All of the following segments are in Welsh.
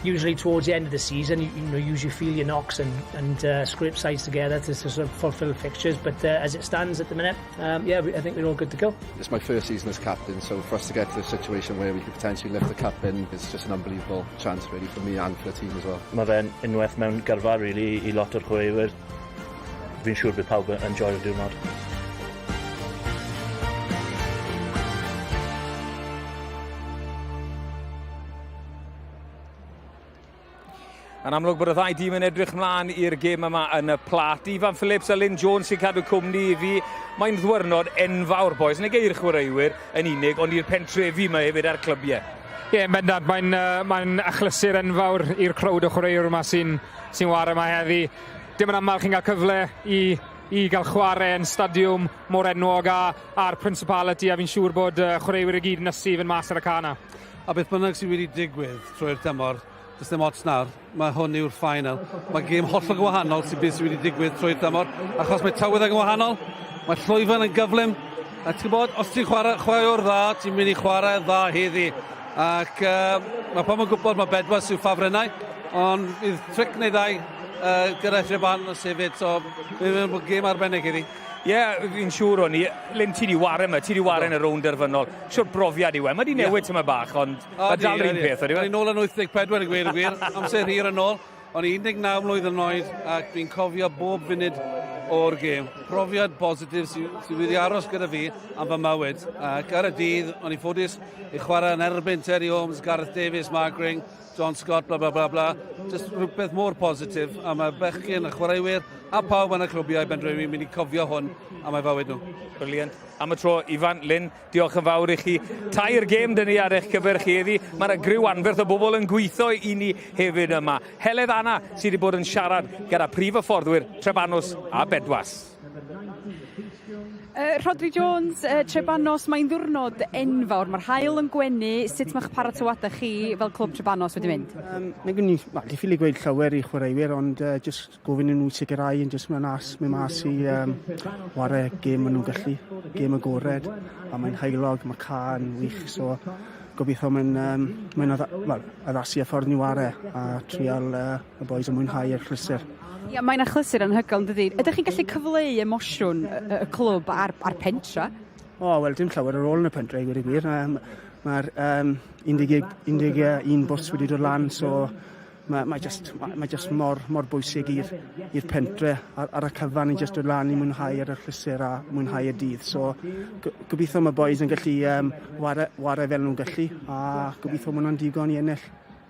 Usually towards the end of the season, you usually feel your knocks and scrape sides together to sort of fulfil fixtures. But as it stands at the minute, yeah, I think we're all good to go. It's my first season as captain, so for us to get to a situation where we could potentially lift the cup in is just an unbelievable chance really for me and for the team as well. Mae fe'n unwaith mewn gyrfa really i lot o'r chwaraewyr. Fi'n siŵr bydd pawb yn joio'r diwrnod. Yn amlwg bod y ddau dîm yn edrych mlaen i'r gêm yma yn y Plat. Ifan Phillips a Lyn Jones sy'n cadw cwmni i fi. Mae'n ddwyrnod enfawr, boys. Nag i'r chwaraewyr yn unig, ond i'r pentrefi yma hefyd a'r clybiau. Ie, yeah, bendant. Mae'n mae achlysur enfawr i'r crowd o chwaraewyr yma sy'n sy ware yma heddi. Dim yn aml chi'n cael cyfle i gael chwarae yn stadiwm mor enwog a, a'r Principality, a fi'n siŵr bod chwaraewyr i gyd yn ysu fynd mas ar y cae 'na. A beth bynnag sydd wedi digwydd trwy'r tymor, does dim ots nawr, mae hwn yw'r final. Mae gêm hollol gwahanol sy'n beth sydd wedi digwydd trwy'r tymor, achos mae tywydd yn wahanol, mae llwyfan yn gyflym, a ti'n gwybod, os ti'n chwarae chwaraewr dda, ti'n mynd i chwarae dda heddi. Ac mae pawb yn gwybod mae Bedwas yw ffafrynnau, ond fydd tric neu ddau gyda Trebanos hefyd, so fydd yn gêm arbennig heddi. Ie, yeah, fi'n siŵr o'n i. Lyn, ti di ware yma, ti di ware yn y rownd derfynol. Siwr brofiad yw e. Mae di newid yeah. tyma bach, ond mae dal yr un peth. O'n i nôl yn 84 i gweud y gwir, amser hir yn ôl. O'n i 19 mlwydd yn oed ac dwi'n cofio bob funud o'r gêm. Profiad positif sydd sy wedi aros gyda fi am fy mywyd. Ac ar y dydd, o'n i ffodus i chwarae yn erbyn Terry Holmes, Gareth Davies, Mark Ring, John Scott, bla bla bla bla. Just rhywbeth mor positif, a mae bechgyn, y chwaraewyr, a pawb yn y clwbiau Bendrewi yn mynd i cofio hwn am ei fywyd nhw. Brilliant. Am y tro, Ifan, Lyn, diolch yn fawr i chi. Tair gêm dyn ni ar eich cyfer chi heddi. Mae yna griw anferth o bobl yn gweithio i ni hefyd yma. Heledd Anna sydd wedi bod yn siarad gyda prif hyfforddwyr Trebanos a Bedwas. Rhodri Jones, Trebanos, mae'n ddiwrnod enfawr. Mae'r haul yn gwenu. Sut mae'ch paratoadau chi fel clwb Trebanos wedi mynd? Nag o'n i, wel, di ffili gweud llawer i chwaraewyr, ond just gofyn i nhw sicrhau yn just mynd mas i ware gêm maen nhw'n gallu, gêm agored, a mae'n heulog, mae cae yn wych, so gobeithio mae'n mae adda well, addasu y ffordd ni ware a trial y boys yn mwynhau yr achlysur. Ia, mae'n achlysur anhygoel, yn dydi? Ydych chi'n gallu cyfleu emosiwn y clwb a'r pentra? O, wel, dim llawer ar ôl yn y pentre, i gweud y gwir. Mae'r 11, 11 bws wedi dod lan, so mae just mor bwysig i'r pentre ar y cyfan i just dod lan i mwynhau ar y achlysur a mwynhau y dydd. So gobeithio mae boys yn gallu ware fel nhw'n gallu a gobeithio mae hwnna'n digon i ennill.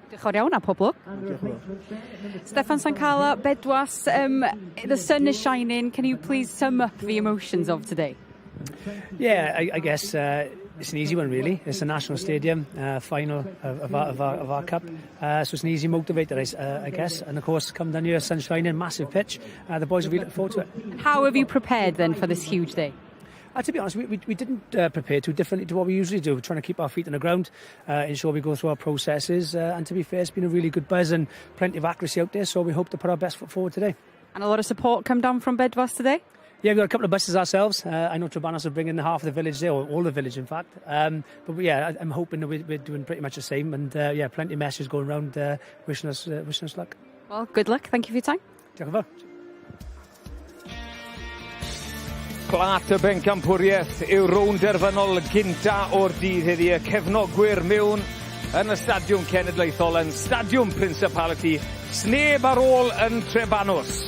Diolch yn fawr iawn a pob lwc. Diolch yn fawr. Stefan Sankala, Bedwas, the sun is shining. Can you please sum up the emotions of today? Yeah, I guess it's an easy one really. It's a national stadium, final of our cup. So it's an easy motivator, I guess. And of course, come down here, sun shining, massive pitch. The boys will be looking forward to it. How have you prepared then for this huge day? To be honest, we didn't prepare too differently to what we usually do. We're trying to keep our feet on the ground, ensure we go through our processes, and to be fair, it's been a really good buzz and plenty of accuracy out there, so we hope to put our best foot forward today. And a lot of support come down from Bedwas today? Yeah, we've got a couple of buses ourselves. I know Trebanos are bringing half of the village there, or all the village in fact. But yeah, I'm hoping that we're doing pretty much the same. And yeah, plenty of messages going around wishing us luck. Well, good luck. Thank you for your time. Diolch yn fawr. Plat y bencampwriaeth yw rownd derfynol gynta o'r dydd heddi. Y cefnogwyr mewn yn y Stadiwm Cenedlaethol yn Stadiwm Principality. Sneb ar ôl yn Trebanos.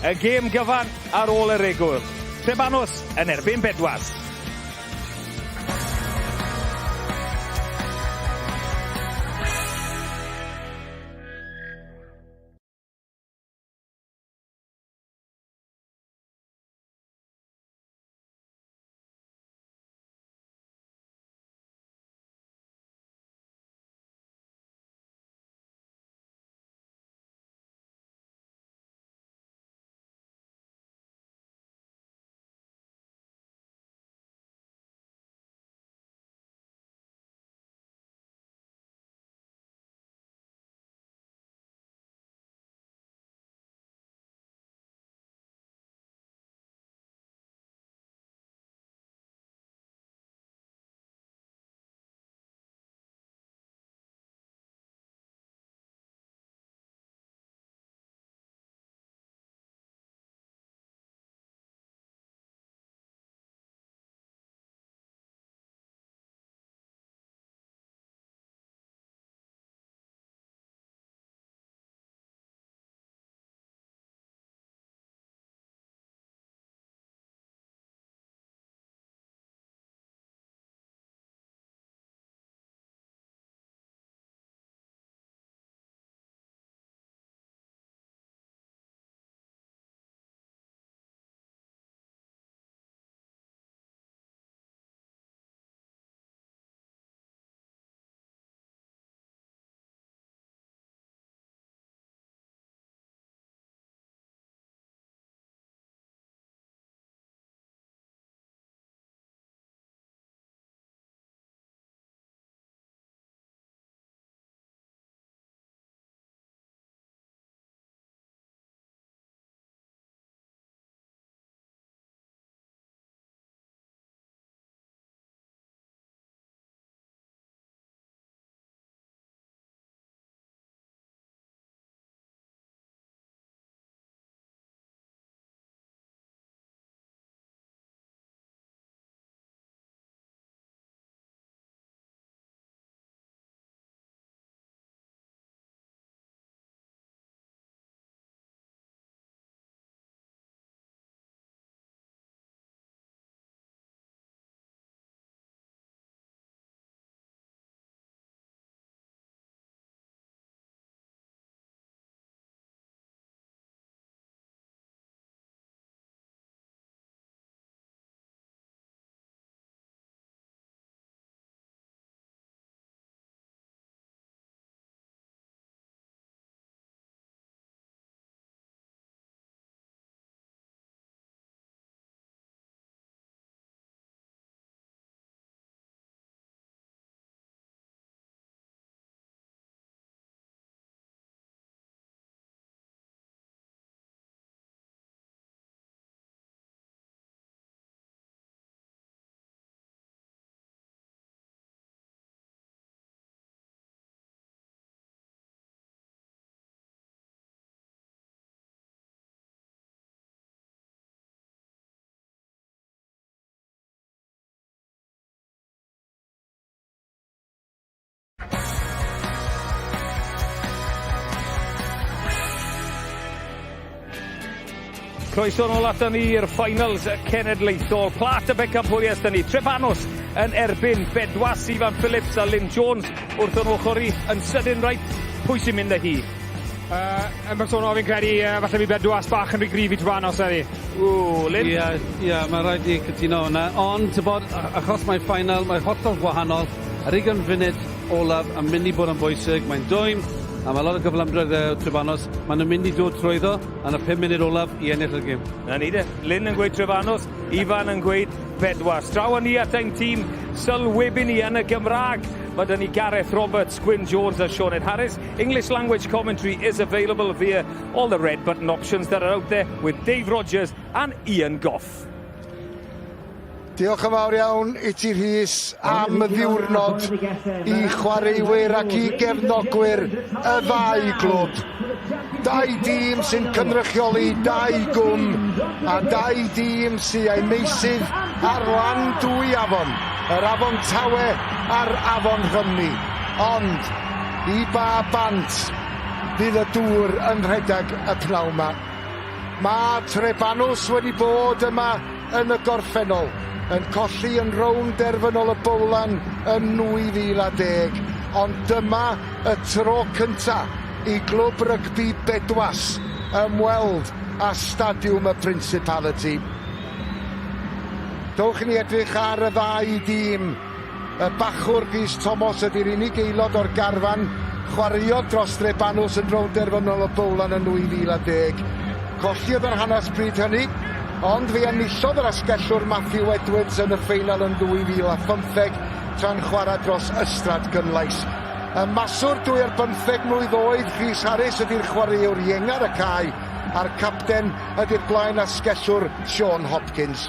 Y gêm gyfan ar ôl yr egwyl. Trebanos yn erbyn Bedwas. Croeso nôl aton ni i'r finals cenedlaethol. Plat y bencampwriaeth 'da ni. Trebanos yn erbyn Bedwas, Ifan Phillips a Lyn Jones wrth yn ochr i. Yn sydyn reit, pwy sy'n mynd â hi? Uh, yn bersonol fi'n credu uh, falle fi Bedwas bach yn rhy gryf i Trebanos heddi. Ww, Lyn? Ie, ie, mae rhaid i cytuno hwnna. Ond, ti'n bod, achos mae final, mae hollol gwahanol. Yr 20 funud olaf yn mynd i bod yn bwysig. Mae'n dwym, a mae lot o gyflymdredd e Trebanos. Maen nhw'n mynd i dod trwyddo yn y 5 munud olaf i ennill y gêm. Na ni de. Lyn yn gweud Trebanos, Ifan yn gweud Bedwas. Draw â ni at ein tîm sylwebu ni yn y Gymraeg. Mae 'da ni Gareth Roberts, Gwyn Jones a Sioned Harris. English language commentary is available via all the red button options that are out there with Dave Rogers and Ian Gough. Diolch yn fawr iawn i ti Rhys am y ddiwrnod i chwaraewyr ac i gefnogwyr y ddau glwb. Dau dîm sy'n cynrychioli dau gwm a dau dîm sydd â'i meysydd ar lan dwy afon, yr afon Tawe a'r afon Rhymni. Ond i ba bant fydd y dŵr yn rhedeg y pnawn 'ma? Mae Trebanws wedi bod yma yn y gorffennol, yn colli yn rownd derfynol y Bowlan yn 2010, ond dyma y tro cynta' i Glwb Rygbi Bedwas ymweld â Stadiwm y Principality. Dowch i ni edrych ar y ddau dîm. Y bachwr Rhys Tomos ydy'r unig aelod o'r garfan chwaraeodd dros Drebanws yn rownd derfynol y Bowlan yn 2010. Colli oedd yr hanes bryd hynny, ond fe enillodd yr asgellwr Matthew Edwards yn y ffeinal yn 2015 tra'n chwarae dros Ystrad Gynlais. Y maswr dwy ar bymtheg mlwydd oed, Rhys Harris ydy'r chwaraewr ienga ar y cae, a'r capten ydy'r blaen asgellwr Sean Hopkins.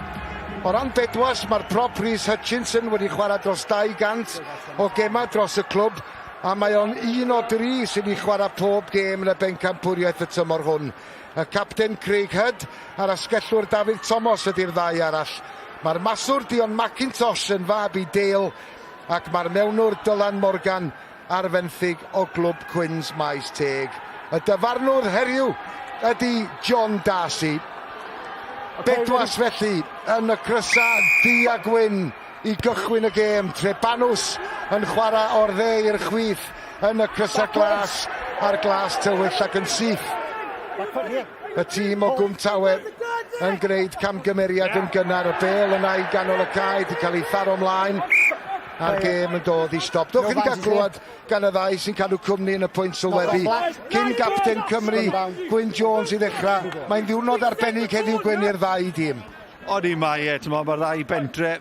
O ran Bedwas, mae'r prop Rhys Hutchinson wedi chwarae dros 200 o gemau dros y clwb, a mae o'n un o dri sydd wedi chwarae pob gêm yn y bencampwriaeth y tymor hwn. Y capten Craig Hudd a'r asgellwr Dafydd Tomos ydy'r ddau arall. Mae'r maswr Dion McIntosh yn fab i Dale, ac mae'r mewnwr Dylan Morgan ar fenthyg o glwb Cwins Maes Teg. Y dyfarnwr heddiw ydy John Darcy. Bedwas felly yn y crysa du a gwyn i gychwyn y gêm. Trebanws yn chwarae o'r dde i'r chwith yn y crysa glas a'r glas tywyll ac yn syth. Y tîm o Gwm Tawe yn gwneud camgymeriad yn gynnar. Y bêl yna i ganol y cae 'di cael ei tharo mlaen a'r gêm yn dod i stop. Dowch i ni gael clywed gan y ddau sy'n cadw cwmni yn y pwynt sylwebu. Cyn gapten Cymru, Gwyn Jones i ddechrau. Mae'n ddiwrnod arbennig heddiw Gwyn i'r ddau dîm. Odi mae e, ti'n mae'r ddau bentre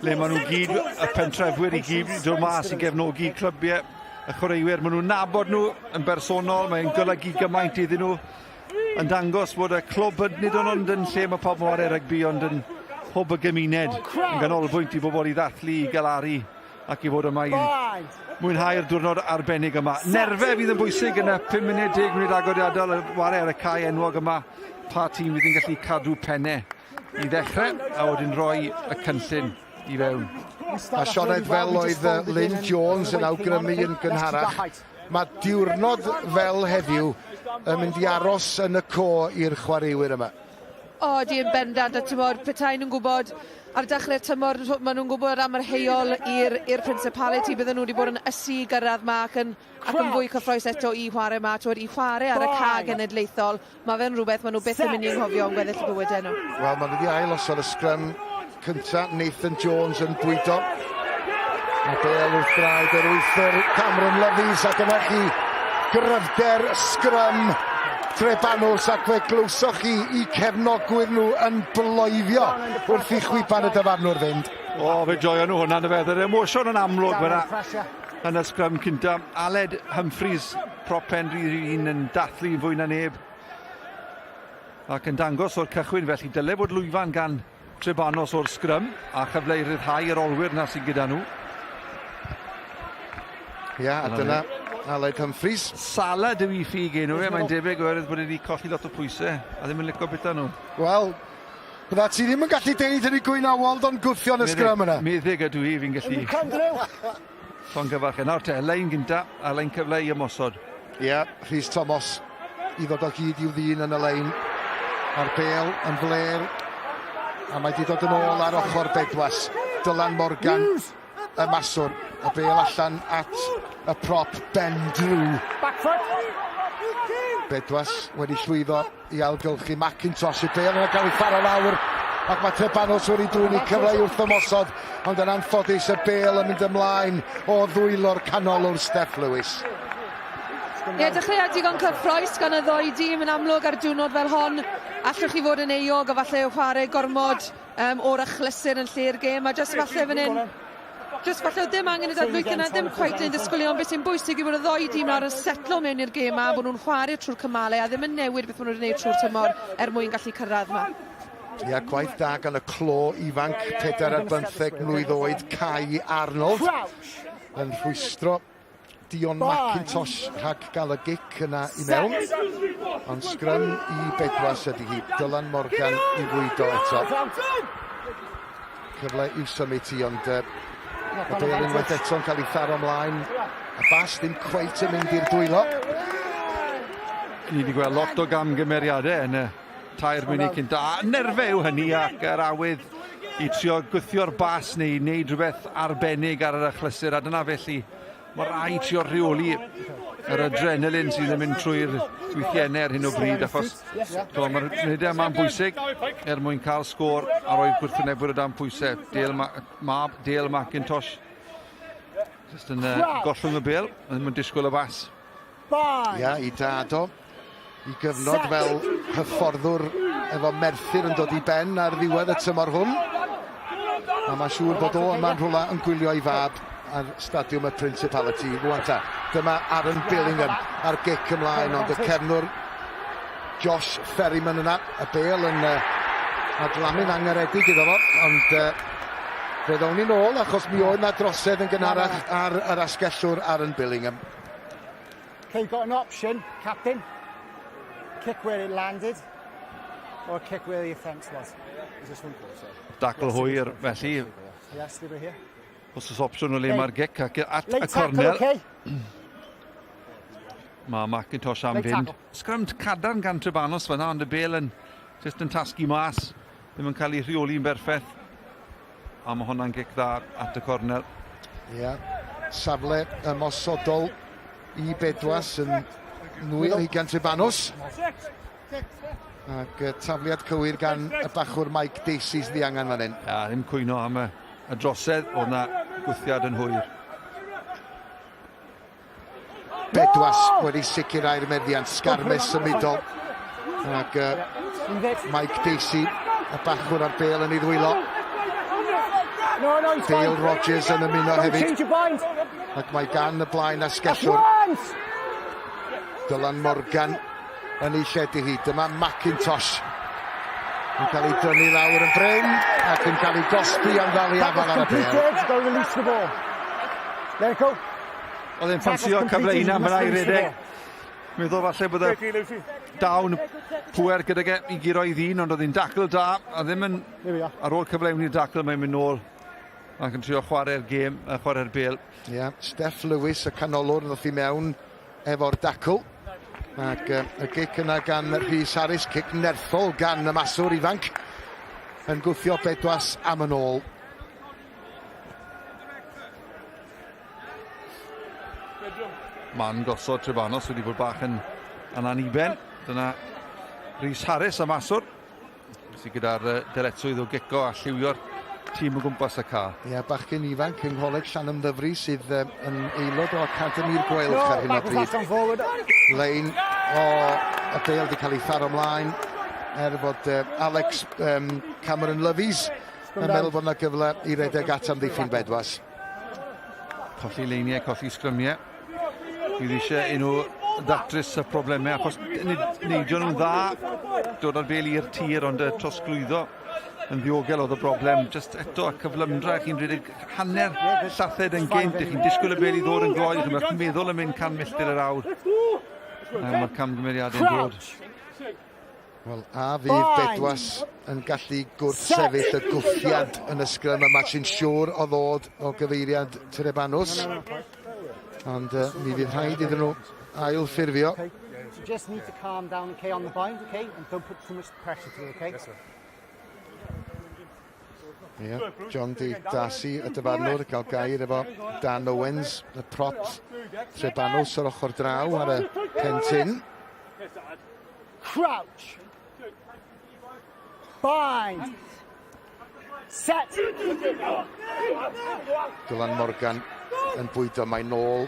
le maen nhw gyd, y pentrefwyr i gyd wedi dod mas i gefnogi clybiau y chwaraewyr. Maen nhw'n nabod nhw yn bersonol, mae'n golygu gymaint iddyn nhw. Yn dangos bod y clwb yn, nid ond yn lle mae pawb yn chwarae rygbi, ond yn hwb y gymuned, yn ganolbwynt i bobl i ddathlu, i galaru ac i fod yma i mwynhau'r diwrnod arbennig yma. Nerfe fydd yn bwysig yn y 5 munud, 10 munud agoriadol y ware ar y cae enwog yma. Pa tîm fydd yn gallu cadw penne i ddechrau a wedyn rhoi y cynllun i fewn. A Sioned fel oedd Lyn Jones yn awgrymu yn gynharach, mae diwrnod fel heddiw yn mynd i aros yn y co i'r chwaraewyr yma. O, ydy yn bendant, a timod, petai nhw'n gwybod ar dechrau'r tymor, maen nhw'n gwybod am yr heol i'r i'r Principality, bydden nhw wedi bod yn ysu i gyrraedd 'ma ac yn ac yn fwy cyffroes eto i chwarae 'ma, timod, i chwarae ar y ca genedlaethol, mae fe'n rhywbeth maen nhw byth yn mynd i anghofio am gweddill y bywydau nhw. Wel, maen nhw wedi ail osod y sgrym cynta, Nathan Jones yn bwydo. Mae bel wrth draed yr wythwr Cameron Lovies ac yna chi gryfder sgrym Trebanws ac fe glywsoch chi i cefnogwyr nhw yn bloeddio wrth i chwiban y dyfarnwr fynd. O, fe joio nhw hwnna, na fe. Yr emosiwn yn amlwg fyna yn y sgrym cynta. Aled Humphreys, prop pen rhif un yn dathlu yn fwy na neb. Ac yn dangos o'r cychwyn felly dyle fod lwyfan gan Trebanos o'r sgrym a chyfle i ryddhau yr olwyr na sydd gyda nhw. Ia, a dyna Aled Humphreys. Salad yw i ffug enw e, mae'n debyg oherwydd bod wedi colli lot o pwysau a ddim yn licio bita nhw. Wel, bydda ti ddim yn gallu deud hynny Gwyn Awald ond gwthio yn y sgrym yna. Meddyg ydw i, fi'n gallu llongyfarch e. Nawr te, lein gynta, a lein cyfle i ymosod. Ie, Rhys Thomas i ddod o hyd i'w ddyn yn y lein. Mae'r bel yn fler a mae wedi dod yn ôl ar ochr Bedwas. Dylan Morgan y maswr. Y bel allan at y prop Ben Drew. Bedwas wedi llwyddo i ailgylchu McIntosh. Y bel yn cael ei tharo lawr ac mae Trebanos wedi dwyn i cyfle i wrth ymosod ond yn anffodus y bel yn mynd ymlaen o ddwylo'r canolwr Steff Lewis. Ie, yeah, dechreuad digon cyffroes gan y ddoi dîm yn amlwg ar diwrnod fel hon. Allwch chi fod yn euog o falle o chwarae gormod um, o'r achlysur yn lle'r gêm, a jyst falle fan hyn, jyst falle oedd ddim angen y dadlwytho yna, ddim cweit yn ddisgwyl ond beth sy'n bwysig yw bod y ddoi dîm nawr yn setlo mewn i'r gêm a bod nhw'n chwarae trwy'r cymalau a ddim yn newid beth maen nhw wedi gwneud trwy'r tymor er mwyn gallu cyrraedd yma. Ia, gwaith da gan y clo ifanc, 4 ar 15 mlwydd oed, Kai Arnold, yn rhwystro Dion McIntosh rhag gael y gic yna i mewn. Ond sgrym i Bedwas ydy hi. Dylan Morgan i fwydo eto. Cyfle i'w symud hi, ond uh, y bel unwaith eto'n cael ei tharo ymlaen. A bas ddim cweit yn mynd i'r dwylo. Ni wedi gweld lot o gamgymeriadau yn y 3 munud cynta. A nerfe yw hynny ac yr awydd i trio gwthio'r bas neu wneud rhywbeth arbennig ar yr achlysur a dyna felly mae rhaid trio rheoli yr adrenalin sydd yn mynd trwy'r gwythiennau ar hyn o bryd achos to, mae'r munudau yma'n bwysig er mwyn cael sgôr a rhoi gwrthwynebwyr o dan pwysau. Dale, Ma Ma Dale McIntosh jyst yn uh, gollwng y bel, ddim yn disgwyl y bas. Ia, i dad o. I gyfnod fel hyfforddwr efo Merthyr yn dod i ben ar ddiwedd y tymor hwn. A mae'n siŵr bod o yma'n rhywle yn gwylio ei fab ar stadiwm y Principality. Rwan ta, dyma Aaron Billingham ar gic ymlaen, ond y cefnwr Josh Ferryman yna, y bel yn uh, adlamu'n angaredig iddo fo, ond uh, fe ddown ni'n ôl achos mi oedd na drosedd yn gynharach ar yr asgellwr Aaron Billingham. Okay, you've got an option, captain. Kick where it landed, or kick where the offence was. Is this one closer? Dacl hwyr, felly. Yes, leave it here. Os oes opsiwn o le mae'r gic ac at y cornel. Okay. Mae McIntosh am fynd. Sgrym cadarn gan Trebanos fyna, ond y bel yn just yn tasgu mas. Ddim yn cael ei rheoli'n berffaith. A mae hwnna'n gic dda at y cornel. Ie, yeah. safle ymosodol i Bedwas yn nwy ar hugain Trebanos. Ac tafliad cywir gan y bachwr Mike Davies ddiangan fan hyn. Ia, ddim cwyno am y, y drosedd, oedd na gwthiad yn hwyr. Bedwas wedi sicrhau'r meddiant, sgarmes symudol. Ac uh, Mike Dacey, y bachwr a'r bel yn ei ddwylo. Dale Rogers yn ymuno hefyd. Ac mae gan y blaen asgellwr. Dylan Morgan yn ei lledu hi. Dyma McIntosh yn cael ei dynnu lawr yn brin ac yn cael ei gosbi am ddal i afael ar y bel. Let it go. Oedd e'n ffansio cyfle un am fyna i redeg. Meddwl falle bod y dawn pwer gyda ge i guro i ddyn, ond oedd hi'n dacl da, a ddim yn... Ar ôl cyflawni'r dacl, mae'n mynd nôl ac yn trio chwarae'r gêm, chwarae'r bel. Ie, yeah, Steff Lewis, y canolwr, ddoth i mewn efo'r dacl. Ac uh, y gic yna gan Rhys Harris, cic nerthol gan y maswr ifanc, yn gwthio Bedwas am yn ôl. Man gosod Trebanos wedi bod bach yn, yn aniben. Dyna Rhys Harris a maswr sydd gyda'r dyletswydd o gico a lliwio'r tîm o gwmpas y ca. Ie, yeah, bachgen ifanc yng Ngholeg Llanymddyfri sydd yn aelod o Academi'r Gweilch ar hyn o bryd. Lein o y bel wedi cael ei tharo ymlaen er fod Alex um, Cameron Lovies yn meddwl bod yna gyfle i redeg at amddiffyn Bedwas. Colli leiniau, colli sgrymiau. Bydd eisiau i nhw ddatrys y problemau achos neidio nhw'n dda, dod â'r bel i'r tir ond y trosglwyddo yn ddiogel oedd y broblem. Just eto, y cyflymdra, chi'n rhedeg hanner llathed yn gynt, chi'n disgwyl y bel i ddod yn gloi, chi'n meddwl yn mynd 100 milltir yr awr. Mae'r camgymeriadau'n dod. Wel, a fydd Bedwas yn gallu gwrthsefyll y gwthiad yn y sgrym yma sy'n siŵr o ddod o gyfeiriad Trebanws. Ond uh, mi fydd rhaid iddyn nhw ail ffurfio. You just need to calm down, okay, on the bind, okay, and don't put too much pressure through, okay? Yes, sir. Yeah, John D. Darcy, y dyfarnwr, gael gair efo Dan Owens, y prop Trebanws ar ochr draw ar y pentyn. Crouch. Bind. Set. Dylan Morgan yn bwydo, mae nôl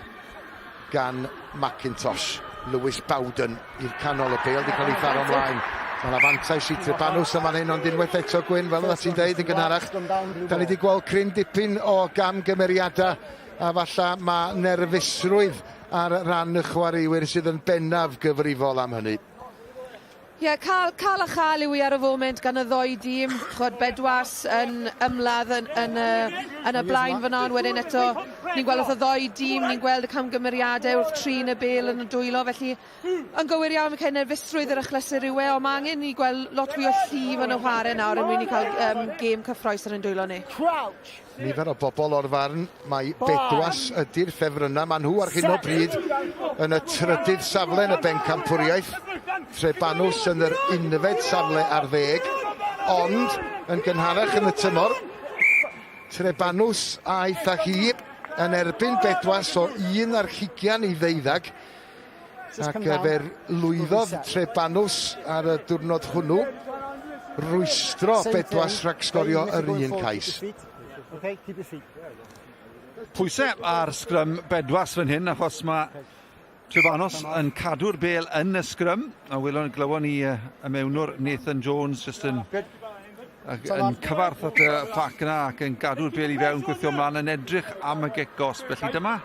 gan McIntosh. Lewis Bowden i'r canol, y bêl wedi cael ei tharo ymlaen. Mae yna fantais i Trebanws yn fan hyn, ond unwaith eto, Gwyn, fel oeddet ti'n deud yn gynharach, da ni wedi gweld cryn dipyn o gamgymeriadau a falla mae nerfusrwydd ar ran y chwaraewyr sydd yn bennaf gyfrifol am hynny. Ie, yeah, cael, cael a chael yw i ar y foment gan y ddoi dîm. Chwad Bedwas yn ymladd yn, yn, y, yn y blaen fyna, ond wedyn eto ni'n gweld wrth y ddoi dîm, ni'n gweld y camgymeriadau wrth trin y bel yn y dwylo, felly yn gywir iawn, fi'n cael nerfusrwydd yr achlysur yw e, ond mae angen ni gweld lot fwy o llif yn y chwarae nawr er mwyn i cael um, gêm cyffroes ar ein dwylo ni. Crouch! Nifer o bobl o'r farn mai Bedwas ydy'r ffefrynnau. Maen nhw ar hyn o bryd yn y trydydd safle yn y bencampwriaeth. Trebanws yn yr unfed safle ar ddeg. Ond yn gynharach yn y tymor, Trebanws aeth â hi yn erbyn Bedwas o un ar hugian i ddeuddag. Ac fe lwyddodd Trebanws ar y diwrnod hwnnw rwystro Bedwas rhag sgorio yr un cais. Pwysau ar sgrym Bedwas fan hyn achos mae Trebanos yn cadw'r bel yn y sgrym a welon glywon ni y mewnwr Nathan Jones jyst yn yn cyfarth at y pac yna ac yn gadw'r bel i fewn gwythio mlaen yn edrych am y gic gosb felly dyma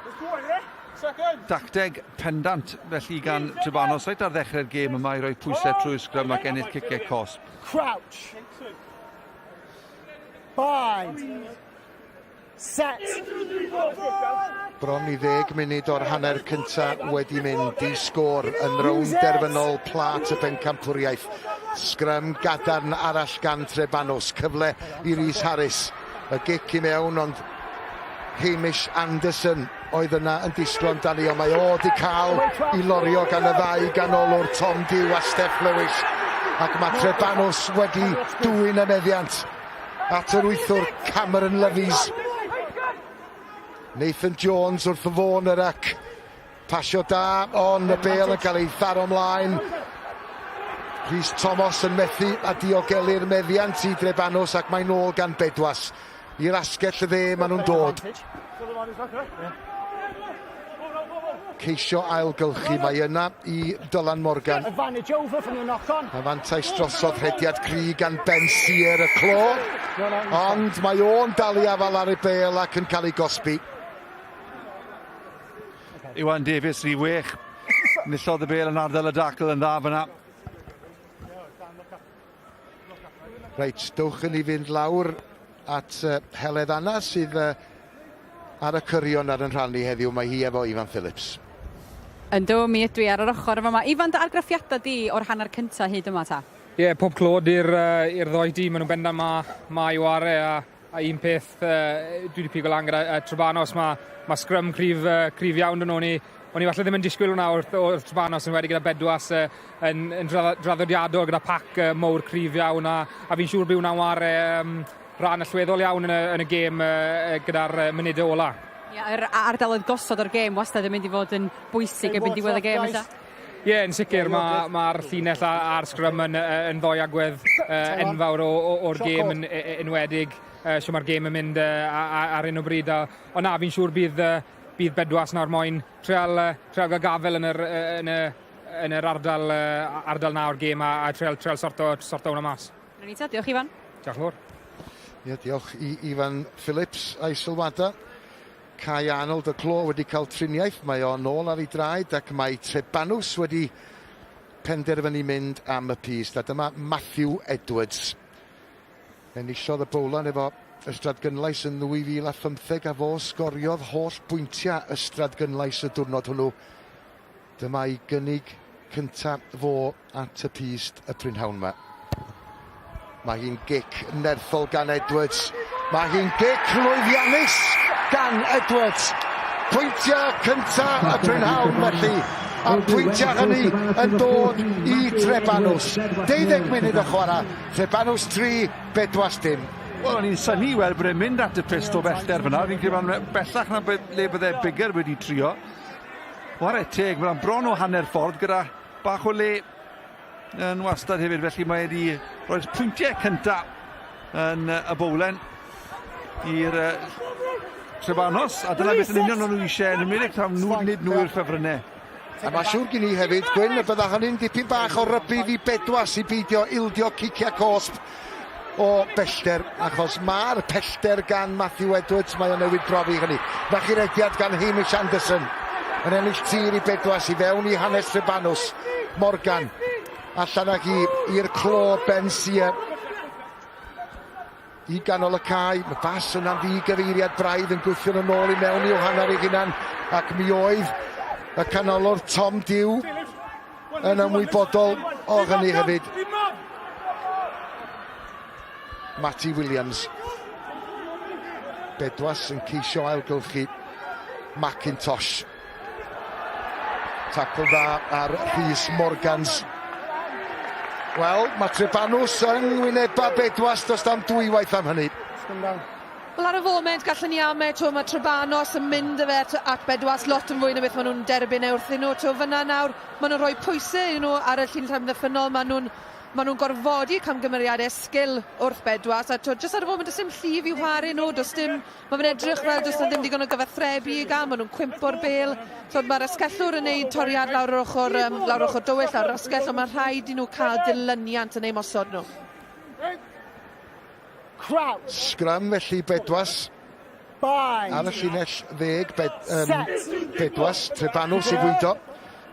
Dacteg pendant felly gan Trebanos reit ar ddechrau'r gêm yma i roi pwysau trwy'r sgrym ac ennill ciciau cosb. Crouch. Bind. Set. Bron i ddeg munud o'r hanner cynta wedi mynd di sgôr yn rownd derfynol plât y bencampwriaeth. Sgrym gadarn arall gan Trebanos. Cyfle i Rhys Harris. Y gic i mewn ond Hamish Anderson oedd yna yn disgwyl amdani ond mae o 'di cael i lorio gan y ddau ganolwr Tom Dew a Steff Lewis ac mae Trebanws wedi dwyn y meddiant at yr wythwr Cameron Lovies. Nathan Jones wrth y fôn yr ac Pasio da, ond y bêl yn cael ei tharo ymlaen. Rhys Thomas yn methu a diogelu'r meddiant i Drebanws ac mae'n ôl gan Bedwas. I'r asgell y dde maen nhw'n dod. Ceisio ailgylchu, mae yna i Dylan Morgan. A fantais drosodd rhediad cry gan Ben Sear y clo. Ond mae o'n dal i afal ar y bêl ac yn cael ei gosbi. Iwan Davies, rhif wech. Nillodd y bel yn ardal y dacl yn dda fyna. Reit, dewch i ni fynd lawr at uh, Heledd Anna sydd uh, ar y cyrion ar yn rhan ni heddiw. Mae hi efo Ifan Phillips. Yndw, mi ydw i ar yr ochr yn fama. Ifan, dy argraffiadau di o'r hanner cyntaf hyd yma ta? Ie, yeah, pob clod i'r uh, i'r ddoi dîm. Maen nhw'n bendant ma, ma i ware a A un peth uh, dwi wedi pigo lan gyda uh, Trebanos, mae ma sgrym cryf, uh, cryf iawn dyn nhw. Ni, o'n i falle ddim yn disgwyl hwnna wrth, wrth Trebanos yn wedi gyda Bedwas uh, yn, yn draddodiadol gyda pac uh, mowr cryf iawn a, a fi'n siŵr bydd hwnna'n ware um, rhan allweddol iawn yn y, yn y gêm uh, gyda'r uh, munudau ola. Ie, yr ardaloedd gosod o'r gêm wastad yn mynd i fod yn bwysig erbyn diwedd y gêm. Ie, yeah, yn sicr, mae'r ma, ma llinell a'r sgrym yn, yn ddoi agwedd uh, enfawr o'r gêm yn enwedig. Uh, so mae'r gêm yn mynd uh, ar hyn o bryd. A, ond na, fi'n siŵr bydd, uh, bydd Bedwas nawr moyn treol, uh, treol gael gafel yn yr, yn y, yn yr ardal, uh, ardal na o'r gêm a, a treol, treol sorto, sorto hwnna mas. Dyna ni ta, diolch Ifan. Diolch yn fawr. Ie, diolch i Ifan Phillips a'i sylwadau. Kai Arnold y clo wedi cael triniaeth, mae o nôl ar ei draed ac mae Trebanws wedi penderfynu mynd am y pyst. A dyma Matthew Edwards. Enillodd y bowlan efo Ystradgynlais yn 2015 a fo sgoriodd holl bwyntiau Ystradgynlais y diwrnod hwnnw. Dyma ei gynnig cynta fo at y pyst y prynhawn 'ma. Mae hi'n gic nerthol gan Edwards. Mae hi'n gic lwyddiannus gan Edwards. Pwyntiau cynta y prynhawn felly. A'r pwyntiau hynny yn dod i Trebanws. 12 munud o chwarae. Trebanws 3, Bedwas dim. Wel, o'n i'n synnu i weld bod e'n mynd at y pyst o bellter fyna. Fi'n credu mae'n bellach na le bydde Biggar wedi trio. Whare teg, mae'n bron o hanner ffordd gyda bach o le yn wastad hefyd, felly mae wedi rhoi'r pwyntiau cynta yn y bowlen i'r Trebanos, a dyna beth yn union o'n nhw eisiau, yn ymwneud taw nhw, nid nhw yw'r ffefrynnau. A mae siŵr gen i hefyd, Gwyn, y bydda hynny'n dipyn bach o rybudd i Bedwas i beidio ildio ciciau cosb o bellter, achos mae'r pellter gan Matthew Edwards, mae o newydd brofi hynny. Na chi rediad gan Hamish Anderson yn ennill tir i Bedwas i fewn i hanes Trebanws. Morgan allan ag hi i'r clo Ben Sear i ganol y cae. Mae bas yna'n ddi-gyfeiriad braidd yn gwthio nhw nôl i mewn i'w hanner ei hunan ac mi oedd y canolwr Tom Dew yn ymwybodol o hynny hefyd. Matty Williams. Bedwas yn ceisio ailgylchu McIntosh. Tacl dda ar Rhys Morgans. Wel, mae Trebanws yng ngwyneba Bedwas, does dam dwywaith am hynny. Wel ar y foment gallwn ni ame t'o' ma' Trebanos yn mynd â fe at at Bedwas lot yn fwy na beth ma' nw'n derbyn e wrthyn nhw t'o' fynna nawr ma' nw'n rhoi pwyse iddyn nhw ar y llinell amddiffynnol ma' nw'n ma' nw'n gorfodi camgymeriade sgil wrth Bedwas a t'o' jyst ar y foment do's dim llif i'w whare nhw do's dim ma' fe'n edrych fel do's 'na ddim digon o gyfathrebu i ga'l ma' nw'n cwympo'r bêl t'od ma'r asgellwr yn neud toriad lawr yr ochor yym lawr ochor dywyll ar yr asgell on' ma' rhaid i nhw ca'l dilyniant yn eu mosod nhw. Crouch. Sgrym felly Bedwas. Ar y llinell ddeg bed, um, Bedwas, Trebanw sy'n fwydo.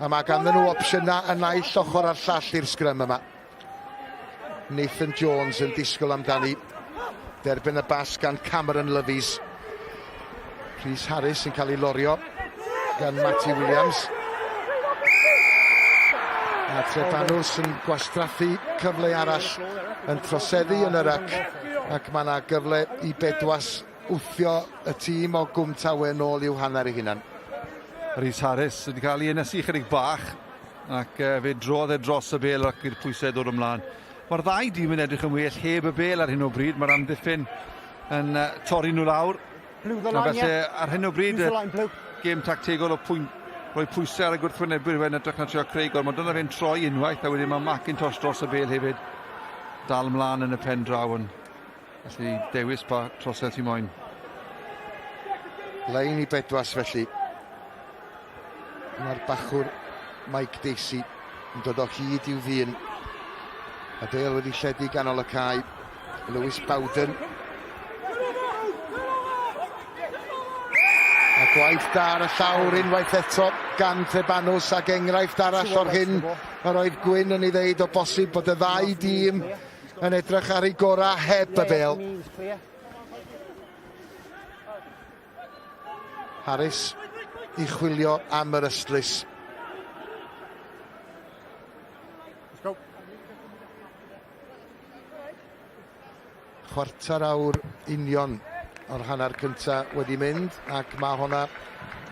A mae ganddyn nhw opsiynau y naill ochr a'r llall i'r sgrym yma. Nathan Jones yn disgwyl amdani. Derbyn y bas gan Cameron Lovies. Rhys Harris yn cael ei lorio gan Matty Williams. A Trebanws yn gwastraffu cyfle arall yn troseddu yn yr yc ac mae yna gyfle i Bedwas wthio y tîm o Gwm Tawe nôl i'w hanner ei hunan. Rhys Harris wedi cael ei ynysu chydig bach ac fe drodd e dros y bel ac i'r pwysau ddod ymlaen. Mae'r ddau dîm yn edrych yn well heb y bel ar hyn o bryd. Mae'r amddiffyn yn torri nhw lawr. A felly ar hyn o bryd, gêm tactegol o pwynt, rhoi pwysau ar y gwrthwynebwyr yn edrych na trio creu gol. Mae dyna fe'n troi unwaith a wedyn mae McIntosh dros y bel hefyd. Dal ymlaen yn y pen draw yn felly dewis pa trosedd ti moyn. Lein i Bedwas felly. Mae'r bachwr Mike Dacey yn dod o hyd i'w ddyn. A bel wedi lledu ganol y cae. Lewis Bowden. A gwaith da ar y llawr unwaith eto gan Trebanws ac enghraifft arall o'r hyn yr oedd Gwyn yn ei ddeud o bosib bod y ddau dîm yn edrych ar ei gorau heb y bel. Harris i chwilio am yr ystlys. Chwarter awr union o'r hanner cynta wedi mynd ac mae honna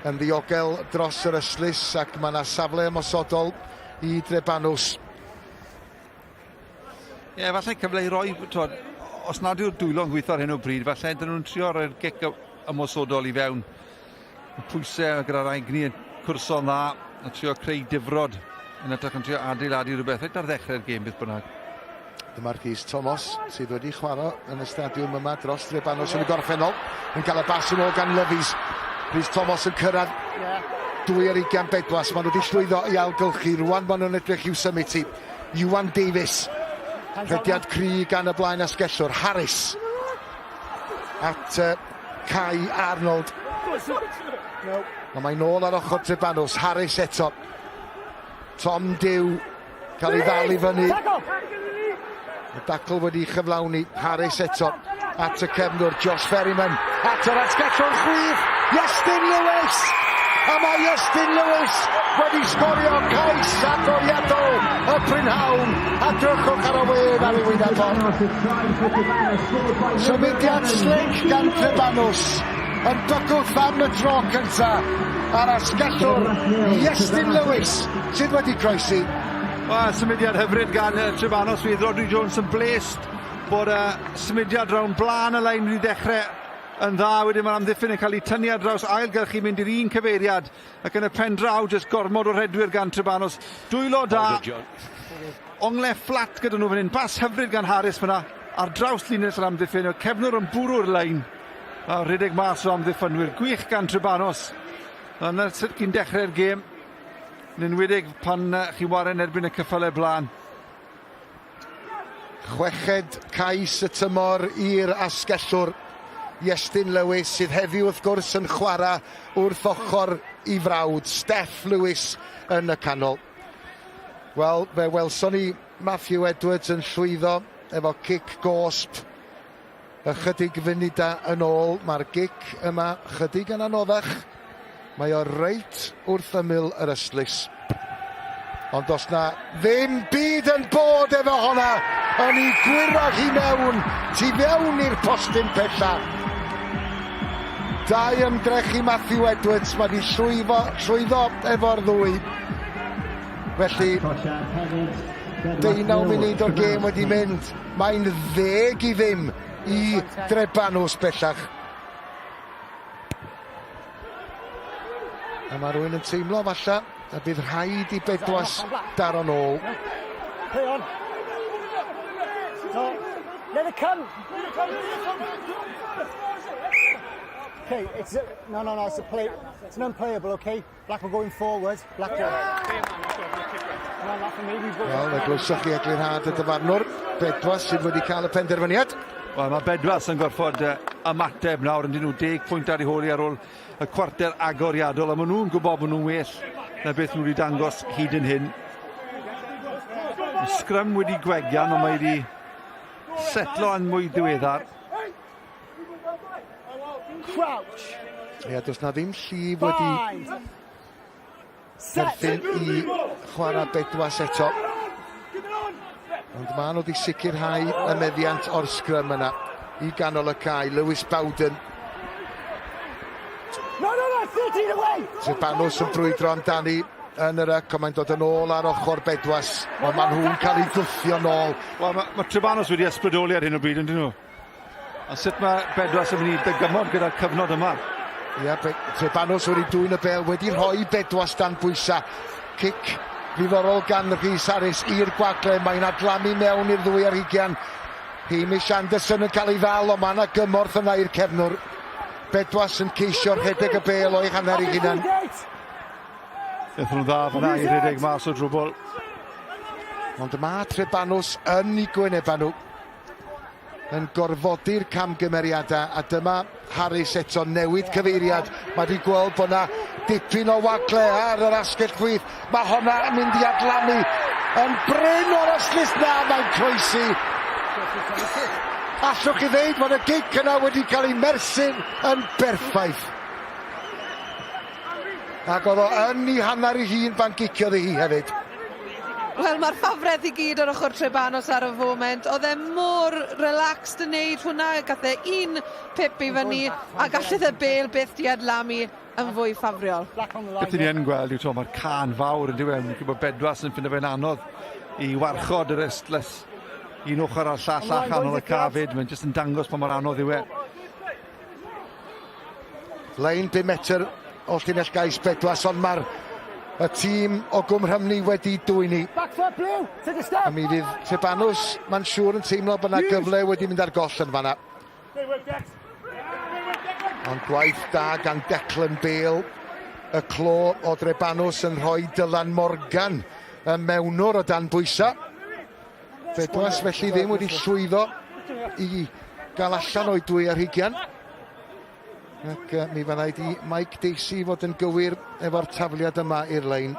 yn ddiogel dros yr ystlys ac mae yna safle ymosodol i Drebanws. Ie, yeah, falle cyfle i roi, twod, os nad yw'r dwylo'n gweithio ar hyn o bryd, falle dyn nhw'n trio roi'r gic ymosodol i fewn. Y pwysau gyda'r egni yn cwrso'n dda a trio creu difrod yn edrych yn trio adeiladu rhywbeth reit ar ddechrau'r gêm beth bynnag. Dyma'r Rhys Thomas sydd wedi chwarae yn y stadiwm yma dros Drebanos yn y gorffennol yn cael y bas yn ôl gan Lovies. Rhys Thomas yn cyrraedd 2 ar 20 Bedwas. Maen nhw wedi llwyddo i ailgylchu. Rwan maen nhw'n edrych i'w symud ti. Iwan Davies. Rhediad cry gan y blaen asgellwr. Harris at Kai Arnold. Ond mae'n nôl ar ochr Trebanws. Harris eto. Tom Dew cael ei ddal i fyny. Y dacl wedi chyflawni. Harris eto at y cefnwr Josh Ferryman. At yr asgellwr chwith. Iestyn Lewis! A mae Iestyn Lewis wedi sgorio cais agoriadol y prynhawn. A drychwch ar y wên ar ei wyneb o. Symudiad slick gan Trebanws. yn bygwth am y tro cynta a'r asgellwr Iestyn Lewis sydd wedi croesi. Wel, symudiad hyfryd gan Trebanos. Fydd Rhodri Jones yn blest bod y symudiad rownd blaen y lein wedi dechrau yn dda. Wedyn mae'r amddiffyn yn cael ei tynnu ar draws ailgylchu mynd i'r un cyfeiriad ac yn y pen draw jyst gormod o rhedwyr gan Trebanos. Dwylo da. Ongle fflat gyda nhw fan hyn. Bas hyfryd gan Harris fyna ar draws linell yr amddiffyn. Y cefnwr yn bwrw'r lein. A rhedeg mas o amddiffynwyr. Gwych gan Trebanos. Yna sut chi'n dechrau'r gêm. Yn enwedig pan chi'n ware'n erbyn y cyffyle blaen. Chweched cais y tymor i'r asgellwr Iestyn Lewis sydd heddiw wrth gwrs yn chwarae wrth ochr i frawd Steff Lewis yn y canol. Wel, fe welson ni Matthew Edwards yn llwyddo efo cic gosb ychydig funudau yn ôl. Mae'r gic yma chydig yn anoddach. Mae o reit wrth ymyl yr ystlys. Ond does na ddim byd yn bod efo honna yn ei gwyro hi mewn, tu fewn i'r postyn pella. Dau ymdrech i Matthew Edwards, mae wedi llwyfo, llwyddo efo'r ddwy. Felly, deunaw munud o'r gêm wedi mynd. Mae'n ddeg i ddim i Drebanws bellach. A mae rhywun yn teimlo falle y bydd rhaid i Bedwas daro nôl. Play on. No. Let it come. Let it come. Let it come. Okay, it's a, no, no, no, it's a play. It's an unplayable, okay? Blackpool going forward. Blackpool. Wel, fe glywsoch chi eglurhad y dyfarnwr. Bedwas sydd wedi cael y penderfyniad. Wel, mae Bedwas yn gorfod ymateb nawr yn dyn nhw 10 pwynt ar ei hôl ar ôl y cwarter agoriadol, a maen nhw'n gwybod bod nhw'n well na beth nhw wedi dangos hyd yn hyn. Sgrym wedi gwegian, ond mae wedi setlo yn mwy diweddar. Crouch. Ie, does na ddim llif wedi perthyn i chwarae bedwas eto. Ond maen nhw wedi sicrhau y meddiant o'r sgrym yna i ganol y cae. Lewis Bowden. No, no, no, 13 away! Trebanws yn brwydro amdani yn yr yc, ond mae'n dod yn ôl ar ochr Bedwas, ond maen nhw'n cael eu gwthio nôl. Wel, mae, ma Trebanos wedi ysbrydoli ar hyn o bryd, yn dyn nhw? A sut mae Bedwas yn mynd i dygymod gyda'r cyfnod yma? Ie, yeah, Trebanos wedi dwyn y bel, wedi rhoi Bedwas dan bwysa. Cic ddiddorol gan Rhys Harris i'r gwagle, mae'n adlamu mewn i'r ddwy ar hugian. Hamish Anderson yn cael ei ddal, ond mae yna gymorth yna i'r cefnwr. Bedwas yn ceisio rhedeg y bel o'i hanner ei hunan. Nethon nhw'n dda fyna i rhedeg mas o drwbl. Ond mae Trebanws yn ei gwynebau nhw. Yn gorfodi'r camgymeriadau a dyma Harris eto newid cyfeiriad. Mae wedi gweld bod yna dipyn o wagle ar yr asgell chwith. Mae honna yn mynd i adlamu yn brin o'r ystlys na, mae'n croesi. Allwch chi ddeud fod y gic yna wedi cael ei mersyn yn berffaith. Ac oedd o yn ei hanner ei hun pan giciodd hi hefyd. Wel, mae'r ffafredd i gyd ar ochr Trebanos ar y foment. Oedd e mor relaxed yn neud hwnna, gath e un pip i fyny a gallith y bel byth di adlamu yn fwy ffafriol. Beth ni yn gweld yw, mae'r can fawr yn diwedd, ni'n gwybod Bedwas yn ffindo fe'n anodd i warchod yr ystlys un ochr a'r llall a chanol y cafyd. Mae'n jyst yn dangos pa mor anodd yw e. Lein 5 metr o llinell gais Bedwas, ond mae'r y tîm o Gwmrhymni wedi dwyni. A mi fydd Trebanws, mae'n siŵr yn teimlo bod yna gyfle wedi mynd ar goll yn fanna. Ond gwaith da gan Declan Bale, y clo o Drebanws yn rhoi Dylan Morgan y mewnwr o dan bwysau. Bedwas felly ddim wedi llwyddo i gael allan o'i dwy ar hugian. Ac uh, mi fyddai di Mike Dacey fod yn gywir efo'r tafliad yma i'r lein.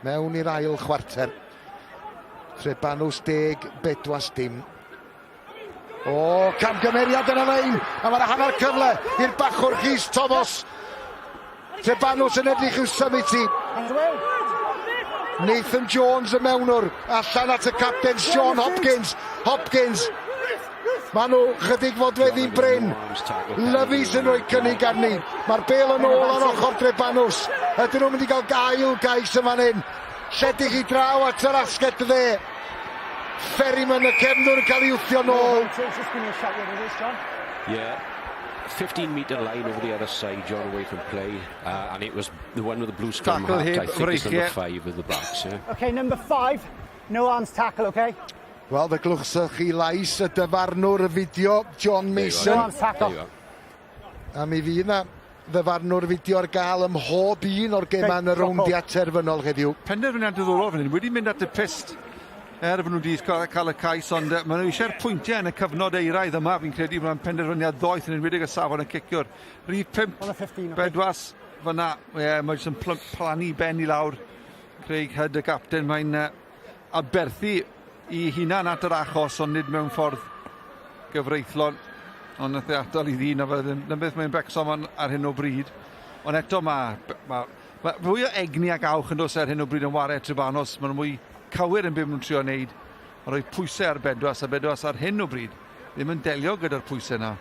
Mewn i'r ail chwarter. Trebanws deg, bedwas dim. O, camgymeriad yn y lein, a mae'n hanner cyfle i'r bachwr Rhys Thomas. Trebanws yn edrych i'w symud ti. Nathan Jones y mewnwr, allan at y capten Sean Hopkins. Hopkins. Maen nhw chydig fodfedd i'n brin. Lovies yn rhoi cynnig arni. Mae'r bel yn ôl ar ochr Trebanws. Ydyn nhw'n mynd i gael gael gais yn fan hyn? Lledig i draw at yr asgell dde. Ferryman y cefnwr yn cael ei wthio nôl. Yeah. 15 metre line over the other side, John, away from play. Uh, and it was the one with the blue scrum Tackle hat. heb I think it's number freichiau. five with the blacks, yeah. Okay, number five, no arms tackle, okay? Wel, fe glwchsoch chi lais y dyfarnwr y fideo, John Mason. No arms tackle. There you are. A mi fydd na ddyfarnwr fideo ar gael ym mhob un o'r gemau yn y rowndiau terfynol heddiw. Penderfyniad diddorol fan hyn, wedi mynd at y pyst er fod nhw wedi cael y cais, ond uh, maen nhw eisiau'r pwyntiau yn y cyfnod eiraidd yma, fi'n credu mae'n penderfyniad ddoeth yn enwedig y safon y ciciwr. Rhif 5, Bedwas fyna, ie, yeah, mae jyst yn plannu ben i lawr. Craig Hudd, y capten, mae'n uh, aberthu i hunan at yr achos, ond nid mewn ffordd gyfreithlon. Ond nath e atal i ddyn, a fe ddim, na beth mae'n becso am ar hyn o bryd. Ond eto mae, ma, ma fwy o egni ac awch yn dos ar hyn o bryd yn ware Trebanos. Maen nhw mwy cywir yn beth maen nhw'n trio wneud. Mae'n rhoi pwysau ar Bedwas, a Bedwas ar hyn o bryd ddim yn delio gyda'r pwysau yna.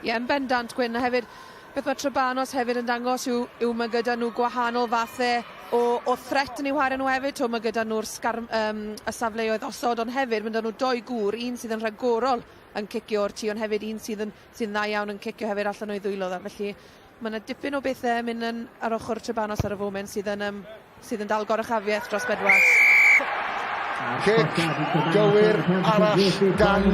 Ie, yn bendant, Gwyn, a hefyd, beth mae Trebanos hefyd yn dangos yw, yw mae gyda nhw gwahanol fathau o, o threat yn eu hware nhw hefyd. To, mae gyda nhw'r sgar, um, y safleoedd osod, ond hefyd mae gyda nhw doi gŵr, un sydd yn rhagorol yn cicio o'r tŷ, ond hefyd un sydd yn, sydd dda iawn yn cicio hefyd allan o'i ddwylo dda. Felly mae yna dipyn o bethau yn mynd yn, ar ochr Trebanos ar y foment sydd yn, um, sydd yn dal goruchafiaeth dros Bedwas. Cic gywir arall gan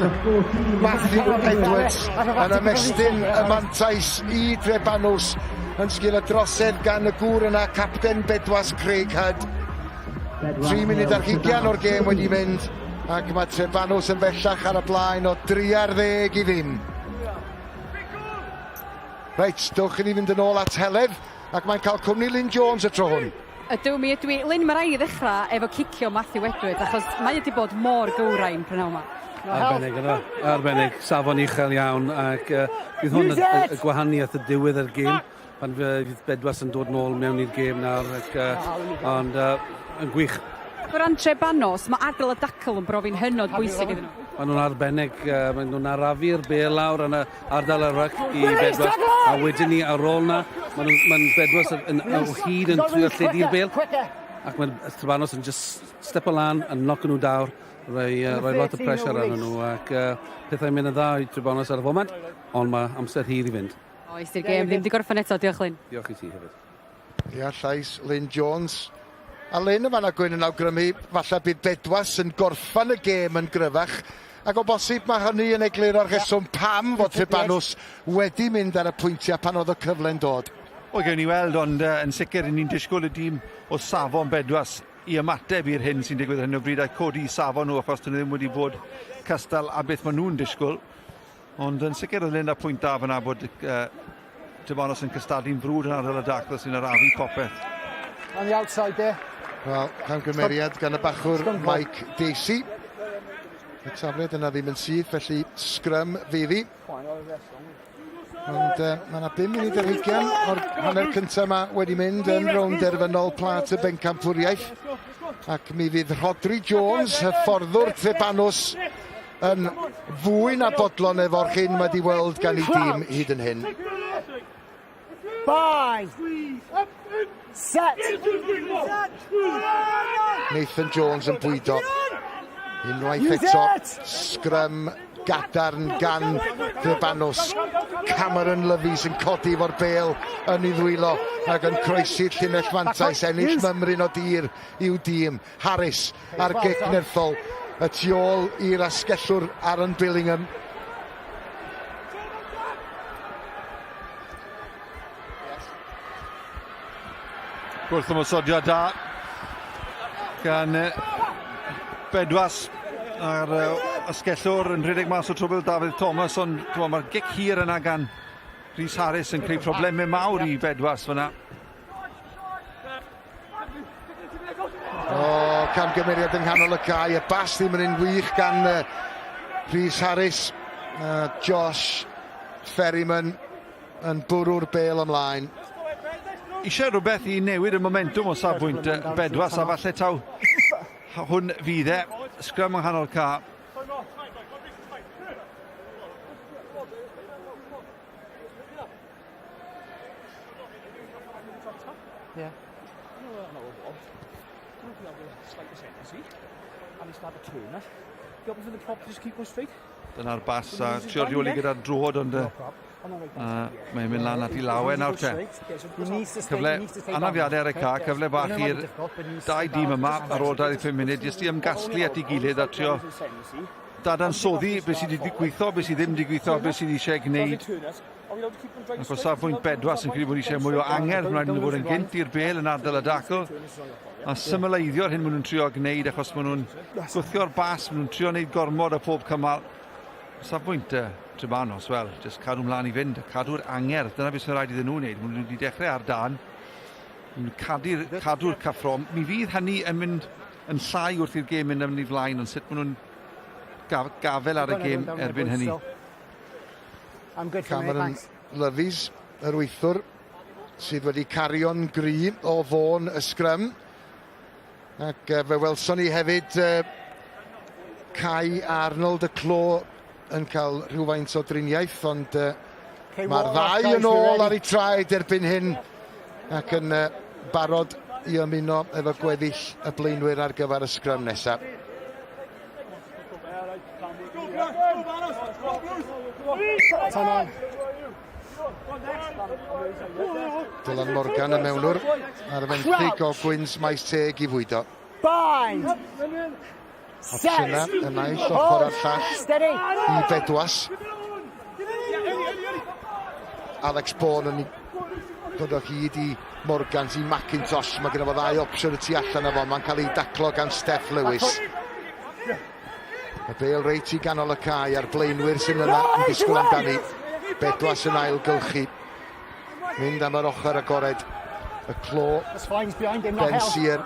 Matthew Edwards yn ymestyn y mantais i Drebanws yn sgil y drosedd gan y gŵr yna, capten Bedwas Craig Hudd. 3 munud ar hugian o'r gêm wedi mynd ac mae Trebanws yn bellach ar y blaen o 3 ar 10 i ddim. Reit, dewch i ni fynd yn ôl at Heledd ac mae'n cael cwmni Lynn Jones y tro hwn. Ydw, mi ydw i. Lynn, mae rhaid i ddechrau efo cicio Matthew Edwards, achos mae wedi bod mor gywrain prynhawn yma. Arbennig yna, arbennig, safon uchel iawn, ac uh, bydd hwn y, y, y gwahaniaeth y diwedd yr gêm, pan fydd Bedwas yn dod nôl mewn i'r gêm nawr, ac, uh, ond uh, yn gwych. O ran Trebanos, mae ardal y dacl yn brofi'n hynod bwysig iddyn nhw. Maen nhw'n arbennig, uh, maen nhw'n arafu'r bel lawr yn y ardal y ryc i Bedwas, a wedyn ni ar ôl na, maen nhw'n ma Bedwas yn, yn, o hyd yn trio lledu'r bel, ac mae Trebanos yn just step o lan a knock nhw dawr, rhoi, uh, rhoi lot o pressure arnyn nhw, ac uh, pethau'n mynd yn dda i Trebanos ar y foment, ond mae amser hir i fynd. Oes, di'r gêm ddim wedi gorffen eto, diolch Lynn. Diolch i ti hefyd. Ia, llais Lynn Jones. A Lynn yn fanna Gwyn yn awgrymu, falle bydd Bedwas yn gorffan y gêm yn gryfach, ac o bosib mae hynny yn egluro'r rheswm pam fod Trebanws wedi mynd ar y pwyntiau pan oedd y cyfle'n dod. Wel, gewn ni weld, ond uh, yn sicr ni'n disgwyl y dîm o safon Bedwas i ymateb i'r hyn sy'n digwydd ar hyn o bryd a'i codi safon nhw achos dyn nhw ddim wedi bod cystal a beth maen nhw'n disgwyl. Ond yn sicr oedd Linda pwynt da fyna bod uh, Trebanos yn cystadlu'n frwd yn ardal y dacl sy'n arafu popeth. On the outside there. Wel, camgymeriad gan y bachwr Mike Dacey. Y tafliad yna ddim yn syth, felly sgrym fydd hi. Ond uh, mae yna 5 munud ar hugain o'r hanner cyntaf yma wedi mynd yn rownd derfynol plat y bencampwriaeth. Ac mi fydd Rhodri Jones, hyfforddwr Trebanws, yn fwy na bodlon efo'r hyn mae wedi weld gan ei dîm hyd yn hyn. Bye. Set. Nathan Jones yn bwydo. Unwaith eto, sgrym gadarn gan Drebanws. Cameron Lovies yn codi efo'r bel yn ei ddwylo ac yn croesi'r llinell fantais, ennill mymryn o dir i'w dîm. Harris ar gic nerthol y tu ôl i'r asgellwr Aaron Billingham. Gwrth ymosodiad da gan Bedwas a'r asgellwr yn rhedeg mas o trwbl Dafydd Thomas, ond mae'r gic hir yna gan Rhys Harris yn creu problemau mawr i Bedwas fyna. O, camgymeriad yng nghanol y cae. Y bas ddim yn un wych gan uh, Rhys Harris. Uh, Josh Ferryman yn bwrw'r bel ymlaen. Eisiau rhywbeth i newid y momentum o safbwynt Bedwas a falle taw hwn fydd e. Sgrym yng nghanol ca. Yeah. Dyna'r bas a trio rheoli gyda'r drod ond mae'n mynd lan at ei lawe nawr te. Cyfle anafiadau ar y ca, cyfle bach i'r dau dîm yma ar ôl 25 munud, jyst i ymgasglu at ei gilydd a trio dadansoddi beth sydd wedi gweithio, beth sydd ddim wedi gweithio, beth sydd eisiau gwneud. Ac o safbwynt Bedwas yn credu bod eisiau mwy o angerdd, mae'n rhaid nhw fod yn gynt i'r bel yn ardal y dacl. A symleiddio'r hyn maen nhw'n trio gwneud achos maen nhw'n gwthio'r bas, maen nhw'n trio gwneud gormod o pob cymal. O safbwynt Trebanos, wel, jyst cadw mlaen i fynd, cadw'r angerdd, dyna beth sy'n rhaid iddyn nhw wneud. Maen nhw wedi dechrau ar dan, maen nhw'n cadw'r cadw cyffro. Mi fydd hynny yn mynd yn llai wrth i'r gêm mynd yn ei flaen, ond sut maen nhw'n gafel ar y gêm erbyn hynny. Cameron Lovies, yr wythwr, sydd wedi cario'n gry o fôn y sgrym. Ac fe welson ni hefyd Kai Arnold y clo yn cael rhywfaint o driniaeth, ond mae'r ddau yn ôl ar eu traed erbyn hyn ac yn barod i ymuno efo gweddill y blaenwyr ar gyfer y sgrym nesaf. Dylan Morgan y mewnwr ar y fenthyg o Gwyns Maes Teg i fwydo. Bind! Opsiynau y naill ochr a'r llall i Bedwas. Alex Bourne yn dod o hyd i Morgans i McIntosh. Mae gyda fo ddau opsiwn y tu allan o fo. Mae'n cael ei daclo gan Steff Lewis. Y bel reit i ganol y cae a'r blaenwyr sy'n yna yn disgwyl amdani. Bedwas yn ailgylchu. Mynd am yr ochr agored. Y clo. Ben Sear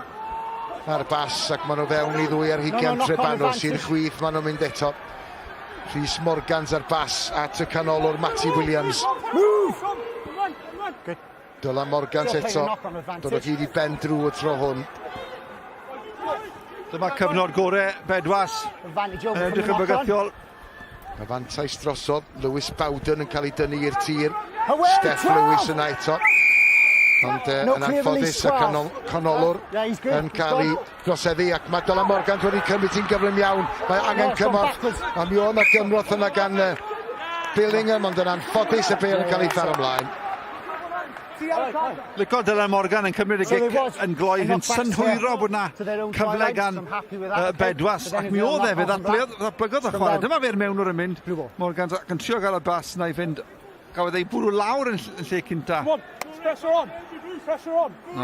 a'r bas ac maen nhw fewn i ddwy ar hugain Trebanos i'r chwith maen nhw'n mynd eto. Rhys Morgans ar bas at y canolwr Matty Williams. Dylan Morgans eto. Dod o hyd i Ben Drew y tro hwn. Dyma cyfnod gore Bedwas. Yn edrych yn bygythiol. Y fantais drosodd, Lewis Bowden yn cael ei dynnu i'r tir. Steff Lewis yna eto. Ond yn anffodus y canol, canolwr yn cael ei droseddu ac mae Dylan Morgan wedi cymryd hi'n gyflym iawn. Mae angen cymorth. A mi oedd yna gymroth yna gan Billingham ond yn anffodus y bêl yn cael ei tharo ymlaen. Lico Dylan Morgan yn cymryd y gic yn gloi yn synhwyro bod na cyfle gan Bedwas ac mi oedd e, fe ddatblygodd y chwarae. Dyma fe'r mewnwr yn mynd, Morgan ac yn trio gael y bas na i fynd. Gafodd ei bwrw lawr yn lle cynta.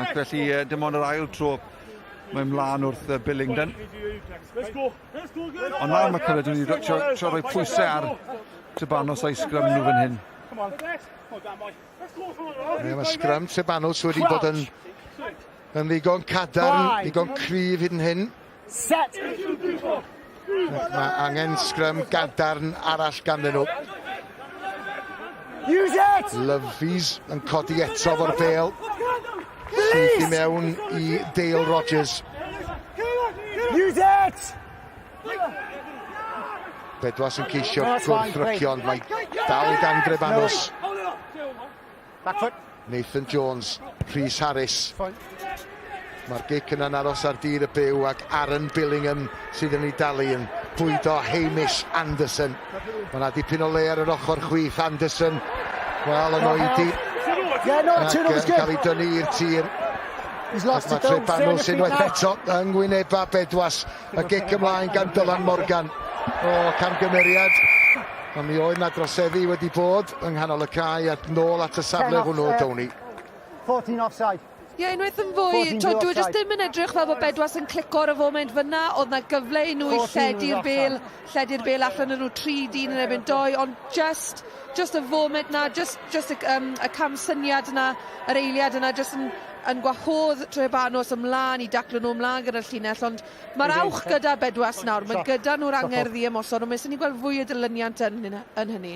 Ac felly dim ond yr ail tro mae mlaen wrth Billington. Ond nawr mae cyfle dwi'n trio rhoi pwysau ar Trebanos a'i sgrym nhw fan hyn. Ie, mae sgrym Trebanos wedi bod yn, yn ddigon cadarn, ddigon cryf hyd yn hyn. Set! Ac mae angen sgrym gadarn arall ganddyn nhw. Use it! Lovies yn codi eto fo'r bel. Syth i mewn i Dale Rogers. Use it! Bedwas yn ceisio gwrthrycio, ond mae dal gan Drefanws. Nathan Jones, Rhys Harris. Mae'r gic yna'n aros ar dir y byw ac Aaron Billingham sydd yn ei dalu yn bwydo Hamish Anderson. Mae yna dipyn o le ar yr ochr chwith. Anderson, wel, yn oedi. Ac yn cael ei dynnu i'r tir. He's lost Ac mae Trebanws unwaith eto yng ngwyneba Bedwas. Y gic ymlaen gan Dylan Morgan. O, camgymeriad. Ond mi oedd na droseddu wedi bod yng nghanol y cae ac nôl at y safle hwnnw, Tony. 14 offside. Ie, unwaith yn fwy, t'od, dyw e jyst ddim yn edrych fel bod Bedwas yn clico ar y foment fyna, oedd na gyfle i nhw i lledu'r bel, lledu'r bel allan yn nhw tri dyn yn erbyn doi, ond just, just y foment na, just, just y, um, y camsyniad yna, yr eiliad yna, just yn yn gwahodd Trebanos ymlaen i daclo nhw ymlaen gyda'r llinell, ond mae'r awch gyda Bedwas nawr, mae gyda nhw'r angerdd i ymosod, ond mae eisiau ni gweld fwy o dilyniant yn, yn hynny.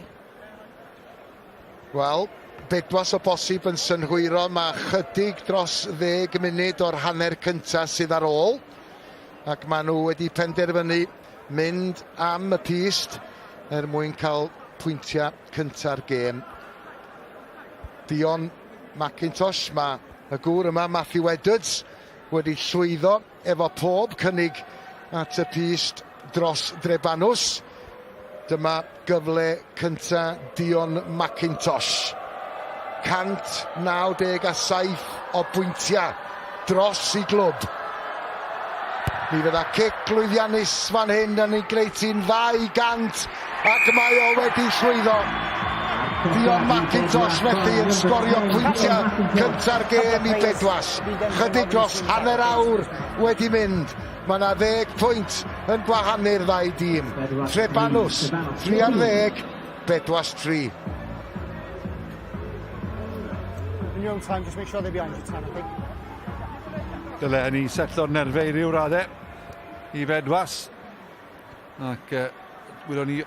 Wel, Bedwas o bosib yn synhwyro, mae chydig dros ddeg munud o'r hanner cyntaf sydd ar ôl, ac maen nhw wedi penderfynu mynd am y pyst er mwyn cael pwyntiau cynta'r gêm. Dion McIntosh, mae Y gŵr yma, Matthew Edwards, wedi llwyddo efo pob cynnig at y pyst dros Drebanws. Dyma gyfle cynta Dion McIntosh. 197 o bwyntiau dros i glwb. Mi fydda cic lwyddiannus fan hyn yn ei greu ti'n 200 ac mae o wedi llwyddo. Dion McIntosh felly yn sgorio pwyntiau cynta'r gêm i Bedwas. Chydig dros hanner awr wedi mynd. Mae yna ddeg pwynt yn gwahanu'r ddau dîm. Trebanws, 3 ar ddeg, Bedwas 3. In your own time, just make sure they're behind you, Tan, I think. Dyle hynny setlo'r nerfau i ryw raddau i Fedwas. Ac uh, wylwn ni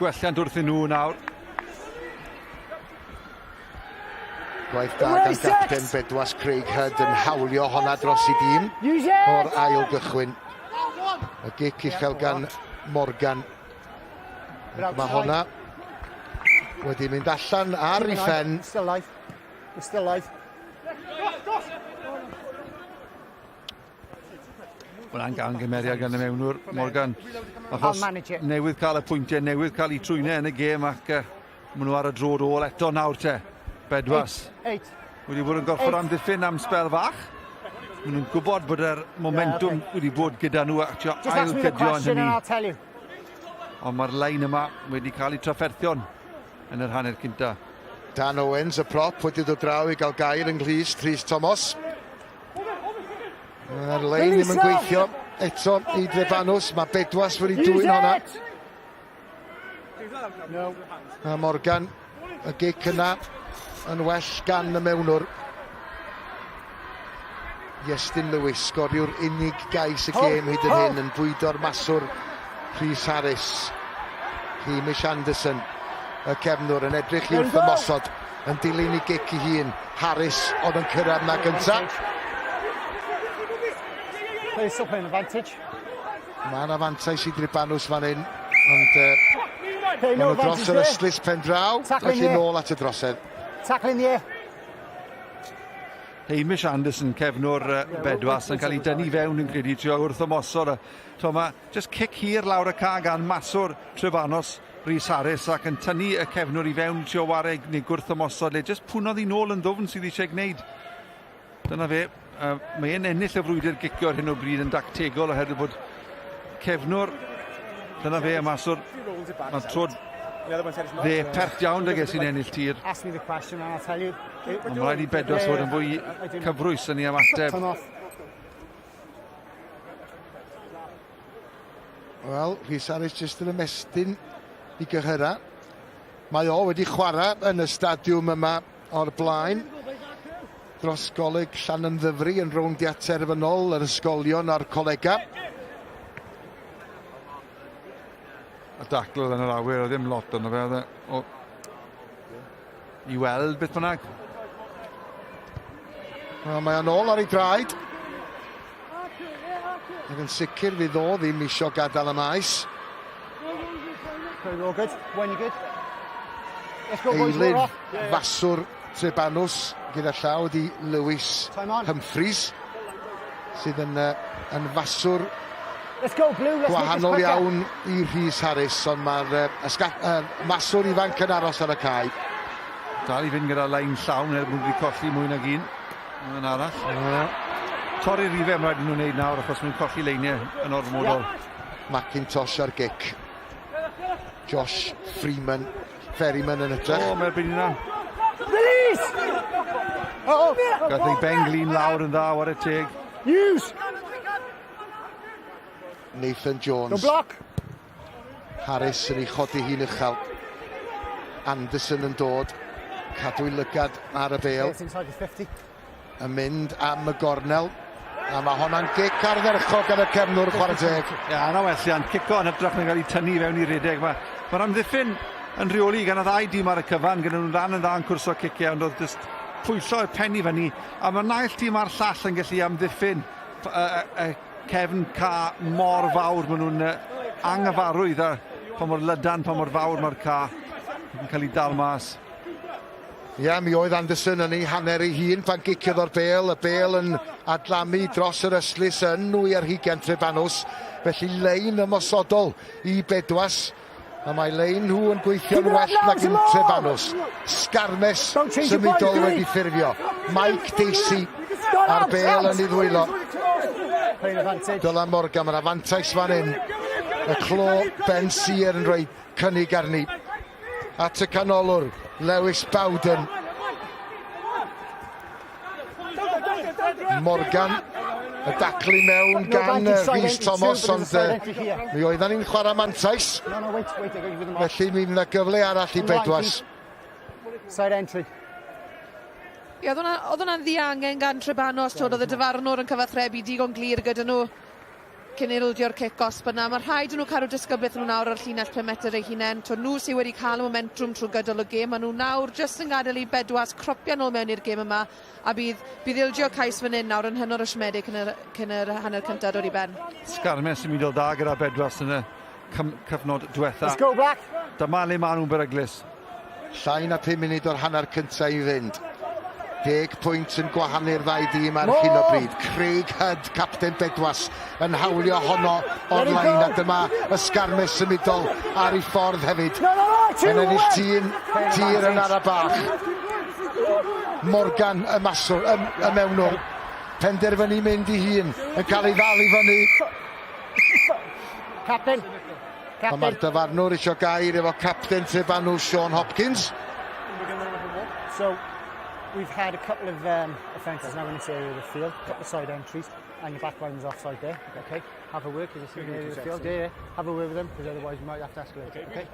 gwelliant wrthyn nhw nawr. Gwaith da gan gapten Bedwas Craig Hudd yn hawlio honna dros i dîm o'r ail gychwyn. Y gic uchel gan Morgan. Ac mae honna wedi mynd allan ar ei phen. Still life. It's still life. Hwna'n gamgymeriad gan y mewnwr, Morgan. Achos newydd cael y pwyntiau, newydd cael eu trwynau yn y gêm ac uh, maen nhw ar y drod ôl eto nawr te. Bedwas. Eight. Wedi bod yn gorfod amddiffyn am sbel fach. Maen nhw'n gwybod bod yr momentum yeah, okay. wedi bod gyda nhw ac trio ail gydio yn hynny. Ond mae'r lein yma wedi cael ei trafferthion yn yr hanner cynta. Dan Owens, y prop, wedi dod draw i gael gair yng Nghlust, Rhys Thomas. Mae'r lein ddim yn gweithio eto i Drefanws. Mae Bedwas wedi dwyn honna. A Morgan, y gic yna yn well gan y mewnwr. Iestyn Lewis, sgoriwr unig gais y gêm hyd yn hyn, yn bwydo'r maswr Rhys Harris. Hamish Anderson, y cefnwr, yn edrych i wrth ymosod. Yn dilyn i gic i hun, Harris oedd yn cyrraedd na gyntaf. Players still playing advantage. Mae yna fantais i Dribanws fan hyn, ond uh, maen nhw dros yr ystlys pen draw, felly nôl at y drosedd. Tackle in the air. Hamish Anderson, cefnwr Bedwas, yn cael ei dynnu fewn yn credu trio wrth ymosod. To, mae just cic hir lawr y ca gan maswr Trefanos Rhys Harris ac yn tynnu y cefnwr i fewn trio ware neu gwrth ymosod le jyst pwnodd i nôl yn ddwfn sydd eisiau gwneud. Dyna fe, uh, mae e'n ennill y frwydr gicio ar hyn o bryd yn dactegol oherwydd bod cefnwr, dyna fe, y maswr, mae'r trod dde pert iawn ag sy'n ennill tir. Ond mae rhaid i Bedwas fod yn fwy cyfrwys yn ei ymateb. Wel, Rhys Harris jyst yn ymestyn i gyhyra. Mae o wedi chwarae yn y stadiwm yma o'r blaen. Dros Goleg Llanymddyfri yn rowndiau terfynol yr ysgolion a'r colegau. Y dacl yn yr awyr, oedd ddim lot ond fe, oedd e, o, i weld beth bynnag. Wel, mae o'n ôl ar ei draed. Ac yn sicr fydd o ddim isio gadael y maes. Eilydd faswr Trebanws gyda llaw di Lewis Humphreys sydd yn, uh, yn faswr Let's go, Blue. Let's gwahanol iawn i Rhys Harris, ond mae'r uh, uh, maswr ifanc yn aros ar y cae. Dal i fynd gyda lein llawn er bod wedi colli mwy nag un. Yn arall. Yeah. Torri'r rifau mae'n rhaid nhw'n wneud nawr achos mae'n colli leiniau yn ormodol. Yeah. McIntosh ar gic. Josh Freeman, Ferryman yn hytrach. O, mae'r byd yna. Release! Oh, oh. Gath ei ben glin lawr yn dda, war y teg. Use! Nathan Jones. No block. Harris yn ei chodi hi'n uchel. Anderson yn dod. Cadw'i lygad ar y bêl. Yn mynd am y gornel. A mae honna'n gic ardderchog gan y cefnwr, chwarae teg. Ie, yeah, yna welliant. Cico yn hytrach na gael ei tynnu fewn i redeg. Mae'r ma amddiffyn yn rheoli gan y ddau dîm ar y cyfan, gyda nhw'n rhan yn dda yn cwrso ciciau, ond oedd jyst pwyso y pen i fyny. A mae'r naill tîm a'r llall yn gallu amddiffyn y, y, cefn ca mor fawr, maen nhw'n anghyfarwydd â pa mor lydan, pa mor fawr mae'r ca yn cael ei dal mas. Ia, mi oedd Anderson yn ei hanner ei hun pan giciodd o'r bêl, y bêl yn adlamu dros yr ystlys yn nwy ar hugain Trebanws, felly lein ymosodol i Bedwas, a mae lein nhw yn gweithio'n well nag yn Trebanws. Sgarmes symudol wedi ffurfio. Mike Dacey a'r bêl yn ei ddwylo. Dylan Morgan, mae'n afantais fan hyn. Y clo Ben Sear yn rhoi cynnig arni. At y canolwr, Lewis Bowden. Morgan, y daclu mewn gan Rhys Thomas, ond mi oeddan ni'n chwarae mantais. Felly mi fydd yna gyfle arall i Bedwas. Side entry. Ie, oedd hwnna'n ddiangen gan Trebanos, twyd, oedd y dyfarnwr yn cyfathrebu digon glir gyda nhw. Cyn ildio'r cic gosb yna, mae rhaid i nhw cadw disgyblaeth nhw nawr ar llinell 5 metr eu hunain. T'o, nhw sydd wedi cael y momentwm trwy gydol y gêm. Maen nhw nawr jyst yn gadael i Bedwas cropio nôl mewn i'r gêm yma a bydd, bydd ildio cais fan hyn nawr yn hynod o siomedig cyn yr, cyn yr hanner cyntaf dod i ben. Sgarmes yn mynd o dda gyda Bedwas yn y cyfnod diwetha. Let's go, Black! Dyma le maen nhw'n beryglus. Llai na 5 munud o'r hanner cyntaf i fynd. Deg pwynt yn gwahanu'r ddau dîm ar hyn o bryd. Craig Hudd, capten Bedwas, yn hawlio honno o'r lein a dyma ysgarmes symudol ar ei ffordd hefyd. Yn ennill tîm tir yn ara bach. Morgan y maswr, y, y mewnwr, penderfynu mynd i hun, yn cael ei ddal i fyny. Captain. Ond mae'r dyfarnwr eisiau gair efo capten Trebanw, Sean Hopkins. So, we've had a couple of um, offences now in this area of the field, a couple of side entries, and your back line was offside there. Okay, have a word because it's in the area of the field. Yeah, yeah, have a word with them because otherwise we might have to escalate. Okay, okay?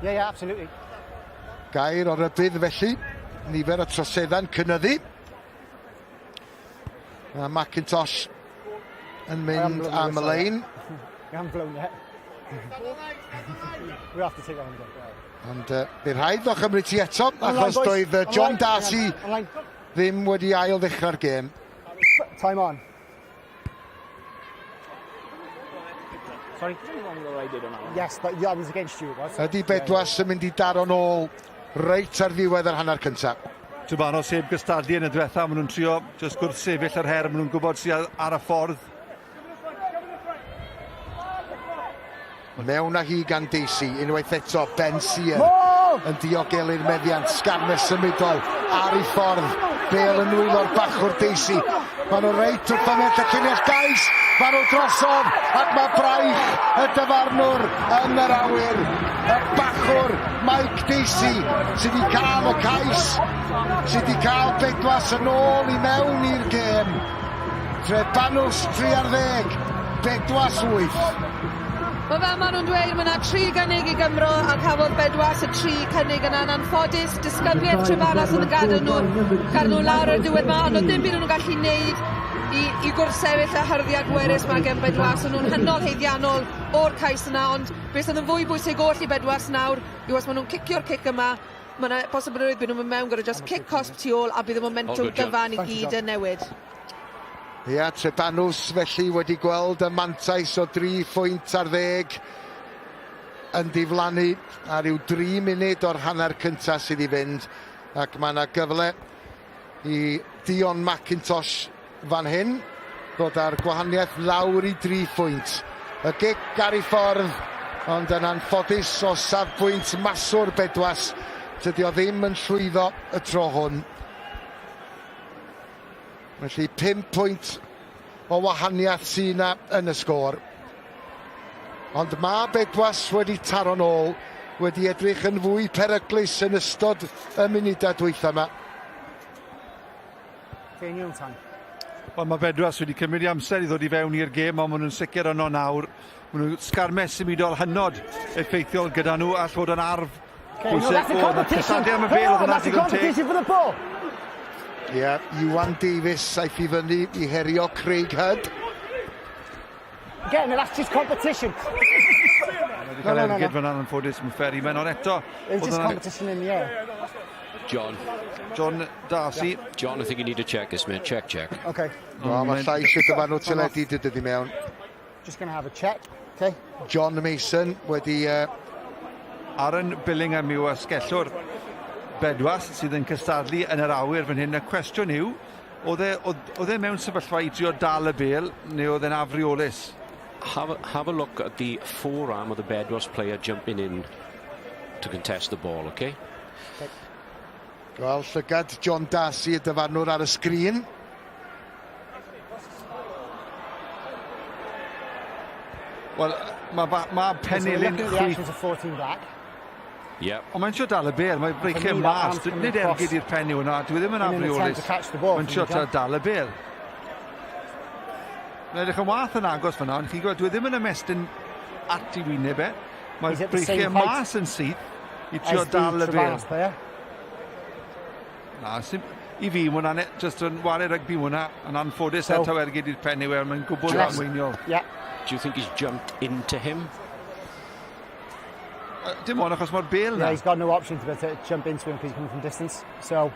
Yeah, yeah, absolutely. Gair o rybudd felly, nifer y troseddau'n cynyddu. Mae McIntosh yn mynd am y lein. We haven't blown yet. We have to take that one again. Ond uh, bydd rhaid o chymryd ti eto, achos doedd uh, John Darcy ddim wedi ail ddechrau'r gêm. Time on. Sorry? Yes, but that was against you, it was. Ydy Bedwas yn mynd i daro nôl reit ar ddiwedd yr hanner cyntaf. Trebanos heb gystadlu yn y diwetha, maen nhw'n trio jyst gwrthsefyll yr her, maen nhw'n gwybod sydd ar y ffordd. Mewn â hi gan Dacey, unwaith eto Ben Sear yn diogelu'r meddiant, sgarmes symudol ar ei ffordd, bêl yn nwylo'r bachwr Dacey. Maen nhw reit wrth ymell y llinell gais, maen nhw drosodd ac mae braich y dyfarnwr yn yr awyr. Y bachwr Mike Dacey sydd wedi cael y cais, sydd wedi cael Bedwas yn ôl i mewn i'r gêm. Trebanws 3 ar ddeg, Bedwas 8. Wel fel maen nhw'n dweud, mae yna tri gynnig i Gymro a cafodd Bedwas y tri cynnig yna. Yn anffodus, disgybliaeth Trebanos oedd yn gadael nhw, gadael nhw lawr ar y diwedd yma, ond oedd dim byd o'n nhw'n gallu wneud i, i gwrthsefyll y hyrddiad bwerus yma gen Bedwas. O'n nhw'n hynod haeddiannol o'r cais yna, ond beth sydd yn fwy bwysig oll i Bedwas nawr yw os maen nhw'n cicio'r cic yma, Mae yna posibilrwydd bydd nhw'n mynd mewn gyda just cic cosb tu ôl a bydd y momentwm gyfan i gyd yn newid. Ia, Trebanws felly wedi gweld y mantais o dri phwynt ar ddeg yn diflannu a rhyw dri munud o'r hanner cyntaf sydd i fynd ac mae yna gyfle i Dion McIntosh fan hyn ddod â'r gwahaniaeth lawr i dri phwynt. Y gic ar ei ffordd, ond yn anffodus o safbwynt maswr Bedwas, tydi o ddim yn llwyddo y tro hwn. Felly 5 pwynt o wahaniaeth sy'n yna yn y sgôr. Ond mae Bedwas wedi taro'n ôl, wedi edrych yn fwy peryglus yn ystod y munudau dwytha yma. Genuine time. Wel, mae Bedwas wedi cymryd i amser i ddod i fewn i'r gêm, ond maen nhw'n sicr yno nawr. Maen nhw'n sgarmes symudol hynod effeithiol gyda nhw, all fod yn arf Okay, no, that's a competition. Cystadlu am y bêl, oedd hwnna digon teg. for the ball. Ie, yeah, Iwan Davies aeth i fyny i herio Craig Hudd. Again, that's just competition. Wedi cael ergyd fan anffodus, mae Ferryman, ond eto... It was just competition in the air. John. John Darcy. Yeah. John, I think you need to check this, man. Check, check. Okay. Wel, mae llais y dyfarnwr teledu dy dydi mewn. Just going to have a check, okay? John Mason wedi... Aaron Billingham yw asgellwr Bedwas sydd yn cystadlu yn yr awyr fan hyn. Y cwestiwn yw, oedd e, oedd, oedd e mewn sefyllfa i drio dal y bêl, neu oedd e'n afreolus? Have a, have a look at the forearm of the Bedwas player jumping in to contest the ball, okay? Wel, llygad John Darcy y dyfarnwr ar y sgrin. Wel, mae ma penilyn chwith... Yep. Ond mae'n trio dal y bêl, mae breichiau mas, nid ergyd i'r pen yw hwnna, dwi ddim yn afreolus. Mae'n trio dal y bêl. Mae'n edrych yn wath yn agos fyna, ond chi'n gweld, dwi ddim yn ymestyn at i wyneb e. Mae'r breichiau mas yn syth i trio dal y bêl. Na, sim, i fi, mae hwnna'n just yn ware rygbi hwnna, yn anffodus er taw ergyd i'r pen yw e, mae'n gwbl damweiniol. Yeah. Do you think he's jumped into him? Dim ond achos mae'r bêl na. Yeah, he's got no option to, to jump into him because he's coming from distance. So,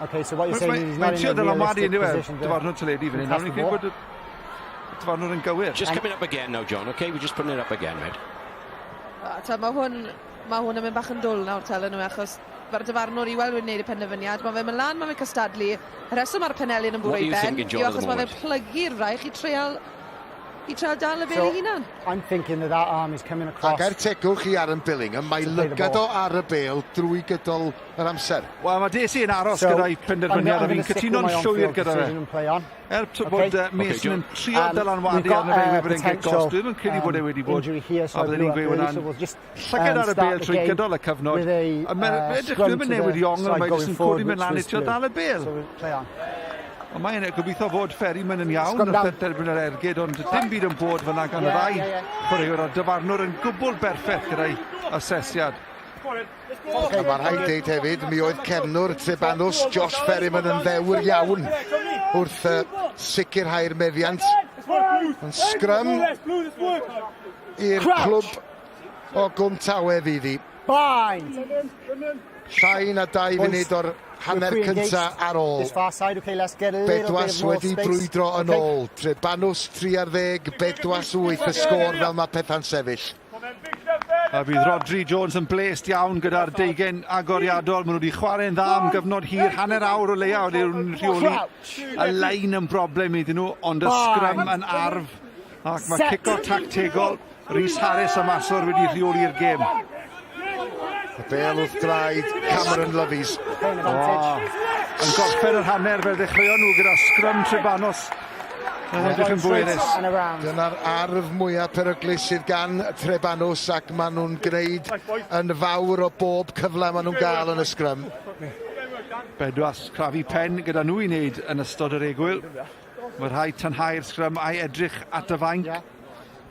okay, so what you're saying is he's not in a realistic position. Dyfarnwr teledu fan hyn. Nawr ni'n credu bod y dyfarnwr yn gywir. Just coming up again now, John, okay? We're just putting it up again, mate. Ta, mae hwn, mae hwn yn mynd bach yn dwl nawr, tel yn achos mae'r dyfarnwr i weld wedi gwneud y penderfyniad. Mae fe'n mynd lan, mae fe'n cystadlu. Y rheswm mae'r penelin yn bwrw ei ben yw achos mae fe'n plygu'r fraich i treial i treial dal y bêl ei hunan. I'm thinking that that arm is coming across. Ac er tegwch i Aaron Billingham, mae lygad o ar y bêl drwy gydol yr amser. Wel, mae Desi yn aros so, gyda'i penderfyniad a fi'n cytuno'n llwyr gyda fe. Er bod Mason yn trio dylanwadu arno fe i bod e'n gic gosb, dwi ddim yn credu bod e wedi bod. A bydden ni'n gweud hwnna'n llygad ar y bêl trwy gydol y cyfnod. A mae'n edrych, dwi ddim yn newid i ongl, mae jyst yn codi mynd lan i trio dal y bêl. Ond mae'n gobeithio fod Ferryman yn iawn wrth derbyn yr ergyd, ond dim byd yn bod fyna gan y ddau chwaraewr a'r dyfarnwr yn gwbl berffaith gyda'i asesiad. A mae'n rhaid deud hefyd, mi oedd cefnwr Trebanws, Josh Ferryman yn ddewr iawn wrth sicrhau'r meddiant. Yn sgrym i'r clwb o Gwm Tawe fydd hi. Llai na 2 funud o'r hanner cynta ar ôl. Bedwas wedi brwydro yn ôl. Trebanws 3 ar ddeg, Bedwas 8 y sgôr fel mae pethau'n sefyll. A bydd Rhodri Jones yn blest iawn gyda'r deugain agoriadol. Maen nhw wedi chwarae'n dda am gyfnod hir, hanner awr o leia oedd nhw'n rheoli. Y lein yn broblem iddyn nhw, ond y sgrym yn arf. Ac mae cico tactegol Rhys Harris a Masor wedi rheoli'r gêm. Y bêl wrth draed Cameron Lovies. Oh, yn gorffen yr hanner fel ddechreuon nhw gyda sgrym Trebanos. Yn edrych yn bwerus. Dyna'r arf mwyaf peryglus sydd gan Trebanos ac maen nhw'n gwneud yn fawr o bob cyfle maen nhw'n gael yn y sgrym. Bedwas crafu pen gyda nhw i wneud yn ystod yr egwyl. Mae rhaid tynhau'r sgrym a'i edrych at y fainc.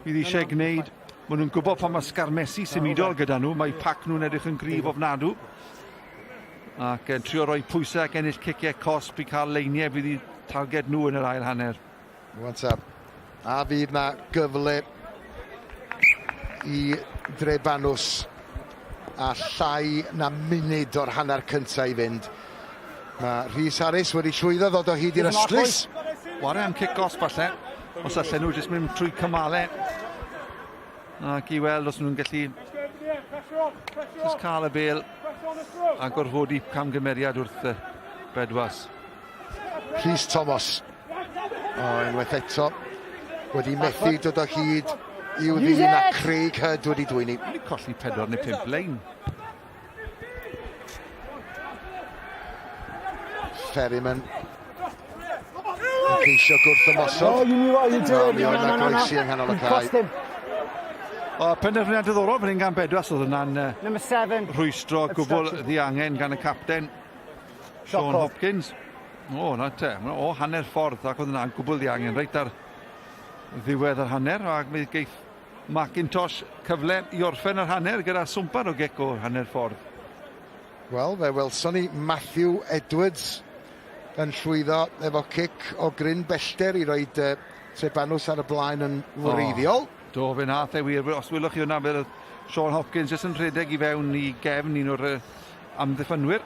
Bydd eisiau gwneud. Maen nhw'n gwybod pan mae sgarmesu symudol gyda nhw, mae pac nhw'n edrych yn gryf ofnadw. Ac yn trio rhoi pwysau ac ennill ciciau cosb i cael leiniau fydd i targed nhw yn yr ail hanner. Rwan ta, a fydd na gyfle i Drebanws a llai na munud o'r hanner cyntaf i fynd. Mae Rhys Harris wedi llwyddo ddod o hyd i'r ystlys. Ware am cic gosb falle. Os allan nhw jyst mynd trwy cymalau. Ac i weld os nhw'n gallu jyst cael y bêl a gorfodi camgymeriad wrth y Bedwas. Rhys Thomas. O, unwaith eto. Wedi methu dod o hyd i'w ddyn a Craig Hudd wedi dwyni. Wedi colli 4 neu 5 lein. Ferryman yn ceisio gwrth ymosod. Oh, you knew what you were doing. Mi oedd 'na groesi yng nghanol y cae. O, penderfyniad diddorol fan hyn gan Bedwas, oedd hwnna'n Number seven. rhwystro gwbl ddiangen gan y capten, Sean Hopkins. O, na te, o hanner ffordd, ac oedd hwnna'n gwbl ddiangen, reit ar ddiwedd yr hanner, ac mi geith McIntosh cyfle i orffen yr hanner gyda swmpar o gic o hanner ffordd. Wel, fe welson ni Matthew Edwards yn llwyddo efo cic o gryn bellter i roid Trebanws ar y blaen yn wreiddiol. O, do, fe nath e wir. Os wylwch chi hwnna, fe oedd Sean Hopkins jyst yn rhedeg i fewn i gefn un o'r amddiffynwyr.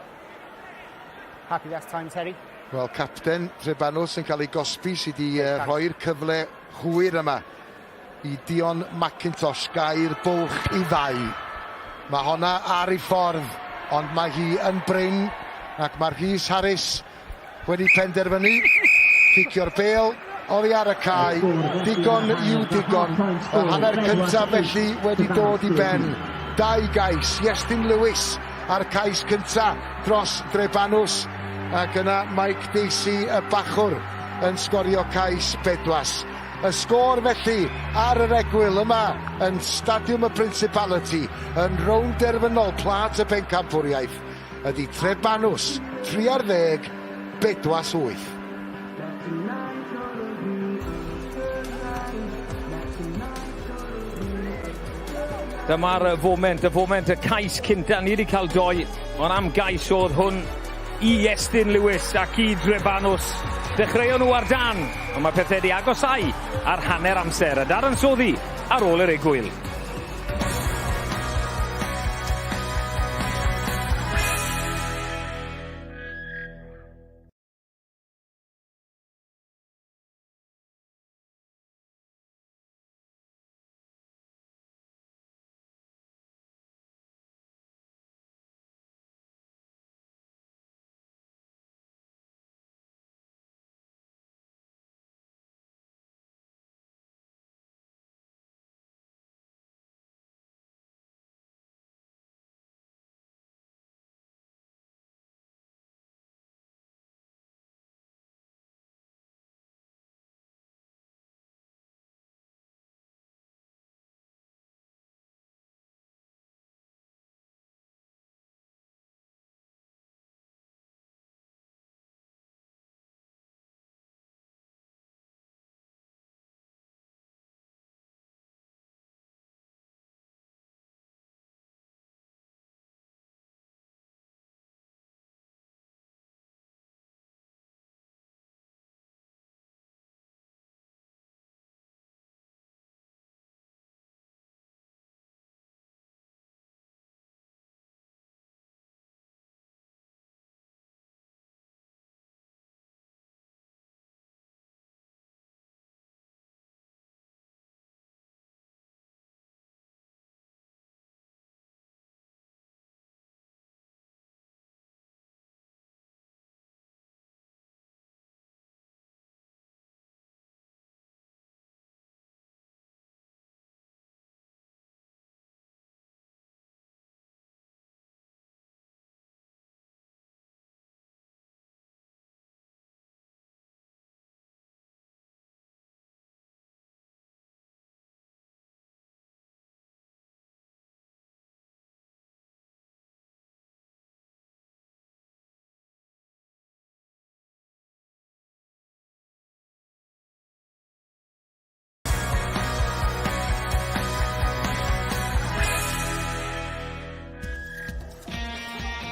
Happy that's time, Terry. Wel, capten Trebanws yn cael ei gosbi sydd wedi rhoi'r cyfle hwyr yma i Dion McIntosh gau'r bwlch i ddau. Mae honna ar ei ffordd. Ond mae hi yn brin ac mae Rhys Harris wedi penderfynu cicio'r bêl oddi ar y cae. Digon yw digon. Y hanner cyntaf felly wedi dod i ben. Dau gais, Iestyn Lewis a'r cais cyntaf dros Drebanws ac yna Mike Dacey y bachwr yn sgorio cais Bedwas. Y sgôr felly ar yr egwyl yma yn Stadiwm y Principality yn rownd derfynol Plât y Pencampwriaeth ydy Trebanws 3 ar ddeg, Bedwas 8. Dyma'r foment, y foment, y cais cynta. Ni wedi cael doi, ond am gais oedd hwn i Iestyn Lewis ac i Drebanws. Dechreuon nhw ar dan, ond mae pethau wedi agosau ar hanner amser. Y dadansoddi ar ôl yr egwyl.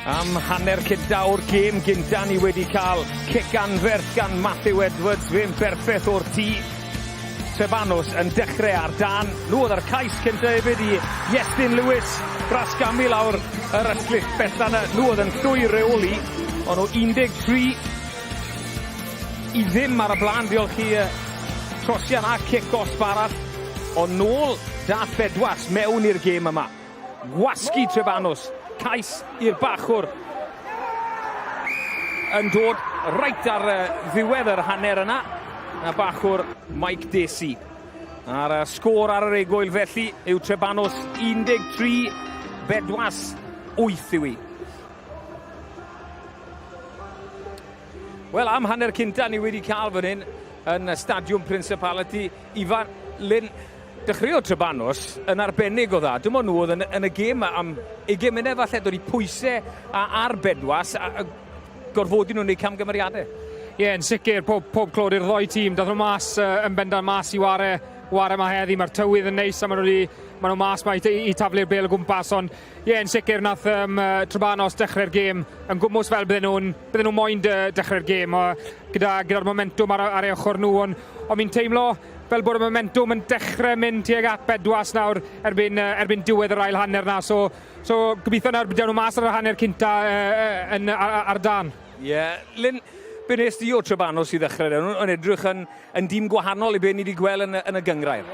Am hanner cynta o'r gêm gynta ni wedi cael cic anferth gan Matthew Edwards, fe'n berffeth o'r tŷ. Trebanws yn dechrau ar dan. Nhw oedd ar cais cynta hefyd i Iestyn Lewis. Brasgamu lawr yr ysglyll bella yna. Nhw oedd yn llwy reoli. Ond nhw 13 i ddim ar y blaen, diolch i trosiad a cic gosb arall. Ond nôl dath Bedwas mewn i'r gêm yma. Gwasgu Trebanws, cais i'r bachwr yn dod reit ar ddiwedd yr hanner yna. A bachwr Mike Dacey. A'r sgôr ar yr egwyl felly yw Trebanws 13, Bedwas 8 yw i. Wel, am hanner cynta ni wedi cael fan hyn yn Stadiwm Principality. Ifan, Lyn, dechreuodd Trebanos yn arbennig o dda. Dim ond nhw oedd yn, yn y gêm am 20 munud falle, dod i pwysau a, ar Bedwas a, a gorfodi nhw'n gwneud camgymeriadau. Ie, yeah, yn sicr, pob, pob clod i'r ddoi tîm. Dath nhw mas uh, yn bendant mas i ware, ware ma heddi. Mae'r tywydd yn neis a maen nhw, wedi, maen nhw mas ma i, i, i taflu'r bel o gwmpas. Ond Ie, yn sicr, nath um, Trebanos dechrau'r gêm yn gwmws fel bydden nhw'n bydden nhw moyn de, dechrau'r gêm gyda, gyda'r momentwm ar, ar ei ochr nhw, ond on mi'n teimlo fel bod y momentwm yn dechrau mynd tuag at Bedwas nawr erbyn, erbyn diwedd yr ail hanner na, so, so gobeithio nawr bydden nhw mas ar yr hanner cynta uh, yn, ar, ar dan. Ie, yeah. Lyn, be nes di o Trebanos i ddechrau? Nhw'n edrych yn, yn dîm gwahanol i be ni wedi gweld yn, yn y gyngrair.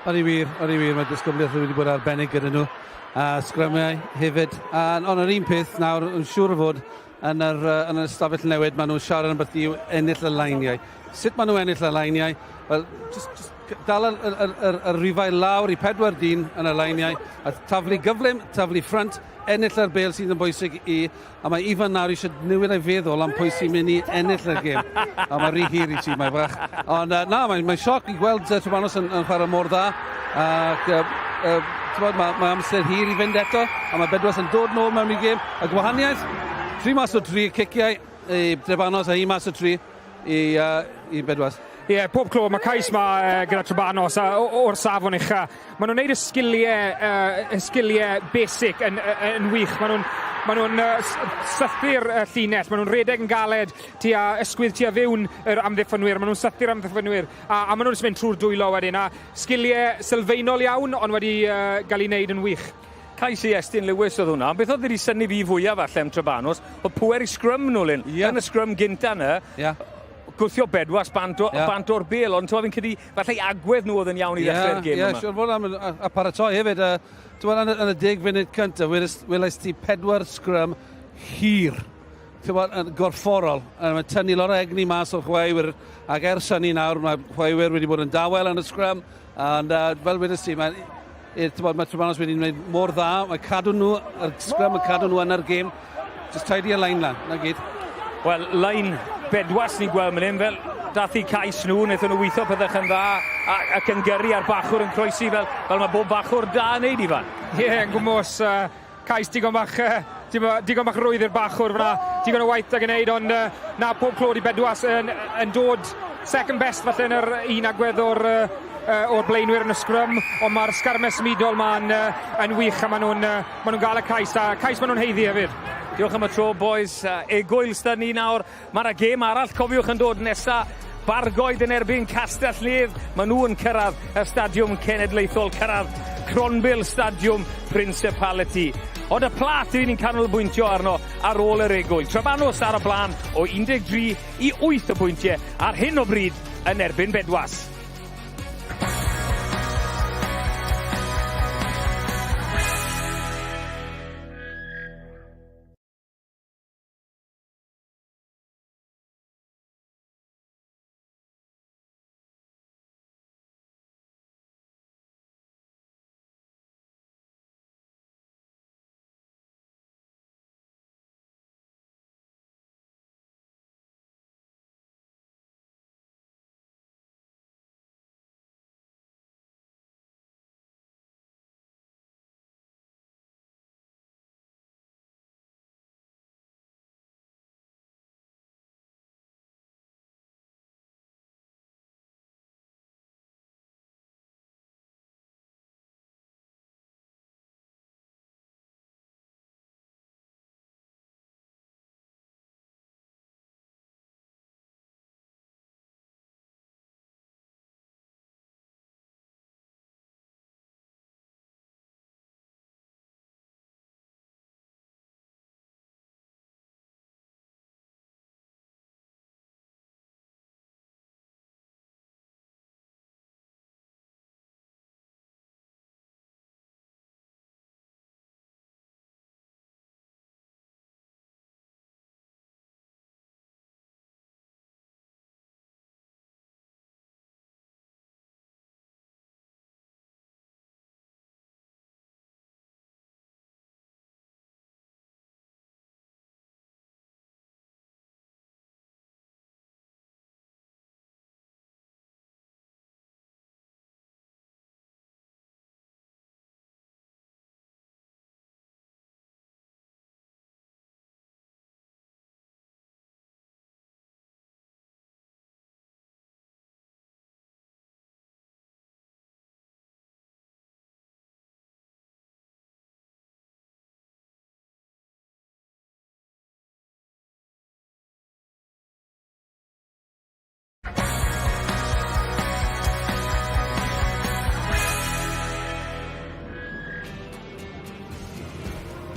Odi wir, odi wir, mae disgybliaeth wedi bod arbennig gyda nhw. A sgrymiau hefyd. A, ond yr un peth nawr, yn siŵr o fod, yn yr, yn yr ystafell newid, maen nhw'n siarad am beth yw ennill y leiniau. Sut maen nhw'n ennill y leiniau? Wel, just, just dal y, y, y, y, y rifau lawr i pedwar dyn yn y leiniau, a taflu gyflym, taflu ffrynt, ennill yr bel sydd yn bwysig i A mae Ifan nawr eisiau newid ei feddwl am pwy sy'n mynd i ennill y gêm. A mae rhy hir i ti, mae fach. Ond na, mae'n mae sioc i gweld Trebanos yn, yn chwarae mor dda. Ac uh, mae, mae amser hir i fynd eto, a mae Bedwas yn dod nôl mewn i gêm. Y gwahaniaeth, 3 mas o 3 ciciau i Trebanos a 1 mas o 3 i, i Bedwas. Ie, yeah, pob clo, mae cais ma gyda Trebanos o'r safon ucha. Maen nhw'n neud y sgiliau, y sgiliau basic yn, yn wych. Maen nhw'n maen nhw'n sythu'r llinell, maen nhw'n rhedeg yn galed tua ysgwydd tua fewn yr amddiffynwyr, maen nhw'n sythu'r amddiffynwyr, a, a maen nhw'n mynd trwy'r dwylo wedyn. A sgiliau sylfaenol iawn, ond wedi gael ei wneud yn wych. Cais i Estyn Lewis oedd hwnna, ond beth oedd wedi synnu fi fwyaf falle am Trebanos, oedd pwer i sgrym nhw, Lyn. Yeah. Yn y sgrym gynta yna, yeah. gwthio bedwas bant, o, yeah. bant o'r bel, ond ti'n fi'n credu, falle agwedd nhw oedd yn iawn i yeah, ddechrau'r gêm yeah, yma. Ie, siwr fod am, a, a paratoi hefyd. Ti'n yn, yn y deg funud cyntaf, welais ti pedwar sgrym hir. Ti'n bod, yn gorfforol. Mae'n tynnu lot o egni mas o'r chwaraewyr, ac ers hynny nawr, mae chwaraewyr wedi bod yn dawel yn y sgrym, Ond uh, fel wedes ti, mae, mae Trebanos wedi gwneud mor dda, mae cadw nhw, yr sgrym yn cadw nhw yn yr gêm. Just tidy y line lan, na gyd. Wel, line bedwas ni'n gweld mynd hyn, fel dath i cais nhw, wnaethon nhw weithio pethau yn dda ac yn gyrru a'r bachwr yn croesi fel, fel mae bob bachwr da yn neud, Ifan. Ie, yeah, yn gwmws, cais digon bach, digon bach rwydd i'r bachwr fyna, digon o waith ag yn neud, ond na, pob clod i Bedwas yn, yn dod second best falle yn yr un agwedd o'r, o'r blaenwyr yn y sgrym, ond mae'r sgarmes symudol ma'n yn wych a maen nhw'n ma nhw gael y cais, a cais maen nhw'n heiddi hefyd. Diolch am y tro, boys. Egwyl sydd ni nawr. Mae yna gêm arall, cofiwch, yn dod nesa. Bargoed yn erbyn Castell Nedd. Maen nhw yn cyrraedd y Stadiwm Cenedlaethol, cyrraedd Cronbil Stadiwm Principality. Ond y plat yw ni'n canolbwyntio arno ar ôl yr egwyl. Trebanos ar y blaen o 13 i 8 o bwyntiau ar hyn o bryd yn erbyn Bedwas.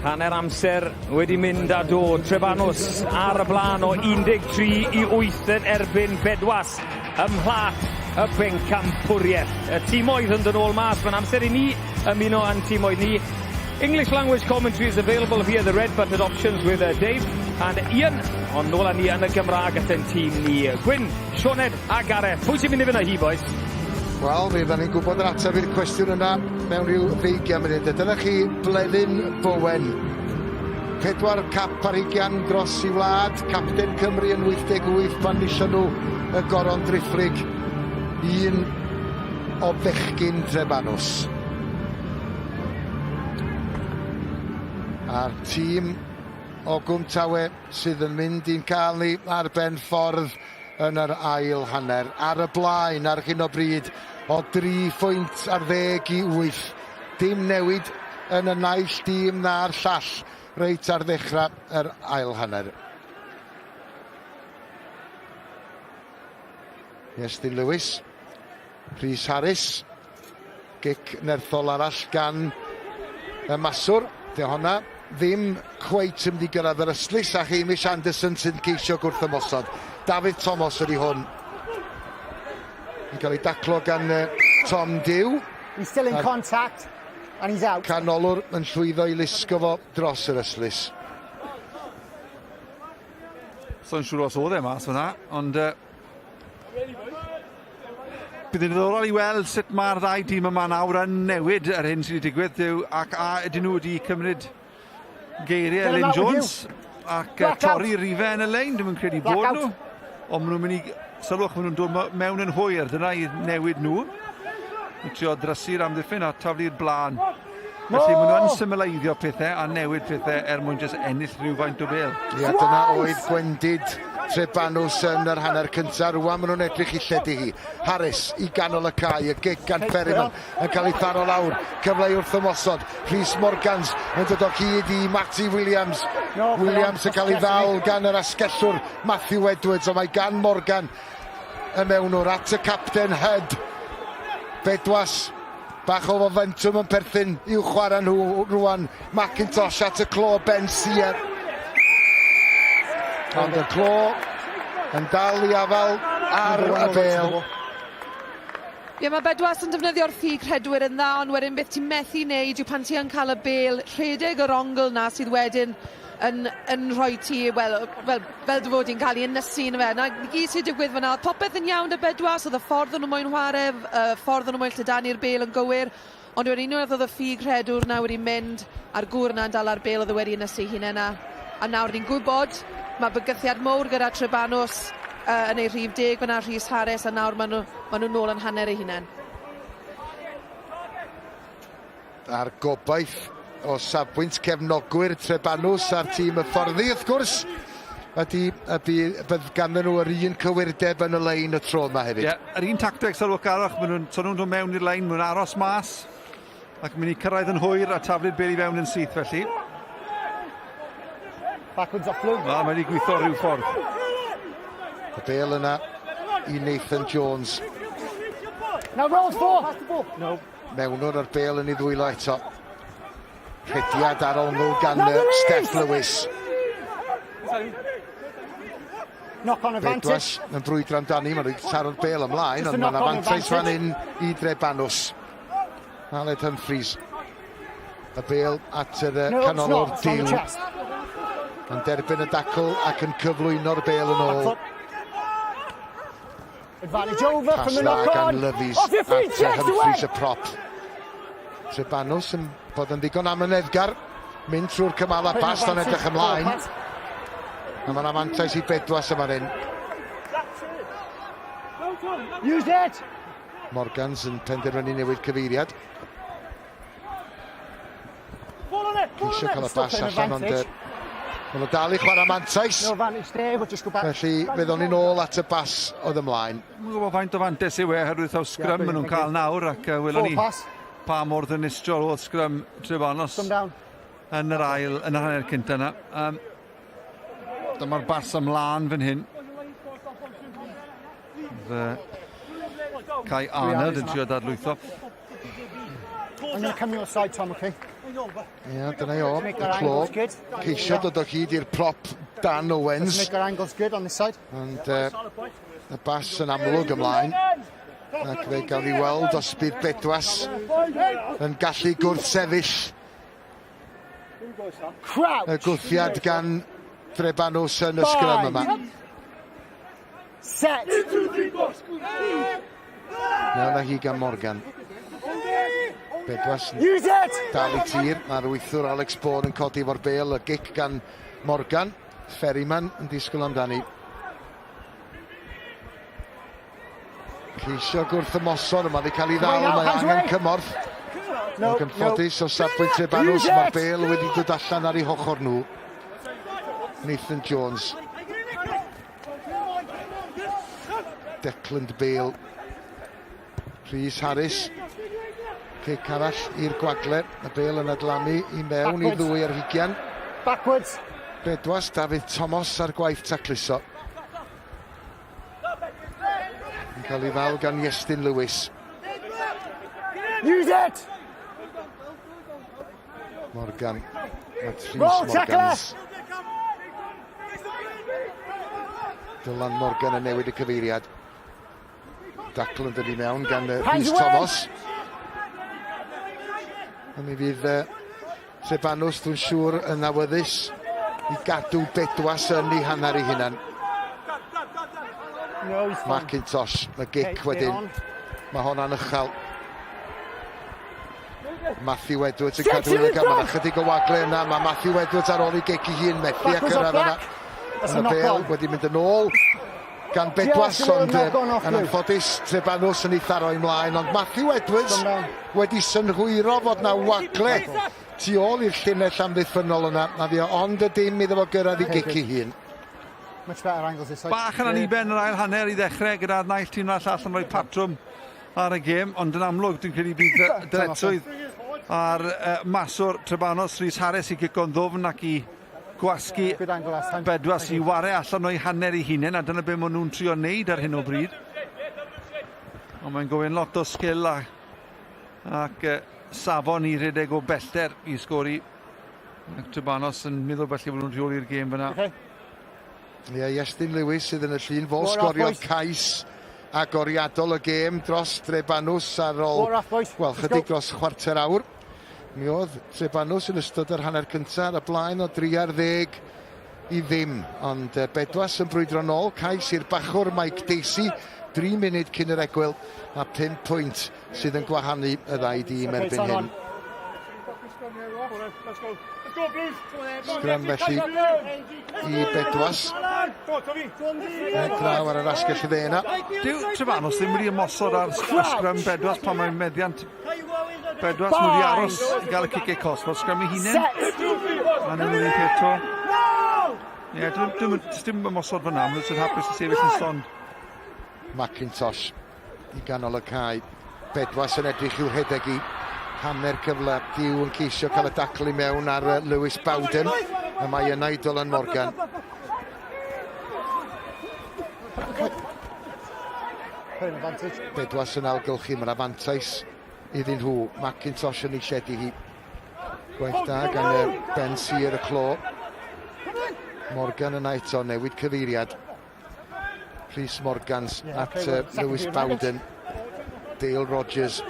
Hanner amser wedi mynd a dod. Trefanws ar y blaen o 13 i 8 yn erbyn Bedwas ym Mhlat. y bencampwriaeth. Y timoedd yn dod nôl mas, mae'n amser i ni ymuno â'n timoedd ni. English language commentary is available via the red button options with Dave and Ian, ond nôl â ni yn y Gymraeg at ein tîm ni. Gwyn, Sioned a Gareth, pwy sy'n mynd i fynd â hi, boys? Wel, mi fyddan ni'n gwybod yr ateb i'r cwestiwn yna mewn rhyw ddeugian munud. Dyna chi Bleddyn Bowen. Pedwar cap ar hugian dros i wlad, capten Cymru yn 88 pan nision nhw y goron driphlyg. Un o fechgyn Trebanws. A'r tîm o Gwmtawe sydd yn mynd i'n cael ni ar ben ffordd yn yr ail hanner. Ar y blaen ar hyn o bryd o 3 phwynt ar ddeg i 8. Dim newid yn y naill dîm na'r llall reit ar ddechrau yr ail hanner. Iestyn Lewis, Rhys Harris, gic nerthol arall gan y maswr. Dy honna ddim cweit yn mynd i gyrraedd yr ystlys a Hamish Anderson sy'n ceisio gwrthymosod. Dafydd Thomas ydy hwn. Yn cael ei daclo gan Tom Dew. He's still in contact and he's out. Canolwr yn llwyddo i lusgo fo dros yr ystlys. So'n siŵr os oedd e mas fyna, ond uh, bydd yn ddiddorol i weld sut mae'r ddau dîm yma nawr yn newid yr hyn sydd wedi digwydd, dyw, ac a ydyn nhw wedi cymryd geiriau Elin Jones ac uh, torri rifau yn y lein, dwi'n credu bod nhw. Ond maen nhw'n mynd i, sylwch, maen nhw'n dod mewn yn hwyr, dyna i newid nhw. Yn trio drysu'r amddiffyn a taflu'r blaen. Felly maen nhw'n symleiddio pethau a newid pethau er mwyn jyst ennill rhywfaint o bêl. Ia, dyna oedd gwendid Trebanws yn yr hanner cyntaf. Rwan maen nhw'n edrych i lledu hi. Harris i ganol y cae, y gic gan Ferryman yn cael ei tharo lawr. Cyfle i wrth ymosod. Rhys Morgans yn dod o hyd i Matty Williams. Williams yn cael ei ddal gan yr asgellwr Matthew Edwards, ond mae gan Morgan y mewnwr at y capten Hud. Bedwas bach o fomentwm yn perthyn i'w chwarae nhw rwan. McIntosh at y clo, Ben Sear. Ond y clo yn dal i afal ar y bêl. Ie, mae Bedwas yn defnyddio'r ffug rhedwyr yn dda, ond wedyn beth ti'n methu wneud yw pan ti yn cael y bêl, rhedeg yr ongl na sydd wedyn yn, yn rhoi ti, wel, fel, fel dy fod i'n cael ei ynysu yn fe. Na gyd sy'n digwydd fyna, oedd popeth yn iawn 'da Bedwas, oedd y ffordd o'n nhw moyn chwarae, y ffordd o'n nhw moyn lledanu'r bêl yn gywir, ond wedyn unwaith oedd y ffug rhedwr na wedi mynd, a'r gŵr na'n dal ar bêl oedd e wedi ynysu ei hunan a, a nawr ni'n gwybod mae bygythiad mowr gyda Trebanws uh, yn ei rhif deg fyna Rhys Harris a nawr maen nhw, maen nhw nôl yn hanner eu hunain. A'r gobaith o safbwynt cefnogwyr Trebanws a'r tîm hyfforddi, wrth gwrs, ydy y bydd, bydd ganddyn nhw yr un cywirdeb yn y lein y tro yma hefyd. Ie, yeah, yr un tacteg sylwch arall, maen nhw'n so nhw'n dod mewn i'r lein, maen nhw'n aros mas, ac yn mynd i cyrraedd yn hwyr a taflu'r bel i fewn yn syth felly. Backwards off blue. Wel, mae wedi gweithio rhyw ffordd. Y bel yna i Nathan Jones. Now roll four. No. Mewnwr a'r bêl yn ei ddwylo eto. Rhediad ar ongl gan Steff Lewis. Knock on advantage. Bedwas yn brwydro amdani, mae'n rhaid taro'r bêl ymlaen, ond mae'n afantais fan hyn i Drebanws. Aled Humphreys. Y bêl at yr no, canolwr Diw. Yn derbyn y dacl ac yn cyflwyno'r bêl yn ôl. Advantage over from the knock on. Levies Off your feet, at Humphreys y prop. Trebanws yn bod yn ddigon amyneddgar. Mynd trwy'r cymal a bast o'n edrych ymlaen. A mae'n afantais i Bedwas yma hyn. Use it! Morgans yn penderfynu newid cyfeiriad. Ceisio cael y bas allan, ond uh, maen nhw dal i chwarae mantais. No advantage there, we'll just go back. Felly, fe ddown ni'n ôl at y bas oedd ymlaen. Dwi'n gwybod faint o fantais yw e, oherwydd taw sgrym maen nhw'n cael nawr, ac uh, welwn ni pa mor ddinistriol oedd sgrym Trebanos yn yr ail, yn yr hanner cynta yna. Um, dyma'r bas ymlaen fan hyn. Fy Kai Arnold yn trio dadlwytho. I'm going to come your side, Tom, okay? Ie, dyna i o, y clo. Ceisio dod o hyd i'r prop Dan Owens. Let's make our angles good on this side. Ond uh, y bas yn amlwg ymlaen. Ac fe gawn ni weld os bydd Bedwas yn gallu gwrthsefyll y gwthiad gan Drebanws yn y sgrym yma. Set! Mewn â hi gan Morgan. Bedwas dal i tir. Mae'r wythwr Alex Bourne yn codi fo'r bel. Y gic gan Morgan. Ferryman yn disgwyl amdani. Ceisio gwrth ymosod, ond mae wedi cael ei ddal, mae angen cymorth. No, Ac yn ffodus o safbwynt Trebanws, mae'r bel wedi dod allan ar ei hochr nhw. Nathan Jones. Declan Bale. Rhys Harris. Cic arall i'r gwagle. Y bel yn adlamu i mewn i ddwy ar hugian. Backwards. Bedwas Dafydd Thomas ar gwaith tacluso. Yn cael ei ddal gan Iestyn Lewis. Use it! Morgan. Mae Rhys Morgans. Dylan Morgan yn newid y cyfeiriad. Dacl yn dod i mewn gan Rhys Thomas. A mi fydd Trebanws, dwi'n siŵr, yn awyddus i gadw Bedwas yn ei hanner ei hunan. McIntosh, y gic wedyn. Mae honna'n uchel. Matthew Edwards yn cadw yn y gymal. Ychydig o wagle yna. Mae Matthew Edwards ar ôl i gic ei hun. Methu a cyrraedd yna. Yn y bel wedi mynd yn ôl gan Bedwas, ond yn anffodus Trebanws yn ei tharo i mlaen. Ond Matthew Edwards wedi synhwyro fod na wagle tu ôl i'r llinell amddiffynnol yna. Na fi ond y dim iddo fo gyrraedd i gic ei hun. Bach yn aniben yr ail hanner i ddechrau gyda'r naill tîm a'r llall yn rhoi patrwm ar y gêm, ond yn amlwg dwi'n credu bydd dyletswydd ar uh, maswr Trebanos Rhys Harris i gico'n ddwfn ac i gwasgu Bedwas i ware allan o'i hanner ei hunain, a dyna be maen nhw'n trio wneud ar hyn o bryd. Ond mae'n gofyn lot o sgil a, ac uh, safon i redeg o bellter i sgori. Ac Trebanos yn meddwl felly bod nhw'n rheoli'r gêm fyna. Okay. Ie, yeah, Iestyn Lewis sydd yn y llun. Fo sgoriodd cais agoriadol y gêm dros Drebanws ar ôl, wel, chydig dros chwarter awr. Mi oedd Trebanws yn ystod yr hanner cyntaf ar y blaen o 3 ar ddeg i ddim. Ond Bedwas yn brwydro nôl, cais i'r bachwr Mike Dacey, 3 munud cyn yr egwyl a 5 pwynt sydd yn gwahanu y ddau dîm erbyn hyn. Sgrym felly i Bedwas. Draw ar yr asgell dde yna. Dyw Trefanos ddim wedi ymosod ar sgrym Bedwas pan mae'n meddiant Bedwas. Nhw wedi aros i gael y ciciau cosb o'r sgrym ei hunain. Maen nhw'n un peth to. Ie, dim, dim ymosod fyna, maen nhw'n hapus i sefyll yn stond. McIntosh i ganol y cae. Bedwas yn edrych i'w rhedeg i hanner cyfle. Dyw yn ceisio cael y dacl i mewn ar Lewis Bowden. A mae yna i Dylan Morgan. Bedwas yn algylchu, mae'n afantais iddyn nhw. McIntosh yn ei lledu hi. Gwaith da gan y Ben Sear y clo. Morgan yna eto, newid cyfeiriad. Rhys Morgans at Lewis Bowden. Dale Rogers.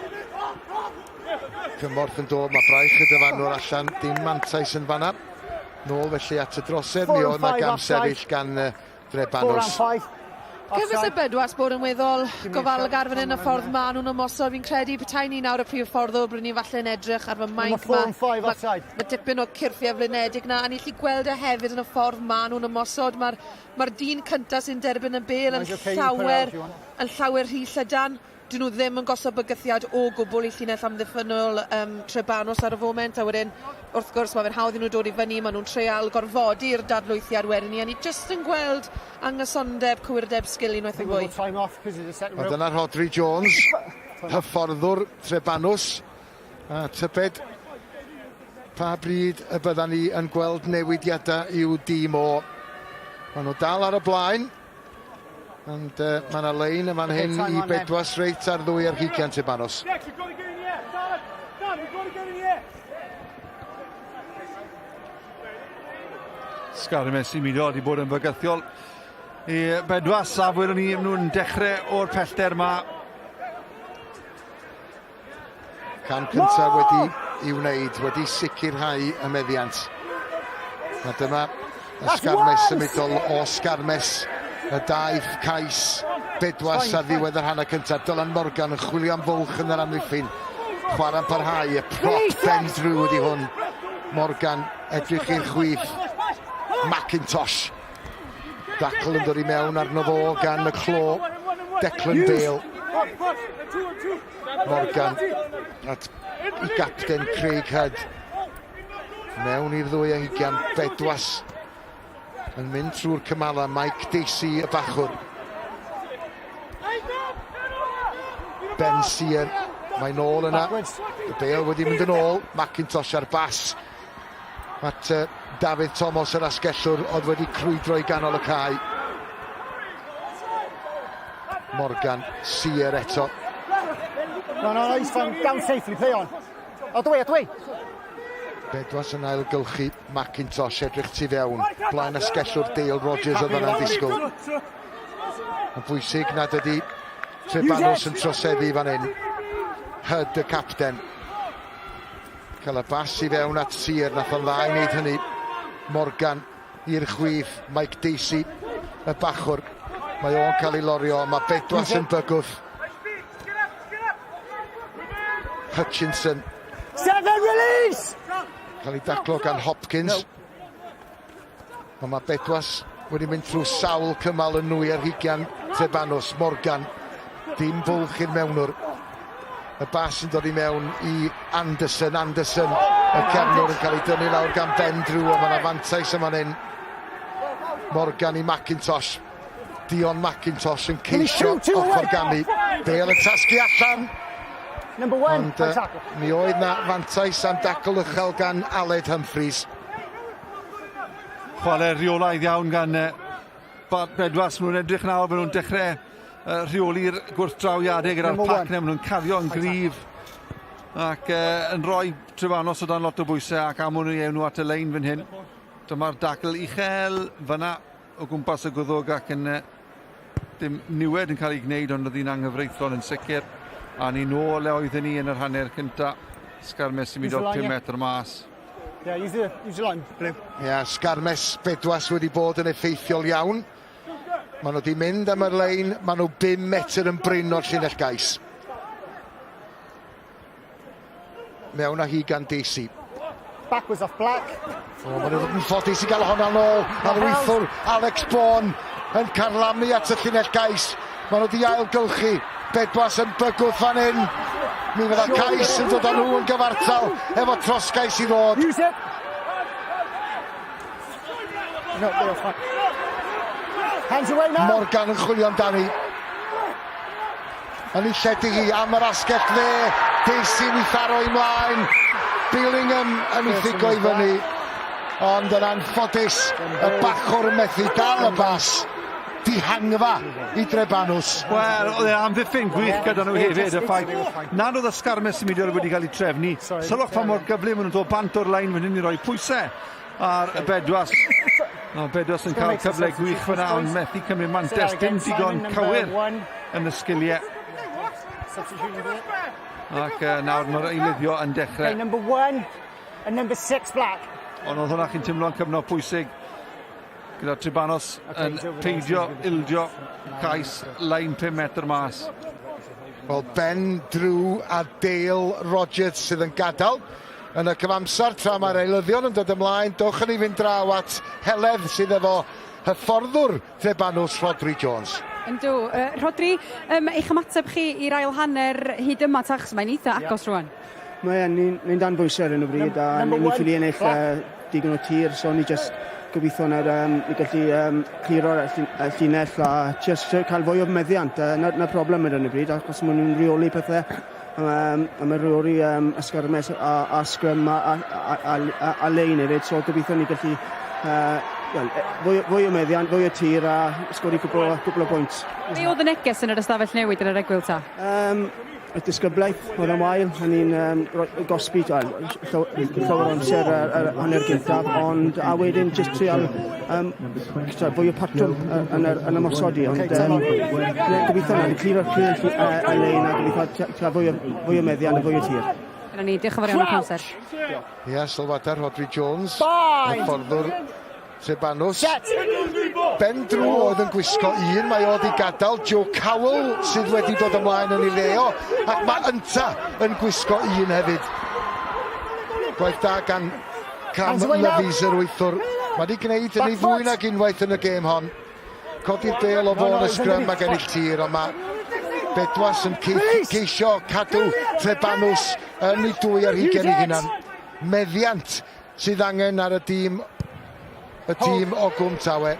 Cymorth yn dod, mae braich y dyfarnwr allan, dim mantais yn fanna. Nôl felly at y drosedd, mi oedd yna gam sefyll gan Drebanws. Cyfres y Bedwas bod yn weddol gofalgar fan hyn y ffordd ma nhw'n ymosod. Fi'n credu petai ni nawr y prif ffordd o bryd ni falle yn edrych ar fy mainc ma. Mae ma dipyn o cyrffiau flinedig na, a ni lli gweld e hefyd yn y ffordd ma nhw'n ymosod. Mae'r Mae'r dyn cyntaf sy'n derbyn y bêl yn llawer, yn llawer rhy llydan. Dyn nhw ddim yn gosod bygythiad o gwbl i llinell amddiffynnol um, Trebanos ar y foment, a wedyn, wrth gwrs, mae fe'n hawdd i nhw dod i fyny, maen nhw'n treial gorfodi'r dadlwythiad wedyn ni, a ni jyst yn gweld angysondeb, cywirdeb sgil unwaith yn fwy. Wel, dyna Rhodri Jones, hyfforddwr Trebanws, a tybed Pa bryd y byddan ni yn gweld newidiadau i'w dîm o? Maen nhw dal ar y blaen, ond uh, mae yna lein yn fan hyn i bedwas reit ar ddwy ar hugian Tebanos. Sgarmes i Mido wedi bod yn fygythiol i bedwas a welwn ni nhw'n dechrau o'r pellter yma. Cam cyntaf wedi i wneud, wedi sicrhau y meddiant. A dyma y sgarmes symudol o sgarmes y daeth cais Bedwas ar ddiwedd yr hanner cyntaf. Dylan Morgan yn chwilio am fwlch yn yr amddiffyn. Chwarae'n parhau, y prop Ben Drew ydi hwn. Morgan edrych i'r chwith. McIntosh. Dacl yn dod i mewn arno fo gan y clo. Declan Bale. Morgan at i gapten Craig Hudd. Mewn i'r ddwy a hugian, Bedwas yn mynd trwy'r cymalau, Mike Dacey y bachwr. Ben Sear, mae'n ôl yna. Y bel wedi mynd yn ôl, McIntosh ar bas. At Dafydd Thomas yr asgellwr oedd wedi crwydro i ganol y cae. Morgan, Sear eto. No, no, no, he's fine. Down safely, play on. Out the way, out the way. Bedwas yn ailgylchu McIntosh edrych tu fewn. Blaen asgellwr Dale Rogers oedd yna'n ddisgwyl. Yn bwysig nad ydy Trebanos yn troseddu fan hyn. Hyd y capten. Cael y bas i fewn at Sear, nath o'n dda i wneud hynny. Morgan i'r chwith, Mike Dacey, y bachwr. Mae o'n cael ei lorio, mae Bedwas yn bygwth. Hutchinson. Seven release! Cael ei daclo gan Hopkins. No. Ond mae Bedwas wedi mynd trwy sawl cymal yn nwy ar hugian Trebanos. Morgan, dim bwlch i'r mewnwr. Y bas yn dod i mewn i Anderson. Anderson, y cefnwr yn cael ei dynnu lawr gan Ben Drew, ond mae yna fantais yma'n hyn. Morgan i McIntosh. Dion McIntosh yn ceisio ochr gamu. Bale yn tasgu allan. Number one, Ond mi oedd na fantais am dacl uchel gan Aled Humphreys. Chwarae rheolaidd iawn gan Bedwas. Maen nhw'n edrych nawr, maen nhw'n dechrau rheoli'r gwrthdrawiadau gyda'r pac neu maen nhw'n cario yn gryf ac yn rhoi Trebanos o dan lot o bwysau ac am nhw nhw at y lein fan hyn. Dyma'r dacl uchel fyna o gwmpas y gwddwg ac yn dim niwed yn cael ei gwneud ond oedd hi'n anghyfreithlon yn sicr. A ni nôl le oedden ni yn yr hanner cynta. Sgarmes symudol 5 metr mas. Yeah, use the, use the line, Blue. Yeah, Sgarmes Bedwas wedi bod yn effeithiol iawn. Maen nhw wedi mynd am yr lein, maen nhw 5 metr yn brin o'r llinell gais. Mewn â hi gan Dacey. Backwards off black. O, maen nhw'n ffodus i gael honna nôl. A'r wythwr, Alex Bourne, yn carlamu at y llinell gais. Maen nhw wedi ailgylchu. Bedwas yn bygwth fan hyn. Mi fydda cais yn dod â nhw yn gyfartal efo trosgais i ddod. Use it. No, they're fine. Hands away now. Morgan yn chwilio amdani. Yn ei lledu hi am yr asgell dde. Dacey yn ei tharo i mlaen. Billingham yn ei ffigo i fyny. Ond yn anffodus, y bachwr yn methu dal y bas. Dihangfa i Drebanws. Wel, oedd e amddiffyn gwych gyda nhw hefyd, y ffaith nad oedd y sgarmes symudol wedi cael ei trefnu. Sylwch pa mor gyflym maen nhw'n dod bant o'r lein fan hyn i roi pwysau ar y Bedwas. No, Bedwas yn cael cyfle gwych fyna, ond methu cymryd mantais, dim digon cywir yn y sgiliau. Ac nawr mae'r eilyddio yn dechrau. Okay, number one and number six black. Ond oedd hwnna chi'n teimlo'n cyfnod pwysig gyda Trebanos yn peidio ildio cais lein 5 metr mas. Wel, Ben Drew a Dale Rogers sydd yn gadael yn y cyfamser tra mae'r eilyddion yn dod ymlaen. Dewch yn ni fynd draw at Heledd sydd efo hyfforddwr Trebanws Rhodri Jones. Yndw. Rhodri, um, eich ymateb chi i'r ail hanner hyd yma, ta, achos mae'n eitha agos rwan. Mae yn, ni'n ni dan bwysau ar hyn o bryd a ni'n ni ffili ennill digon o tir, so ni just gobeithio nawr ni gallu cliro'r llinell a just cael fwy o meddiant. Na, na problem ar hyn o bryd, achos maen nhw'n rheoli pethau. A mae'n rheoli ysgarmes a scrum a lein hefyd, so gobeithio ni gallu well, fwy o meddiant, fwy o tir a sgori cwpl o bwynt. Be oedd y neges yn yr ystafell newid yn yr egwyl ta? Y disgyblaeth oedd yn wael, o'n i'n gosbi llawer o amser ar hanner gyntaf, ond a wedyn jyst trial fwy o patrwm yn yr yn ymosodi, ond gobeithio na, ni'n clirio'r y lein a gobeithio cael fwy o meddiant a fwy o tir. Dyna ni, diolch yn fawr iawn am amser. Ia, sylwadau Rhodri Jones, hyfforddwr Trebanws. Ben Drew oedd yn gwisgo un, mae o wedi gadael. Joe Cowell sydd wedi dod ymlaen yn ei le o, ac mae ynta yn gwisgo un hefyd. Gwaith da gan Cam Levies yr wythwr. Mae wedi gwneud hynny fwy nag unwaith yn y gêm hon. Codi'r bêl o fôn y sgrym ac ennill tir, ond mae Bedwas yn ceisio cadw Trebanws yn ei dwy ar hugen ei hunan. Meddiant sydd angen ar y dîm, y tîm o Gwm Tawe.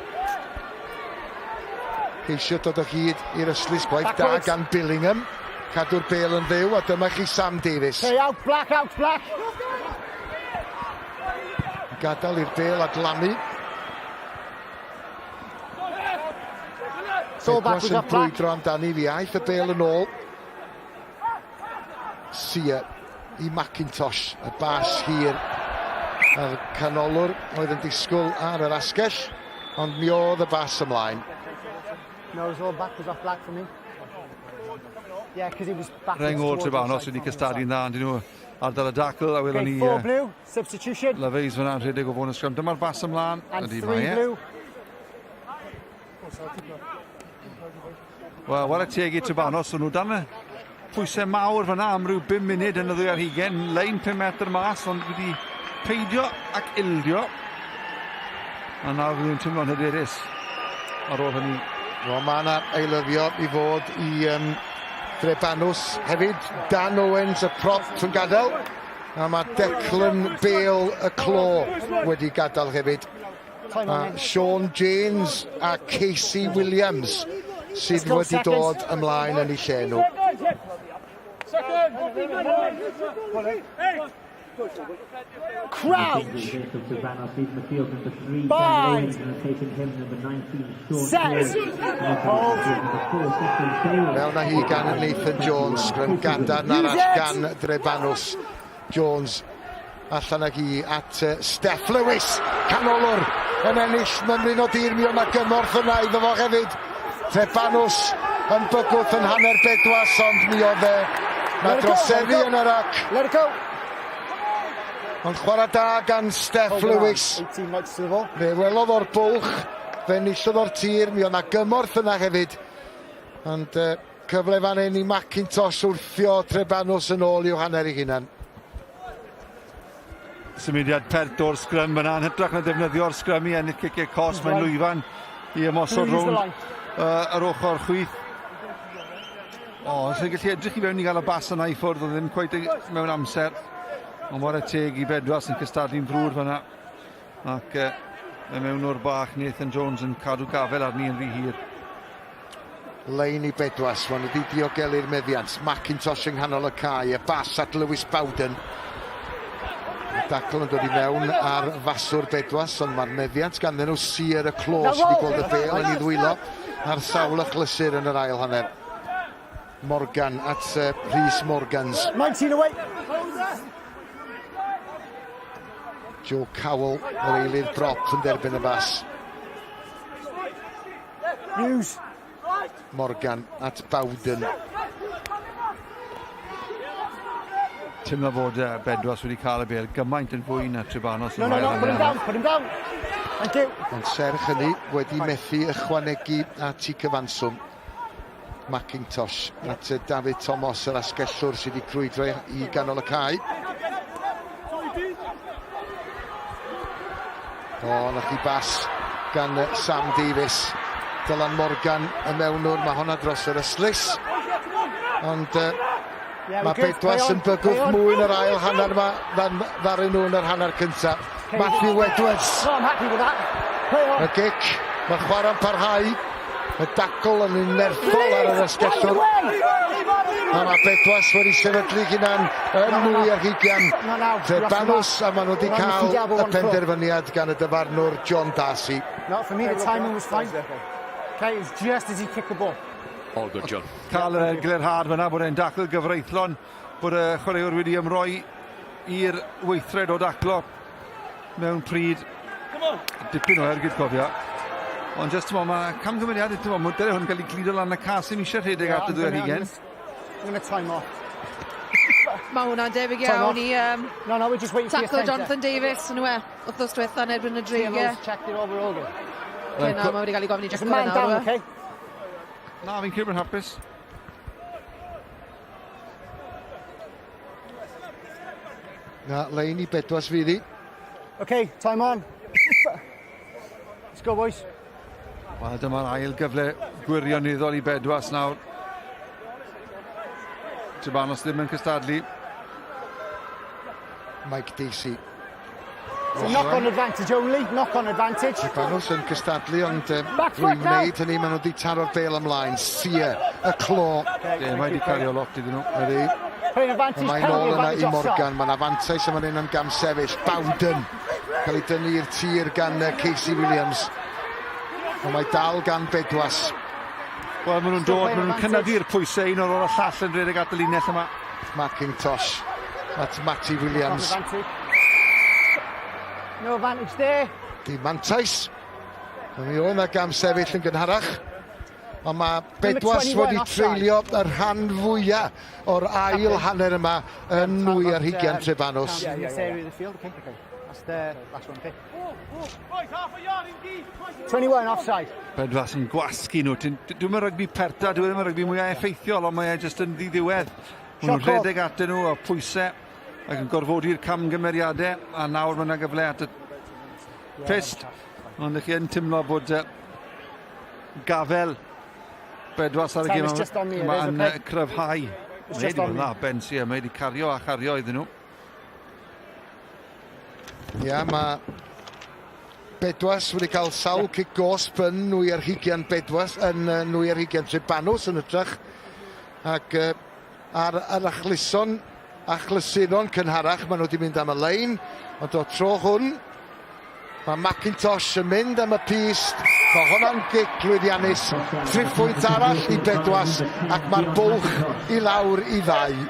Ceisio dod o hyd i'r ystlys, gwaith da gan Billingham. Cadw'r bêl yn fyw, a dyma chi Sam Davies. Hey, out, black, out, black. Gadael i'r bêl adlamu. Edwards yn brwydro amdani, fi aeth y bêl yn ôl. Sia i McIntosh, y bas hir. A'r canolwr oedd yn disgwyl ar yr asgell, ond mi oedd y bas ymlaen. No, it was all backwards off black for me. Yeah, because he was backwards. Rheng ôl Trebanos wedi cystadlu'n dda, ond nhw ardal y dacl, a welwn ni... Four blue, substitution. Leveys fyna'n rhedeg o fôn y sgrym. Dyma'r bas ymlaen. And Ydy, three mae e. blue. Wel, ware teg i Trebanos, o'n nhw dan y pwysau mawr fyna am ryw 5 munud yn y ddwy ar hugen, lein 5 metr mas, ond wedi peidio ac ildio. A nawr fydd nhw'n teimlo'n hyderus ar ôl hynny. Wel, mae yna eilyddio i fod i um, Drebanws hefyd. Dan Owens, y prop yn gadael. A mae Declan Bale, y clo, wedi gadael hefyd. A Sean James a Casey Williams sydd wedi dod ymlaen yn eu lle nhw. Crouch! Bind! Set! Hold! Mewn â hi gan Nathan Jones, sgrym gadarn arall gan Drebanws. Jones allan ag hi at Steff Lewis, canolwr yn ennill mymryn o dir, mi oedd 'na gymorth yna iddo fo hefyd. Trebanws yn bygwth yn hanner Bedwas, ond mi oedd e na droseddu yn yr ac. Let it go. Ond chwarae da gan Steff Lewis. Fe welodd o'r bwlch, fe enillodd o'r tir, mi oedd na gymorth yna hefyd. Ond uh, cyfle fan hyn i McIntosh wrthio Trebanws yn ôl i'w hanner ei hunan. Symudiad pert o'r sgrym yna, yn hytrach na defnyddio'r sgrym i ennill ciciau cos, mae'n lwyfan i ymosod rownd uh, yr ochr chwith. O, oh, sy'n gallu edrych i fewn i gael y bas yna i ffwrdd, oedd ddim cweit mewn amser. Ond ware teg i Bedwas yn cystadlu'n frwd fanna. Ac uh, y mewnwr bach Nathan Jones yn cadw gafel arni yn rhy hir. Lein i Bedwas, maen nhw wedi diogelu'r meddiant. McIntosh yng nghanol y cae, y bas at Lewis Bowden. Y dacl yn dod i mewn ar faswr Bedwas, ond mae'r meddiant ganddyn nhw Sir y Clo sydd wedi gweld y bêl yn ei ddwylo ar sawl achlysur yn yr ail hanner. Morgan at uh, Rhys Morgans. 19 away. Joe Cowell, yr eilydd drop yn derbyn y bas. Hughes. Morgan at Bowden. Teimlo fod uh, Bedwas wedi cael y bel gymaint yn fwy na Trebanos. No, no, no, put him down, put him down. Thank you. Ond serch hynny wedi methu ychwanegu at i cyfanswm. McIntosh at David Thomas, yr asgellwr sydd wedi crwydro i ganol y cae. O, na chi bas gan Sam Davies. Dylan Morgan y mewnwr, mae honna dros yr ystlys. Ond uh, yeah, mae Bedwas yn bygwth mwy yn yr ail hanner yma ddan ddaru nhw yn yr hanner cyntaf. Matthew Edwards. No, I'm happy with that. Play on. Y gic, mae'r chwarae'n parhau. Y dacl yn un nerthol ar yr asgellwr. A mae Bedwas wedi sefydlu hunan yn mwy ar hugian. Trebanws, a maen nhw wedi cael y penderfyniad gan y dyfarnwr John Darcy. No, for me the timing was fine. Okay, it was just as he kicked the ball. All good, John. Cael yr eglurhad fyna bod e'n dacl gyfreithlon, bod y chwaraewr wedi ymroi i'r weithred o daclo mewn pryd. Dipyn o ergyd cofio. Ond just, ti'n mae camgymeriad, ti'n mo, dyle hwn gael ei gludo lan y cas, ddim eisiau rhedeg at y ddwy ar hugen. I'm going to time off. Mae hwnna'n debyg iawn i um, no, no, we're just waiting for your tackle centre. Jonathan Davies, yn yw e, wythnos diwetha yn erbyn y Dreigiau. Checked it over Ogle. Okay, na, mae wedi cael ei gofyn i It's a Jack man down, nawr. okay? Na, fi'n credu bod yn hapus. Na, lein i Bedwas fydd hi. Okay, time on. Let's go, boys. Wel, dyma'r ail gyfle gwirioneddol i Bedwas nawr. Trebanos ddim yn cystadlu. Mike Dacey. It's a knock on advantage only, knock on advantage. Trebanos yn cystadlu, ond Back drwy foot now. wneud hynny, maen nhw wedi taro'r bêl ymlaen. Sia, y clo. Ie, mae wedi cario lot iddyn nhw. Ydy. Playing advantage, Mae'n penalty ôl yna advantage i offside. Morgan. Mae'n afantais yma hyn am gam sefyll. Bowden cael ei dynnu i'r tir gan Casey Williams. Ond mae dal gan Bedwas. Wel, maen nhw'n dod, maen nhw'n cynyddu'r pwysau un o'r o'r llall yn rhedeg at y linell yma. McIntosh at Matty Williams. Advantage. No advantage there. Di mantais. Mi oedd yna gam sefyll yn gynharach. Ond mae Bedwas 21 wedi offside. treulio y rhan fwyaf o'r ail hanner yma yn nwy ar hugian Trebanos. Yeah, yeah, yeah. Area of the field, okay? Okay. That's the last one, okay? 21 offside. Bedwas yn gwasgu nhw. Dwi'm yn rygbi perta, dwi ddim yn rygbi mwyaf effeithiol, ond mae e jyst yn ddiddiwedd. Maen nhw'n Shot call. rhedeg atyn nhw o pwysau ac yn gorfodi'r camgymeriadau, a nawr mae yna gyfle at y pyst. Ond ych chi yn teimlo bod gafel Bedwas ar y Sam, gêm it's just on me, yma it is, yn okay? cryfhau. It's Mae just wedi bod on yn me. dda, Ben Sia, mae wedi cario a chario iddyn nhw. Ia, mae Bedwas wedi cael sawl cic gosb yn nwy ar hugian Bedwas, yn nwy ar hugian Trebanos yn hytrach. Ac ar yr achlyson, achlysuron cynharach, maen nhw wedi mynd am y lein, ond o tro hwn, mae McIntosh yn mynd am y pyst. Mae hwnna'n gic lwyddiannus. Triphwynt arall i Bedwas, ac mae'r bwlch i lawr i ddau.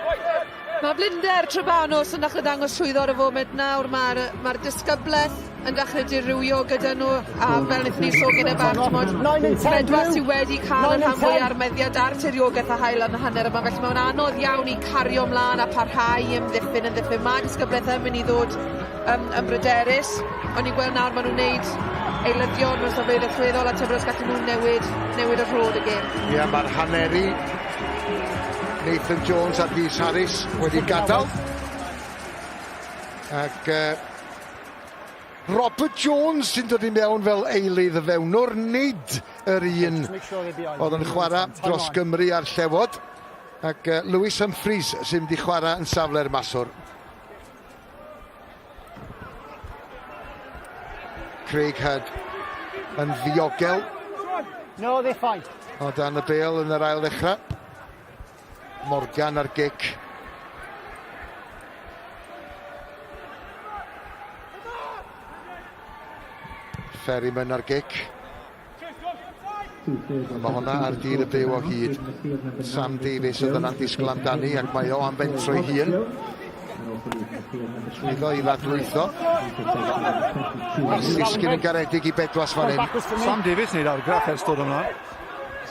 Mae blinder Trebanos yn dechrau dangos llwyddo ar y foment nawr. Mae'r ma disgyblaeth yn dechrau dirywio gyda nhw, a fel wnaethon ni sôn gyda bach, t'mod, Bedwas sydd wedi cael y rhan fwy ar meddiant ar tiriogaeth a hael yn y hanner yma, felly mae'n anodd iawn i cario ymlaen a parhau i ymddiffyn yn ddiffyn. Mae disgyblaeth yn mynd i ddod yn bryderus, ond ni'n gweld nawr maen nhw'n gwneud eilyddion mewn safleoedd allweddol a tybed os gallen nhw newid y rhod y gêm. Ie, mae'r haneri Nathan Jones a Rhys Harris wedi gadael. Ac Robert Jones sy'n dod i mewn fel eilydd y fewnwr, nid yr un oedd yn chwarae dros Gymru a'r Llewod. Ac Lewis Humphreys sy'n mynd i chwarae yn safle'r maswr. Craig Hudd yn ddiogel. No, they're fine. O dan y bêl yn yr ail ddechrau. Morgan ar gic. Ferryman ar gic. Mae hwnna ar dir y byw o hyd. Sam Davies oedd yna'n disgwyl amdani ac mae o am fentro ei hun. Llwyddo i ddadlwytho. Mae'n disgyn yn garedig i Bedwas fan hyn. Sam Davies wneud argraff ers dod ymlaen.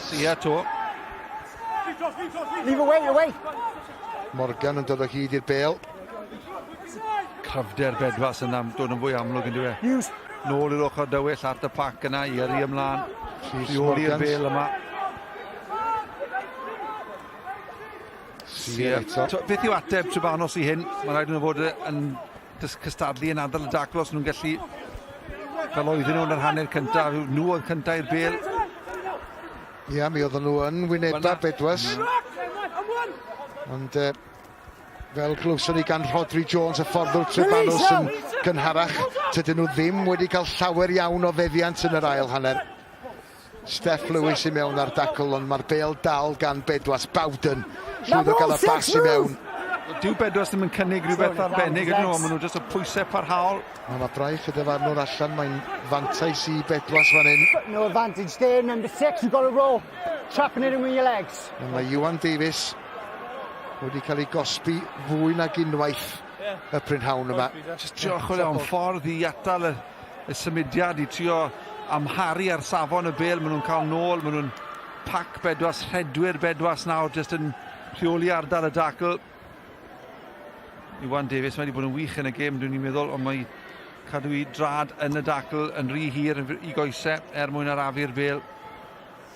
Sia to. Leave away, away. Morgan yn dod o hyd i'r bêl. Cryfder Bedwas yna dod yn fwy amlwg yn dweud. Use. Nôl i'r ochr dywyll at y pac yna i yrru ymlaen. Rhys Rheoli'r Morgans. bêl yma. Sia eto. Beth yw ateb Trebanos i hyn? Mae rhaid nhw fod yn cystadlu yn adael y dacl os nhw'n gallu fel oedden nhw yn yr hanner cyntaf, nhw oedd cyntaf i'r bêl. Ia, mi oedden nhw yn wyneba Bedwas. Ond fel glywson ni gan Rhodri Jones y fforddwr Trebanos yn gynharach, tydyn nhw ddim wedi cael llawer iawn o feddiant yn yr ail hanner. Steff Lewis i mewn ar dacl, ond mae'r bêl dal gan Bedwas. Bowden llwyddo gael y bas i mewn. Dyw Bedwas ddim yn cynnig rhywbeth arbennig ydyn nhw, ond maen nhw jyst y pwysau parhaol. Mae braich y dyfarnwr allan, mae'n fantais i Bedwas fan hyn. No advantage there, number 6, you've got to roll. Trapping it in with your legs. A mae Iwan Davies wedi cael ei gosbi fwy nag unwaith y prynhawn yma. Jyst trio chwilio am ffordd i atal y symudiad, i trio amharu ar safon y bêl. Maen nhw'n cael nôl, maen nhw'n pac Bedwas, rhedwyr Bedwas nawr, jyst yn rheoli ardal y dacl. Iwan Davies, mae wedi bod yn wych yn y gêm, dwi'n i'n meddwl, ond mae cadw i drad yn y dacl yn rhy hir i goesau er mwyn arafu'r bel.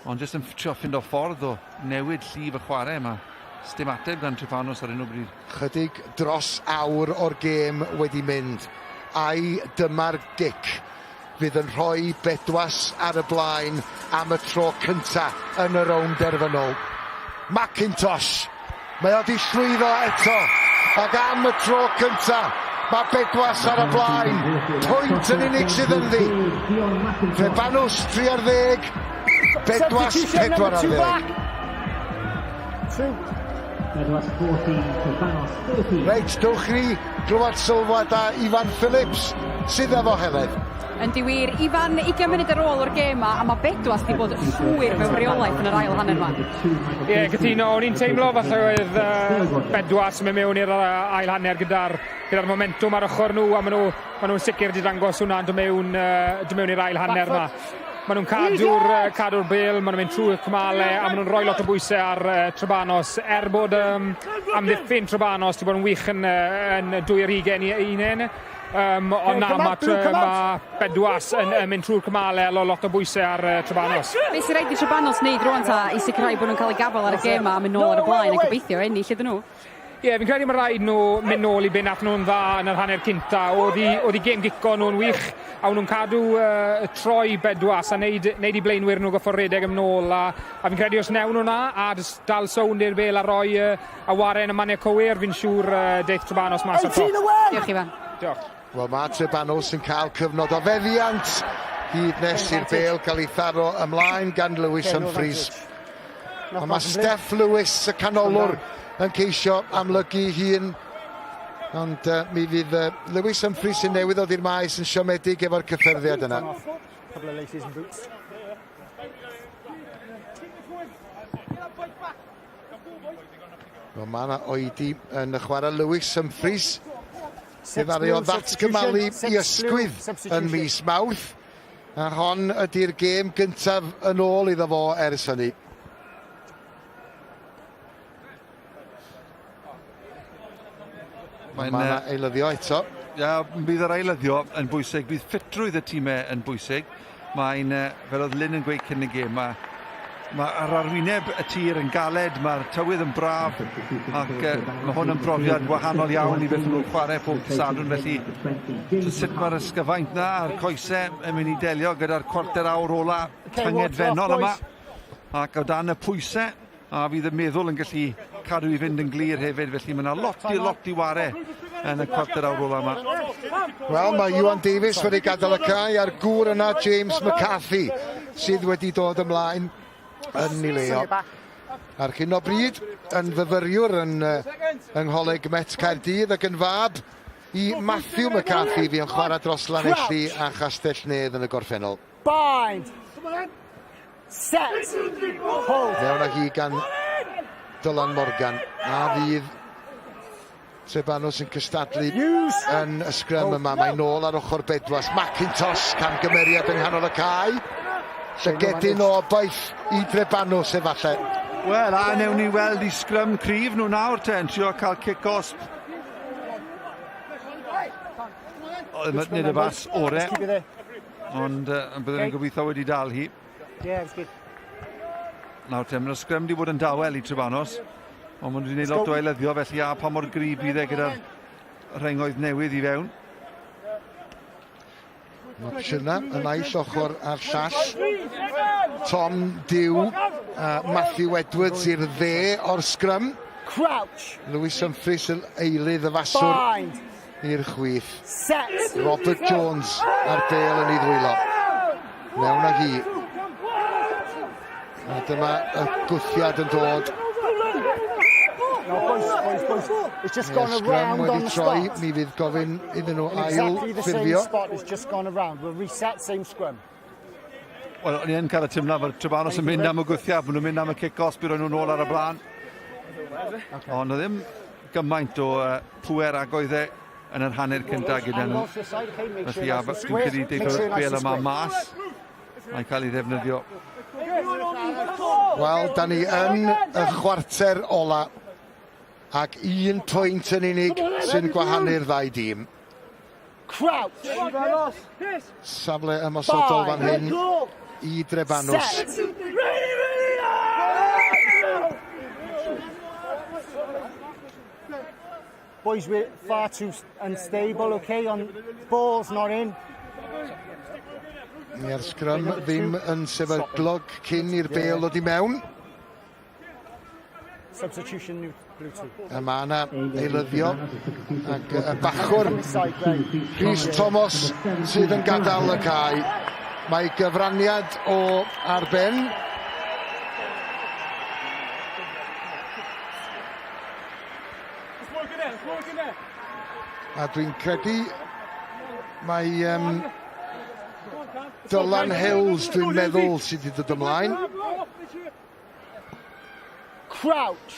Ond jyst yn trio ffindo ffordd o newid llif y chwarae yma. Sdim ateb gan Trepanos ar hyn o bryd. Chydig dros awr o'r gêm wedi mynd. Ai dyma'r gic fydd yn rhoi Bedwas ar y blaen am y tro cynta yn y rownd derfynol? McIntosh! Mae o 'di llwyddo eto, ac am y tro cynta, mae Bedwas ar y blaen. Pwynt yn unig sydd ynddi. Trebanws 3 ar ddeg, Bedwas 4 ar ddeg. Reit, dowch i ni glywed sylwadau Ifan Phillips sydd efo Heledd. Yndi wir. Ifan, ugian munud ar ôl o'r gêm 'ma, a ma' Bedwas 'di bod llwyr mewn reolaeth yn yr ail hanner 'ma. Ie, yeah, cytuno. O'n i'n teimlo falle oedd uh, Bedwas yn mynd mewn i'r ail hanner gyda'r gyda momentwm ar ochr nhw, a maen nhw, ma nhw'n sicr wedi dangos hwnna yn dod mewn, uh, dod mewn i'r ail hanner yma. Maen nhw'n cadw'r uh, cadw bel, maen nhw'n mynd trwy'r cymale, a maen nhw'n rhoi lot o bwysau ar uh, Trebanos. Er bod um, amddiffyn Trebanos wedi bod yn wych yn, uh, yn dwy ar hugen i unen. Um, ond na, mae ma Bedwas yn, yn mynd trwy'r cymale a lot o bwysau ar uh, Trebanos. Be sy'n rhaid i Trebanos wneud rwan ta i sicrhau bod nhw'n cael eu gafael ar y gêm a mynd nôl ar y blaen a gobeithio ennill iddyn nhw? Ie, yeah, fi'n credu mae rhaid nhw mynd nôl i be nath nhw'n dda yn yr hanner cynta. Oedd i, oedd i gêm gico nhw'n wych, a o'n nhw'n cadw uh, troi Bedwas a neud, neud i blaenwyr nhw goffo redeg ym nôl. A, a fi'n credu os newn nhw na, a dal sownd i'r bel a roi uh, A ware yn y mannau cywir, fi'n siŵr uh, deith Trebanos mas o'r top. Diolch Ifan. Diolch. Wel mae Trebanos yn cael cyfnod o feddiant hyd nes i'r bel cael ei tharo ymlaen gan Lewis Humphreys. Ond mae Steff Lewis, y canolwr, yn ceisio amlygu hun. Ond uh, mi fydd uh, Lewis Humphreys sy'n newydd ddod i'r maes yn siomedig efo'r cyffyrddiad yna. Couple of laces and boots. Wel, mae yna oedi yn y chwarae Lewis Humphreys. Fe ddaru o ddatgymalu i ysgwydd yn mis Mawrth. A hon ydy'r gêm gyntaf yn ôl iddo fo ers hynny. Mae'n Mae yna eilyddio eto. Ia, bydd yr eilyddio yn bwysig, bydd ffitrwydd y tîmau yn bwysig. Mae'n, fel oedd Lynn yn gweud cyn y gêm, mae mae'r arwyneb y tir yn galed, mae'r tywydd yn braf, ac uh, mae hwn yn brofiad wahanol iawn i beth nhw'n chwarae pob Sadwrn, felly sut mae'r ysgyfaint na a'r coesau yn mynd i delio gyda'r cwarter awr ola tyngedfennol yma, ac o dan y pwysau A fydd y meddwl yn gallu cadw i fynd yn glir hefyd, felly mae yna lot i lot i ware yn y cwarter awr ola yma. Wel, mae Iwan Davies wedi gadael y cae a'r gŵr yna, James McCarthy, sydd wedi dod ymlaen yn Nileo. Ar hyn o bryd, yn fyfyriwr yn, yng Ngholeg Met Caerdydd ac yn fab i Matthew McCarthy fu'n chwarae dros Lanelli a Chastell Nedd yn y gorffennol. Bind! Set! Hold! Mewn â hi gan Dylan Morgan. A fydd Trebanos yn cystadlu yn y sgrym yma. Mae nôl ar ochr Bedwas. McIntosh, camgymeriad yng nghanol y cae. Llygedyn o obaith i Drebanos efallai. Wel, a newn ni weld i sgrym cryf nhw nawr te, yn trio cael cic osb. Nid y bas ore. Ond uh, byddwn ni'n gobeithio wedi dal hi. Yeah, it's good. Nawr te, mae'r sgrym wedi bod yn dawel i Trebanos. Ond maen nhw wedi gwneud lot o eilyddio, felly a pa mor gryf bydd e gyda'r rhengoedd newydd i fewn. Opsiynau y naill ochr a'r llall. Tom Dew a Matthew Edwards i'r dde o'r sgrym. Crouch. Lewis Humphreys yn eilydd y faswr. Bind. I'r chwith. Set. Robert Jones a'r bêl yn ei ddwylo. Mewn â hi. A dyma y gwthiad yn dod. No, boys, boys, boys. It's just gone sgrym around wedi on the troi, spot. mi fydd gofyn iddyn nhw In ail exactly the same ffurfio. spot, it's just gone around. We'll reset, same scrum. Wel, o'n i yn cael y teimlad fod Trebanos yn mynd am y gwthiad, maen nhw'n mynd am y cic-off, bydd nhw'n ôl ar y blaen. Okay. Ond oedd ddim gymaint o uh, pwer ag oedd e yn yr hanner cyntaf gyda nhw. Felly, a dwi'n credu deith y bel yma mas. Mae'n cael ei ddefnyddio. Wel, da ni yn y chwarter ola. Ac un pwynt yn unig sy'n gwahanu'r ddau dîm. Crouch. Safle ymosodol fan hyn i Drebanws. Boys, we're far too unstable, okay, on balls not in. Mae'r sgrym ddim yn sefydlog cyn i'r bêl ddod i mewn. Substitution new blue two. A mae yna eilyddio ac y bachwr Rhys Thomas sydd yn gadael y cae. Mae gyfraniad o ar ben. A dwi'n credu mae um, Dylan Hills, dwi'n meddwl, sydd wedi dod ymlaen. Crouch.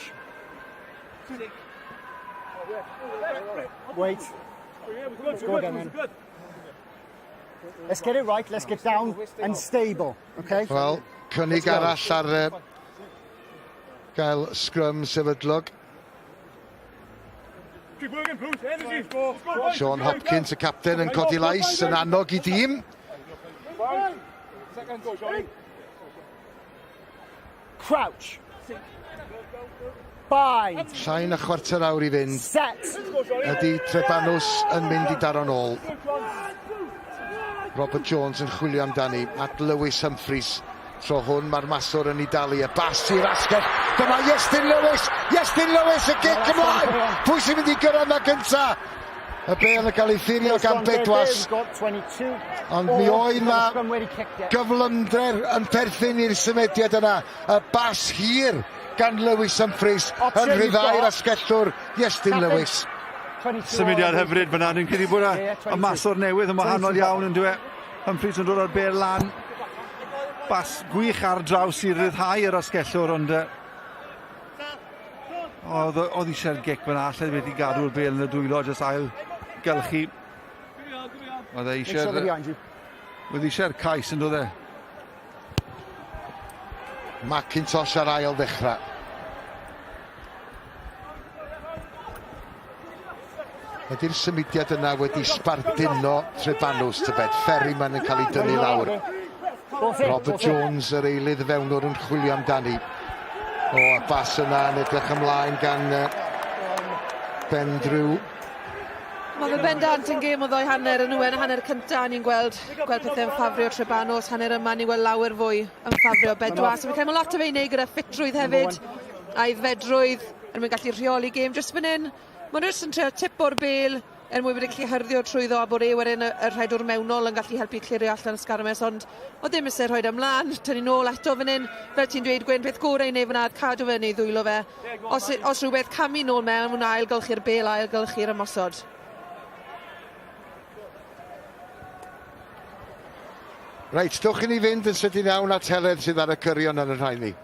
Wait. Let's go again then. Let's get it right, let's get down and stable, okay? Wel, cynnig arall ar uh, gael sgrym sefydlog. Sean Hopkins, y capten, yn codi lais, yn annog i dîm. Crouch. Bind. Llai na chwarter awr i fynd. Set. Ydy Trebanws yn mynd i daro'n ôl. Robert Jones yn chwilio amdani at Lewis Humphreys. Tro hwn mae'r maswr yn ei dalu. Y bas i'r asgell. Dyma Iestyn Lewis! Iestyn Lewis, y gic ymlaen! Pwy sy'n mynd i gyrraedd na gynta? Y bêl yn cael ei thurio gan Bedwas. Ond mi oedd na gyflymder yn perthyn i'r symudiad yna. Y bas hir gan Lewis Humphreys yn rhyddhau'r asgellwr Iestyn Lewis. Symudiad hyfryd fyna. Dwi'n credu bod y maswr newydd yn wahanol iawn yn dweud. Humphreys yn dod â'r bêl lan. Bas gwych ar draws i ryddhau yr asgellwr, ond oedd, oedd eisiau'r gic fyna, allai wedi gadw'r bêl yn y dwylo, jyst ail gylchu. Oedd e eisiau'r... Oedd eisiau'r cais yn dod e. McIntosh ar ail ddechrau. Ydy'r symudiad yna wedi sbarduno Trebanws tybed? Ferryman yn cael ei dynnu lawr. Robert Jones, yr eilydd fewnwr yn chwilio amdani. O, a bas yna yn edrych ymlaen gan Ben Drew. Mae fe bendant yn gêm o ddoi hanner yn yw e? Yn y hanner cyntaf ni'n gweld, gweld pethau'n ffafrio Trebanos, hanner yma ni'n gweld lawer fwy yn ffafrio Bedwas. Fi'n credu mae lot o fe i wneud gyda ffitrwydd hefyd, aeddfedrwydd, er mwyn gallu rheoli gêm. Jyst fan hyn, maen nhw jyst yn trio tip o'r bêl er mwyn bod e'n gallu hyrddio trwyddo a bod e wedyn y, y rhedwr mewnol yn gallu helpu clirio allan y sgarmes, ond o ddim eisiau rhoi ymlaen, tynnu nôl eto fan hyn, fel ti'n dweud Gwyn, peth gorau i wneud fyna, cadw fe yn ei ddwylo fe. Os, os rhywbeth, camu nôl mewn, mwyn ailgylchu'r bêl, ailgylchu'r ymosod. Reit, dewch i ni fynd yn sydyn iawn at Heledd sydd ar y cyrion yn y rhain ni.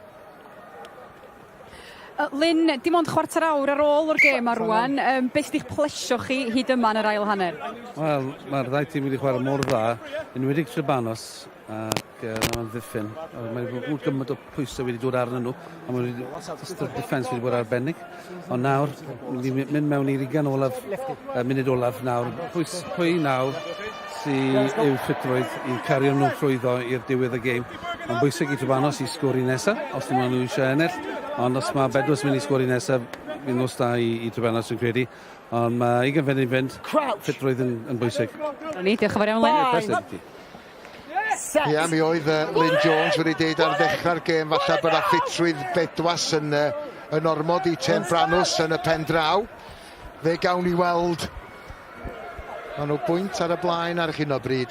Lyn, dim ond chwarter awr ar ôl o'r gêm a rwan, um, beth sydd eich plesio chi hyd yma yn yr ail hanner? Wel, mae'r ddau tîm wedi chwarae mor dda, enwedig Trebanos ac uh, mae'n ddiffyn. Mae gymaint o pwysau wedi dod arnyn nhw, a mae'n just y defence wedi bod arbennig. Ond nawr, ni'n mynd mewn i'r ugain olaf, uh, munud olaf nawr. Pwy, pwy nawr sydd yw ffitrwydd i cario nhw trwyddo i'r diwedd y gêm. Mae'n bwysig i Trebanos i sgori nesaf, os ddim nhw eisiau ennill. Ond os mae Bedwas mynd i sgori nesaf, fydd nos da i, i Trebanos yn credu. Ond mae ugain funud i fynd, ffitrwydd yn, yn bwysig. Ni, diolch yn fawr iawn, Len. Ie, mi oedd uh, Lyn Jones wedi deud ar ddechrau'r gêm falle bod ffitrwydd Bedwas yn, uh, yn ormod i Trebranws yn y pen draw. Fe gawn ni weld. Maen nhw bwynt ar y blaen ar hyn o bryd.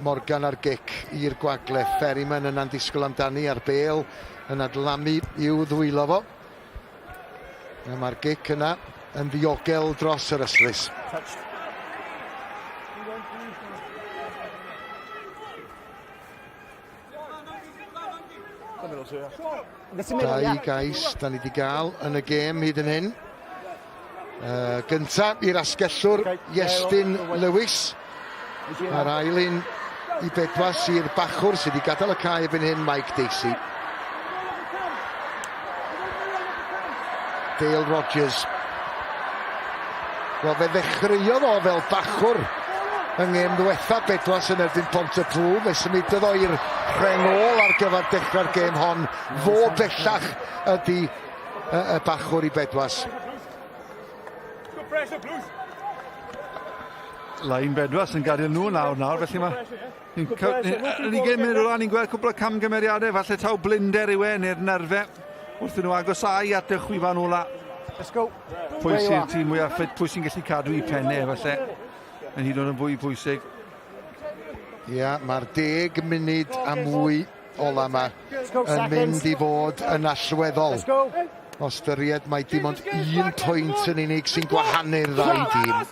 Morgan ar gic i'r gwagle. Ferryman yna'n disgwyl amdani ar bêl yn adlamu i'w ddwylo fo. A mae'r gic yna yn ddiogel dros yr ystlys. Touched. Dau gais da ni wedi gael yn y gêm hyd yn hyn. Uh, gynta i'r asgellwr Iestyn Lewis. A'r ail un i Bedwas i'r bachwr sydd wedi gadael y cae erbyn hyn, Mike Dacey. Dale Rogers. Wel, fe ddechreuodd o fel bachwr yng ngêm ddiwetha Bedwas yn erbyn Pontypool. Fe symudodd o i'r rheng ôl ar gyfer dechrau'r gêm hon. Fo bellach ydy y, y bachwr i Bedwas. Lein Bedwas yn gadael nhw lawr nawr, felly mae... Ni'n ugain munud ola, ni'n gweld cwpl o camgymeriadau, falle taw blinder yw e, neu'r nerfe, wrth nhw agosáu at y chwifan ola. Let's go. Pwy sy'r tîm mwyaf ffit, pwy sy'n gallu cadw i pennau, falle, yn hyd yn oed yn fwy pwysig. Ia, mae'r deg munud a mwy ola yma yn mynd i fod yn allweddol. O ystyried mai dim ond un pwynt yn unig sy'n gwahanu'r ddau dîm.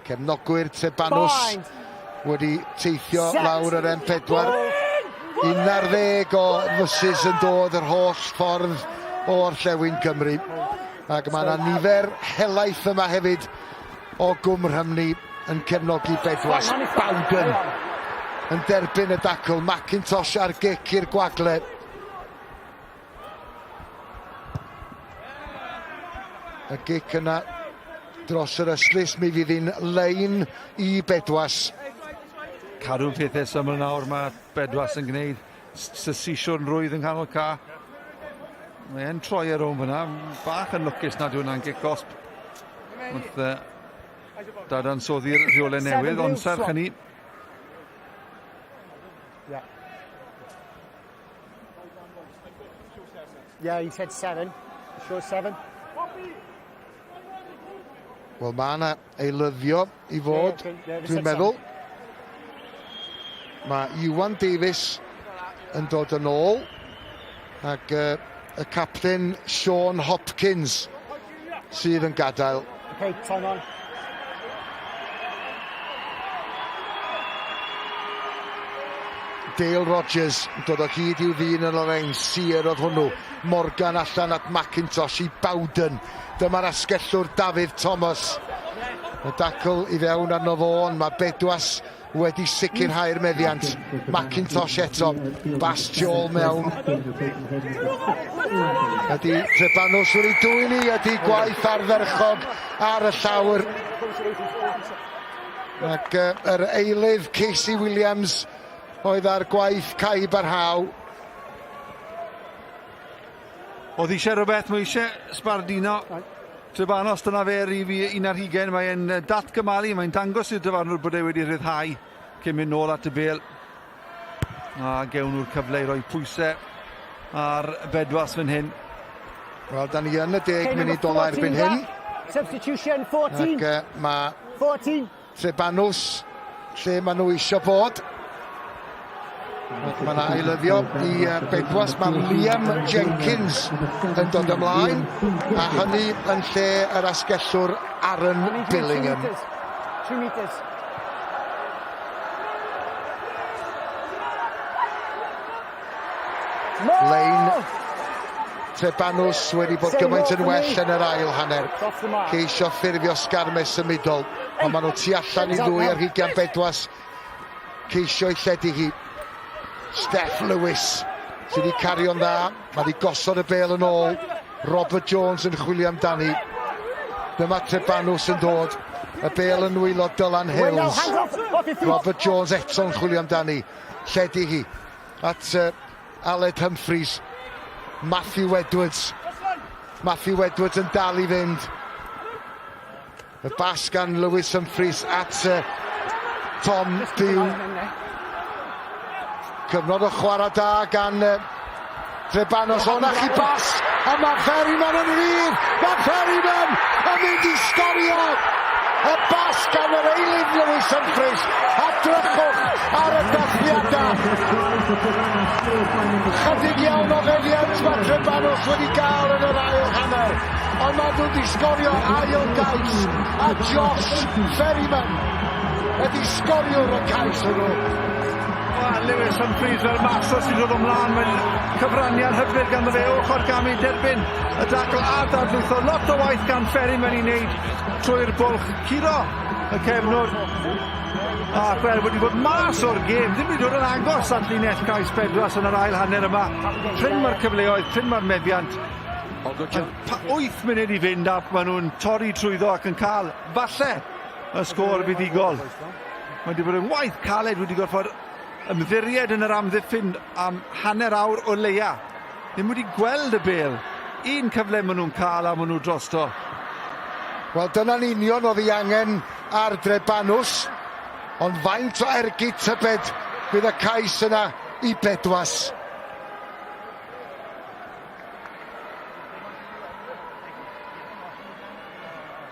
Cefnogwyr Trebanws wedi teithio lawr yr M4. 11 o fysys yn dod yr holl ffordd o Orllewin Cymru. Ac mae yna nifer helaeth yma hefyd o Gwm Rhymni yn cefnogi Bedwas. Bowden yn derbyn y dacl. McIntosh ar gic i'r gwagle. Y gic yna dros yr ystlys, mi fydd hi'n lein i Bedwas. Cadw'n pethau syml nawr mae Bedwas yn gwneud. Sysisiwr yn rwydd yng nghanol ca. Mae e'n troi ar ôl fyna. Bach yn lwcus nad yw hwnna'n gic gosb. Wrth dadansoddi'r rheolau newydd, ond serch hynny. Yeah. Yeah, he said seven. Sure, seven. Wel, mae yna eilyddio i fod, dwi'n meddwl. Mae Iwan Davies yn dod yn ôl, ac uh, y capten Sean Hopkins sydd yn gadael. Okay, time on. Dale Rogers yn dod o hyd i'w ddyn yn o'r Sear oedd hwnnw. Morgan allan at McIntosh i Bowden. Dyma'r asgellwr Dafydd Thomas. Y dacl i fewn arno fo, ond mae Bedwas wedi sicrhau'r meddiant. McIntosh eto, bas tu ôl mewn. Ydy Trebanws wedi dwyn i, ydy gwaith ardderchog ar y llawr. Ac uh, yr eilydd Casey Williams oedd ar gwaith Cai Barhaw. Oedd eisiau rhywbeth, mae eisiau sbardino. Trebanos, dyna fe rif un ar hugain, mae'n datgymalu, mae'n dangos i'r dyfarnwr bod e wedi rhyddhau cyn mynd nôl at y bêl. A gewn nhw'r cyfle i roi pwysau ar Bedwas fan hyn. Wel, da ni yn y deg munud ola erbyn hyn. Substitution 14. Ac uh, mae 14. Trebanws lle maen nhw eisiau bod. Ac mae yna eilyddio i Bedwas. Mae Liam Jenkins yn dod ymlaen, a hynny yn lle yr asgellwr Aaron Billingham. 2 meters. Lein Trebanws wedi bod gymaint yn well yn yr ail hanner. Ceisio ffurfio sgarmes symudol, ond maen nhw tu allan i ddwy ar hugain Bedwas. Ceisio i lledu hi. Steff Lewis sydd wedi cario'n dda. Mae wedi gosod y bêl yn ôl. Robert Jones yn chwilio amdani. Dyma Trebanws yn dod. Y bêl yn nwylo Dylan Hills. Robert Jones eto'n chwilio amdani. Lledu hi at uh, Aled Humphreys. Matthew Edwards. Matthew Edwards yn dal i fynd. Y bas gan Lewis Humphreys at uh, Tom Dew. Cyfnod o chwarae da gan uh, Trebanos. O, na chi bas! A mae Ferryman yn rhydd! Mae Ferryman yn mynd i sgorio! Y bas gan yr eilydd Lewis Humphreys. A drychwch ar y dathliadau. Chydig iawn o feddiant mae Trebanos wedi gael yn yr ail hanner. Ond maen nhw wedi sgorio ail gais a Josh Ferryman ydi sgoriwr y cais hwnnw. Wel, Lewis Humphreys fel maswr sy'n dod ymlaen, mae'n cyfraniad hyfryd ganddo fe ochr gamu derbyn y dacl a dadlwytho. Lot o waith gan Ferryman i wneud trwy'r bwlch. Curo y cefnwr. Ac wel, wedi bod mas o'r gêm, ddim wedi dod yn agos at linell cais Bedwas yn yr ail hanner yma. Prin mae'r cyfleoedd, prin mae'r meddiant. All good, John. 8 munud i fynd ac maen nhw'n torri trwyddo ac yn cael, falle, y sgôr fuddugol. Mae wedi bod yn waith caled wedi gorfod ymddiried yn yr amddiffyn am hanner awr o leia. Ddim wedi gweld y bêl. Un cyfle maen nhw'n cael a maen nhw drosto. Wel, dyna'n union oedd ei angen ar Drebanws. Ond faint o ergyd tybed fydd y cais yna i Bedwas?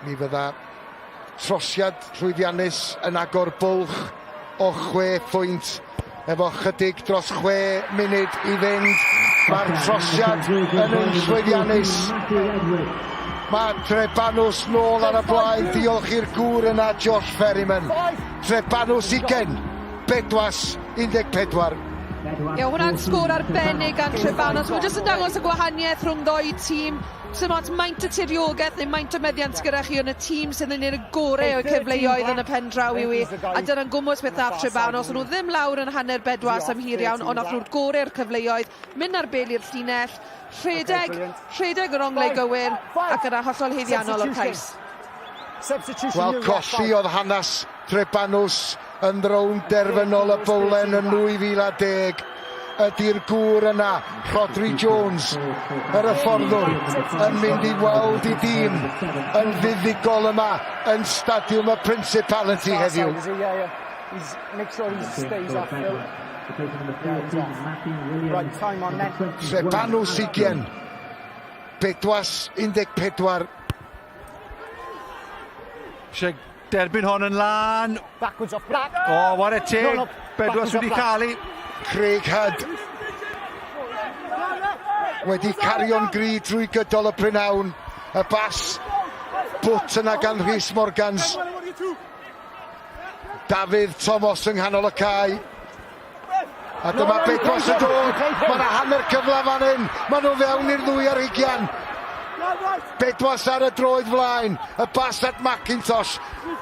Mi fydda trosiad llwyddiannus yn agor bwlch o chwe phwynt efo chydig dros chwe munud i fynd. Mae'r trosiad yn un llwyddiannus. Mae Trebanws nôl ar y blaen, diolch i'r gŵr yna, Josh Ferryman. Trebanws 20, Bedwas 14. Ie, hwnna'n sgôr arbennig gan Trebanos. Mae'n jyst yn dangos y gwahaniaeth rhwng ddoi tîm. Sdim ots maint y tiriogaeth neu maint y meddiant gyda chi, ond y tîm sydd yn neud y gore o'i cyfleoedd yn y pen draw yw 'i. A dyna'n gwmws beth nath Trebanos. O'n nhw ddim lawr yn hanner Bedwas am hir iawn, ond nath nhw'r gore o'r cyfleoedd, mynd â'r bêl i'r llinell, rhedeg, rhedeg yr onglau gywir, ac yna hollol haeddiannol o'r cais. Wel, colli oedd hanes Trebanws yn rownd derfynol y bowlen yn 2010 ydy'r gŵr yna, Rhodri Jones, yr hyfforddwr, yn mynd i weld i dîm yn fuddugol yma yn Stadiwm y Principality heddiw. Trebanws 20, Bedwas 14. Eisiau derbyn hon yn lan. Backwards off black. O, oh, ware teg. No, no. Bedwas wedi cael ei. Craig Hudd wedi cario'n gry drwy gydol y prynhawn. Y bas bwt yna gan Rhys Morgans. Dafydd Thomas yng nghanol y cae. A dyma Bedwas yn dod. Mae yna hanner cyfle fan hyn. Maen nhw fewn i'r ddwy ar hugian. Bedwas ar y droed flaen. Y bas at McIntosh.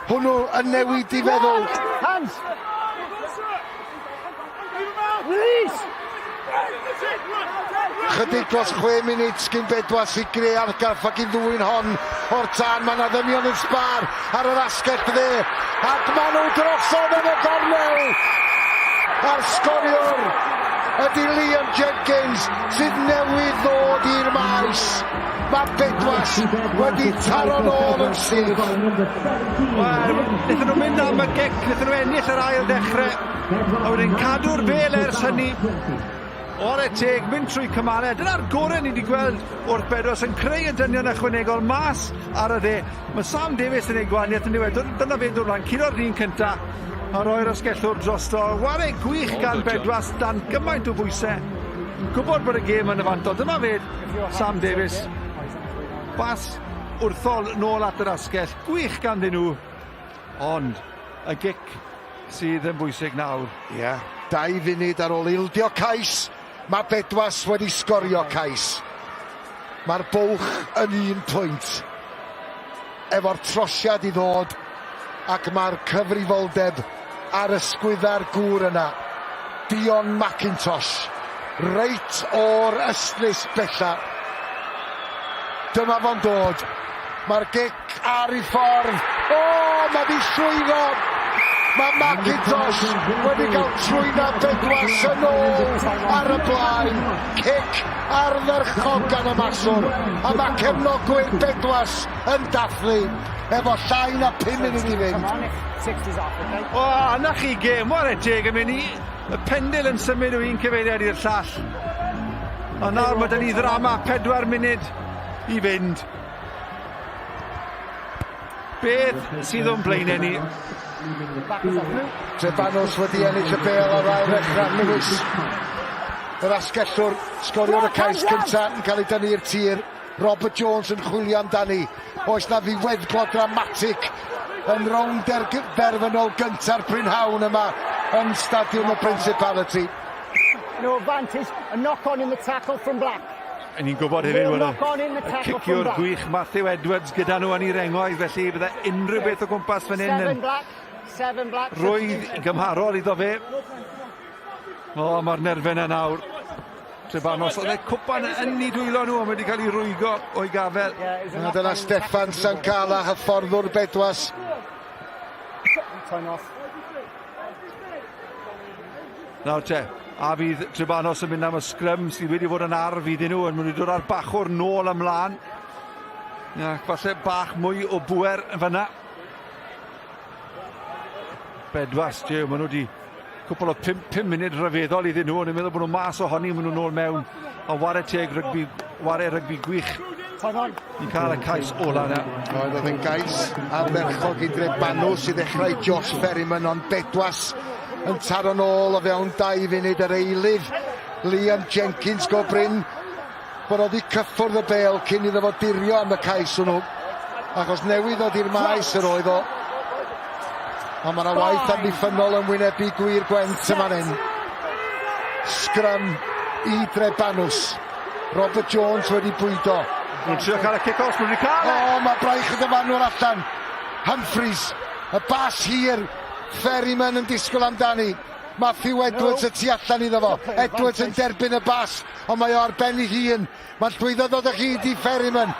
Hwnnw yn newid i feddwl. Hands! Release! Chydig dros chwe munud sgyn Bedwas i greu argraff ac i ddwyn hon o'r tân. Mae yna ddynion yn sbar ar yr asgell dde ac maen nhw drosodd yn y gornel! A'r sgoriwr ydy Liam Jenkins sydd newydd ddod i'r maes. Mae Bedwas wedi taro nôl yn syth. Wel, wnaethon nhw mynd am y gic, wnaethon nhw ennill yr ail ddechrau, a wedyn cadw'r bêl ers hynny. Ware teg, mynd trwy cymale. Dyna'r gorau ni wedi gweld o'r Bedwas yn creu y dynion ychwanegol mas ar y dde. Mae Sam Davies yn ei gwahaniaeth yn diwedd. Dyna fe'n dod mlaen, curo'r dyn cynta a roi'r asgellwr drosto. Ware gwych gan Bedwas dan gymaint o bwysau. Gwybod bod y gêm yn y fantol. Dyma fe, Sam Davies. Bas wrthol nôl at yr asgell. Gwych ganddyn nhw. Ond y gic sydd yn bwysig nawr. Ie, yeah. dau funud ar ôl ildio cais, mae Bedwas wedi sgorio cais. Mae'r bwlch yn un pwynt. Efo'r trosiad i ddod, ac mae'r cyfrifoldeb ar ysgwydda'r gŵr yna, Dion McIntosh, reit o'r ystlys bella. Dyma fo'n dod. Mae'r gic Ar ei ffordd. O, mae di llwyddo! Mae McIntosh wedi cael trwyna Bedwas yn ôl ar y blaen. Cic ardderchog gan y maswr. A mae cefnogwyr Bedwas yn dathlu efo llai na 5 munud i fynd. O, na chi gêm, ware teg yn mynd i... Y pendil yn symud o un cyfeiriad i'r llall. A nawr mae 'da ni ddrama, 4 munud i fynd. Beth sydd o'n blaenau ni? Trebanos wedi ennill y bêl ar ail ddechrau. Lewis, yr asgellwr, sgoriodd y cais cyntaf yn cael ei dynnu i'r tir. Robert Jones yn chwilio amdani. Oes na ddiweddglo dramatig yn rownd derfynol gynta'r prynhawn yma yn Stadiwm y Principality. No advantage, a knock on in the tackle from Black. Ni'n gwybod hefyd bod y ciciwr gwych Matthew Edwards gyda nhw yn ei rengoedd, felly bydde unrhyw beth o gwmpas fan hyn yn rwydd gymharol iddo fe. O, mae'r nerfau yna nawr. Trebanos, oedd e cwpan yn ei dwylo nhw, ond wedi cael ei rwygo o'i gafel. A dyna Steffan Sancala, hyfforddwr Bedwas. Time off. Nawr te, a fydd Trebanos yn mynd am y sgrym sydd wedi fod yn arf iddyn nhw, yn mynd i dod â'r bachwr nôl ymlaen. Ia, falle bach mwy o bwer yn fyna. Bedwas, Jew, maen nhw wedi cwpl o 5 munud rhyfeddol iddyn nhw, o'n i'n meddwl bod nhw mas ohoni, maen nhw'n ôl mewn. A ware teg rygbi, ware rygbi gwych i cael y cais ola yna. Roedd oedd yn gais ardderchog i Drebanws i ddechrau Josh Ferryman, ond Bedwas yn taro nôl o fewn 2 funud yr eilydd. Liam Jenkins go brin bod o wedi cyffwrdd y bêl cyn iddo fo dirio am y cais hwnnw, achos newydd ddod i'r maes yr oedd o. Ond mae yna waith amddiffynnol yn wynebu gwir Gwent yma hyn. Sgrym i Drebanws. Robert Jones wedi bwydo. Nhw'n trio cael y kick-off, nhw'n wedi cael e! O, mae braich y dyfarnwr allan. Humphreys, y bas hir, Ferryman yn disgwyl amdani. Matthew Edwards y tu allan iddo fo. Edwards yn derbyn y bas, ond mae o ar ben ei hun. Mae'n llwyddo ddod o hyd i Ferryman.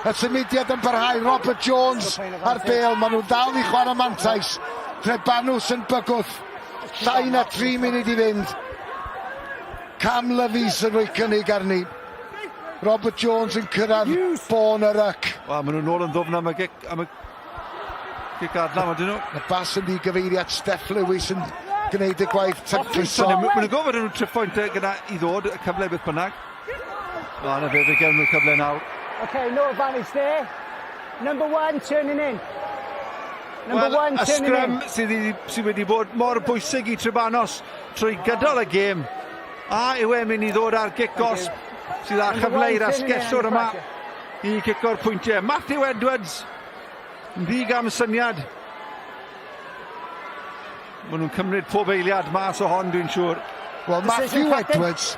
Y symudiad yn parhau. Robert Jones ar bêl. Maen nhw'n dal i chwarae mantais. Trebanws yn bygwth. Llai na 3 munud i fynd. Cam Levis yn rhoi cynnig arni. Robert Jones yn cyrraedd bôn y ryc. Wel, maen nhw'n ôl yn ddwfn am y gic, am y gic adlam, ydyn nhw? Y bas yn ddigyfeiriad, Steff Lewis yn gwneud y gwaith tacluso. Maen nhw'n gofod nhw'n triphwynt gyda i ddod, y cyfle beth bynnag. O, na fe, fe gewn nhw'r cyfle nawr. Okay, no advantage there. Number one, turning in. Number well, one, y turning sgrym in. sydd, i, sydd wedi bod mor bwysig i Trebanos trwy gydol y gêm. A yw e'n mynd i ddod ar gic gosb sydd â chyfle i'r asgellwr yma i gico'r pwyntiau. Matthew Edwards yn ddig am syniad. Maen nhw'n cymryd pob eiliad mas o hon, dwi'n siŵr. Wel, Matthew Edwards,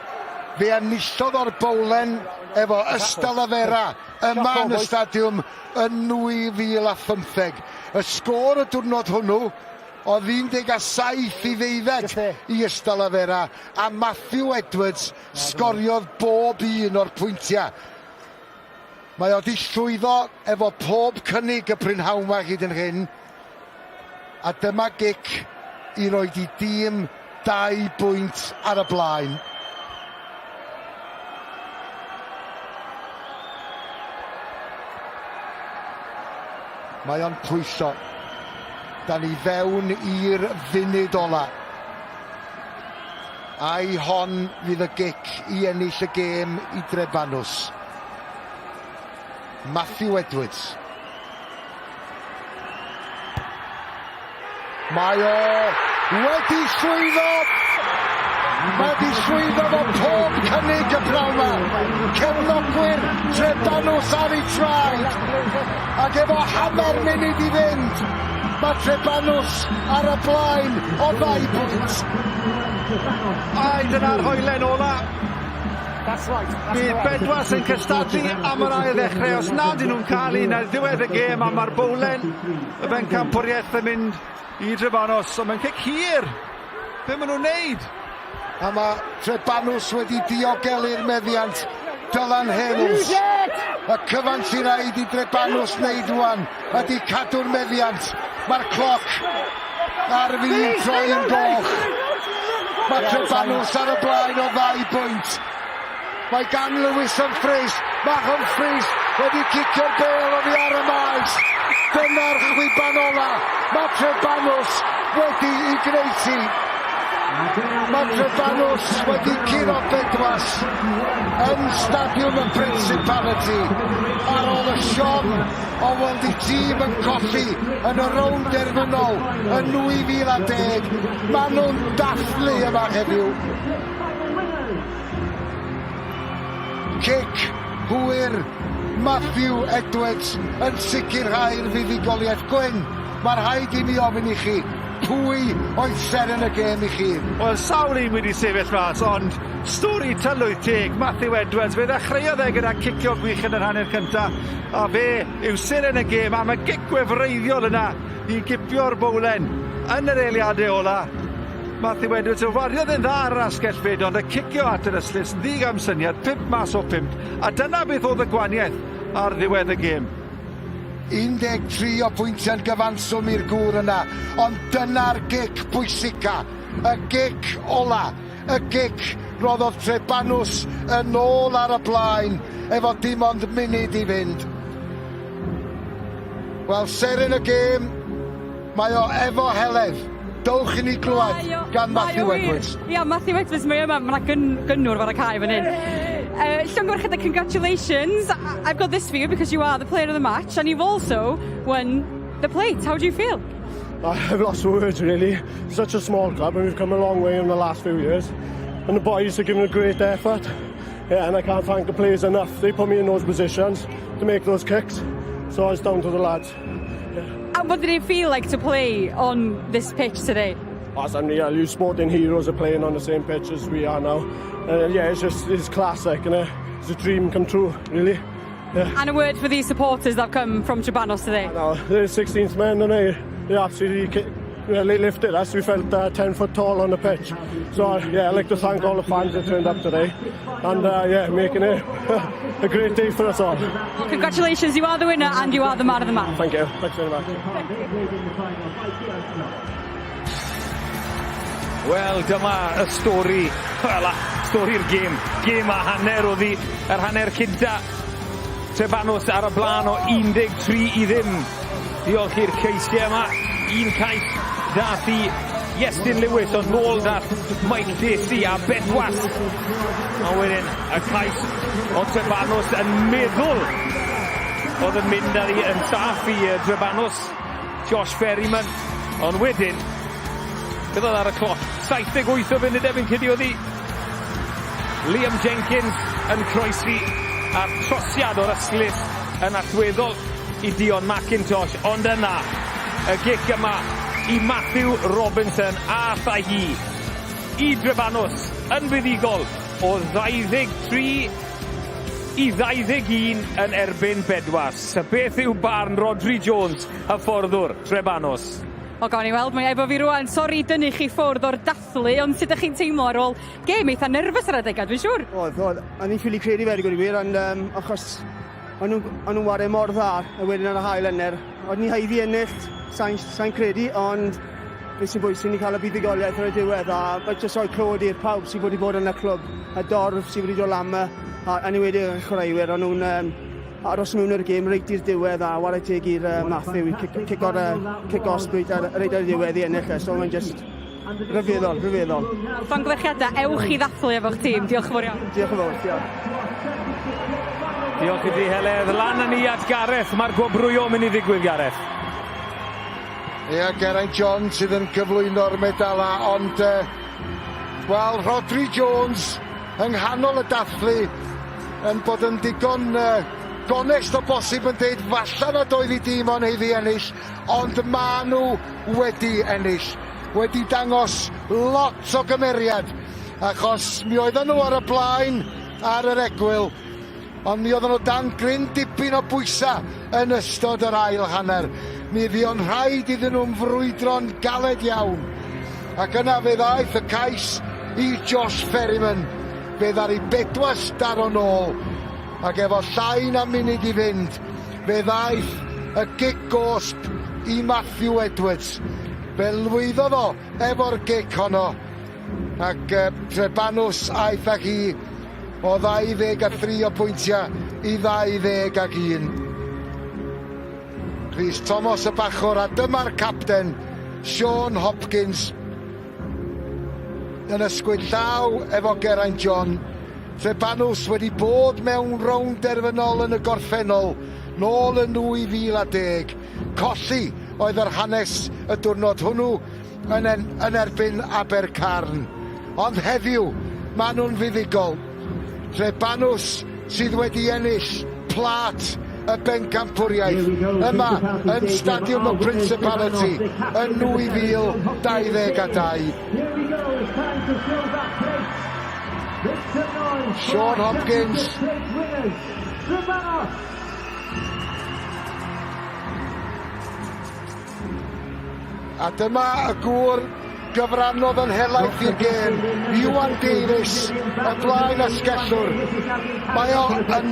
fe enillodd o'r bowlen efo Ystalyfera yma yn y stadiwm yn 2015. Y sgôr y diwrnod hwnnw oedd 17 i ddeuddeg i Ystalyfera, a Matthew Edwards sgoriodd bob un o'r pwyntiau. Mae o 'di llwyddo efo pob cynnig y prynhawn 'ma hyd yn hyn, a dyma gic i roid i dîm 2 bwynt ar y blaen. Mae o'n pwyllo. Da ni fewn i'r funud ola. Ai hon fydd y gic i ennill y gêm i Drefanws? Matthew Edwards. Mae o wedi llwyddo! Mae wedi llwyddo fo pob cynnig y pnawn 'ma. Cefnogwyr Trebanws ar eu traed. Ac efo hanner munud i fynd, mae Trebanws ar y blaen o ddau bwynt. Ai, dyna'r hoelen ola. Bydd Bedwas yn cystadlu am yr ail ddechrau os nad ydyn nhw'n cael un ar ddiwedd y gêm a mae'r bowlen y bencampwriaeth yn mynd i Trebanos. Ond mae'n cic hir. Be maen nhw'n neud? A mae Trebanws wedi diogelu'r meddiant. Dylan Hales. Y cyfan sy'n rhaid i Drebanws wneud rwan ydy cadw'r meddiant. Mae'r cloc ar fin troi yn goch. Mae Trebanws ar y blaen o ddau bwynt. Mae gan Lewis Humphreys. Mae Humphreys wedi cicio'r bêl oddi ar y maes. Dyna'r chwiban ola. Mae Trebanws wedi i gwneud hi. Mae Trebanws wedi curo Bedwas yn Stadiwm y Principality ar ôl y siom o weld eu tîm yn colli yn y rownd derfynol yn 2010. Maen nhw'n dathlu yma heddiw. Cic hwyr Matthew Edwards yn sicrhau'r fuddugoliaeth. Gwyn, mae rhaid i mi ofyn i chi, pwy oedd seren y gêm i chi? Wel, sawl un wedi sefyll mas, ond stori tylwyth teg, Matthew Edwards, fe ddechreuodd e gyda cicio gwych yn yr hanner cynta, a fe yw seren y gêm am y gic gwefreiddiol yna i gipio'r bowlen yn yr eiliadau ola. Matthew Edwards, y wariodd e'n dda ar yr asgell fyd, ond y cicio at yr ystlys yn ddig am syniad, 5 mas o 5, a dyna beth oedd y gwaniaeth ar ddiwedd y gêm. 13 o bwyntiau'n gyfanswm i'r gŵr yna, ond dyna'r gic bwysica, y gic ola, y gic roddodd Trebanws yn ôl ar y blaen efo dim ond munud i fynd. Wel, seren y gêm, mae o efo Heledd. Dowch i ni glywed gan Matthew Edwards. Ia, Matthew Edwards, mae yma, mae yna gyn, gynnwr ar y cae fan hyn. Llongyfarchiadau, congratulations. I've got this for you because you are the player of the match and you've also won the plate. How do you feel? I've lost words really. Such a small club and we've come a long way in the last few years. And the boys are giving a great effort. Yeah, and I can't thank the players enough. They put me in those positions to make those kicks. So it's down to the lads. And what did it feel like to play on this pitch today? Oh, it's unreal. You sporting heroes are playing on the same pitch as we are now. Yeah, it's just it's classic, and it's a dream come true, really. Yeah. And a word for these supporters that have come from Trebanos today. No, they're 16th men, and they absolutely they lifted us. We felt 10 foot tall on the pitch. So, yeah, I'd like to thank all the fans that turned up today. And, yeah, making it a great day for us all. Well, congratulations, you are the winner and you are the man of the match. Thank you. Thanks very much. Wel, dyma y stori, wel, stori'r gêm. Gêm a hanner oedd hi, yr hanner cynta. Trebanos ar y blaen o 13 i ddim. Diolch i'r ceisiau yma. Un cais dath i Iestyn Lewis, ond nôl dath Mike Dacey a Bedwas. A wedyn y cais o Trebanos yn meddwl oedd yn mynd ar i yn saff i Trebanos. Josh Ferryman. Ond wedyn, beth oedd ar y cloc? 78 o funudau fi'n credu oedd hi. Liam Jenkins yn croesi a'r trosiad o'r ystlys yn allweddol i Dion McIntosh. Ond yna, y gic yma i Matthew Robinson a thai hi i Drefanws yn fuddugol o 23 i 21 yn erbyn Bedwas. Beth yw barn Rhodri Jones, hyfforddwr Trebanos? O, gawn ni weld, mae efo fi rwan. Sori dynnu chi ffwrdd o'r dathlu, ond sut ydych chi'n teimlo ar ôl gêm eitha nerfus ar adegau, dwi'n siŵr? Oedd, oedd. O'n i'n ffili credu fe, i gweud y gwir, ond um, achos o'n nhw'n ware mor dda, a wedyn ar y hael enner. O'n ni haeddu ennill, sa'n sa credu, ond beth sy'n bwysig ni cael y buddugoliaeth ar y diwedd, a mae jyst rhoi clod i'r pawb sydd wedi bod yn y clwb, y dorf sydd wedi dod lan yma, a yn enwedig y chwaraewyr, o'n nhw'n um, aros mewn i'r gêm reit i'r diwedd a whare teg i'r uh, Matthew i cico'r uh, cic osb reit ar, reit ar y diwedd i ennill e. So mae'n just rhyfeddol, rhyfeddol. Llongyfarchiadau, ewch i ddathlu efo'ch tîm. Diolch yn fawr iawn. Diolch yn fawr, diolch. Diolch i ti, Heledd. Lan â ni at Gareth. Mae'r gwobrwyo mynd i ddigwydd, Gareth. Ie, Geraint John sydd yn cyflwyno'r medala, ond, uh, wel, Rhodri Jones yng nghanol y dathlu yn bod yn digon uh, gonest o bosib yn deud falla nad oedd i dîm o'n heiddi ennill, ond ma nhw wedi ennill. Wedi dangos lot o gymeriad, achos mi oedden nhw ar y blaen ar yr egwyl, ond mi oedden nhw dan gryn dipyn o bwysa yn ystod yr ail hanner. Mi fuo'n rhaid iddyn nhw'n frwydro'n galed iawn. Ac yna fe ddaeth y cais i Josh Ferryman. Fe ddaru Bedwas daro nôl. Ac efo llai na munud i fynd, fe ddaeth y gic gosb i Matthew Edwards. Fe lwyddodd o efo'r gic honno. Ac Trebanws aeth ag hi o 23 o pwyntiau i 21. Rhys Thomas y bachwr a dyma'r capten, Sean Hopkins, yn ysgwyd llaw efo Geraint John. Trebanws wedi bod mewn rownd derfynol yn y gorffennol, nôl yn 2010. Colli oedd yr hanes y diwrnod hwnnw yn, en, yn erbyn Abercarn. Ond heddiw, maen nhw'n fuddugol. Trebanws sydd wedi ennill plât y bencampwriaeth yma yn Stadiwm y Principality yn 2022. Sean Hopkins. A dyma y gŵr Gyfrannodd yn helaeth i'r gêm. Iwan Davies, y blaen asgellwr. Mae o yn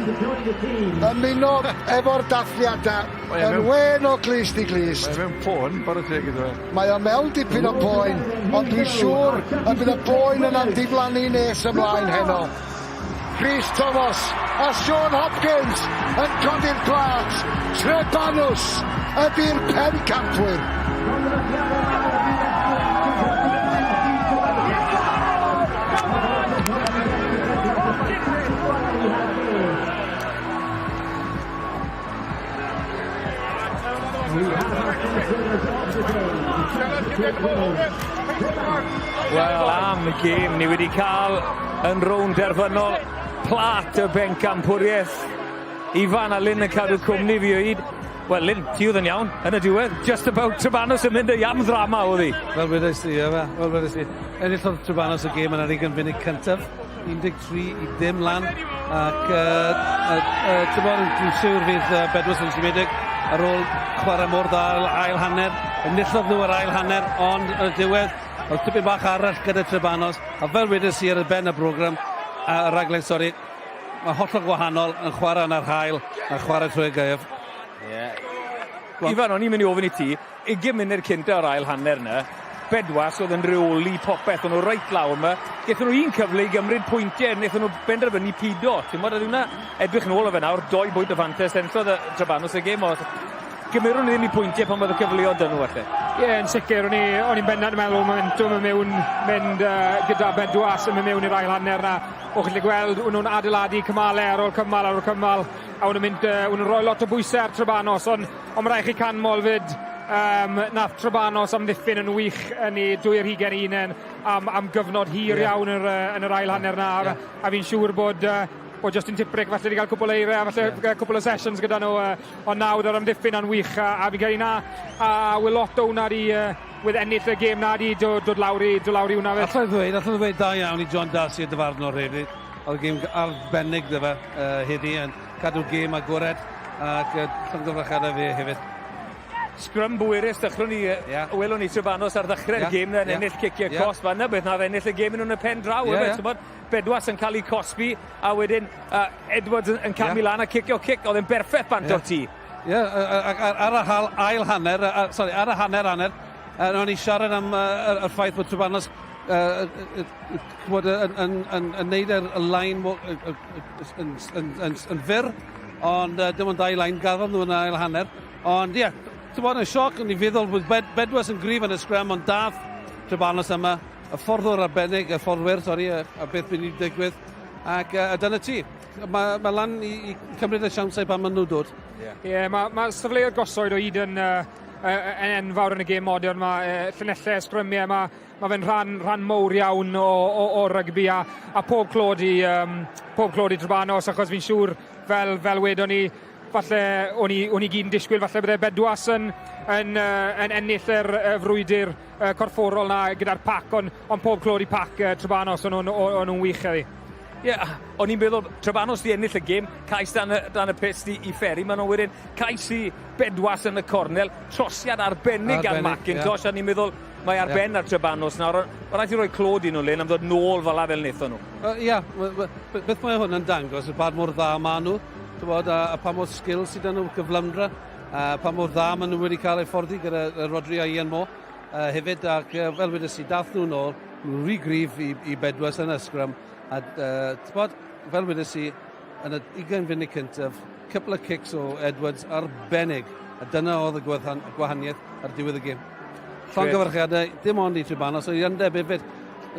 ymuno efo'r dathliadau yn wên o glust i glust. Mae mewn poen, chwarae teg iddo fe. Mae o mewn dipyn o poen, ond dwi'n siŵr y bydd y boen yna'n diflannu nes ymlaen heno. Rhys Thomas a Siôn Hopkins yn codi'r plât. Trebanws ydy'r pencampwyr. Wel, am y gêm ni wedi cael yn rownd derfynol plat y bencampwriaeth. Ifan a Lynn yn cadw cwmni fi o hyd. Wel, Lynn, ti oedd yn iawn yn y diwedd. Just about Trebanos yn mynd y am ddrama oedd hi. Wel, wedes i, efe. Wel, wedes i. Enillodd Trebanos y gêm yn yr 20 funud cyntaf. 13 i ddim lan. Ac, uh, uh, uh, ti'n dwi'n siwr fydd uh, Bedwas yn siomedig ar ôl chwarae mor dda ail hanner. Enillodd nhw yr ail hanner, ond yn y diwedd, oedd tipyn bach arall gyda Trebanos. A fel wedes i ar y ben y brogram, y raglen, sori, mae hollol gwahanol yn chwarae yn yr haul a chwarae trwy'r gaeaf. Yeah. Ifan, o'n i'n mynd i ofyn i ti, 20 munud cynta o'r ail hanner 'na, Bedwas oedd yn rheoli popeth, o'n nhw reit lawr 'ma. Gaethon nhw un cyfle i gymryd pwyntiau, wnaethon nhw benderfynu pido. Ti'n gwybod, oedd hwnna, edrych nôl o fe nawr, doi bwynt o fantes, enillodd y Trebanos y gêm, ond gymerwn ni ddim i pwyntiau pan oedd y cyfleoedd 'da nhw falle. Ie, yeah, yn sicr, o'n i'n bendant yn meddwl momentum yn mewn, mynd gyda Bedwas yn mynd mewn i'r ail hanner na. O chi'n gallu gweld, o'n nhw'n adeiladu cymalau ar ôl cymal ar ôl cymal, a o'n nhw'n mynd, o'n nhw'n rhoi lot o bwysau ar Trebanos, ond Ond mae rhaid chi canmol fyd, um, nath Trebanos amddiffyn yn wych yn ei dwy ar hugain hunain am, am gyfnod hir yeah. iawn yn yr, yn yr ail hanner na. Yeah. A fi'n siŵr bod, bod Justin Tipuric falle wedi cael cwpl o eiriau, falle yeah. cwpl o sessions gyda nhw, ond nawr yr amddiffyn yn wych, a, a fi'n credu na, a will lot o hwnna di, with ennill y gêm na di dod, dod lawr i, dod lawr i hwnna fyd. Allai ddweud, allai ddweud da iawn i John Darcy y dyfarnwr hefyd. Oedd gêm arbennig dy fe heddi yn cadw'r gêm agored ac llongyfarchiadau fe hefyd. Sgrym bwerus, dechrwn ni, yeah. welwn ni Trebanos ar ddechrau'r yeah. gêm yn yeah. ennill ciciau yeah. cosb, a 'na beth nath ennill y gêm yn nhw'n y pen draw, yeah, yeah. Bod, Bedwas yn cael ei cosbi, a wedyn Edwards yn, yn camu yeah. lan a cicio cic, oedd e'n berffaith bant yeah. o'r tŷ. Ie, yeah, ar y hal, ail hanner, sorry, ar y hanner hanner, o'n i siarad am y ffaith bod Trebanos ch'mod yn yn yn yn neud yr y line yn yn yn yn fyr ond uh, dim ond dau line gafodd nhw yn ail hanner. Ond ie, yeah, ti'n bod yn sioc, o'n i feddwl bod Bed Bedwas yn gryf yn y sgrem, ond dath Trebanos yma, y fforddwr arbennig, y fforddwyr, sori, a, a beth mynd i digwydd. Ac uh, a dyna ti. Mae ma lan i, i cymryd y siawnsau pan maen nhw'n dod. Ie, yeah. yeah, mae ma safleoedd gosoed o hyd yn, uh, yn enfawr yn y gêm modern. Mae uh, llinellau, sgrymiau, mae Mae fe'n rhan, rhan mowr iawn o, o, o rygbi a, a pob clod i, um, pob clod i Trebanos achos fi'n siŵr fel, fel wedon ni, falle o'n i, o'n i gyd yn disgwyl, falle bydde Bedwas yn, yn, uh, yn ennill yr uh, frwydr uh, corfforol na gyda'r pac, ond on pob clod i pac uh, Trebanos, o'n nhw'n on nhw wych heddi. Ie, yeah, o'n i'n meddwl, Trebanos di ennill y gêm, cais dan y, dan y pyst i, i Ferry, maen nhw wedyn cais i Bedwas yn y cornel, trosiad arbennig, arbennig gan McIntosh, yeah. a ni'n meddwl, Mae ar ben ar Trebanos nawr, ond ma' raid ti roi clod i nhw, Lyn, am ddod nôl fel 'a fel wnaethon nhw. Ia, beth mae hwn yn dangos yw pa mor dda maen nhw, t'mod, a, a pa mor sgil sydd 'da nhw, gyflymdra, a pa mor dda maen nhw wedi cael eu fforddi gyda Rhodri a Ian Moore uh, hefyd, ac uh, fel wedes i, dath nhw nôl, nhw'n rhy gryf i, i Bedwas yn y sgrym, a uh, t'mod, fel wedes i, yn y 20 funud cyntaf, couple of kicks o Edwards arbennig, a dyna oedd y gwahaniaeth ar diwedd y gêm. Llongyfarchiadau, dim ond i Trebanos, ond i Undeb hefyd.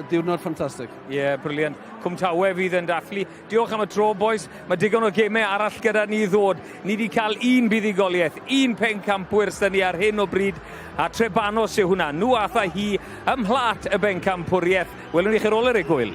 Diwrnod ffantastig. Ie, yeah, brilliant. Cwm Tawe fydd yn dathlu. Diolch am y tro, boys. Mae digon o gemau arall gyda ni ddod. Ni wedi cael un buddugoliaeth, un pencampwyr sydd ni ar hyn o bryd, a Trebanos yw hwnna. Nhw ath â hi ym mhlat y bencampwriaeth. Welwn ni chi ar ôl yr egwyl.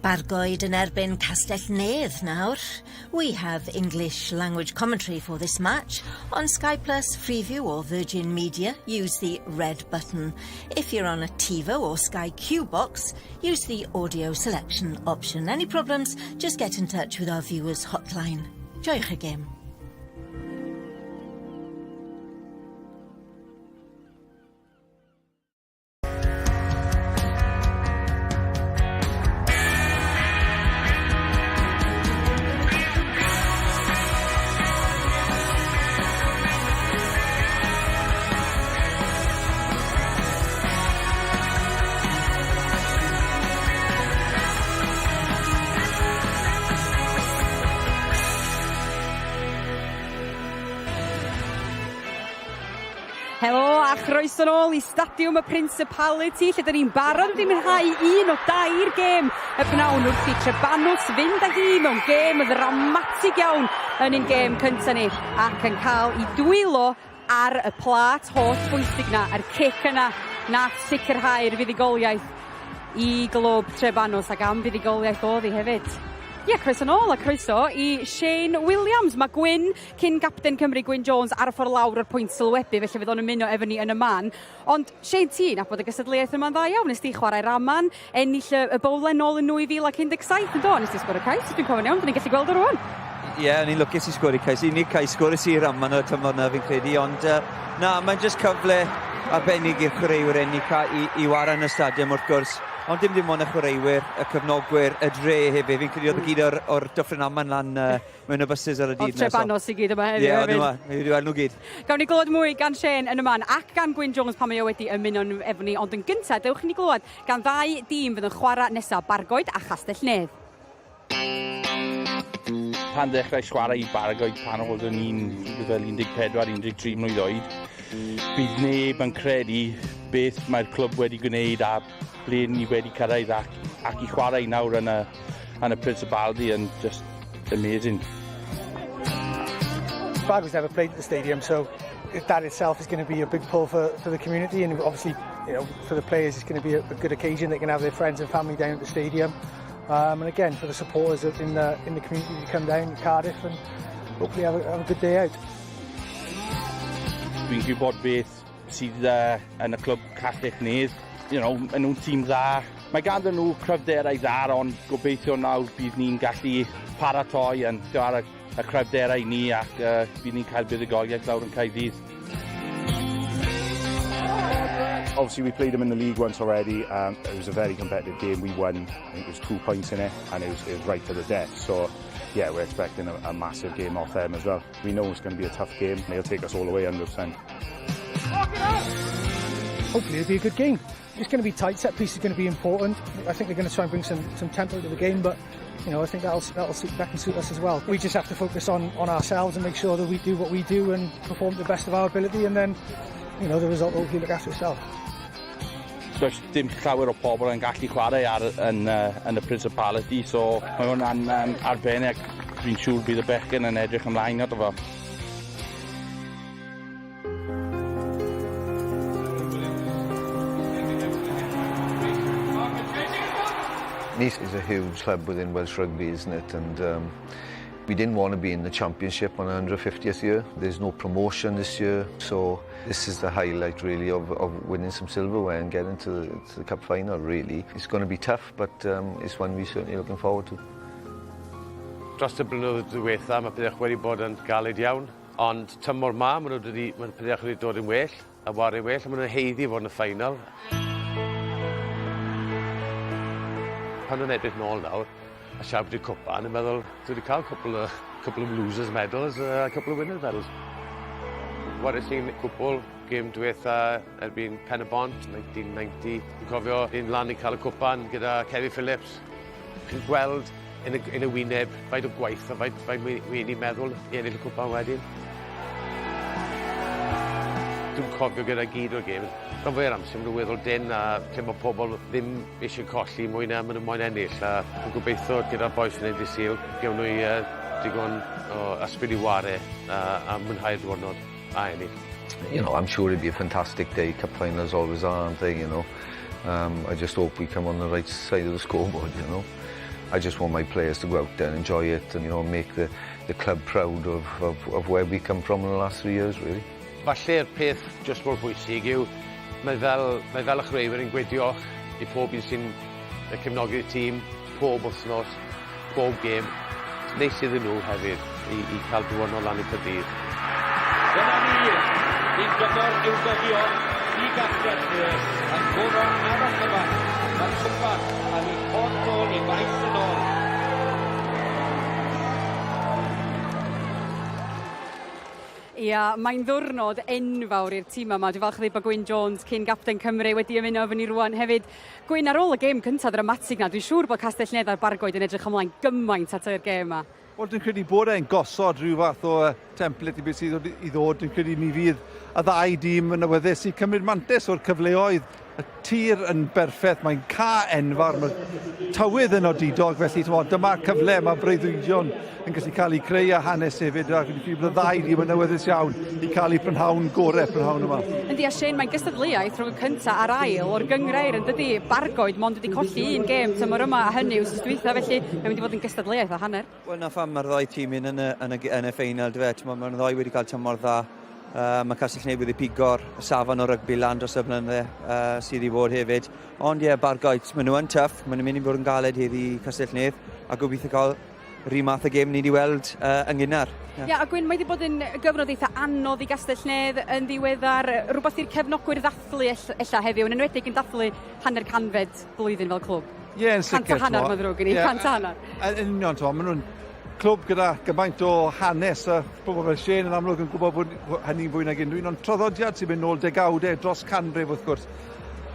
Bargoed yn erbyn Castell Nedd nawr. We have English language commentary for this match. On Sky Plus, Freeview or Virgin Media, use the red button. If you're on a TiVo or Sky Q box, use the audio selection option. Any problems, just get in touch with our viewers hotline. Joiwch y gêm. Helo a chroeso nôl i Stadiwm y Principality lle 'dyn ni'n barod wedi mwynhau un o dair gêm y pnawn wrth i Trebanws fynd â hi mewn gêm ddramatig iawn yn ein gêm cynta ni ac yn cael 'u dwylo ar y plât holl bwysig 'na, a'r cic yna nath sicrhau'r fuddugoliaeth i glwb Trebanws ac am fuddugoliaeth o'dd hi hefyd. Ie, croeso nôl a croeso i Shane Williams. Mae Gwyn, cyn gapten Cymru Gwyn Jones, ar y ffordd lawr o'r pwynt sylwebu, felly fydd o'n ymuno efo ni yn y man. Ond Shane, ti'n nabod y gystadleuaeth yma'n dda iawn. Nes di chwarae Raman, ennill y, y bowlen nôl yn 2017, yn do? Nes di sgorio cais, os dwi'n cofio'n iawn, dyn ni'n gallu gweld o rwan. Ie, yeah, o'n i'n lwcus i sgori cais. Unig cais sgores i Raman y tymor na fi'n credu, ond uh, na, mae'n jyst cyfle arbennig i'r chwaraewyr enni ca i, i wara yn y stadiwm wrth gwrs. Ond dim dim ond y chwaraewyr, y cefnogwyr, y dre hefyd. Fi'n credu oedd y gyd o'r, or Dyffryn Aman lan uh, mewn y buses ar y dydd. Oedd Trebanos i gyd yma heddiw hefyd. Ie, oedd yma. Ni wedi weld nhw gyd. Gawn ni glywed mwy gan Shane yn y man ac gan Gwyn Jones pan mae o wedi ymuno efo ni. Ond yn gyntaf, dewch i ni glywed gan ddau dîm fydd yn chwarae nesaf, Bargoed a Chastell Nedd. Pan ddechrau chwarae i Bargoed pan oeddwn i'n fel 14, 13 mlwydd oed, bydd neb yn credu beth mae'r clwb wedi gwneud a ble ni wedi cyrraedd ac, ac i chwarae nawr yn y, yn y Principality yn just amazing. Bargoed's never played at the stadium, so that itself is going to be a big pull for, for the community and obviously, you know, for the players it's going to be a, a good occasion. They can have their friends and family down at the stadium. Um, and again, for the supporters in the, in the community to come down to Cardiff and hopefully have a, have a good day out. Dwi'n gwybod beth sydd uh, yn y clwb Castell Nedd. You know, maen nhw'n tîm dda. Mae ganddyn nhw cryfderau dda, ond gobeithio nawr bydd ni'n gallu paratoi yn ar y, y cryfderau ni ac uh, bydd ni'n cael buddugoliaeth lawr yn Caerdydd. Obviously, we played them in the league once already. Um, it was a very competitive game. We won, I think it was two points in it, and it was, it was right to the death. So, yeah, we're expecting a, a massive game off them as well. We know it's going to be a tough game. They'll take us all the way 100%. Hopefully it'll be a good game. It's going to be tight. Set piece is going to be important. I think they're going to try and bring some, some tempo to the game, but you know, I think that'll, that'll suit, that can suit us as well. We just have to focus on, on ourselves and make sure that we do what we do and perform to the best of our ability, and then, you know, the result will hopefully look after itself. Does dim llawer o pobl yn gallu chwarae ar, yn, uh, yn y Principality, so mae hwnna'n um, arbennig. Dwi'n siŵr bydd y bechgyn yn edrych ymlaen ato fo. Nice is a huge club within Welsh rugby, isn't it? And um, we didn't want to be in the championship on 150th year. There's no promotion this year, so this is the highlight really of, of winning some silverware and getting to the, to the cup final really. It's going to be tough, but um, it's one we're certainly looking forward to. Dros y blynyddoedd diwetha, mae pethau wedi bod yn galed iawn, ond tymor ma, maen nhw wedi, mae pethau wedi dod yn well, a wario well, a maen nhw'n heiddi fod yn y ffainal. Pan nhw'n edrych nôl nawr, a siarad bod i'r cwpan, yn meddwl, dwi wedi cael cwpl o, couple of losers medals a couple of winners medals. Wares i'n cwpl, gêm diwetha erbyn Pen y Bont, 1990. Dwi'n cofio un lan i cael y cwpan gyda Kevin Phillips. Chi'n gweld yn y, yn y wyneb faint o gwaith a faint, faint mae'n ei meddwl i ennill y cwpan wedyn. Dwi'n cofio gyda gyd o'r gêm. Rhan fwy o'r amser maen nhw'n weddol dyn a lle mae pobl ddim eisiau colli mwy na maen nhw moyn ennill a dwi'n gobeithio gyda'r boys yn dydd Sul gewn nhw i uh, digon o ysbryd i ware a, a mwynhau'r diwrnod a ennill. You know, I'm sure it'll be a fantastic day. Cup finals always are, aren't they, you know. Um, I just hope we come on the right side of the scoreboard, you know. I just want my players to go out there and enjoy it and make the club proud of where we come from in the last 3 years, really. Falle'r peth jyst mor bwysig yw mae fel y chwaraewyr yn gweud diolch i pob un sy'n cefnogi'r tîm, pob wythnos, pob gêm. Neis iddyn nhw hefyd i cael dŵad nôl lan i Caerdydd. Dyna ni, un gymor i'w gofio i Gastell Nedd yn goro ar y cyfan. Mae'r cwpan yn ei ffordd nôl i faes y nôl. Ia, mae'n ddwrnod enfawr i'r tîm yma. Dwi'n falch bod Gwyn Jones, cyn gapten Cymru, wedi ymuno efo ni rwan hefyd. Gwyn, ar ôl y gêm cyntaf dramatig na, dwi'n siŵr bod Castell Nedd a'r Bargoed yn edrych ymlaen gymaint at yr gêm yma. Wel, dwi'n credu bod e'n gosod rhyw fath o template i beth sydd i ddod. Dwi'n credu mi fydd y ddau dîm yn awyddus i cymryd mantais o'r cyfleoedd. Y tir yn berffaith, mae'n ca enfawr, mae'r tywydd yn odidog, felly dyma'r cyfle mae breuddwydion yn gallu cael eu creu a hanes hefyd, a dwi'n credu bod y ddau dîm yn awyddus iawn i cael eu prynhawn gorau prynhawn yma. Yndi, a Shane, mae'n gystadleuaeth rhwng y cyntaf a'r ail o'r gynghrair yn dydy. Bargoed mond wedi colli un gêm tymor yma a hynny wsos dwytha, felly mae'n mynd i fod yn gystadleuaeth o hanner. Wel, na pham mae'r ddau tîm un yn y ffeinal, dyfe. Mae'r ddau wedi cael tymor dda. Mae Castell Nedd wedi pigo'r safon o rygbi lan dros y blynydde sydd i fod hefyd. Ond ie, yeah, Bargoed, maen nhw yn tough, maen nhw'n mynd i fod yn galed heddi Castell Nedd, a gobeithio cael rhyw math o gêm ni wedi weld yn gynnar. Ie, yeah, a Gwyn, mae wedi bod yn gyfnod eitha anodd i Gastell Nedd yn ddiweddar. Rhywbeth i'r cefnogwyr ddathlu ella heddiw, yn enwedig yn dathlu hanner canfed blwyddyn fel clwb. Ie, yeah, yn sicr. 150, mae'n ddrwg gen i, 150. Yn union, maen nhw'n clwb gyda gymaint o hanes a pobl fel Shane yn amlwg yn gwybod bod hynny'n fwy nag unrhyw un, ond traddodiad sy'n mynd nôl degawdau dros canrif wrth gwrs.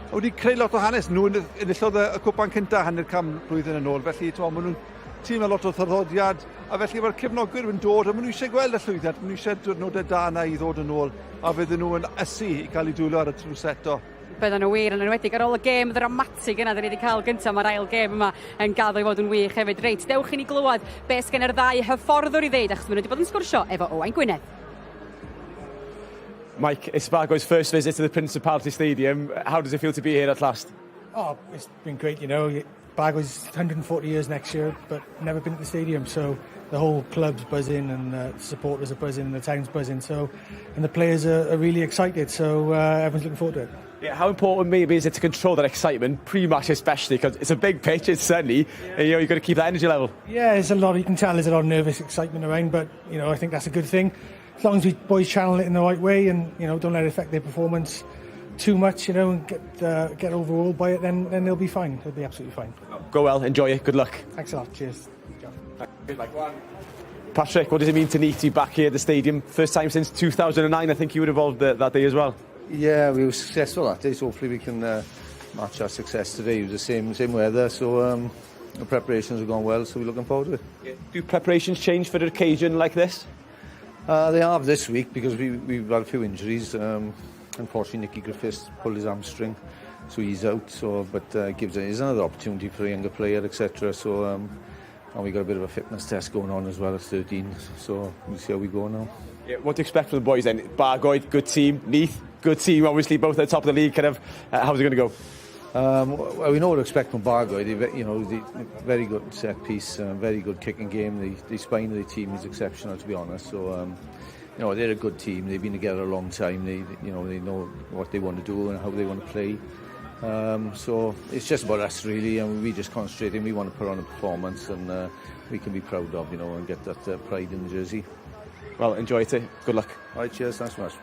A wedi creu lot o hanes, nhw enillodd y cwpan cyntaf hanner can blwyddyn yn ôl, felly maen nhw'n tîm â lot o traddodiad, a felly mae'r cefnogwyr yn dod, a maen nhw eisiau gweld y llwyddiant, maen nhw eisiau diwrnodau da yna i ddod yn ôl, a fydden nhw yn ysu i cael eu dwylo ar y tlws eto. Byddan nhw wir, yn enwedig ar ôl y gêm ddramatig yna dyn ni wedi cael gyntaf, mae'r ail gêm yma yn gaddo i fod yn wych hefyd. Reit, dewch i ni glywed beth sgen yr ddau hyfforddwr i ddeud, achos maen nhw wedi bod yn sgwrsio efo Owain Gwynedd. Mike, it's Bargoed's first visit to the Principality Stadium. How does it feel to be here at last? Oh, it's been great. Bargoed's 140 years next year, but never been to the stadium, so the whole club's buzzing and supporters are buzzing and the town's buzzing. So, and the players are really excited. So everyone's looking forward to it. Yeah, how important maybe is it to control that excitement pre-match especially, because it's a big pitch, it's sunny, and you've got to keep that energy level. Yeah, there's a lot. You can tell there's a lot of nervous excitement around, but I think that's a good thing. As long as we boys channel it in the right way and don't let it affect their performance too much, and get overawed by it, then they'll be fine. They'll be absolutely fine. Go well, enjoy it, good luck. Thanks a lot. Cheers. Good luck. Patrick, what does it mean to Neath to be back here at the stadium? First time since 2009, I think you were involved that day as well. Yeah, we were successful that day, so hopefully we can match our success today. It was the same weather, so the preparations have gone well, so we're looking forward to it. Yeah. Do preparations change for an occasion like this? They have this week because we've had a few injuries. Unfortunately, Nicky Griffiths pulled his hamstring, so he's out. So, but gives us another opportunity for a younger player, etc. So, and we got a bit of a fitness test going on as well at 13. So we'll see how we go now. Yeah, what do you expect from the boys then? Bargoed, good team. Neath, good team. Obviously, both at the top of the league. Kind of, how's it going to go? Well, we know what to expect from Bargoed. They, very good set piece, very good kicking game. The spine of the team is exceptional, to be honest. So, they're a good team. They've been together a long time. They know what they want to do and how they want to play. So it's just about us, really, and we just concentrating. We want to put on a performance, and we can be proud of, and get that pride in the jersey. Well, enjoy it. Good luck. All right, cheers. Thanks so much.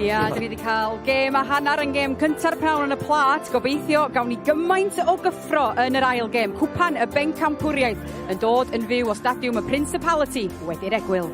Ia, dyn ni wedi cael gêm a hanner yn gêm cynta'r pnawn yn y plât. Gobeithio gawn ni gymaint o gyffro yn yr ail gêm. Cwpan y Bencampwriaeth yn dod yn fyw o Stadiwm y Principality wedi'r egwyl.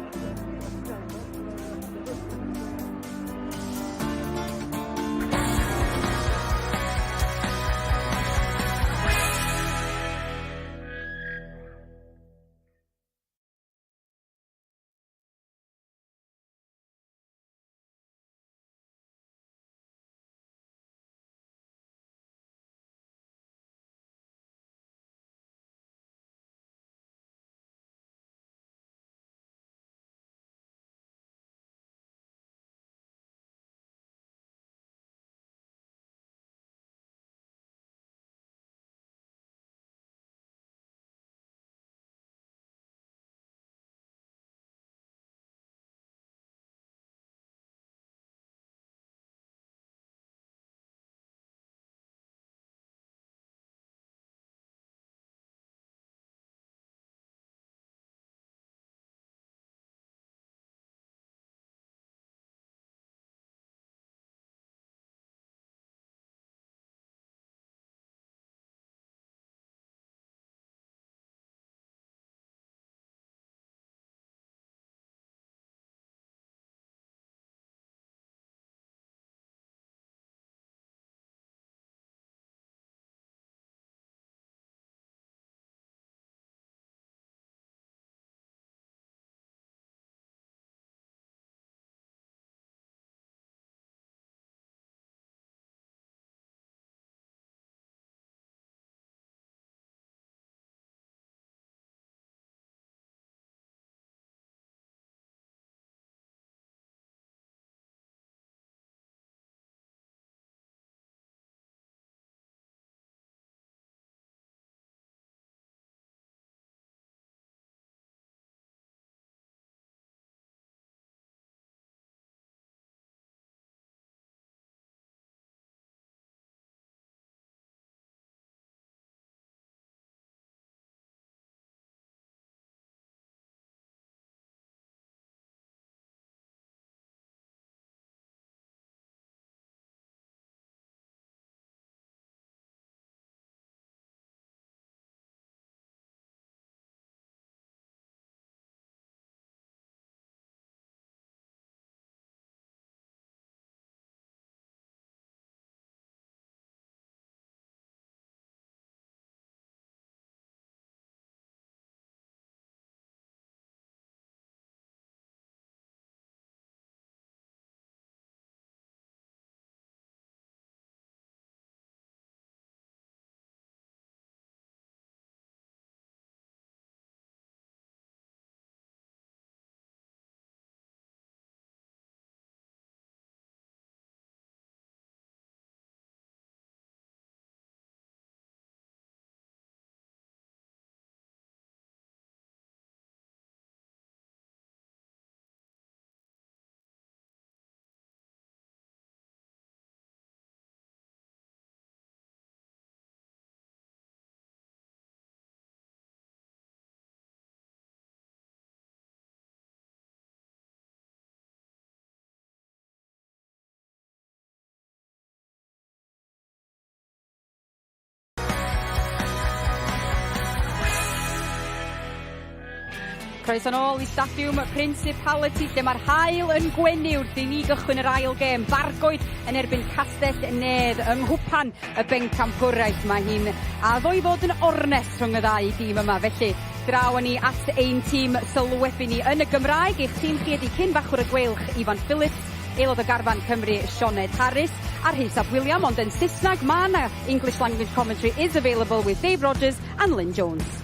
Croeso nôl i Stadiwm Principality lle mae'r haul yn gwenu wrth i ni gychwyn yr ail gêm. Bargoed yn erbyn Castell Nedd yng Nghwpan y Bencampwriaeth. Mae hi'n addo i fod yn ornest rhwng y ddau dîm yma. Felly, draw â ni at ein tîm sylwebu ni yn y Gymraeg. Eich tîm chi ydy cyn fachwr y Gweilch, Ifan Phillips, aelod o garfan Cymru, Sioned Harris, a Rhys ap William, ond yn Saesneg mae yna English language commentary is available with Dave Rogers and Lynn Jones.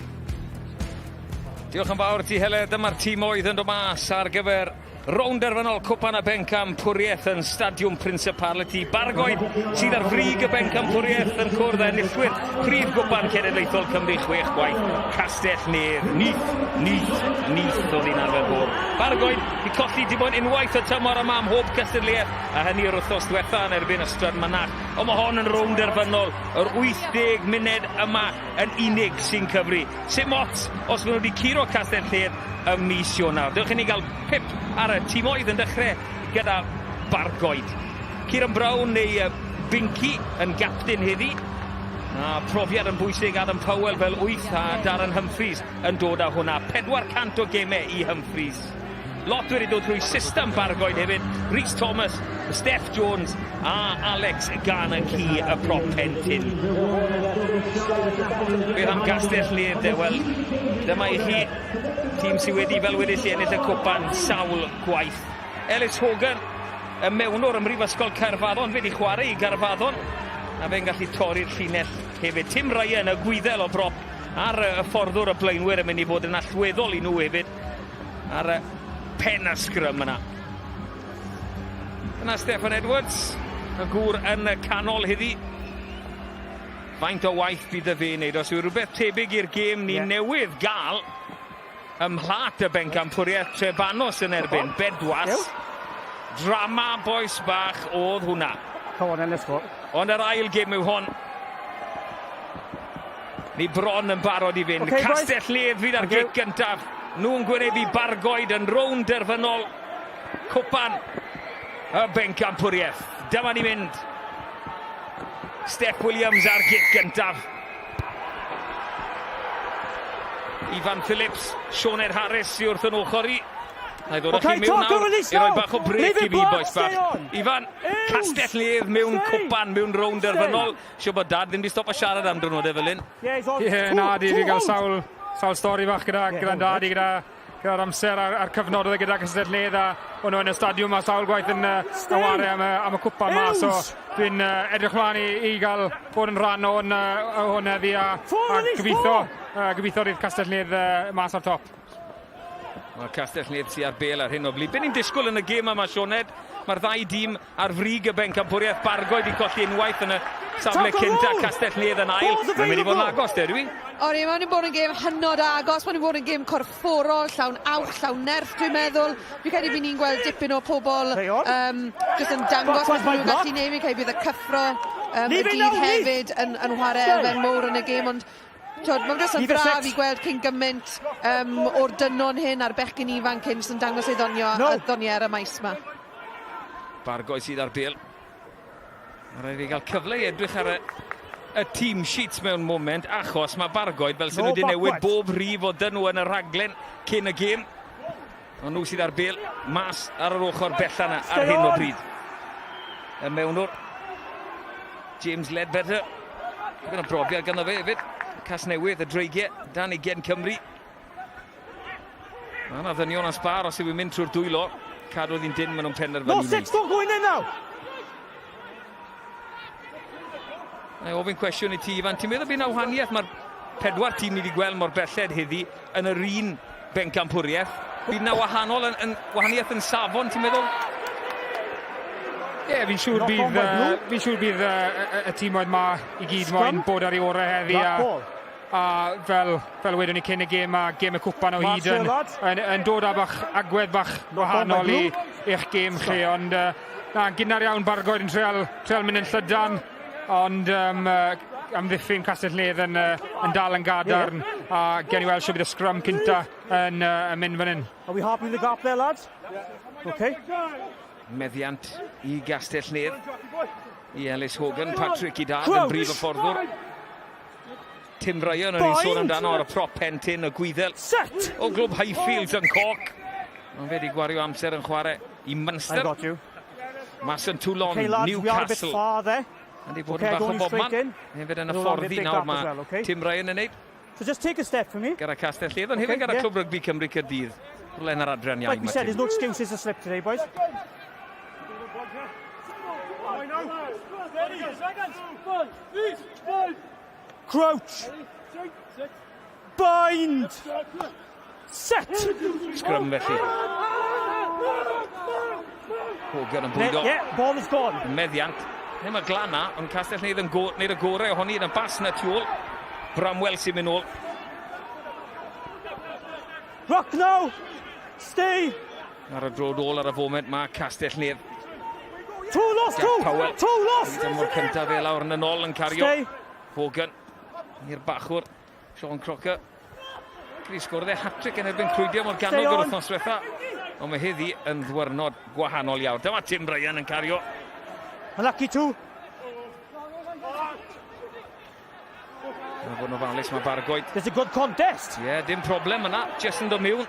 Diolch yn fawr ti Heledd. Dyma'r tîm oedd yn dod mas ar gyfer rownd derfynol Cwpan y Bencampwriaeth yn Stadiwm Principality. Bargoed sydd ar frig y Bencampwriaeth yn cwrdd â enillwyr prif gwpan cenedlaethol Cymru chwech gwaith Castell Nedd. Neath, Neath, Neath oedd hi'n arfer bod. Bargoed 'di colli dim ond unwaith y tymor yma ym mhob cystadleuaeth a hynny yr wythnos ddiwetha yn erbyn Ystrad Mynach. Ond mae hon yn rownd derfynol yr 80 munud yma yn unig sy'n cyfri. Sim ots os maen nhw wedi curo Castell Nedd ym mis Ionawr. Dewch i ni gael pip ar y timoedd yn dechrau gyda Bargoed. Kieran Brown neu Binky yn gapten heddi. A profiad yn bwysig Adam Powell fel wyth a Darren Humphreys yn dod â hwnna. 400 o gemau i Humphreys. Lot wedi dod trwy system Bargoed hefyd. Rhys Thomas, Steph Jones a Alex Garner-Key y prop pentyn. Beth am Gastell Nedd de? Wel, dyma i chi tîm sydd wedi, fel wedes i, ennill y cwpan sawl gwaith. Ellis Hogan, y mewnwr ym Mhrifysgol Caerfaddon, fe wedi chwarae i Gaerfaddon, a fe'n gallu torri'r llinell hefyd. Tim Ryan, y gwyddel o brop ar y fforddwr y blaenwyr yn mynd i fod yn allweddol i nhw hefyd. Ar y pen y sgrym yna. Yna Steffan Edwards, y gŵr yn y canol heddi. Faint o waith bydd y fe wneud os yw rhywbeth tebyg i'r gêm ni yeah. newydd gael ym mhlat y bencampwriaeth Trebanos yn erbyn Bedwas. Drama boes bach oedd hwnna. Come on then, let's go. Ond yr ail gêm yw hon. Ni bron yn barod i fynd. Okay, Castell Nedd fydd ar gic gyntaf. Nhw'n gwynebu Bargoed yn rownd derfynol Cwpan y Bencampwriaeth. Dyma ni mynd. Steph Williams ar gic gyntaf. Ifan Phillips, Sioned Harris sydd wrth yn ochr i. Na i ddod â chi mewn nawr i roi bach o brêc i fi, bois bach. Ifan, Castell Nedd mewn cwpan, mewn rownd derfynol. Siŵr bod dad ddim 'di stopo siarad am diwrnodau fel hyn. Ie, na, di, fi gael sawl, sawl stori fach gyda, gyda'n dad i, gyda, gyda'r amser a'r, a'r cyfnod oedd e gyda Castell Nedd a o'n nhw yn y stadiwm a sawl gwaith yn, uh, yn ware am, am y cwpan ma, so dwi'n uh, edrych mlaen i, i gael bod yn rhan o hwn, uh, hwn heddi a, a gobeithio, uh, gobeithio rydd Castell Nedd uh, mas o'r top. Mae Castell Nedd sy ar bel ar hyn o bryd. Be ni'n disgwyl yn y gêm yma, Sioned? Mae'r ddau dîm ar frig y bencampwriaeth. Bargoed i colli unwaith yn y safle cynta, Castell Nedd yn ail. Mae'n mynd i fod yn agos, de, dwi? Ori, mae'n mynd i bod yn gêm hynod agos, mae'n mynd i bod yn gêm corfforol, llawn awch, llawn nerth, dwi'n meddwl. Fi'n credu bydd ni'n gweld dipyn o pobl um, jyst yn dangos beth maen nhw'n gallu neud. Fi'n credu bydd y cyffro um, y dydd hefyd yn, yn chwarae elfen mowr yn y gêm, ond Twod, mae'n jyst yn braf i gweld cyn gymaint um, o'r dynon hyn a'r bechgyn ifanc hyn sy'n dangos ei ddonio, no. a ddoniau ar y maes yma. Bargoed sydd ar bêl. Mae rhaid i fi gael cyfle i edrych ar y, y team sheets mewn moment, achos mae Bargoed fel sy'n no, nhw wedi newid bob rhif o dyn nhw yn y rhaglen cyn y gêm. Ond nhw sydd ar bêl mas ar yr ochr bella yna ar hyn o bryd. Y mewnwr, James Ledbetter. Gyda brofiad ganddo fe hefyd. Casnewydd, y Dreigiau, dan ugain Cymru. Mae yna ddynion a sbar os yw'n mynd trwy'r dwylo. Cadw ddi'n dyn, maen nhw'n penderfynu. No, six, don't go in there now! Na i ofyn cwestiwn i ti, Ifan. Ti'n meddwl bydd yna wahaniaeth? Mae'r pedwar tîm ni wedi gweld mor belled heddi yn yr un bencampwriaeth. Bydd yna wahanol yn, yn, wahaniaeth yn safon, ti'n meddwl? Ie, yeah, fi'n siŵr bydd, uh, fi'n siŵr bydd uh, y, y tîmoedd ma i gyd moyn bod ar ei orau heddi. A, a fel, fel wedwn ni cyn y gêm a gêm y cwpan o hyd yn, yn, yn dod â bach agwedd bach wahanol i i'ch gêm chi, ond uh, na, gynnar iawn Bargoed yn treol, treol mynd yn llydan, ond um, uh, amddiffyn Castell Nedd yn, uh, yn dal yn gadarn, yeah. a gen i weld siw bydd y sgrym cynta yn, uh, yn mynd fan hyn. Are we happy with the gap there, lads? Okay. Meddiant i Gastell Nedd i Ellis Hogan, Patrick i dad yn brif y fforddwr. Tim Ryan o'n i'n sôn amdano ar y prop pen tyn y Gwyddel. Set! O glwb Highfields yn Cork. Ond fe wedi gwario amser yn chwarae i Munster. I got you. Mas yn Toulon, okay, lads, Newcastle. Ydy bod okay, yn bach o bobman. Hefyd yn y ffordd i nawr mae well, okay? Tim Ryan yn neud. So just take a step for me. Gyda Castell Nedd, ond hefyd okay, gyda Clwb Rygbi Cymru Caerdydd. Rhywle yn yr adran iau. Like we said, there's no excuses to slip today, boys. Crouch! Bind! Set! Scrum felly. Hogan yn bwydo. Yeah, ball is gone. Meddiant. Ddim y glana, ond Castell Nedd yn go, wneud y gorau ohoni yn y bas na tu ôl. Bramwell sy'n mynd nôl. Rock now! Stay! Ar y dro ôl ar y foment mae Castell Nedd. Two lost, two! Powell. Two lost! Tymor cyntaf fe lawr yn y nôl yn cario. Stay! Hogan i'r bachwr. Sean Crocker. Gri sgwrdd e hat-trick yn erbyn Crwydiau Morgannwg yr wythnos diwetha. Ond mae heddi yn ddwyrnod gwahanol iawn. Dyma Tim Ryan yn cario. Unlucky two. Mae'n fod yn ofalus, mae Bargoed. There's a good contest. Ie, yeah, dim problem yna. Just yn dod mewn.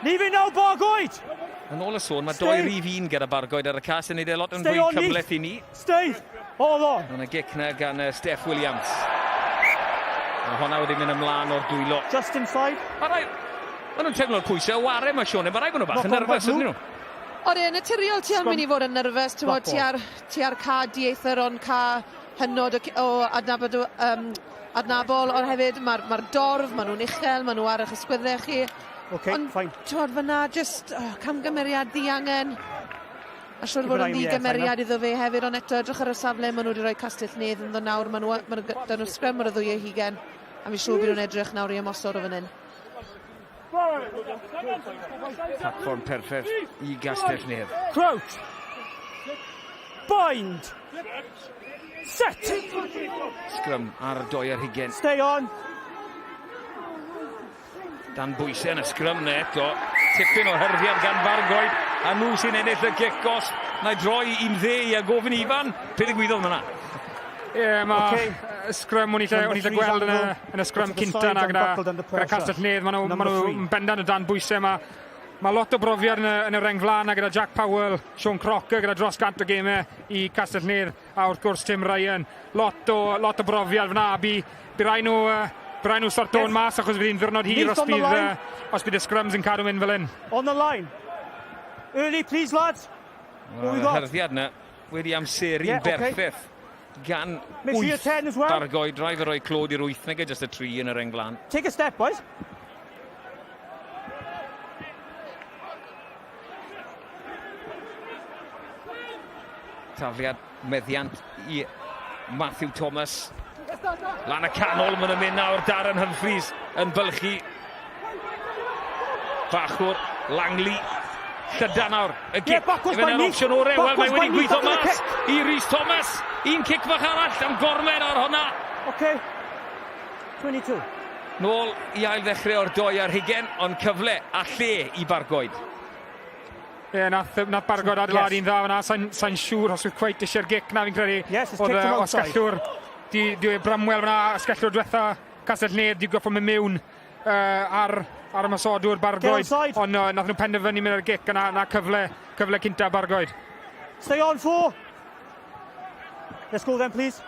Leave it now, Bargoed! Yn ôl y sôn, mae doi rif un gyda Bargoed ar y cas yn neud e lot yn fwy cymhleth i ni. Stay! All on! Ond y gic na gan Steph Williams. Mae honna wedi mynd ymlaen o'r dwylo. Just inside. Mae rai... Maen nhw'n teimlo'r pwysau o ware mae Siôn, mae rai bod nhw bach yn nerfus, ydyn nhw? Odi, yn naturiol ti yn mynd i fod yn nerfus, ti'n bod, ti ar, ti ar ca dieithr ond ca hynod o, o adnabod, um, adnabol, ond hefyd mae'r ma dorf, maen nhw'n uchel, maen nhw ar eich ysgwyddau chi. Okay, ond, fine. Ti'n bod, fyna, just oh, camgymeriad ddiangen. A siwr fod yn ddigymeriad iddo fe hefyd, ond eto, edrych ar y safle, maen nhw wedi rhoi Castell Nedd ynddo nawr, maen nhw, maen nhw, dyn nhw sgrym ar y ddwy o hugen, a fi'n siŵr bydd nhw'n edrych nawr i ymosod o fan hyn. Platfform perffaith i Gastell Nedd. Crouch! Bind! Set! Sgrym ar doi ar hugen. Stay on! Dan bwysau yn y sgrym na eto. Tipyn o hyrddiad gan Fargoed. A nhw sy'n ennill y gic gosb. Na i droi i'n dde i a gofyn i Ifan. Be ddigwyddodd fyna? Ie, yeah, mae okay. sgrym o'n i lle, o'n i lle gweld yn y, yn y sgrym cynta na gyda, gyda Castell Nedd. Maen nhw, ma nhw bendant o dan bwysau. Mae ma lot o brofiad yn y, yn y reng flaen na gyda Jack Powell, Sean Crocker gyda dros 100 o gemau i Castell Nedd a wrth gwrs Tim Ryan. Lot o, lot o brofiad fyna. Bu, bu rai nhw, bu rai nhw sorto'n yes. mas achos bydd hi'n ddiwrnod hir os bydd, os bydd y scrums yn cadw mynd fel hyn. On the line. Early, please, lads. Well, y hyrddiad yna wedi amseru'n yeah, berffaith okay. gan wyth well. Bargoed. Rhaid fe roi clod i'r wyth nag e jyst y tri yn yr englan. Take a step, boys. Tafliad meddiant i Matthew Thomas. Lan y canol, maen nhw'n mynd nawr. Darren Humphreys yn bylchu. Bachwr, Langley. Llydan nawr, y gic. Yeah, Efe na'r opsiwn orau. Wel, mae wedi gweithio mas i Rhys Thomas. Un cic fach arall am gormed ar honna. Okay. 22. Nôl i ail ddechrau o'r doi ar hugen, ond cyfle a lle i Bargoed. Ie, yeah, nath, nath Bargoed adeiladu'n yes. dda fyna. Sa'n sa siŵr os oedd cweit eisiau'r gic na fi'n credu. Yes, it's oedd kicked him outside. Osgellwr, di, di Bramwell fyna, asgellwr diwetha Castell Nedd, di goffo mynd mewn uh, ar, ar ymosodwr Bargoed. Ond uh, nath nhw penderfynu mynd ar y gic a na, na cyfle, cyfle cynta Bargoed. Stay on four. Let's go then, please.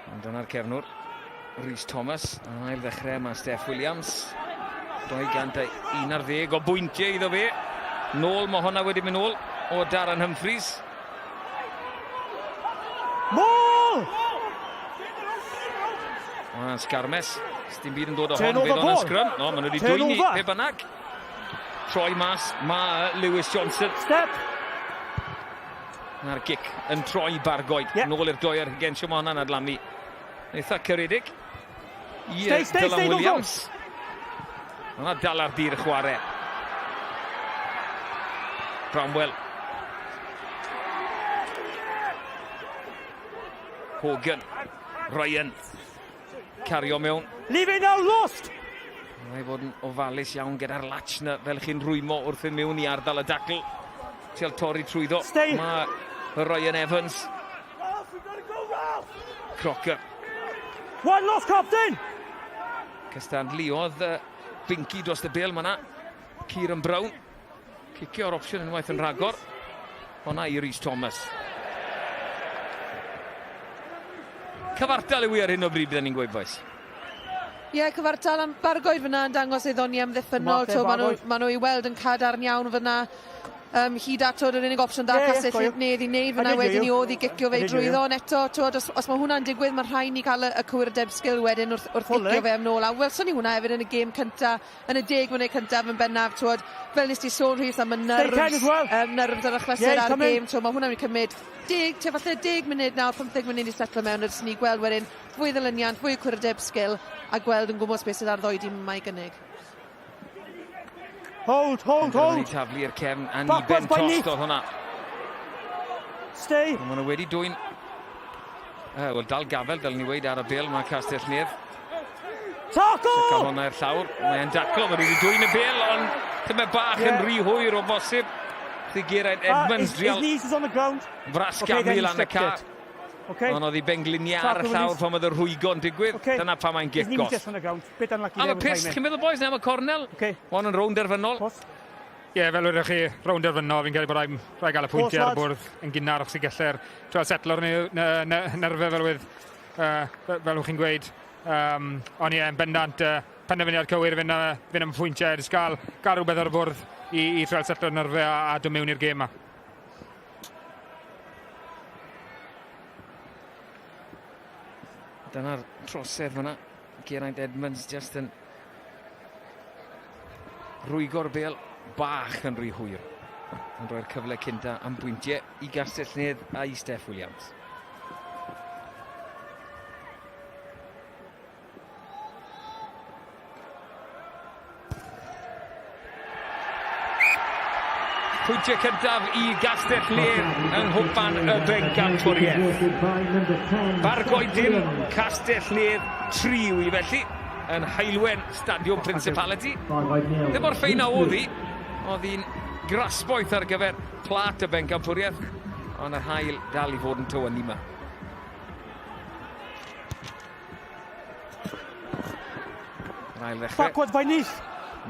Ond dyna'r cefnwr, Rhys Thomas. Yn ail ddechrau mae Steph Williams. 211 o bwyntiau iddo fe. Nôl, mae honna wedi mynd nôl o Darren Humphreys. Môl! Mae'n sgarmes. Dim byd yn dod o hon, fydd o'n sgrym. No, maen nhw wedi dwyni, pe bynnag. Troi mas, mae Lewis Johnson. Step! Na'r gic yn troi Bargoed. Yeah. Nôl i'r doi ar hugen, mae hwnna'n adlamu. Eitha caredig. I stay, stay, Dylan stay, Williams. Yna dal ar dir chwarae. Bramwell. Hogan. Ryan. Cario mewn. Leave it now, lost! Rhaid fod yn ofalus iawn gyda'r latch na fel chi'n rwymo wrth i mewn i ardal y dacl. Trial torri trwyddo. Stay. Mae Ryan Evans. Ralph, we've got to go, Ralph! Crocker. One lost captain! Cystadluodd Binky dros y bêl mae Kieran Brown. Cicio'r opsiwn unwaith yn rhagor. Honna i Rhys Thomas. Cyfartal yw i ar hyn o bryd, byddwn ni'n gweud, boys. Ie, yeah, cyfartal am Bargoed fyna yn dangos ei ddoni amddiffynnol. To, maen nhw, ma nhw i weld yn cadarn iawn fyna. Hyd at yr unig opsiwn da yeah, Castell Nedd i wneud fyna wedyn i oedd i gicio fe drwyddo. Ond eto, twod, os mae hwnna'n digwydd, mae rhaid ni cael y cywirdeb sgil wedyn wrth gicio fe am nôl. A welson ni hwnna hefyd yn y gêm cynta, yn y 10 munud cyntaf yn bennaf, twod, fel nes ti sôn Rhys am y nerves, well. Nerves ar achlysur yeah, ar y gêm, twod, mae hwnna'n mynd cymryd 10, tua falle 10 munud nawr, 15 munud i setlo mewn, ers ni gweld wedyn fwy ddilyniant, fwy o cywirdeb sgil, a gweld yn gwmws beth sydd ar ddoi dîm yma i gynnig. Hold, hold, hold. Taflu i'r cefn a niben tost oedd hwnna. Stay. Maen nhw wedi dwyn... Wel, dal gafel, dylen ni weid ar y bel, mae Castell Nedd. Tackle! Cael hwnna i'r llawr. Mae'n daclo, maen nhw wedi dwyn y bel, ond tyma bach yn rhy hwyr o bosib. Wrth i Geraint Edmunds drial... His knees was on the ground. Frasgamu lan y ca. Okay. Ond oedd ei bengliniau ar y llawr pan oedd y rhwygo'n digwydd. Okay. Dyna pa mae'n gic gos. Am y pist, chi'n meddwl boys, neu am y cornel? Okay. Mae hwn yn rownd derfynol. Ie, yeah, fel ydych chi, rownd derfynol, fi'n credu bod rhaid, rhaid gael y pwyntiau ar y bwrdd yn gynnar os i gellir trial setlo'r nerfau fel oedd, fel chi'n gweud. Ond ie, yn bendant, penderfyniad cywir fynd, fynd am pwyntiau, jyst gael, gael rhywbeth ar y bwrdd i trial setlo'r nerfau a dod mewn i'r gêm yma. Dyna'r trosedd fyna. Geraint Edmunds just yn rwygo'r bel bach yn rhy hwyr. Yn rhoi'r cyfle cynta am bwyntiau i Gastell Nedd a i Steff Williams. Pwyntiau cyntaf i Gastell Nedd yng Nghwpan y Bencampwriaeth. Bargoed dim, Castell Nedd 3 yw i felly, yn Haelwen Stadiwm Principality. Ddim mor ffein a oedd hi, oedd hi'n grasboeth ar gyfer plat y Bencampwriaeth, ond yr haul dal i fod yn tywynnu yma. Yr ail ddechrau. Backward by Neath.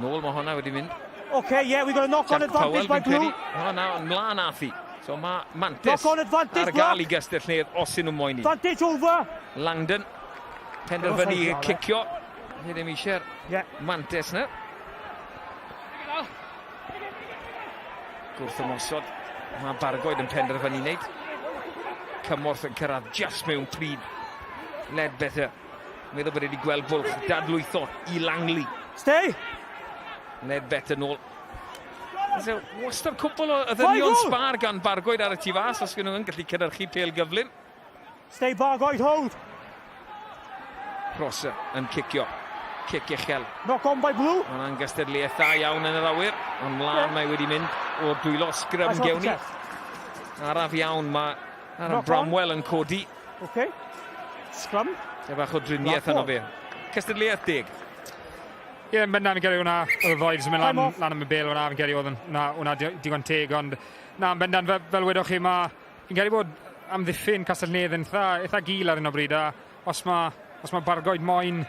Nôl mae hwnna wedi mynd. Okay, yeah, we got a knock on advantage by Blue. Hwnna na, mlaen ath hi. So mae Mantis knock on advantage, ar gael i Gastell Nedd os ydyn nhw'n moyn i. Advantage over. Langdon, penderfynu cicio. Ni ddim eisiau'r Mantis na. Gwrth ymosod, mae Bargoed yn penderfynu wneud. Cymorth yn cyrraedd just mewn pryd. Ledbetter. Meddwl bod wedi gweld bwlch dadlwytho i Langley. Stay! Ledbetter nôl. So, wastad cwpl o ddynion sbar gan Bargoed ar y tu fas, os nhw yn gallu cynhyrchu pêl gyflym. Stay Bargoed, hold! Prosser yn cicio. Cic uchel. Knock on by Blue. Mae hwnna'n gystadleuaeth dda iawn yn yr awyr. Ond mlaen mae wedi mynd o'r dwylo sgrym gewn ni. Araf iawn mae Aaron Bramwell yn codi. Okay. Scrum. Te bach o driniaeth yno fe. Cystadleuaeth deg. Ie, yeah, yn bendant fi'n credu hwnna, oedd y ddoed sy'n mynd lan am y bel hwnna, fi'n credu oedd hwnna digon teg, ond na, yn bendant, fel wedoch chi, mae, fi'n credu bod amddiffyn Castell Nedd yn eitha gul ar hyn o bryd, a os mae Bargoed moyn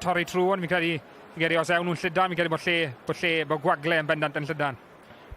torri trwy, ond fi'n credu os ewn nhw'n llydan, fi'n credu bod gwagle yn bendant yn llydan.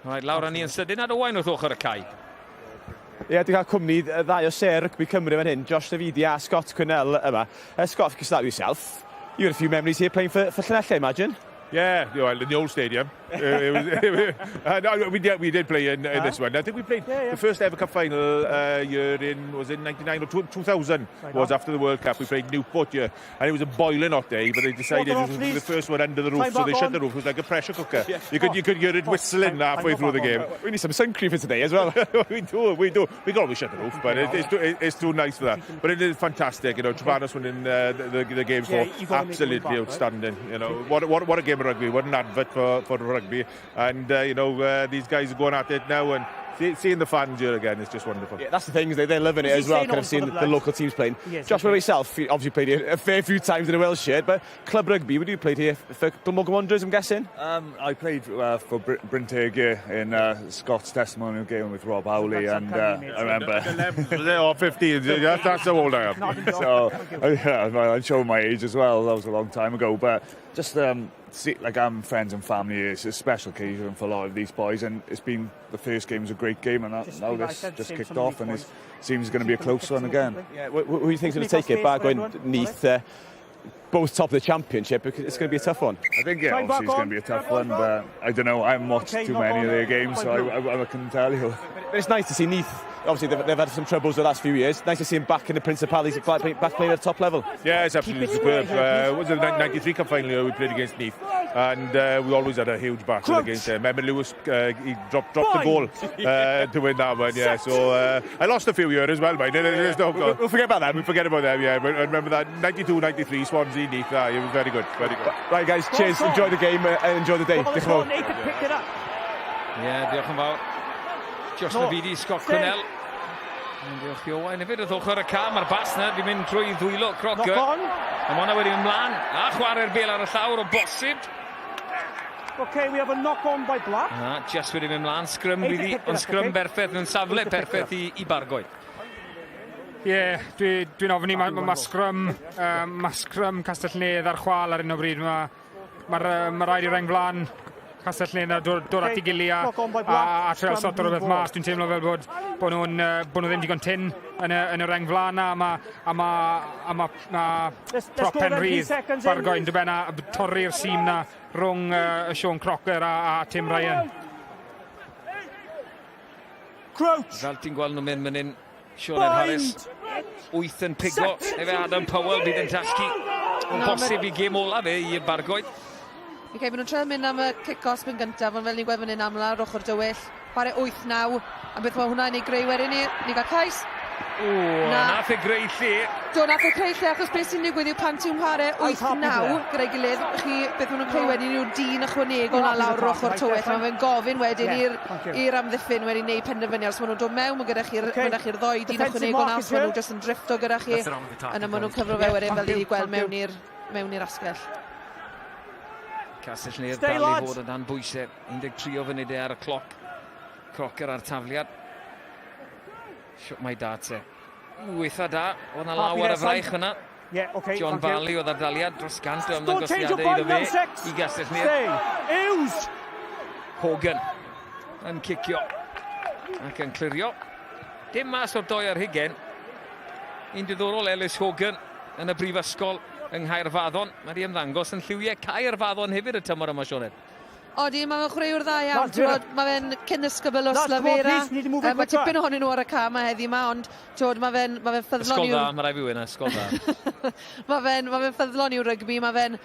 Rhaid, lawr â ni yn sydyn at Owain wrth ochr y cae. Ie, yeah, dwi'n cael cwmni ddau o sêr rygbi Cymru fan hyn, Josh Navidi a Scott Quinnell yma. Scott, if you can start with yourself. You had a few memories here playing for Llanelli, I imagine. Yeah, well, in the old stadium. No, we did play in this one. I think we played the first ever cup final year in, was in 99 or 2000, was after the World Cup. We played Newport here, and it was a boiling hot day, but they decided it was the first one under the roof, so they shut the roof. It was like a pressure cooker. You could hear it whistling halfway through the game. We need some sun cream for today as well. We do, we do. We can always shut the roof, but it's too nice for that. But it is fantastic, Trebanos winning the game for absolutely outstanding. What a game of rugby, what an advert for rugby. And these guys are going at it now, and See, seeing the fans here again is just wonderful. Yeah, that's the thing, they, they're loving it as well, kind of seeing the, the local teams playing. Yes, Josh, what about yourself? You obviously played here a fair few times in a Welsh shirt, but club rugby, would you played here for Glamorgan Wanderers, I'm guessing? Um, I played for Br Brynteg here in Scott's testimonial game with Rob Howley, and I remember... 11, or 15, that's how old I am. so, yeah, I'm showing my age as well, that was a long time ago, but just um, see, like I'm friends and family. It's a special occasion for a lot of these boys, and it's been the first game was a great game, and that, just now this just kicked off, and it seems going to be a close one again. Yeah, who, who do you think's going to take it? Bargoed, Neath, both top of the championship. It's going to be a tough one. I think yeah, obviously it's going to be a tough one, but I don't know. I haven't watched too many of their games, so I, I, I couldn't tell you. But it's nice to see Neath. Obviously, they've, they've had some troubles the last few years. Nice to see him back in the Principalities, back, back playing at the top level. Yeah, it's absolutely superb. Was it the 93 Cup final we played against Neath, and we always had a huge battle Crouch. against them. Emma Lewis, he dropped, dropped the goal to win that one, yeah. So I lost a few years as well, mate. There's no, we'll, we'll forget about that. We'll forget about them, yeah. But I remember that 92 93 Swansea Neath, it was very good, very good. Right, guys, cheers. Enjoy the game and enjoy the day. Diolch yn fawr. Yeah, diolch yn fawr. Josh no. Navidi, Scott Quinnell. Diolch i Owain hefyd wrth ochr y cam, mae'r bas na di mynd trwy ddwylo Crocker. Knock on. A mae hwnna wedi mynd mlaen a chwarae'r bel ar y llawr o bosib. Okay, we have a knock on by Black. Na, just wedi mynd mlaen, sgrym bydd ond sgrym okay. berffaith, mewn safle berffaith i, i Bargoed. Ie, yeah, dwi'n dwi, ofni, mae ma, ma sgrym, um, ma sgrym Castell Nedd ar chwal ar un o bryd. Mae ma, ma rhaid i reng flan Castell Nedd a dod, dod at ei gilydd a, a, a treol sort o rhywbeth mas. Dwi'n teimlo fel bod, bod, nhw'n, bod nhw ddim digon tyn yn y, yn y reng flan a mae a ma, a ma, ma prop pen rhydd Bargoed yn dod a torri'r sîm na rhwng uh, Sean Crocker a, a Tim Ryan. Crouch. Fel ti'n gweld nhw'n mynd mynd hyn, Sean Harris, wyth yn pigo, efe Adam Powell bydd yn tasgu. Yn bosib i gêm ola fe i Bargoed. Okay, maen nhw'n treial mynd am y kick-off yn gyntaf, ond fel ni'n gweld fan hyn aml ar ochr dywyll, chwarae 8-9, a beth mae hwnna'n ei greu wedyn ni, ni gael cais. O, na. nath e greu lle. Do, nath e creu lle, achos beth sy'n digwydd yw pan ti'n chwarae 8-9 gyda'i gilydd, chi, beth maen nhw'n creu wedyn yw'r dyn ychwanegol na lawr yr ochr tywyll. Mae fe'n gofyn wedyn i'r amddiffyn wedyn neud penderfyniad. Os maen nhw'n dod mewn, mae gyda chi'r okay. gyda chi'r ddoi dyn ychwanegol na, os maen nhw jyst yn drifto gyda chi. Yna maen nhw'n cyfro fe wedyn fel ni wedi gweld mewn i'r mewn i'r asgell. Castell Nedd dal i fod o dan bwysau. 13 o funudau ar y cloc. Crocker ar tafliad. Siwt mae da te. Ww, eitha da. Oedd na law ar y fraich fyna. Yeah, okay, John Barley oedd ar daliad dros gant o ymddangosiadau iddo fe i Gastell Nedd. Hughes! Hogan yn cicio ac yn clirio. Dim mas o'r doi ar hugen. Un diddorol Ellis Hogan yn y brifysgol yng Nghaerfaddon. Mae wedi ymddangos yn lliwiau Caerfaddon hefyd y tymor yma, Sioned. Odi, mae fe'n chwaraewr dda iawn. T'mod, mae fe'n cyn-ddisgybl o Slavera. Mae tipyn ohonyn nhw ar y ca yma heddi yma, ond t'mod, mae fe'n ma fe ffyddlon i'w... Ysgol dda, mae rai fi wyn, ysgol dda. mae fe'n ma fe ffyddlon i'w rygbi, mae fe'n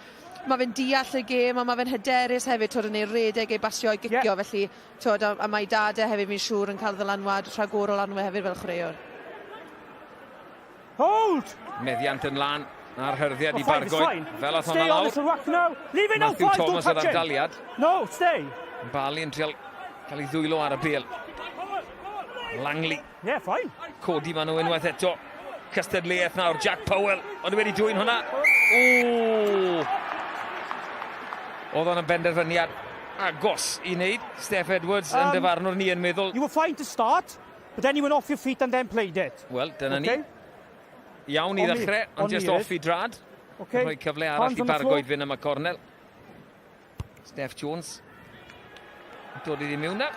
mae fe'n deall y gêm a mae fe'n hyderus hefyd, t'wod, yn ei redeg, ei basio, ei gicio, yeah. felly, t'wod, a, a mae dad e hefyd, fi'n siŵr, yn cael ddylanwad rhagorol arno fe hefyd fel chwaraewr. Hold! Meddiant yn lan a'r hyrddiad i Bargoed. Fel ath hwnna lawr. Matthew Thomas oedd ar daliad. No, stay. Bali yn trial cael ei ddwylo ar y bel. Langley. Yeah, fine. Codi maen nhw unwaith eto. Cystadleuaeth nawr, Jack Powell. Ond wedi dwyn hwnna. Ww! Oedd o'n benderfyniad agos i wneud. Steph Edwards um, yn dyfarnwr ni yn meddwl. You were fine to start, but then you went off your feet and then played it. Wel, dyna okay. ni. Iawn i ddechrau, ond just off i drad. Okay. Rhoi cyfle arall i Bargoed fynd am y cornel. Steph Jones. Dod iddi mewn na.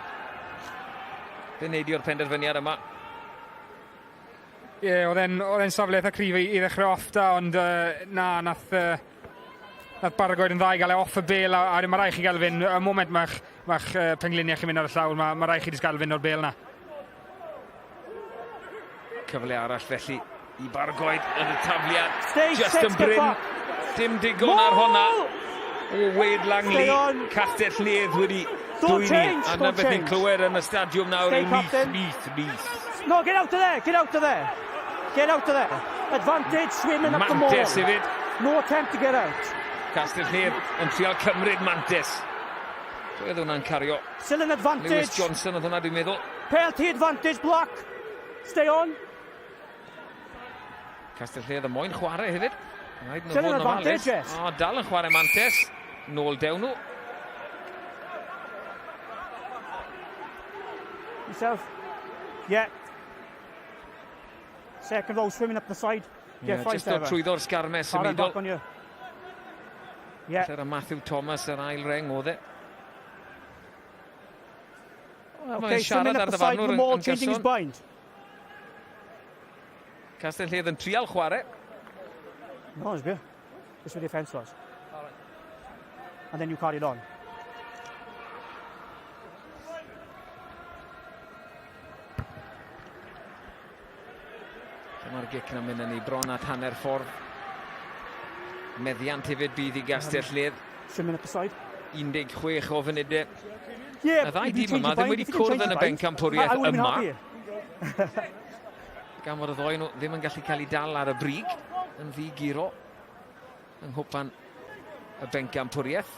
Fe neidio'r penderfyniad yma. Ie, yeah, oedd e'n safle eitha cryf i, i ddechrau off da, ond uh, na, nath, uh, nath Bargoed yn dda i gael e off y bel, a, a mae rai chi gael fynd, y moment mae'ch ma uh, pengliniau chi'n mynd ar y llawr, mae ma rai chi jyst gael fynd o'r bel na. Cyfle arall felly i Bargoed yn y tafliad. Stay, Just yn brin. Dim digon ar honna. O Wade Langley, Castell Nedd wedi dwyni. A na beth ni'n clywed yn y stadiwm nawr yw Neath, Neath, Neath. No, get out of there, get out of there. Get out of there. Advantage, swimming up the maul. Mantes hefyd. No attempt to get out. Castell Nedd yn trial cymryd Mantes. Pwy oedd hwnna'n cario? Still an advantage. Lewis Johnson oedd hwnna, dwi'n meddwl. Penalty advantage, Black. Stay on. Castell Nedd y moyn chwarae hefyd. Rhaid nhw Still fod an yn advantage, ofalus. yes. O, dal yn chwarae mantes. Nôl dewn nhw. Yourself. Yeah. Second row swimming up the side. Yeah, just dod trwyddo'r sgarmes symudol. Yeah. Lle'r Matthew Thomas yr ail reng oedd e. Okay, swimming up the side, the maul changing his bind. Castell Nedd yn trial chwarae. No, it's good. This where the offence was. And then you carried on. Dyma'r gic yn mynd yn ei bron at hanner ffordd. Meddiant hefyd bydd i Gastell Nedd. Swimming up the side. 16 o funudau. Yeah, y ddau dîm yma ddim wedi cwrdd yn y bencampwriaeth yma. Gan fod y ddoi nhw ddim yn gallu cael eu dal ar y brig yn ddi-guro yng nghwpan y bencampwriaeth.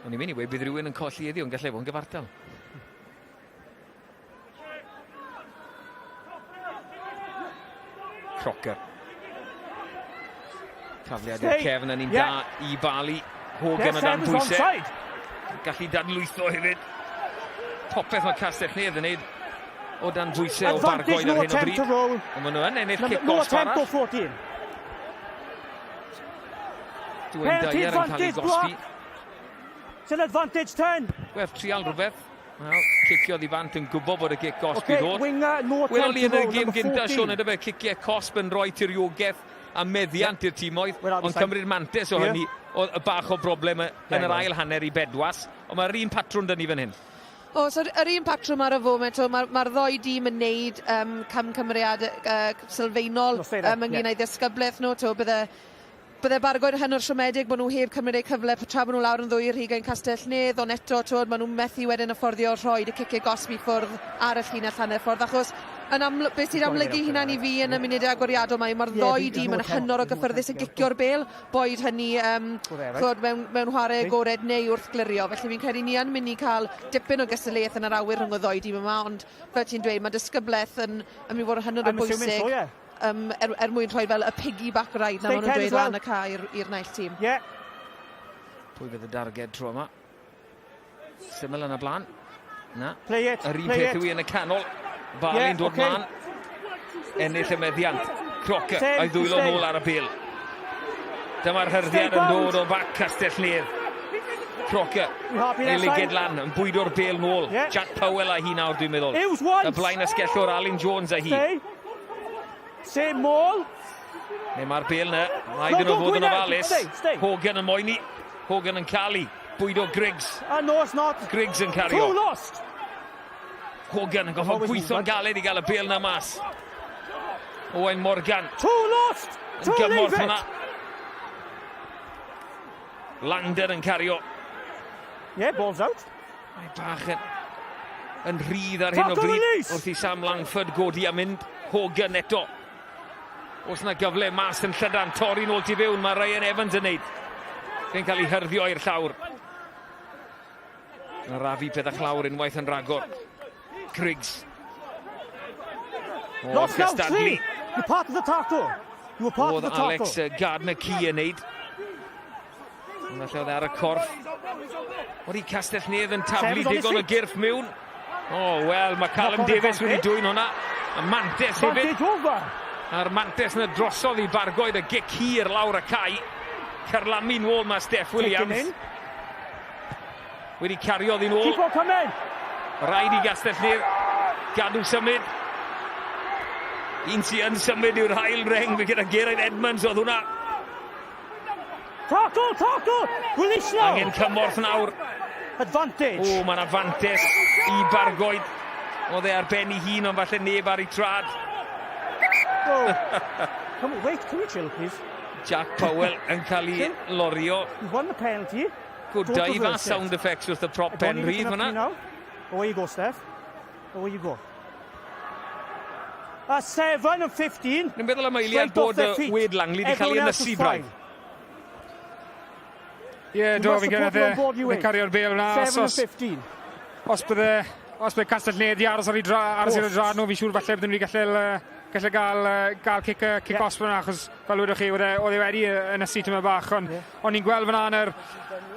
O'n i'n mynd i weud bydd rhywun yn colli heddiw, ond gallai fod yn gyfartal. Crocker. Tafliad i'r cefn yn un da i Bali. Hogan o dan bwysau. Gallu dadlwytho hefyd. Popeth mae Castell Nedd yn neud o dan bwysau o Bargoed ar hyn o bryd. Ond maen nhw yn ennill cic gosb arall. Dwayne Dyer yn cael ei gosbi. It's an advantage 10. Gwerth trial rhywbeth. Wel, ciciodd i fant yn gwybod bod y gic gosb okay, i ddod. Winger, no Welon ni yn y gêm gynta, 14. Sean, ynddo fe, ciciau cosb yn rhoi tiriogaeth a meddiant i'r timoedd, ond cymryd mantes o hynny, oedd y bach o broblem yn yr ail hanner i Bedwas, ond mae'r un patrwm 'da ni fan hyn. Oes, yr, yr un patrwm ar y foment, mae'r ma ddoi dîm yn neud um, camgymeriad uh, sylfaenol um, ynglyn â'i ddisgyblaeth nhw, to, bydde Bydde Bargoed yn hynod siomedig bod nhw heb cymryd eu cyfle tra bod nhw lawr yn ddwy ar hugain Castell Nedd, ond eto, twod, maen nhw'n methu wedyn afforddio rhoi y ciciau gosb i ffwrdd ar y llinell hanner ffordd, achos yn aml beth sy'n amlygu hunan i fi yn y munudau agoriadol mae mae'r ddoi dîm yn hynod o gyffyrddus yn gicio'r bêl, boed hynny um, chwod, mewn, mewn chwarae agored neu wrth glirio. Felly fi'n credu ni yn mynd i cael dipyn o gystadleuaeth yn yr awyr rhwng y ddoi dîm yma, ond fel ti'n dweud, mae disgyblaeth yn, yn mynd i fod yn hynod o bwysig. So, yeah um, er, er mwyn rhoi fel y piggyback ride na maen nhw'n dweud lan y cae i'r naill tîm. Yeah. Pwy fydd y darged tro yma? Syml yn y blaen. Na. Play it, Yr un play peth it. yw i yn y canol. Bali'n Yeah, dod okay. mlaen. Ennill y meddiant. Crocker Stay, a'i ddwylo stay. nôl ar y bil. Dyma'r hyrddiad Stay yn bound. dod o bac Castell Nedd. Crocker. You happy Ei there, liged side? lan, yn bwydo'r bel nôl. Yeah. Jack Powell a hi nawr, dwi'n meddwl. Hughes once. Y blaen asgellwr Alun Jones a hi. Stay. Same maul. Neu mae'r bel na, rhaid No, iddyn nhw go, fod yn Gwynedd. ofalus. Stay, stay. Hogan yn moeni. Hogan yn cael ei. Bwydo Griggs. No, it's not. Griggs yn cario. Two lost. Hogan yn goffod Always gweithio'n movement. galed i gael y bel na mas. Owen Morgan. Two lost. Yn Two gymorth leave hwnna. it. Langdon yn cario. Yeah, ball's out. Mae bach yn, yn rhydd ar hyn o Tackle bryd. release. Wrth i Sam Langford godi a mynd. Hogan eto. Oes na gyfle mas yn llydan. Torri nôl tu fewn. Mae Ryan Evans yn neud. Fe'n cael ei hyrddio i'r llawr. Rafi pethau chlawr unwaith yn rhagor. Griggs. O, Lost now, cystadlu. three. You're part of the tackle. You were part of Oedd the tackle. Alex Gardner Key yn neud. Ond falle oedd ar y corff. Oedd i Castell Nedd yn taflu Sevens on his digon o feet. gyrff mewn. O, oh, wel, mae Callum Knock on Davies wedi advantage. dwyn hwnna. A Mantes hefyd. Advantage over. A'r Mantes yna drosodd i Bargoed y gic hir lawr y cae. Carlamu nôl mae Steff Taken Williams. in. Wedi cario ddyn nôl. Keep on coming. Rhaid i Gastell Nedd gadw symud. Un sy'n yn symud yw'r hail reng fe gyda Geraint Edmunds oedd hwnna. Tackle, tackle. Release now. Angen cymorth nawr. Advantage. O, mae'n afantes i Bargoed. Oedd e ar ben ei hun, ond falle neb ar ei trad. Oh. Come on, wait, can we chill, please? Jack Powell yn cael ei lorio. You've won the penalty. Good Don't dive a reverse it. sound effects wrth y prop I don't pen need rhydd anything up fyna. to you now. Away you go, Steph. Away you go. A 7 and 15. Ni'n meddwl am eiliad bod Wade Langley wedi cael ei ynysu braidd. Ie, yeah, do, fi'n credu e cario'r bel yna. 7 and 15. Os bydde, os bydde Castell Nedd i aros ar ei dra, aros ar ei draed nhw, fi'n siŵr falle bydden nhw wedi gallu, gallu gael, gael cic, cic yeah. osb yna, achos fel wydwch chi, oedd e, oedd e wedi yn ysu tyma bach, ond yeah. o'n i'n gweld fyna yn yr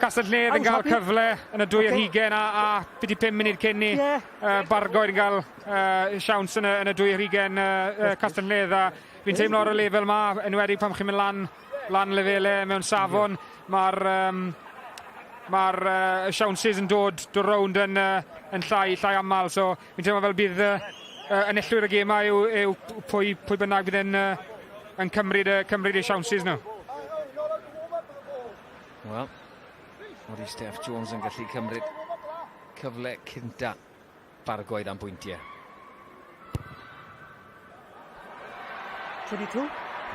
Castell Nedd yn cael cyfle yn y dwy ar hugen a, a byti 5 munud cyn ni, yeah. Bargoed yn cael siawns yn y, yn y dwy ar hugen Castell Nedd a fi'n teimlo ar y lefel ma, enwedig pan chi'n mynd lan, lan lefelau mewn safon, mae'r um, mae'r uh, siawnsys yn dod, dod rownd yn, uh, yn llai, llai aml, so fi'n teimlo fel bydd uh, enillwyr y gemau yw, yw pwy, pwy bynnag bydd yn, uh, yn cymryd, uh, cymryd eu siawnsys nhw. Wel, oedd i Steph Jones yn gallu cymryd cyfle cynta Bargoed am bwyntiau. 22.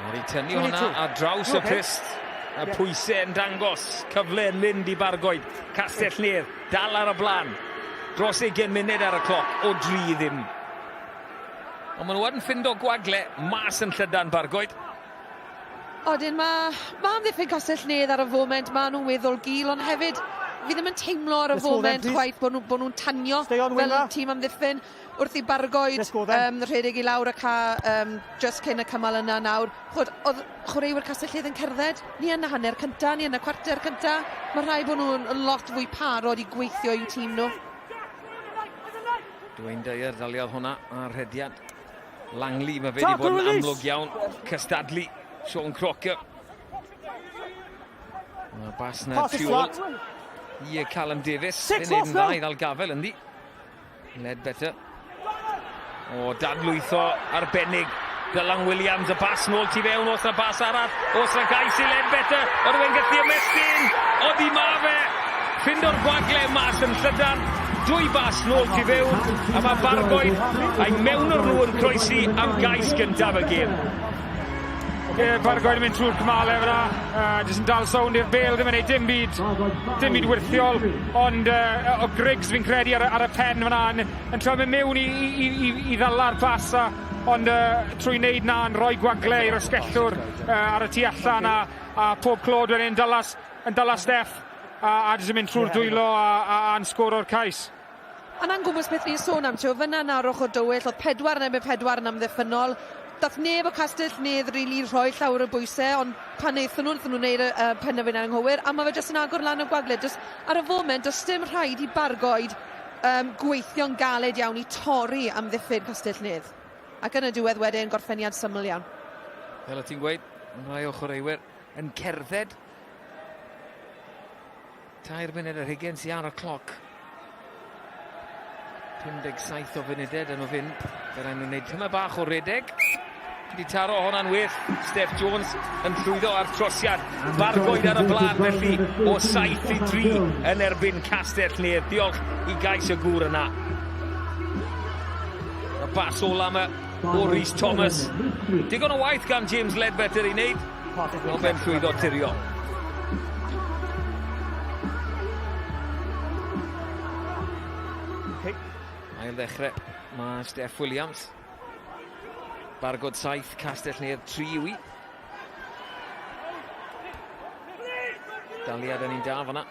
Wedi tynnu hwnna ar draws y pyst. Y pwysau yn dangos cyfle yn mynd i Bargoed. Castell Nedd dal ar y blaen. Dros 20 munud ar y cloc o dri ddim. Ond maen nhw yn ffindo gwagle mas yn llydan Bargoed. Odyn, mae ma amddiffyn Castell Nedd ar y foment, maen nhw'n weddol gul, ond hefyd fi ddim yn teimlo ar y foment chwaith bod nhw'n nhw tanio fel tîm amddiffyn wrth i Bargoed um, rhedeg i lawr y ca um, just cyn y cymal yna nawr. Chod, oedd chwaraewyr Castell Nedd yn cerdded, ni yn y hanner cynta, ni yn y cwarter cynta. Mae rhai bod nhw'n lot fwy parod i gweithio i'w tîm nhw. Dwayne Dyer ddaliodd hwnna a'r rhediad. Langley, mae fe wedi bod yn amlwg iawn. Cystadlu, Sean Crocker. Mae bas na tu ôl i Callum Davis. Fe'n neud yn dda i ddal gafel ynddi. Ledbetter. O, dadlwytho arbennig. Dylan Williams, y bas nôl tu fewn, os na bas arall, os na gais i Ledbetter, oedd e'n gallu ymestyn, odi ma fe, ffindo'r gwagle mas yn llydan, dwy bas nôl tu fewn, a mae Bargoed a'i mewn o'r nhw yn croesi am gais gyntaf y gêm. Ie, Bargoed yn mynd trwy'r cymale fyna, uh, jyst yn dal sownd i'r bel, ddim yn neud dim byd, dim byd wyrthiol, ond uh, o Griggs fi'n credu ar, ar y pen fyna yn, yn trio mynd mewn i, i, i, i ddala'r pas, a, ond uh, trwy wneud na yn rhoi gwagle i'r asgellwr uh, ar y tu allan, a, a pob clod wedyn yn dala, yn dala Steff, a, a jyst yn mynd trwy'r dwylo a, a, a'n sgoro'r cais. A 'na'n gwmws beth ni'n sôn am, t'wo' fynna nawr ochr dywyll, o'dd pedwar yn erbyn pedwar yn amddiffynnol. Dath neb o Castell Nedd rili rhoi llawer o bwyse, ond pan naethon nhw, naethon nhw wneud y y penderfyniad anghywir, a ma' fe jyst yn agor lan y gwagle. Do's ar y foment, do's dim rhaid i Bargoed yym gweithio'n galed iawn i torri amddiffyn Castell Nedd. Ac yn y diwedd wedyn, gorffeniad syml iawn. Fel o' ti'n gweud, ma' rhai o chwaraewyr yn cerdded Tair munud ar hugain sy ar y cloc. 57 o funudau dyn nhw fynd. Fe rai nhw'n gwneud tyma bach o redeg. Wedi taro hwnna'n well. Steph Jones yn llwyddo ar trosiad. Bargoed ar y blaen felly o 7 i 3 yn erbyn Castell Nedd. Diolch i gais y gŵr yna. Y bas ola yma o Rhys Thomas. Digon o waith gan James Ledbetter i wneud. Ond fe'n llwyddo tirio. Ail ddechrau, mae Steff Williams. Bargod 7, Castell Nedd 3 yw i. Daliad yn un da fanna,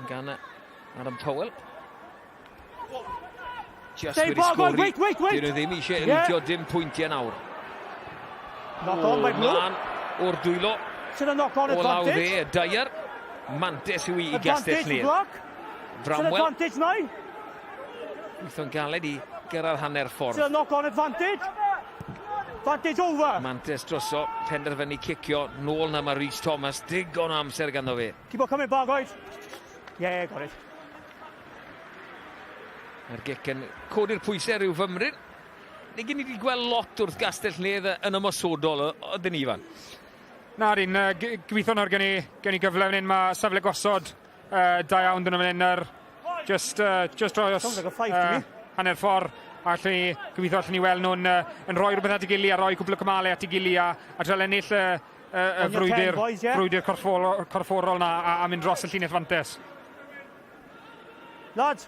gan Adam Powell. Just wedi sgori. Wait, wait, wait. Dyn nhw ddim eisiau ildio yeah. dim pwyntiau nawr. Knock on by Blue. Mlaen o'r dwylo. Sydd yn knock on advantage. O law dde, Dyer. Mantes yw i i Gastell Nedd. Bramwell. Advantage 9. Gweithio'n galed i gyrraedd hanner ffordd. Sydd yn knock on advantage. Advantage over. Mantes droso, penderfynu cicio. Nôl na mae Rhys Thomas. Digon o amser ganddo fe. Keep on coming, Bargoed. Yeah, got it. Mae'r gic yn codi'r pwysau rhyw fymryn. Neu gen i wedi gweld lot wrth Gastell Nedd yn ymosodol, oedden ni, Ifan? Na, dyn, gobeithio nawr gen i, gen i gyfle fan hyn. Mae safle gosod uh, da iawn dyn nhw fan hyn. Er, just, uh, just dros like uh, hanner ffordd. A allwn ni, gobeithio allwn ni weld nhw'n uh, yn rhoi rhywbeth at ei gili a rhoi cwpl o cymalau at ei gili a, a trial ennill y, y, y frwydr, boys, yeah? frwydr corfforol, corfforol na a, a mynd dros y llinell fantes. Lads!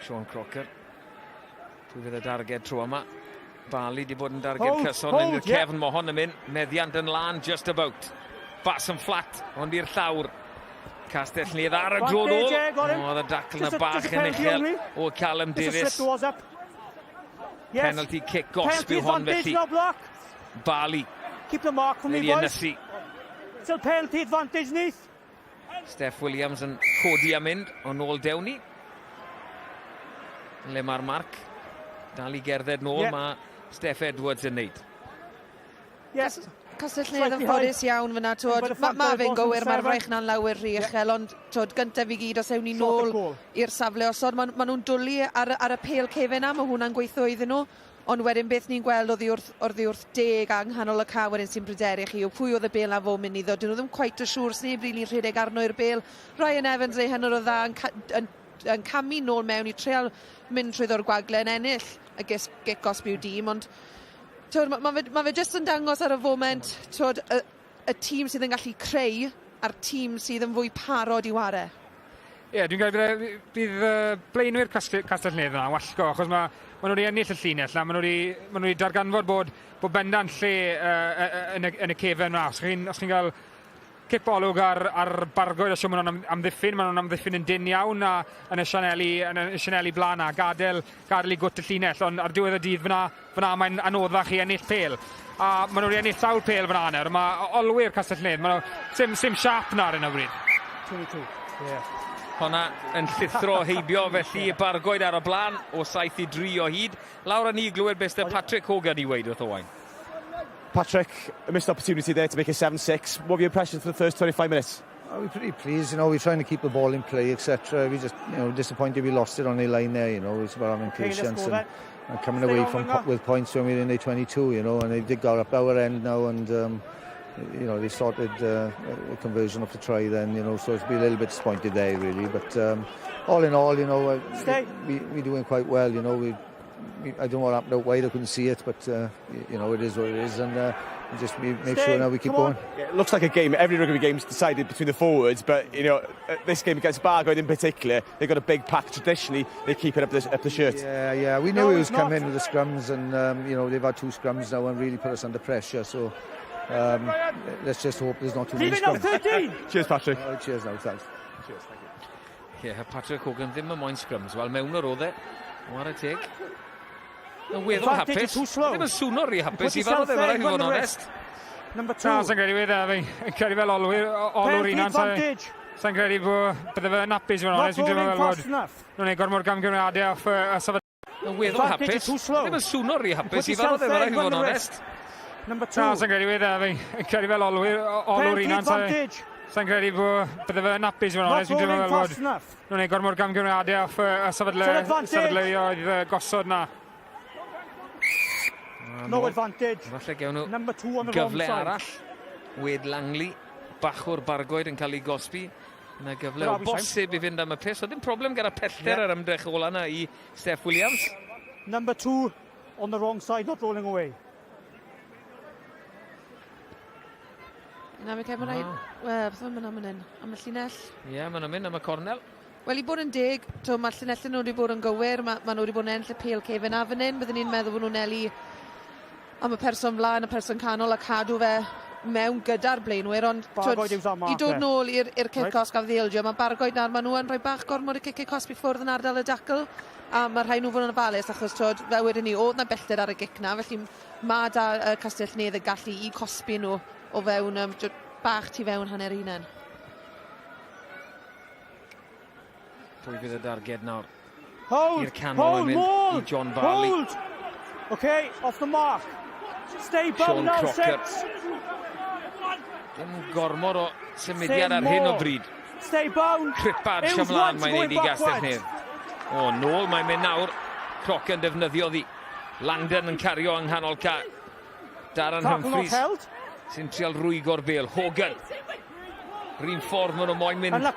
Sean Crocker. Pwy fydd y darged tro yma? Bali di bod yn darged Hold, cyson yn hold, y yeah. cefn. Mae hon yn mynd. Meddiant yn lan, just about. Bas yn fflat, ond i'r llawr. Castell Nedd ar y dro nôl. Oedd y dacl na bach yn uchel o Callum Davies. Penalty kick gosb yw hon felly. Bali. Keep the mark for me, boys. Still penalty advantage, Neath. Steff Williams yn codi a mynd, o nôl Dewni. Le mae'r marc. Dal i gerdded nôl, yeah. mae Steff Edwards yn neud. Yes. Castell Nedd yn ffodus iawn fyna, twod, ma, ma fe'n gywir, mae'r fraich na'n lawer rhy uchel, ond twod, gyntaf i gyd, os ewn ni nôl i'r safle osod, maen ma nhw'n dwlu ar, ar y pêl cefen na, mae hwnna'n gweithio iddyn nhw, ond wedyn beth ni'n gweld oddi wrth, oddi wrth deg a nghanol y ca wedyn sy'n pryderu chi yw pwy oedd y bêl na fo mynd iddo, dyn nhw ddim quite yn siŵr, sneb rili'n really rhedeg arno i'r bêl. Ryan Evans ei hynod o dda yn, yn, yn camu nôl mewn i treial mynd trwyddo'r gwagle yn ennill y gic gosb i'w dîm, ond Twod, mae ma fe, ma fe jyst yn dangos ar y foment, twod, y, y tîm sydd yn gallu creu a'r tîm sydd yn fwy parod i ware. Ie, yeah, dwi'n credu bydd, bydd uh, blaenwyr Castell, Castell Nedd yna wallgo, achos mae ma nhw wedi ennill y llinell na, maen nhw wedi, ma nhw wedi darganfod bod, bod bendant lle uh, yn, y, yn y cefen yna. Os chi'n chi cael cip olwg ar, ar Bargoed a siw maen nhw'n am, amddiffyn, maen nhw'n amddiffyn yn dyn iawn a yn y sianeli, yn y sianeli blaen a gadael, gadael i gwt y llinell, ond ar diwedd y dydd fyna, fyna mae'n anoddach i ennill pel. A maen nhw wedi ennill sawl pel fyna nawr, mae olwyr Castell Nedd, maen nhw, sim, sim siap na ar hyn o bryd. 22, yeah. Honna yn llithro heibio felly Bargoed ar y blaen o 7 i 3 o hyd. Lawr â ni i glywed beth sydd Patrick Hogan i weid wrth Owain. Patrick, a missed opportunity there to make it 7-6. What were your impressions for the first 25 minutes? Oh, we're pretty pleased, you know, we're trying to keep the ball in play, etc. We just, you know, disappointed we lost it on the line there, you know, it's about having okay, patience and, and coming Stay away from with points when we were in the 22, you know, and they did go up our end now and, um, you know, they sorted uh, a conversion of the try then, you know, so it's been a little bit disappointed there, really. But um, all in all, you know, uh, we, we're doing quite well, you know, we I don't know what happened out wide, I couldn't see it, but uh, you know, it is what it is, and uh, just make Stay. sure now we keep going. Yeah, it looks like a game, every rugby game's decided between the forwards, but you know, uh, this game against Bargoed in particular, they've got a big pack traditionally, they keep it up the, up the shirt. Yeah, yeah, we knew no, he was coming with the scrums, and um, you know, they've had two scrums now and really put us under pressure, so um, let's just hope there's not too many scrums. cheers, Patrick. All right, cheers now, thanks. Cheers, thank you. Ie, yeah, Patrick Hogan ddim yn moyn scrums. Wel, mewn yr oedd e. Whare teg. Yn weddol hapus. Ddim yn swno rhy hapus i farw, ddim rhaid i fod yn onest. Number two. Na, sa'n credu wedd e. Fi'n credu fel olwyr, olwr unan. Sa'n credu bod bydde fe'n hapus i fod yn onest. Fi'n teimlo fel bod nhw'n gwneud gormod gamgymeriadau off y safle. Yn weddol hapus. Ddim yn swno rhy hapus i farw, ddim rhaid i fod yn onest. Number two. Na, sa'n credu wedd e. Fi'n credu fel olwyr, olwr unan. Sa'n credu bod bydde fe'n hapus i fod yn onest. Fi'n teimlo fel bod nhw'n gwneud gormod gamgymeriadau off y safle, safleoedd gosod na. No advantage. Falle gewn nhw gyfle arall. Wade Langley, bachwr Bargoed yn cael ei gosbi. Yna gyfle o bosib i fynd am y pes. Oedd ddim problem gyda pellter yeah. yr ymdrech ola yna i Steph Williams. Number two on the wrong side, not rolling away. Na, fe cael rhaid... Wel, beth mae'n mynd am hyn? Am y llinell? Ie, yeah, mae'n mynd am y cornel. Wel, i bod yn deg, to, mae'r llinellau nhw wedi bod yn gywir, mae, ma nhw wedi bod yn ennill y pêl cefen a fan hyn, byddwn ni'n meddwl bod nhw'n eli am y person flaen, y person canol a cadw fe mewn gyda'r blaenwyr, ond twyd, i dod nôl i'r cic right. cosb gafodd ei ildio, mae Bargoed nawr, maen nhw yn rhoi bach gormod o cic cosb i ffwrdd yn ardal y dacl, a mae rhai nhw fod yn ofalus, achos twyd, fel wedyn ni, oedd na bellter ar y gic na, felly mae da uh, Castell Nedd y gallu i cosbi nhw o fewn, um, bach tu fewn hanner hunain. Pwy fydd y darged nawr? Hold! I'r canol yn mynd i John Barley. Hold! Okay, off the mark. Stay bound Sean now, Crocker. six. Dim gormod o symudiad ar hyn o bryd. Stay bound. Cripad ymlaen mae'n neud i Gastell Nedd. O, nôl mae'n mynd nawr. Crocker yn defnyddio ddi. Langdon yn cario yng nghanol ca. Darren Humphries sy'n trial rwygo'r bel. Hogan. Rhyn ffordd maen nhw moyn mynd.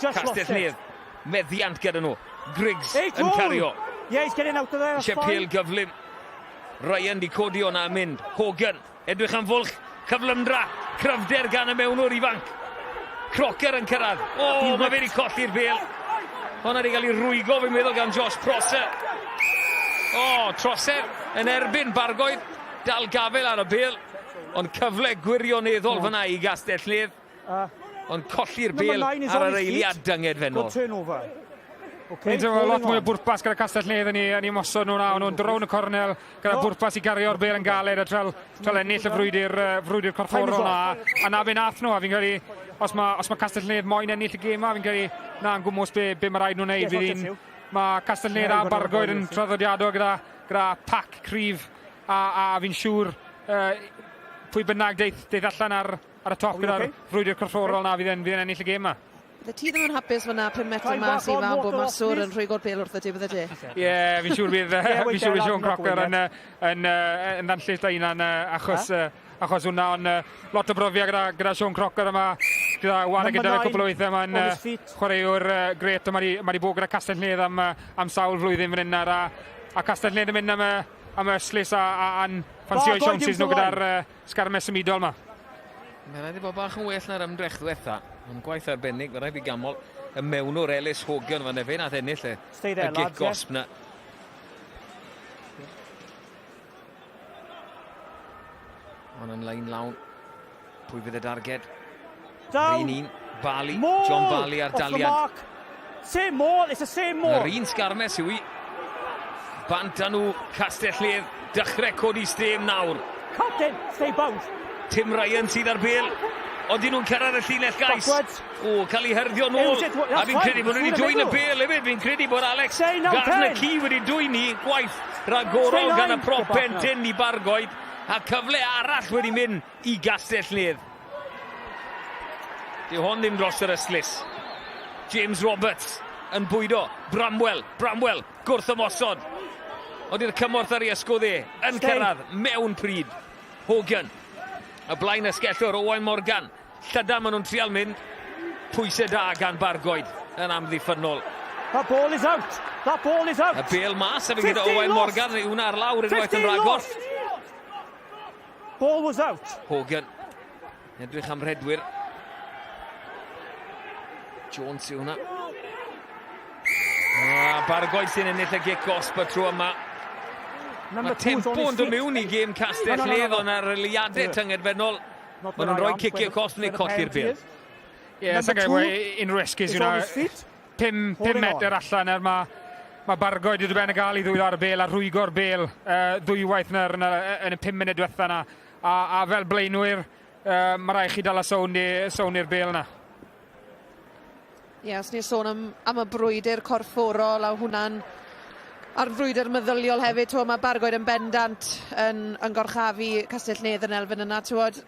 Castell Nedd. Meddiant gyda nhw. Griggs yn cario. Yeah, he's getting out of there. Eisiau pêl gyflym. Ryan di codi o'na a mynd. Hogan. Edrych am fwlch. Cyflymdra. Cryfder gan y mewnwr ifanc. Crocker yn cyrraedd. O, oh, mae fe wedi colli'r bel. Honna wedi cael ei rwygo, fi'n meddwl, gan Josh Prosser. O, oh, trosedd yn erbyn Bargoed. Dal gafel ar y bel, ond cyfle gwirioneddol fyna i Gastell Nedd. Ond colli'r bel ar yr eiliad dyngedfennol. Good turnover. Okay, Ni'n teimlo lot mwy o bwrpas gyda Castell Nedd yn ei, yn ei ymosod nhw nawr. Nhw'n drown y cornel gyda bwrpas i gario'r bel yn galed a trael, trael ennill y frwydr, frwydr corfforol na. A na be nath nhw, a fi'n credu, os mae, os mae Castell Nedd moyn ennill y gêm ma, fi'n credu, na, yn gwmws be, be mae rhaid nhw'n neud. Fydd hi'n, mae Castell Nedd a Bargoed yn traddodiadol gyda, gyda pac cryf, a, a, a fi'n siŵr uh, pwy bynnag deith, deith allan ar, ar y top gyda'r okay? frwydr corfforol na fydd yn, fydd yn ennill y gêm ma. Bydde ti ddim yn hapus fyna 5 metr mas i fan bod maswr yn rhwygo'r bêl wrtho ti, bydde ti? Ie, yeah, fi'n siŵr bydd, fi'n siŵr bydd Sean Crocker yn, yn, yn ddanllys da hunan achos, achos hwnna, ond lot o brofiad gyda, gyda Sean Crocker yma, gyda wara gyda fe cwpl o weithiau, mae'n chwaraewr gret, a mae wedi bod gyda Castell Nedd am, am sawl flwyddyn fan hyn, a, a Castell Nedd yn mynd am y, am y ystlys a, a, a'n ffansio siawnsys nhw gyda'r sgarmes symudol 'ma. Mae rhaid i fod bach yn well na'r ymdrech ddiwetha. Ond gwaith arbennig, mae rhaid fi gamol y mewnwr Ellis Hogan fan fe nath ennill y, there, y gic gosb na. Ond yn lein lawn. Pwy fydd y darged? Down. Un un. Bali. John Bali ar daliad. Same maul, it's the same maul. Yr un sgarmes yw i. Bant â nhw, Castell Nedd, dechrau codi stêm nawr. Captain, stay bound. Tim Ryan sydd ar bel. Ond dyn nhw'n cyrraedd y llinell gais. Backwards. O, cael ei hyrddio nôl. A fi'n credu bod nhw wedi dwyn y bel hefyd. Fi'n credu bod Alex Gardner Key wedi dwyn ni. Gwaith ragorol gan y prop pen tyn i Bargoed. A cyfle arall wedi mynd i Gastell Nedd. Dyw hon ddim dros yr ystlys. James Roberts yn bwydo. Bramwell, Bramwell, gwrth ymosod. Ond i'r cymorth ar ei ysgwydd e, yn cyrraedd mewn pryd. Hogan, y blaen ysgellwr Owain Morgan. Llydan maen nhw'n trial mynd. Pwysau da gan Bargoed yn amddiffynnol. That ball is out. That ball is out. Y bel mas, a fi gyda Owain Morgan, yw hwnna ar lawr unwaith yn rhagor. Ball was out. Hogan. Edrych am rhedwyr. Jones yw hwnna. Ah, Bargoed sy'n ennill y gic gosb y tro yma. Mae tempo yn dod mewn i gêm Castell no, no, no, no. Ond ar eliadau tyngedfennol. Maen nhw'n rhoi ciciau cosb neu colli'r bêl. Ie, yeah, sa'n gael unrhyw esgus yw hwnna. 5 metr allan er mae mae Bargoed wedi ben y gael i ddwylo ar y bel a rhwygo'r bel uh, ddwywaith yn, yn, yn y 5 munud diwetha yna. A, a fel blaenwyr, uh, mae rhaid chi dal a sown, sown i'r bel yna. Ie, yeah, os ni'n sôn am, am y brwydr corfforol a hwnna'n a'r frwydr meddyliol hefyd, t'wo, mae Bargoed yn bendant yn, yn gorchafu Castell Nedd yn elfen yna, t'wod,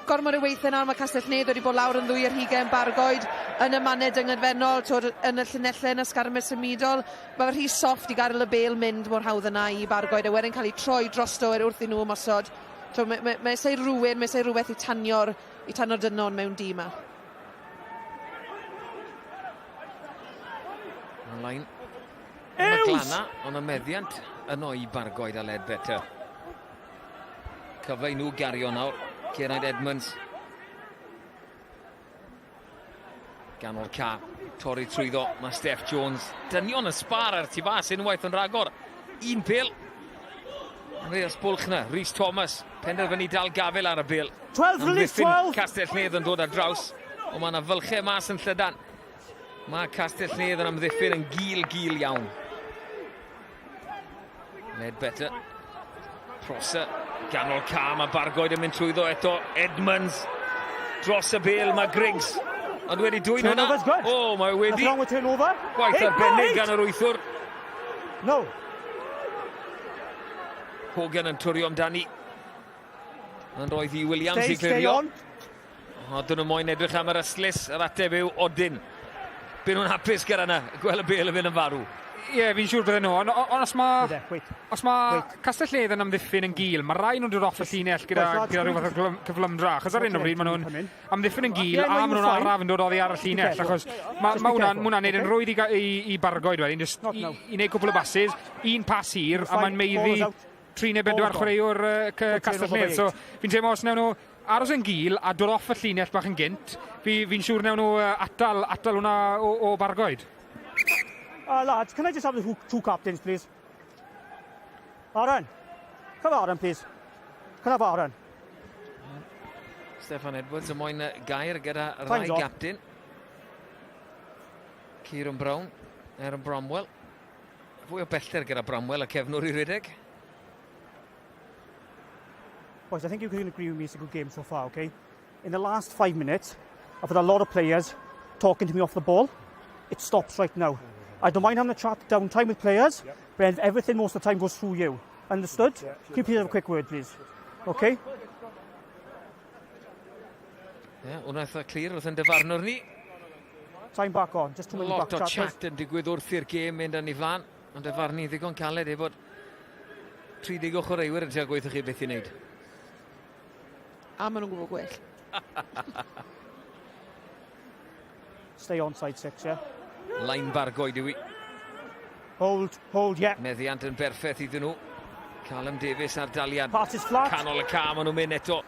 gormod o weithiau nawr mae Castell Nedd wedi bod lawr yn ddwy ar hugain Bargoed yn y mannau dyngedfennol, t'wod, yn y llinellau yn y sgarmes symudol. Mae fe rhy soft i gadael y bêl mynd mor hawdd yna i Bargoed a wedyn cael ei troi drosto er wrth i nhw ymosod. T'wo, mae, mae, mae eisiau rhywun, mae eisiau rhywbeth i tanio'r, i tanio'r dynon mewn dîm 'ma. Ymlaen. Mae Glana, ond y meddiant yno i Bargoed a Ledbetter. Cyfle i nhw gario nawr. Geraint Edmunds. Ganol ca, torri trwyddo, mae Steph Jones. Dynion y sbar ar tu fas unwaith yn rhagor. Un pel. Andreas Bwlch na, Rhys Thomas, penderfynu dal gafel ar y bel. 12 release 12. Castell Nedd yn dod ar draws, ond mae yna fylchau mas yn llydan. Mae Castell Nedd yn amddiffyn yn gil, gil iawn. Ledbetter. Prosser. Ganol ca, mae Bargoed yn mynd trwyddo eto. Edmunds. Dros y bel, mae Griggs. Ond wedi dwyn hwnna. O, oh, mae wedi. Gwaith arbennig gan yr wythwr. No. Hogan yn twrio amdani. Yn roedd i Williams i clirio. O, dyn nhw moyn edrych am yr ystlys. Yr ateb yw Odin. Byn nhw'n hapus gyda yna. Gweld y bel yn mynd yn farw. Ie, yeah, fi'n siŵr bydden nhw. Ond on, os mae os ma Castell Nedd yn amddiffyn yn gil, mae rai nhw'n dod off y llinell gyda, gyda rhyw fath o cyflymdra. Achos ar hyn o bryd maen nhw'n amddiffyn yn gil a maen nhw'n araf yn dod oddi ar y llinell. Achos mae ma hwnna'n ma hwnna neud yn rwydd i, i, i Bargoed wedyn, jyst i, i wneud cwpl o bases, un pas hir, a mae'n meiddi tri neu bedwar chwaraewr uh, Castell Nedd. So fi'n teimlo os wnawn nhw aros yn gil a dod off y llinell bach yn gynt, fi, fi'n siŵr wnawn nhw atal, atal hwnna o, o Bargoed. Lads, can I just have the two captains, please? Aaron, come on, Aaron, please. Can I have Aaron? Stefan Edwards yn moyn gair gyda rai gapten. Kieran Brown, Aaron Bramwell. Fwy o bellter gyda Bramwell a cefnwr i redeg. Boys, I think you can agree with me it's a good game so far, okay? In the last five minutes, I've had a lot of players talking to me off the ball. It stops right now. I don't mind having a chat downtime with players, yep. but everything most of the time goes through you. Understood? Yeah, sure. Can you please have a quick word, please? Okay? Ie, yeah, hwnna eitha clir wrth yn dyfarnwr ni. Time back on, just two minutes back. Lot o chat yn digwydd wrth i'r gêm mynd yn ei flan, ond dyfarnu ddigon caled ei bod 30 o chwaraewyr yn trio gweithio chi beth i wneud. A maen nhw'n gwybod gwell. Stay on side six, yeah? Line bargoed yw i. Hold, hold, yeah. Meddiant yn berffaith iddyn nhw. Callum Davies ar daliad. Pass is flat. Canol y ca, maen nhw'n mynd eto.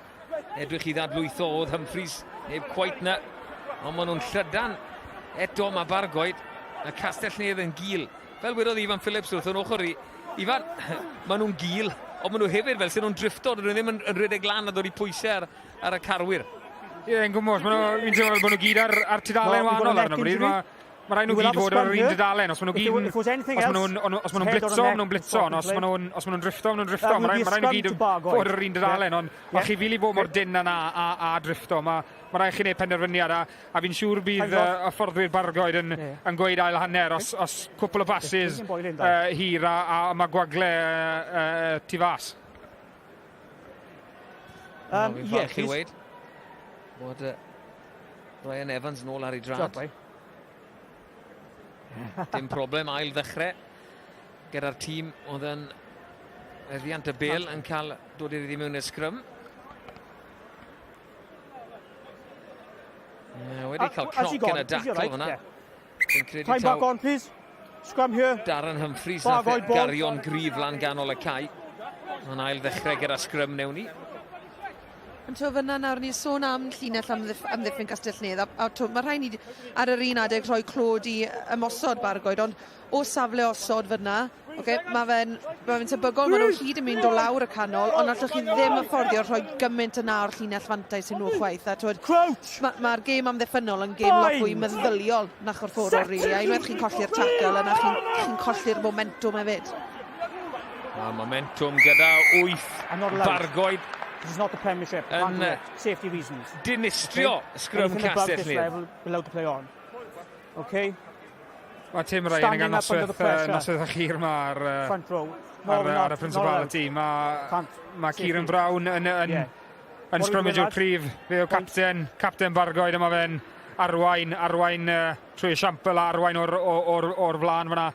Edrych i ddadlwytho oedd Humphreys. Neb quite na. Ond maen nhw'n llydan. Eto mae Bargoed. A Castell Nedd yn gil. Fel wedodd Ifan Phillips wrth yn ochr i. Ifan, maen nhw'n gil. Ond maen nhw hefyd fel sy'n nhw'n drifto. Dyn nhw ddim yn, yn rhedeg lan a dod i pwysau ar, ar y carwyr. Ie, yeah, yn gwmwys. Fi'n teimlo fel bod nhw gyd ar, ar tudalen no, wahanol ar hyn o bryd. Mae ma rhaid nhw gyd fod ar yr un dudalen. Os maen nhw gyd... Os maen nhw'n os maen nhw'n blitzo, maen nhw'n blitzo. Os maen nhw'n os maen nhw'n drifto, maen nhw'n drifto. Mae rhaid, ma rhaid nhw gyd fod ar yr un dudalen. Ond yeah. chi fili bod mor dyn yna a, a drifto. Mae ma rhaid chi wneud penderfyniad. A, a fi'n siŵr bydd uh, y fforddwyr Bargoed yn, yeah. yn gweud ail hanner os, os cwpl o passes uh, hir a, a, a mae gwagle uh, uh, tu fas. Um, no, fi'n falch i weid bod uh, Ryan Evans nôl ar ei drad. Dim problem ail ddechrau gyda'r tîm oedd yn meddiant y bel yn cael dod iddi mewn i'r sgrym. Yeah, wedi cael cnoc yn y dacl fyna. Fi'n credu Time back on, please. Scrum here. Darren Humphreys nath e gario'n gryf lan ganol y cae. Mae'n ail ddechrau gyda sgrym newn ni. Ond to fyna nawr ni'n sôn am llinell amddiff amddiffyn Castell Nedd a, a to, mae rhaid ni ar yr un adeg rhoi clod i ymosod Bargoed ond o safle osod fyna okay, mae fe'n ma fe tebygol maen nhw hyd yn mynd o lawr y canol ond allwch chi ddim afforddio rhoi gymaint yna o'r llinell fantais i nhw chwaith a twyd, mae'r ma gêm amddiffynnol yn gêm lot fwy meddyliol na chorfforol rili a unwaith chi'n colli'r tackle yna chi'n chi colli'r momentwm hefyd. Mae momentwm gyda wyth Bargoed This is not the Premiership. Yn safety reasons. Dinistrio okay. sgrym Castell Nedd. Allowed to play on. Okay. Mae Tim Ryan yn cael noswaith, noswaith a chir ma ar, Front row. No, ar, ar y Principality. Mae ma Kieran Brown yn, yn, yeah. yn scrummage o'r prif. Fe yw capten, capten Bargoed yma fe'n arwain, arwain uh, trwy esiampl a arwain o'r, or, or, or flaen fyna.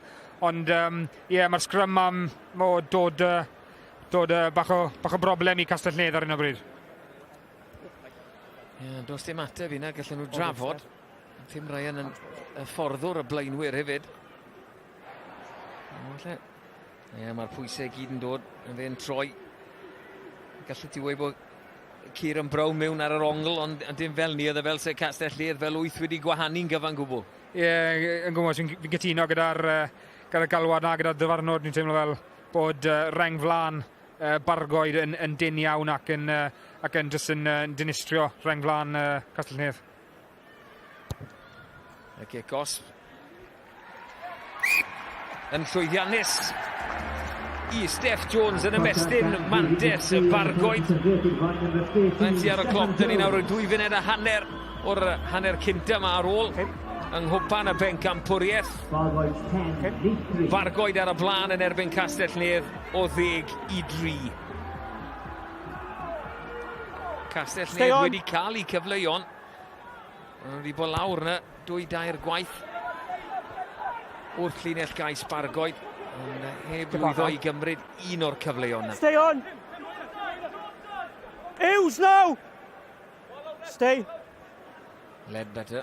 Ond ie, um, yeah, mae'r sgrym am o dod, uh, dod uh, bach, o, bach o broblem i Castell Nedd ar hyn o bryd. Ie, yeah, does dim ateb i na, gallen nhw drafod. Tim Ryan yn y fforddwr y blaenwyr hefyd. Ie, yeah, mae'r pwysau gyd yn dod, yn fe'n troi. Gallu ti weud bod Kieran Brown mewn ar yr ongl, ond dim fel ni, oedd e fel se Castell Nedd fel wyth wedi gwahanu'n gyfan gwbl. Ie, yeah, yn gwybod, fi'n fi gytuno gyda'r gyda galwad na, gyda'r dyfarnwr, ni'n teimlo fel bod uh, reng flan uh, Bargoed yn, yn dyn iawn ac yn, uh, ac yn just yn, uh, dinistrio reng flan uh, Castell Nedd. Y gic gosb. Yn llwyddiannus i Steph Jones yn ymestyn mantes y Bargoed. Mae'n tu ar y cloc, dyn ni nawr o dwy funed a hanner o'r hanner cynta yma ar ôl yng Nghwpan y Bencampwriaeth. Bargoed ar y blaen yn erbyn Castell Nedd o ddeg i dri. Castell Nedd wedi cael eu cyfleuon. Maen nhw wedi bod lawr yna dwy dair gwaith wrth llinell gais Bargoed. Ond heb lwyddo i gymryd un o'r cyfleon yna. Stay on! Hughes now! Stay. Ledbetter.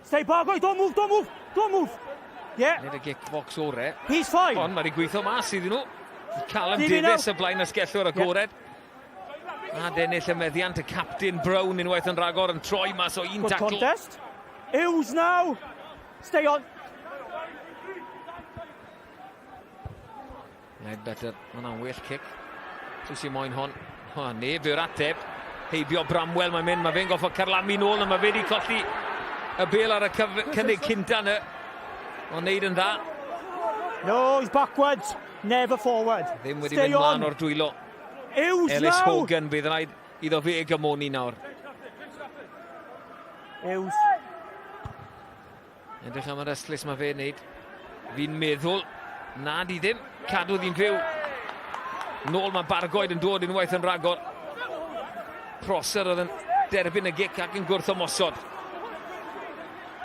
Stay Bargoed, don't move, don't move, don't move! Yeah. Nid y gic box ore. He's fine. Ond mae wedi gweithio mas iddyn nhw. Callum Davies y blaen asgellwr agored. Yeah. A dennill y meddiant y captain Brown unwaith yn rhagor yn troi mas o un Good tacl. contest. Hughes now. Stay on. Ledbetter, mae hwnna'n well cic. Pwy sy'n moyn hon? O, neb yw'r ateb. Heibio Bramwell mae'n mynd, mae fe'n goffo carlamu nôl, a mae fe wedi colli y bel ar y cynnig cynta yna. Ond neud yn dda. No, he's backwards, never forward. Ddim wedi mynd mlaen o'r dwylo. Hughes Ellis now! Hogan, bydd rhaid iddo fe gymoni nawr. Hughes. Edrych am yr ystlys mae fe'n neud. Fi'n meddwl na di ddim. Cadw ddi'n fyw. Nôl mae Bargoed yn dod unwaith yn rhagor. Prosser oedd yn derbyn y gic ac yn gwrth ymosod.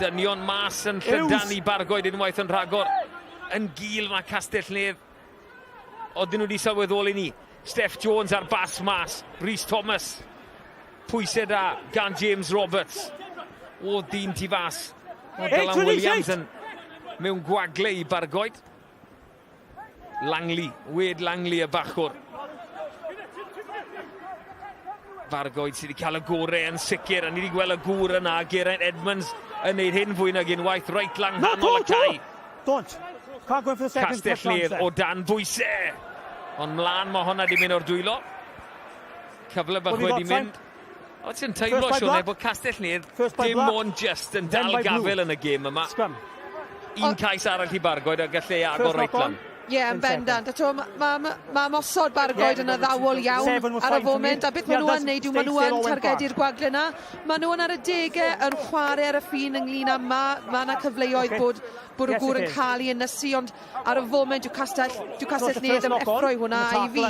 Dynion mas yn llydan i Bargoed unwaith yn rhagor. Yn gil mae Castell Nedd. Oedden nhw wedi sylweddoli ni. Steph Jones ar bas mas. Rhys Thomas. Pwysau da gan James Roberts. O dyn tu fas. O Dylan Williams yn mewn gwagle i Bargoed. Langley, Wade Langley y bachwr. Bargoed sydd wedi cael y gorau yn sicr, a ni wedi gweld y gŵr yna, Geraint Edmunds, yn neud hyn fwy nag unwaith, reit lan nghanol y cae. Don't. Can't go in for the second Castell Nedd o dan bwysau. Ond mlaen mae honna di mynd o'r dwylo. Cyfle bach wedi mynd. O, ti'n teimlo, Sione, bod Castell Nedd dim ond just yn dal gafel yn y gêm yma. Scrum. Un cais arall i Bargoed a gallai agor reit lan. Ie, yeah, yn bendant. A to, mae ma, ma, ma mosod Bargoed yn addawol iawn ar y foment, a beth maen nhw yn neud yw maen nhw yn targedu'r gwagle yna. Maen nhw yn ar y degau yn chwarae ar y ffin ynglyn â ma, ma yna cyfleoedd bod, bod y gŵr yn cael ei ynysu, ond ar y foment dyw Castell, dyw Castell Nedd yn effroi hwnna, a i fi,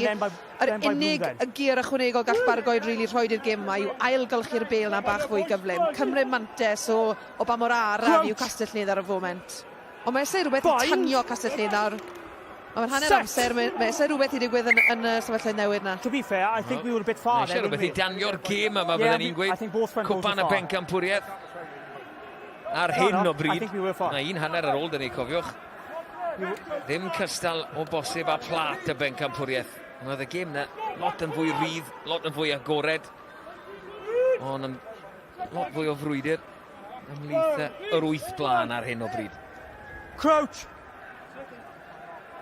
Yr unig gêr ychwanegol gall Bargoed rili rhoid i'r gêm yma yw ailgylchu'r bêl 'na bach fwy gyflym. Cymryd mantes o o ba mor araf yw Castell Nedd ar y foment. Ond mae isie rhywbeth i tanio Castell Nedd nawr. Mae'n hanner amser, mae, mae isie rhywbeth i ddigwydd yn, yn y sefyllfa newid 'na. To be fair, I think we were a bit far there. Mae eisiau rhywbeth i danio'r gêm yma, bydden ni'n gweud. Cwpan y Bencampwriaeth. Ar hyn o bryd, mae un hanner ar ôl dyn ni, cofiwch. Ddim cystal o bosib â plat y bencampwriaeth. Ond oedd y gêm na lot yn fwy rhydd, lot yn fwy agored. Ond yn lot fwy o frwydr ymhlith yr wyth blaen ar hyn o bryd. Crouch!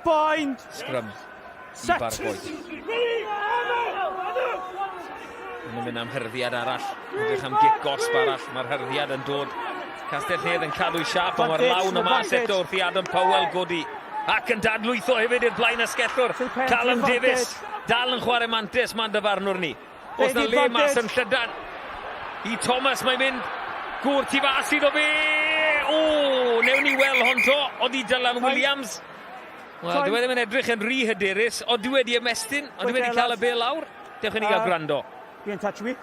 Bind! Scrum. I Bargoed. Yn mynd am hyrddiad arall. Edrych am gic gosb arall. Mae'r hyrddiad yn dod. Castell Nedd yn cadw siap, ond mae'r lawn yma eto wrth i Adam Powell godi. Ac yn dadlwytho hefyd i'r blaen asgellwr. Callum Davies dal yn chwarae mantes ma'n dyfarnwr ni. Os na le mas yn llydan. I Thomas mae'n mynd. Gŵr tu fas iddo fe! O, newn ni weld hon to. Oedd i Dylan Williams. Wel, dyw e ddim yn edrych yn rhy hyderus. Oedd dwi wedi ymestyn, ond dwi wedi cael y bel lawr. Dewch i ni gael gwrando. Be in touch with.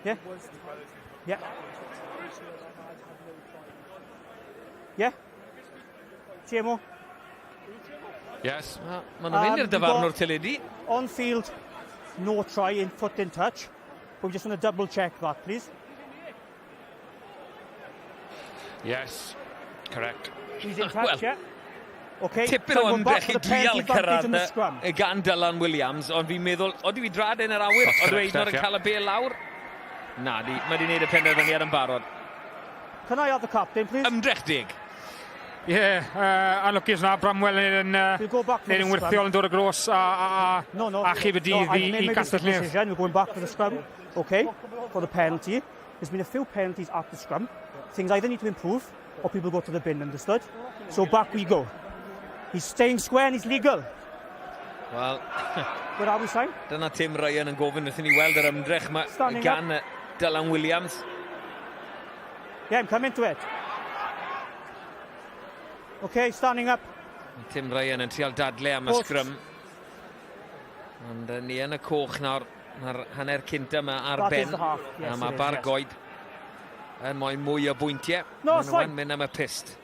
Yeah. Yeah. Yeah. TMO. Yes. Maen nhw'n mynd i'r dyfarnwr teledu. On field, no try in foot in touch. But we just want to double check that, please. Yes, correct. He's in touch, well, yeah. Okay, Tipyn o ymdrech i drial cyrraedd y gan Dylan Williams, ond fi'n meddwl, oeddi fi drad yn yr awyr, oedd wedi yn cael y bel lawr? Na, di, mae wedi gwneud y penderfyniad yn barod. Can I have the captain, please? Ymdrech deg. Ie, yeah, anlwcus na, Bramwell yn, we'll neud yn wyrthiol yn dod y gros a, a, a no, no, achub y dydd no, i, i Castell Nedd. We're going back for the scrum, okay, for the penalty. There's been a few penalties at the scrum. Things either need to improve or people go to the bin, understood? So back we go. He's staying square and he's legal. Wel, Where are we, Simon? Dyna Tim Ryan yn gofyn wrthyn ni weld yr ymdrech yma gan Dylan Williams. Yeah, I'm coming to it. Okay, standing up. Tim Ryan yn trial dadle am y sgrym. Ond ni yn y coch nawr. Mae'r hanner cynta yma ar ben. Yes, a mae Bargoed yes. yn moyn mwy o bwyntiau. No, it's fine. Mynd am y pist.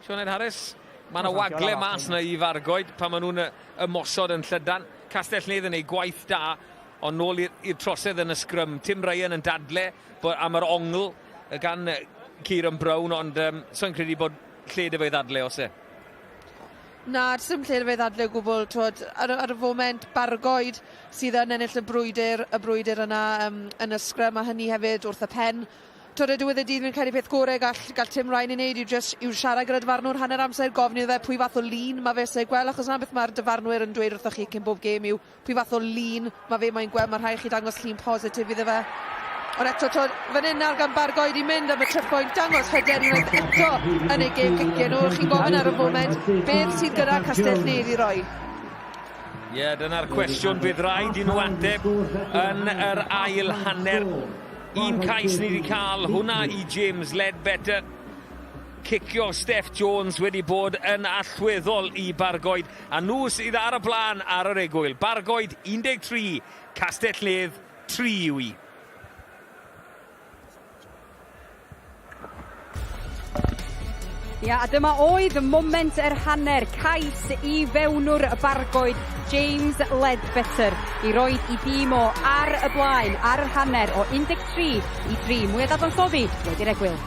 Sioned Harris, mae yna wagle mas na i Fargoed pan maen nhw'n ymosod yn llydan. Castell Nedd yn ei gwaith da, ond nôl i'r trosedd yn y sgrym. Tim Ryan yn dadle am yr ongl gan Kieran Brown, ond um, so'n credu bod lle dy fe ddadle os e. Na, dim lle dy fe ddadle o gwbl. Twod, ar, ar y foment, Bargoed sydd yn ennill y brwydr, y brwydr yna um, yn y sgrym, a hynny hefyd wrth y pen. Twod, ar diwedd y dydd, fi'n credu peth gorau gall, gall Tim Ryan ei wneud yw jyst yw siarad gyda dyfarnwr hanner amser, gofyn iddo fe pwy fath o lun mae fe eisiau gweld, achos 'na beth mae'r dyfarnwyr yn dweud wrthoch chi cyn bob gêm yw pwy fath o lun mae fe moyn gweld, mae rhaid chi dangos llun positif iddo fe. Ond eto, twod, fan hyn nawr gan Bargoed i mynd am y triphwynt, dangos hyder unwaith eto yn ei gêm giciau nhw. Chi'n gofyn ar y foment, beth sydd gyda Castell Nedd i roi? Ie, yeah, dyna'r cwestiwn bydd rhaid i nhw ateb yn yr ail hanner. Un cais ni wedi cael, hwnna i James Ledbetter. Cicio Steph Jones wedi bod yn allweddol i Bargoed, a nhw sydd ar y blaen ar yr egwyl. Bargoed 13, Castell Nedd 3 yw i. Ia, a dyma oedd moment yr hanner, cais i fewnwr y Bargoed, James Ledbetter, i roed i dîm o ar y blaen ar yr hanner o 13 i 3. Mwy o ddadansoddi wedi'r egwyl.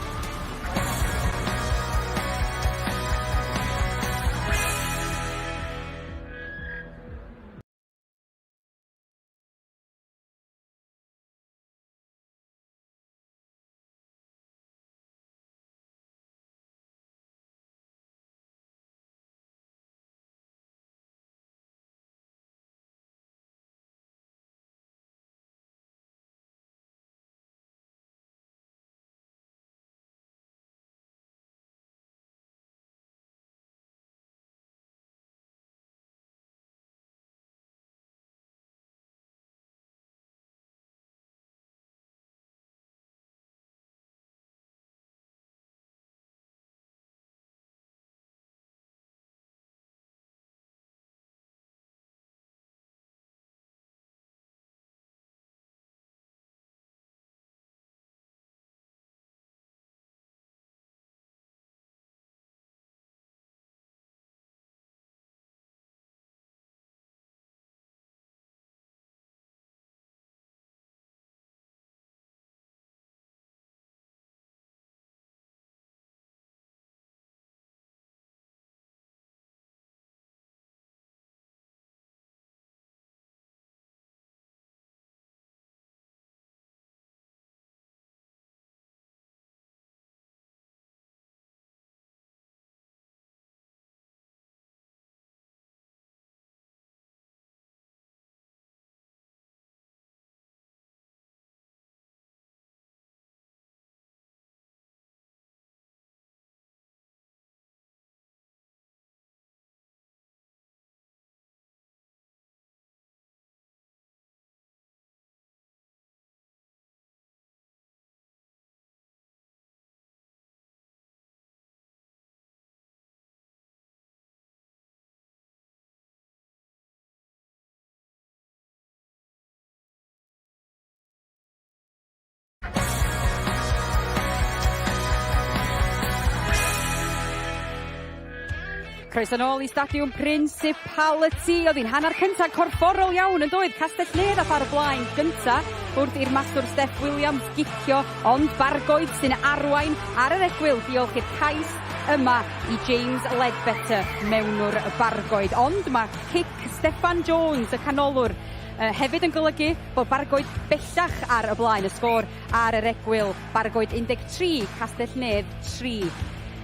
Croeso nôl i Stadiwm Principality. Oedd hi'n hanner cynta corfforol iawn yn doedd? Castell Nedd ath ar y blaen gynta wrth i'r maswr Steff Williams gicio, ond Bargoed sy'n arwain ar yr egwyl diolch i'r cais yma i James Ledbetter mewnwr y Bargoed. Ond mae cic Steffan Jones, y canolwr, hefyd yn golygu bod Bargoed bellach ar y blaen y sgôr ar yr egwyl. Bargoed 13, Castell Nedd 3.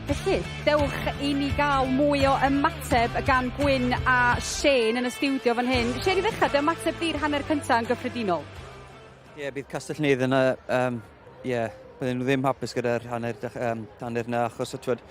Felly, dewch i ni gael mwy o ymateb gan Gwyn a Shane yn y stiwdio fan hyn. Shane, i ddechrau, dy ymateb di'r hanner cyntaf yn gyffredinol? Ie, yeah, bydd Castell Nedd yna, um, yeah, bydden nhw ddim hapus gyda'r hanner, um, hanner yna, achos twed,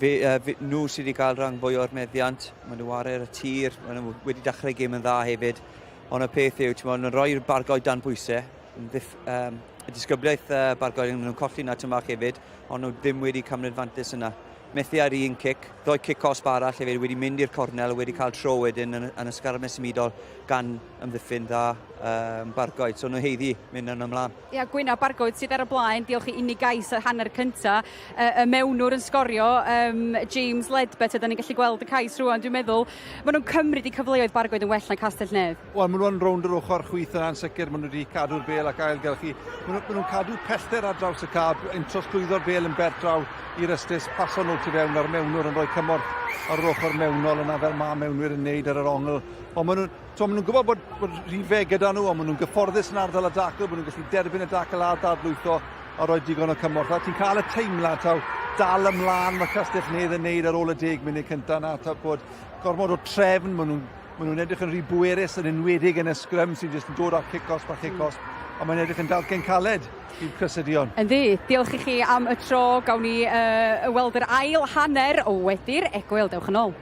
fe, uh, fe, nhw sydd wedi cael rhan fwy o'r meddiant, maen nhw ar y tir, maen nhw wedi dechrau gêm yn dda hefyd, ond y peth yw, ti'n nhw'n rhoi'r bargoed dan bwysau, ddiff, um, y disgybliaeth uh, bargoed yn nhw'n colli na tymor bach hefyd, ond nhw ddim wedi cymryd fantais yna. Methu ar un cic, ddoi cic cosb arall hefyd wedi mynd i'r cornel, wedi cael tro wedyn yn, yn y sgarmes symudol gan ymddiffyn dda um, Bargoed. So nhw heiddi mynd yn ymlaen. Ia, Gwyn a Bargoed sydd ar y blaen, diolch i unig gais y hanner cynta. Y, y mewnwr yn sgorio, um, James Ledbetter, da ni'n gallu gweld y cais rwan, dwi'n meddwl. Maen nhw'n cymryd i cyfleoedd Bargoed yn well na Castell Nedd. Wel, maen nhw'n rownd yr ochr chwith yna'n sicr, maen nhw wedi cadw'r bel ac ailgylchu. Maen nhw'n nhw cadw pellter ar draws y cab, yn trosglwyddo'r bel yn bert draw i'r ystlys, paso nôl tu fewn a'r mewnwr yn rhoi cymorth ar yr ochr mewnol yna fel mae mewnwyr yn neud ar yr ongl. Ond maen nhw'n so, maen nhw'n gwybod bod, bod rhifau gyda nhw, ond maen nhw'n gyfforddus yn ardal y dacl, maen nhw'n gallu derbyn y dacl a dadlwytho. a rhoi digon o cymorth. A ti'n cael y teimlad taw dal ymlaen mae Castell Nedd yn neud ar ôl y deg munud cyntaf na, taw bod gormod o trefn, maen nhw'n maen nhw'n edrych yn rhy bwerus yn enwedig yn y sgrym sy'n jyst yn dod â cic-os pa cic-os, a mae'n edrych yn dalcen caled i'r Crysyddion. Yndi, diolch i chi am y tro. Gawn ni uh, weld yr ail hanner wedi'r egwyl. Dewch yn ôl.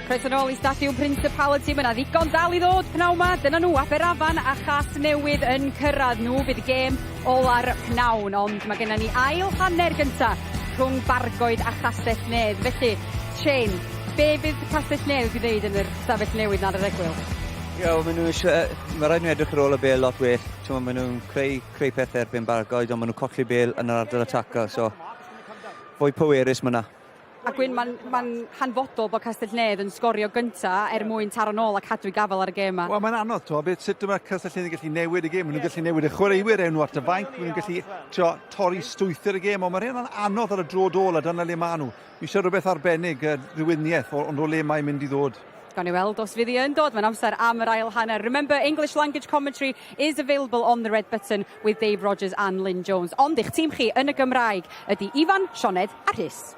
Croeso nôl i Stadiwm Principality. Mae yna ddigon dal i ddod pnawn 'ma. Dyna nhw, Aberafan a Chasnewydd yn cyrraedd. Nhw fydd gêm ola'r pnawn, ond mae gennym ni ail hanner gynta rhwng Bargoed a Chastell Nedd. Felly, Shane, be fydd Castell Nedd wedi ddeud yn yr stafell newid 'na ar yr egwyl? Ie, wel, maen nhw eisiau... Mae rhaid nhw edrych ar ôl y bêl lot well. Ti'n maen nhw'n creu, creu pethau erbyn Bargoed, ond maen nhw'n colli bêl yn yr ardal ataco, so fwy pwerus mae yna. A Gwyn, mae'n ma hanfodol bod Castell Nedd yn sgorio gynta er mwyn taro nôl a cadw i gafel ar y gêm yma. Wel, mae'n anodd, to, beth, sut mae Castell Nedd yn gallu newid y gêm? Maen nhw'n gallu newid y chwaraewyr enw at y fainc, maen nhw'n gallu tio, torri strwythur y gêm, ond mae'n rhan anodd ar y dro dôl a dyna le maen nhw. Mae eisiau rhywbeth arbennig, ddiwyniaeth, ond o le mae'n mynd i ddod. Gawn ni weld os fydd hi yn dod. Mae'n amser am yr ail hanner. Remember, English language commentary is available on the red button with Dave Rogers and Lynn Jones. Ond eich tîm chi yn y Gymraeg ydy Ifan, Sioned a Rhys.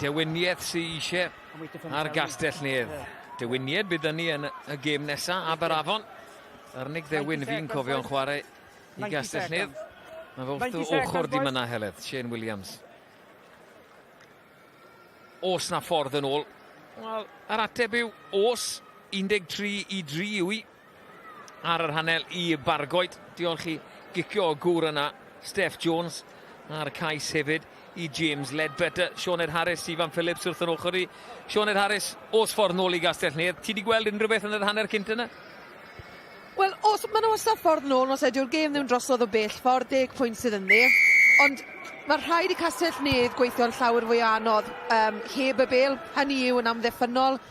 Dewiniaeth sydd eisiau ar Gastell Nedd. Dewiniaid bydd ni yn y gêm nesaf, Aberafon. Yr unig ddewin fi'n cofio'n chwarae i Gastell Nedd. Mae fe wrth ochr di myna Heledd, Shane Williams. Os na ffordd yn ôl? Wel, yr ateb yw os. 13 i 3 yw i ar yr hanel i Bargoed. Diolch i gicio y gŵr yna, Steph Jones, a'r cais hefyd i James Ledbetter. Sioned Harris, Ifan Phillips wrth yn ochr i. Sioned Harris, os ffordd nôl i Gastell Nedd, ti wedi gweld unrhyw beth yn yr hanner cynt yna? Wel, os maen nhw wastad ffordd nôl, os ydyw'r gêm ddim drosodd o bell ffordd, deg pwynt sydd ynddi. Ond mae rhaid i Castell Nedd gweithio'n llawer fwy anodd um, heb y bel, hynny yw yn amddiffynnol.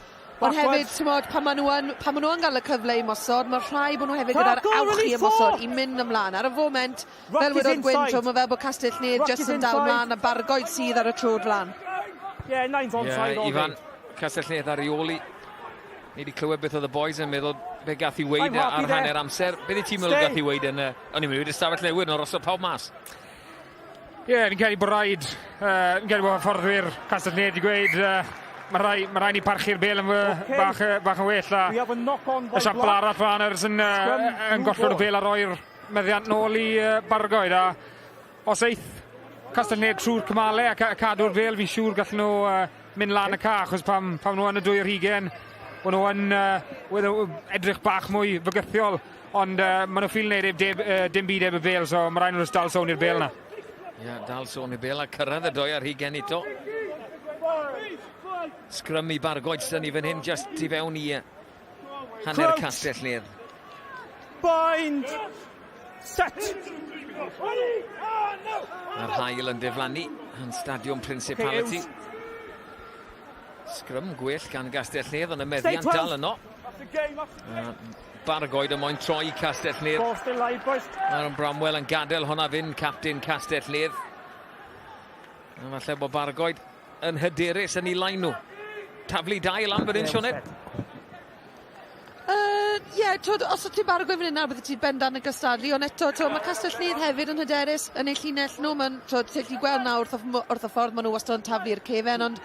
Ond hefyd, ti'n modd, pan maen nhw yn, pan maen nhw yn cael y cyfle i mosod, mae rhaid bod nhw hefyd gyda'r awch i ymosod, i mynd ymlaen. Ar y foment, fel wedodd Gwyn, mae fel bod Castell Nedd jyst yn dal ymlaen a Bargoed sydd ar y trod flan. Yeah, nine's onside yeah, Ifan, Castell Nedd ar ei ôl i. Ni wedi clywed beth oedd y boys yn meddwl be gath i weid ar hanner amser. Beth i ti'n meddwl gath i weid yn... O'n i'n mynd i'r stafell newydd, yn o'r pawb mas. Ie, yeah, fi'n credu bod rhaid, uh, fi'n credu bod hyfforddwyr Castell Nedd wedi gweud, uh, Mae rhai, ma rhai ni parchu'r bel yn okay. bach, bach yn well. A y siampl arall fan ers yn, yn gollwr y bel a roi'r meddiant nôl i Bargoed. A os eith Castell-nedd trwy'r cymalau a cadw'r bel, fi'n siŵr gallen nhw mynd lan y ca, achos pam, pam nhw yn y dwy ar hugen, o'n nhw yn uh, edrych bach mwy fygythiol, ond uh, maen nhw ffil wneud dim, dim byd heb y bel, so mae rhaid nhw'n dal sôn i'r bel yna. Ie, yeah, dal sôn i'r bel a cyrraedd y doi ar hugen eto. Sgrym i Bargoed sy'n ni fan hyn, just tu fewn i hanner Castell Nedd. Bind! Set! Mae'r hael yn diflannu yn Stadiwm Principality. Sgrym gwell gan Gastell Nedd, ond y meddiant dal yno. Bargoed y moyn troi Castell Nedd. Aaron Bramwell yn gadael hwnna fynd, captain Castell Nedd. A falle bod Bargoed yn hyderus yn ei lain nhw. Taflu dau lan fan hyn, Sioned. Yy, ie, t'wod, os o't ti'n barod gweud fan hyn nawr bydde ti bendant yn cystadlu, ond eto, t'wod, ma' Castell Nedd hefyd yn hyderus yn eu llinell nhw, ma'n, t'wod, ti'n gallu gweld nawr wrth y ff- wrth y ffordd ma' nhw wastad yn taflu'r cefen, ond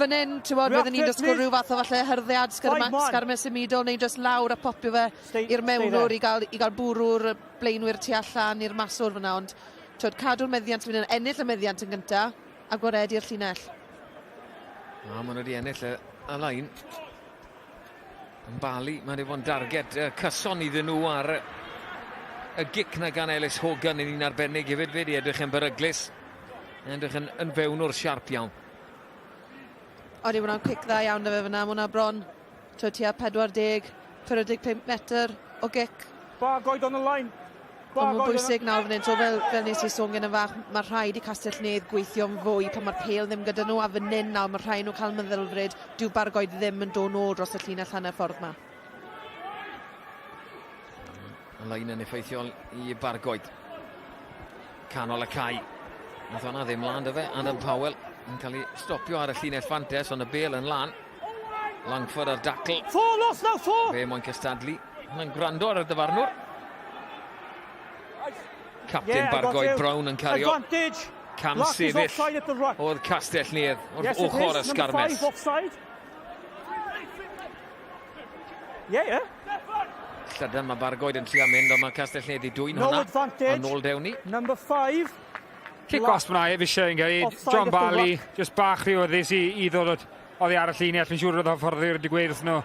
fan hyn, t'wod, bydden ni'n disgwyl rhyw fath o falle hyrddiad sgyrma- sgarmes symudol neu jyst lawr a popio fe i'r mewnwr i ga'l i ga'l bwrw'r blaenwyr tu allan i'r maswr fyn 'na, ond t'wod, cadw'r meddiant fan 'yn, ennill y meddiant yn gynta, a gwaredu'r llinell. A ma' nhw wedi ennill y y lein. Yn Bali, mae wedi bod yn darged cyson iddyn nhw ar y gic na gan Ellis Hogan yn un arbennig hefyd. Fe di edrych yn beryglus. Edrych yn, yn fewn o'r siarp iawn. Odi, mae hwnna'n cic dda iawn da fe fyna. Mae hwnna bron tua 40, 45 metr o gic. Bargoed on the line. Ond mae'n bwysig nawr fan hyn, so fel, fel nes i sôn gyda fach, mae rhaid i Castell Nedd gweithio'n fwy pan mae'r pêl ddim gyda nhw, a fan hyn nawr mae rhaid nhw cael meddylfryd, dyw Bargoed ddim yn dod nôl dros y llinell hanner ffordd ma. Y lein yn effeithiol i Bargoed. Canol y cae. Nath hwnna ddim lan dy fe, Adam Powell yn cael ei stopio ar y llinell fantes, ond y bel yn lan. Langford ar dacl. Four, lost now, four! Fe moyn cystadlu. Mae'n gwrando ar y dyfarnwr. Captain yeah, Bargoed Brown yn cario. Advantage. Cam sefyll oedd Castell Nedd wrth yes, ochr y sgarmes. Yeah, yeah. Llydan mae Bargoed yn trio mynd, ond mae Castell Nedd i dwy'n no hwnna. Advantage. Ond nôl dewn ni. Number five. Cic gosb fyna ef eisiau yn gweud. John Barley, just bach rhyw oddus i, i ddod oddi ar y llinell. Fi'n siŵr oedd hyfforddwyr wedi gweud wrth nhw.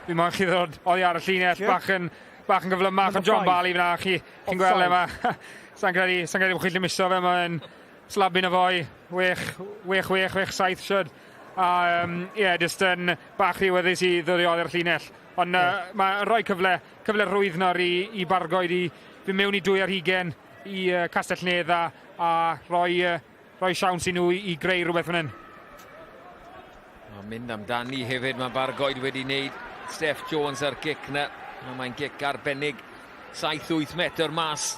Fi moyn chi ddod oddi ar y llinell yeah. bach yn, bach yn gyflymach. Ond John Barley fyna, chi, chi'n gweld e ma. Sa'n credu, sa'n credu bod chi'n miso fe, mae'n slabyn y foi. Wech, wech, wech, wech, saith, siwr. A ie, yeah, jyst yn bach rhyw oddus i ddod i oddi ar y llinell. Ond yeah. uh, mae'n rhoi cyfle, cyfle rhwydd nawr i, i Bargoed i fynd mewn i dwy ar hugen i uh, Castell Nedd a, a rhoi, uh, rhoi siawns i nhw i, i greu rhywbeth fan hyn. Mae'n mynd amdani hefyd, mae Bargoed wedi wneud Steph Jones ar gic na. Mae'n gic arbennig, 7-8 metr mas.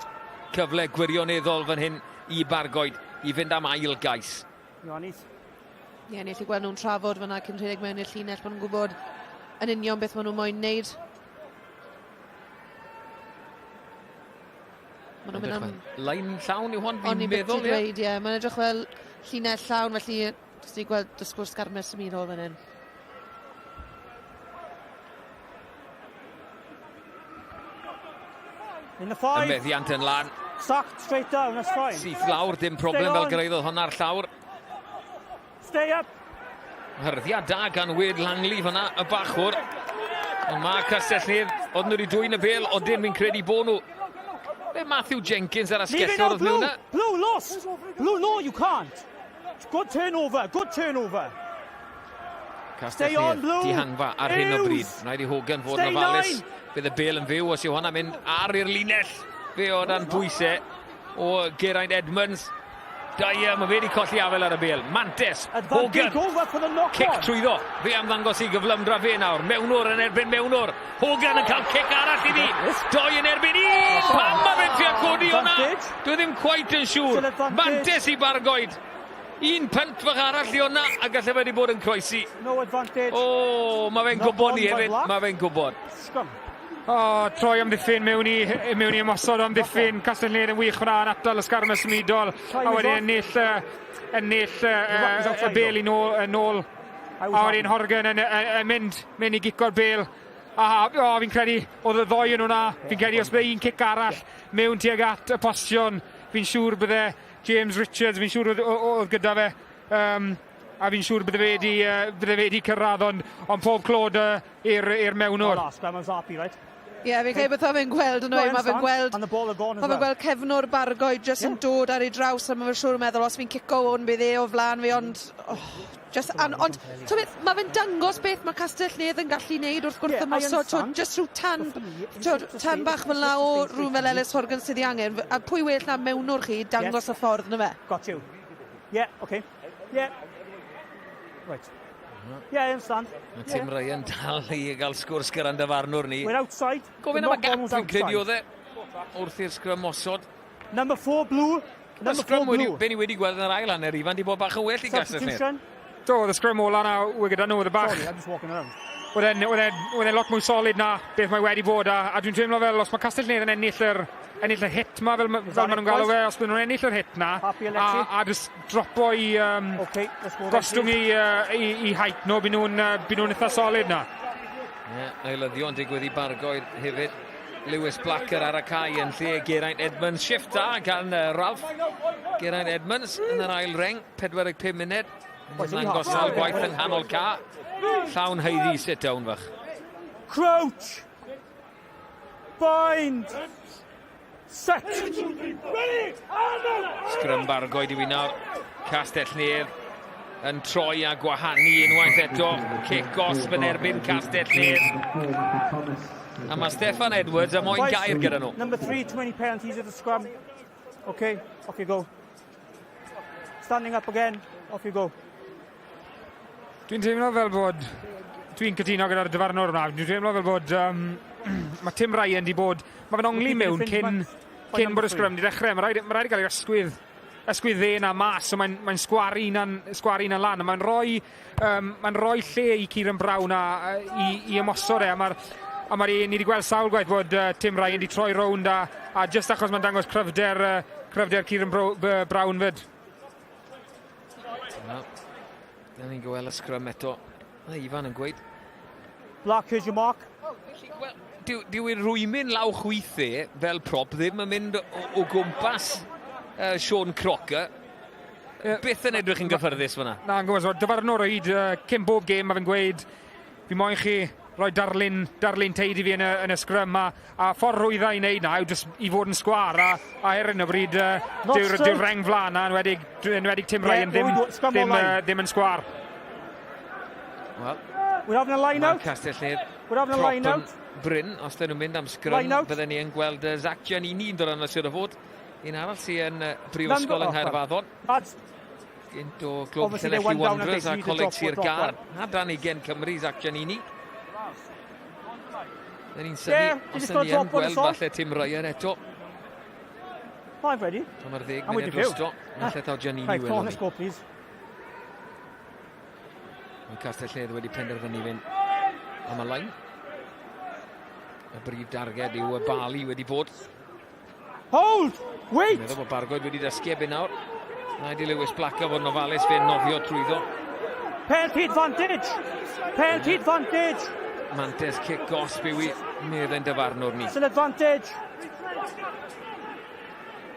Cyfle gwirioneddol fan hyn i Bargoed i fynd am ail gais. Ioannis. Ie, ni allu gweld nhw'n trafod fyna cyn rhedeg mewn i'r llinell, maen nhw'n gwybod yn union beth maen nhw'n moyn wneud. Maen nhw'n mynd am... Lein llawn yw hon, fi'n meddwl, ie. Dweud, ie. Mae'n edrych fel llinell llawn, felly jyst i gweld dysgwr sgarmes symudol fan hyn. In the five. Y meddiant yn lan. Sacked straight down, that's fine. Syth lawr, dim problem fel gyraeddodd hwnna'r llawr. Stay up. Hyrddiad da gan Wade Langley fyna, y bachwr. Ond mae Castell Nedd, oedd nhw wedi dwyn y bel, ond dim fi'n credu bod nhw. Be Matthew Jenkins ar asgellwr oedd nhw yna? Blue, lost! Blue, no, you can't! Good turnover, good turnover. Castell Nedd, dihangfa ar hyn o bryd. Rhaid i Hogan fod yn ofalus. Bydd y bel yn fyw os yw hwnna'n mynd ar i'r linell. Fe o dan bwysau o Geraint Edmunds. Dyer, mae fe wedi colli afel ar y bel. Mantes, Hogan, cic trwyddo. Fe am ddangos i gyflymdra fe nawr. Mewnwr yn erbyn mewnwr. Hogan yn cael cic arall iddi. Doi yn erbyn un. Pam mae fe'n trio codi hwnna? Dwi ddim quite yn siŵr. Mantes i Bargoed. Un punt fach arall i hwnna a gallai fe wedi bod yn croesi. No advantage. O, mae fe'n gwybod ni hefyd. Mae fe'n gwybod. Scrum. O, troi amddiffyn mewn i, mewn i ymosod amddiffyn. Castell Nedd yn wych hwnna yn atal y sgarmes symudol. A wedyn ennill, ennill y bel i nôl, yn ôl A wedyn Horgan yn, yn, yn mynd, mynd i gico'r bel. A o, fi'n credu oedd y ddoi yn hwnna. Fi'n credu os bydde un cic arall mewn tuag at y postio, fi'n siŵr bydde James Richards, fi'n siŵr oedd, oedd gyda fe. Um, a fi'n siŵr bydde fe wedi, uh, bydde fe wedi cyrraedd, ond, ond pob clod uh, i'r mewnwr. Oh, last was happy, right? Ie, yeah, fi'n credu beth fe'n gweld yn oed, mae fe'n gweld... And the ball had gone as well. Mae fe'n gweld cefnwr Bargoed jyst yn dod ar ei draws a mae fe'n siŵr yn meddwl os fi'n cico hwn bydd e o flan fi ond... Oh, just, an, ond t'o' beth, mae fe'n dangos beth mae Castell Nedd yn gallu neud wrth gwrth ymosod, t'o' jyst rhyw tan, t'o' tan bach fel 'na o rhywun fel Ellis Horgan sydd ei angen, a pwy well na mewnwr chi dangos y ffordd na fe? Got you. Yeah, okay. Yeah. Right. Yeah, I understand. Mae Tim Ryan dal i gael sgwrs gyda'n dyfarnwr ni. We're outside. Gofyn am y gap, fi'n credu oedd e, wrth i'r sgrym osod. Number 4, blue. Number 4, blue. Be ni wedi gweld yn yr ail hanner, Ifan, di bod bach yn well i Gastell Nedd. Do, oedd y sgrym ola na we gyda nhw, oedd y bach. Sorry, I'm just walking around. Oedd e'n lot mwy solid na beth mae wedi bod, a, a dwi'n teimlo fel os mae Castell Nedd yn ennill yr, ennill y hit ma, fel, fel maen nhw'n galw fe, os maen nhw'n ennill yr hit na, a, a just dropo i, um, okay, gostwng i, uh, i, i height nhw, byd nhw'n uh, nhw eitha solid na. Ie, yeah, eilyddion digwydd i Bargoed hefyd. Lewis Blacker ar y cae yn lle Geraint Edmunds. Shift da gan uh, Ralph. Geraint Edmunds yn yr ail reng, 45 munud. Yn dangos sawl gwaith yng nghanol ca. Llawn haeddu sit down fach. Crouch! Bind! Set! Sgrym Bargoed i nawr. Castell Nedd yn troi a gwahanu unwaith eto. Cic gosb yn erbyn Castell Nedd. A mae Steffan Edwards a moyn gair gyda nhw. Number 3, too many penalties at the scrum. Okay, off you go. Standing up again, off you go. Dwi'n teimlo fel bod... Dwi'n cytuno gyda'r dyfarnwr yma. Dwi'n teimlo fel bod... Um, mae Tim Ryan di bod... Mae fe'n ongli mewn cyn, cyn bod y sgrym di dechrau. Mae rhaid, ma rhaid i gael ei ysgwydd, ysgwydd dde na mas, so mae'n mae sgwaru unan, sgwaru unan lan. Mae'n rhoi, um, mae rhoi lle i Kieran Brown a, i, i ymosod e. A mae'r a mae'r ni wedi gweld sawl gwaith bod uh, Tim Ryan wedi troi rownd a, a just achos mae'n dangos cryfder, uh, cryfder Kieran Bro, Brown fyd. Na. Da ni'n gweld y sgrym eto. Mae Ifan yn gweud. Black, here's your mark. Wel, dyw, dyw ei rwymyn law chwith e, fel prop, ddim yn mynd o, o gwmpas uh, Sean Crocker. Yeah. Byth yn edrych yn gyffyrddus fyna. Na, yn gwybod, dyfarnwr o hyd, uh, cyn bob gêm, mae fe'n gweud, fi moyn chi rhoi darlun, darlun teid i fi yn y, yn y sgrym a, a ffordd rwydda i wneud na yw jyst i fod yn sgwar a, a er hyn o bryd uh, dyw'r dyw reng flan na, enwedig, enwedig Tim Ryan ddim, ddim, uh, ddim yn sgwar. Wel, We're having a line out. Castell Nedd We're having a line out. Bryn, os dyn nhw'n mynd am sgrym, bydden ni yn gweld uh, Zach Giannini yn dod arno siwr o fod. Un arall sy'n yn uh, brifysgol yng Nghaerfaddon. Gynt o Glwb Llanelli Wanderers a Coleg Sir Gâr. A dan ugen Cymru, Zach Giannini. Dyn ni'n synnu, yeah, os ydyn ni yn gweld falle Tim Ryan eto. I'm ready. Mae'r ddeg munud drosto. Falle taw Giannini right, welwn ni. Right, please. Mae Castell Nedd wedi penderfynu fynd am y lain. Y brif darged yw y Bali wedi bod. Hold! Wait! Meddwl bod Bargoed wedi dysgu ebyn nawr. Rhaid i Lewis Blacker fod yn ofalus fe'n nofio trwyddo. Penalty advantage! Penalty advantage! Mantes cic gosb yw i medd yn dyfarnwr ni. It's an advantage!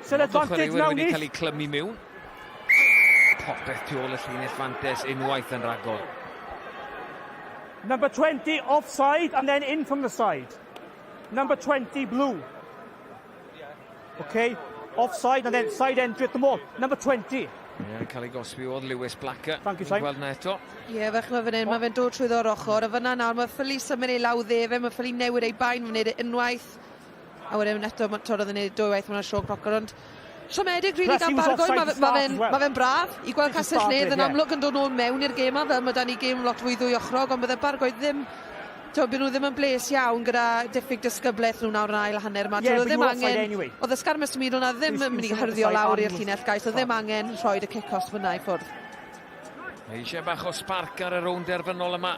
It's an advantage now, wedi cael eu clymu mewn. Popeth tu ôl y llinell fantes unwaith yn rhagor. Number 20 offside and then in from the side. Number 20 blue. Okay, offside and then side entry at the ball. Number 20. Ie, yeah, cael ei gosbi oedd Lewis Blacker. Thank you, Simon. Gweld na eto. Ie, yeah, fech mae fan hyn, mae fe'n dod trwyddo'r ochr. A fyna nawr, mae ffili symud ei law dde fe, mae ffili newid ei bain, mae'n neud e unwaith. A wedyn eto, mae torrodd yn neud dwy waith, mae'n Sean Crocker, ond siomedig rili gan Bargoed, mae ma fe'n ma fe braf i gweld Castell Nedd yn amlwg yn dod nôl mewn i'r gêm fel mae dan ni gêm lot fwy ddwy ochrog, ond bydde Bargoed ddim T'o' by' nhw ddim yn bles iawn gyda diffyg disgyblaeth nhw nawr yn ail hanner 'ma. Yeah, T'o' ddim angen... Anyway. O'dd y sgarmes symudol 'na ddim yn mynd i hyrddio lawr i'r llinell gais, o'dd ddim angen rhoid y cic cosb yna i ffwrdd. Mae eisiau bach o sparc ar y rownd derfynol yma.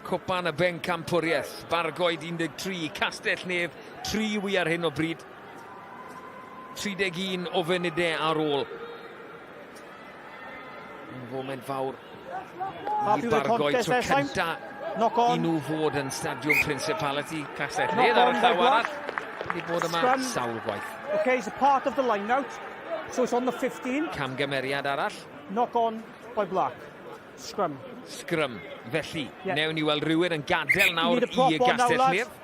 Cwpan y Bencampwriaeth, Bargoed 13, Castell Nedd 3 wy ar hyn o bryd. 31 o funudau ar ôl. Yn foment fawr. I Bargoed tro cynta i nhw fod yn Stadiwm Principality Castell Nedd ar y llaw arall. Wedi bod yma sawl gwaith. Okay, it's a part of the line out. So it's on the 15. Camgymeriad arall. Knock on by Black. Scrum. Scrum. Felly, yeah. newn ni weld rhywun yn gadael nawr i Gastell Nedd.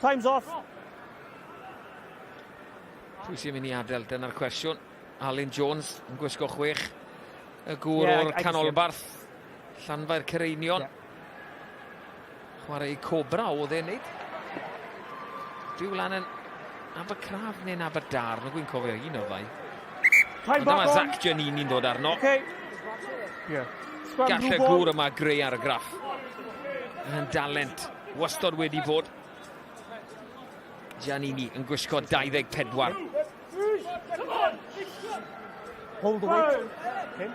Time's off. Pwy sy'n mynd i adael? Dyna'r cwestiwn. Alun Jones yn gwisgo chwech. Y gŵr yeah, o'r canolbarth. Llanfair Cyreinion. Yeah. Chwarae i Cobra oedd e'n neud. Byw lan yn Abercraf neu'n Aberdar, na gwyn cofio un o'r ddau. Ond dyma Zach Giannini'n dod arno. Okay. Yeah. Gall y gŵr yma greu argraff. Yn dalent. Wastod wedi bod. Giannini yn gwisgo 24. Hold the weight. Okay.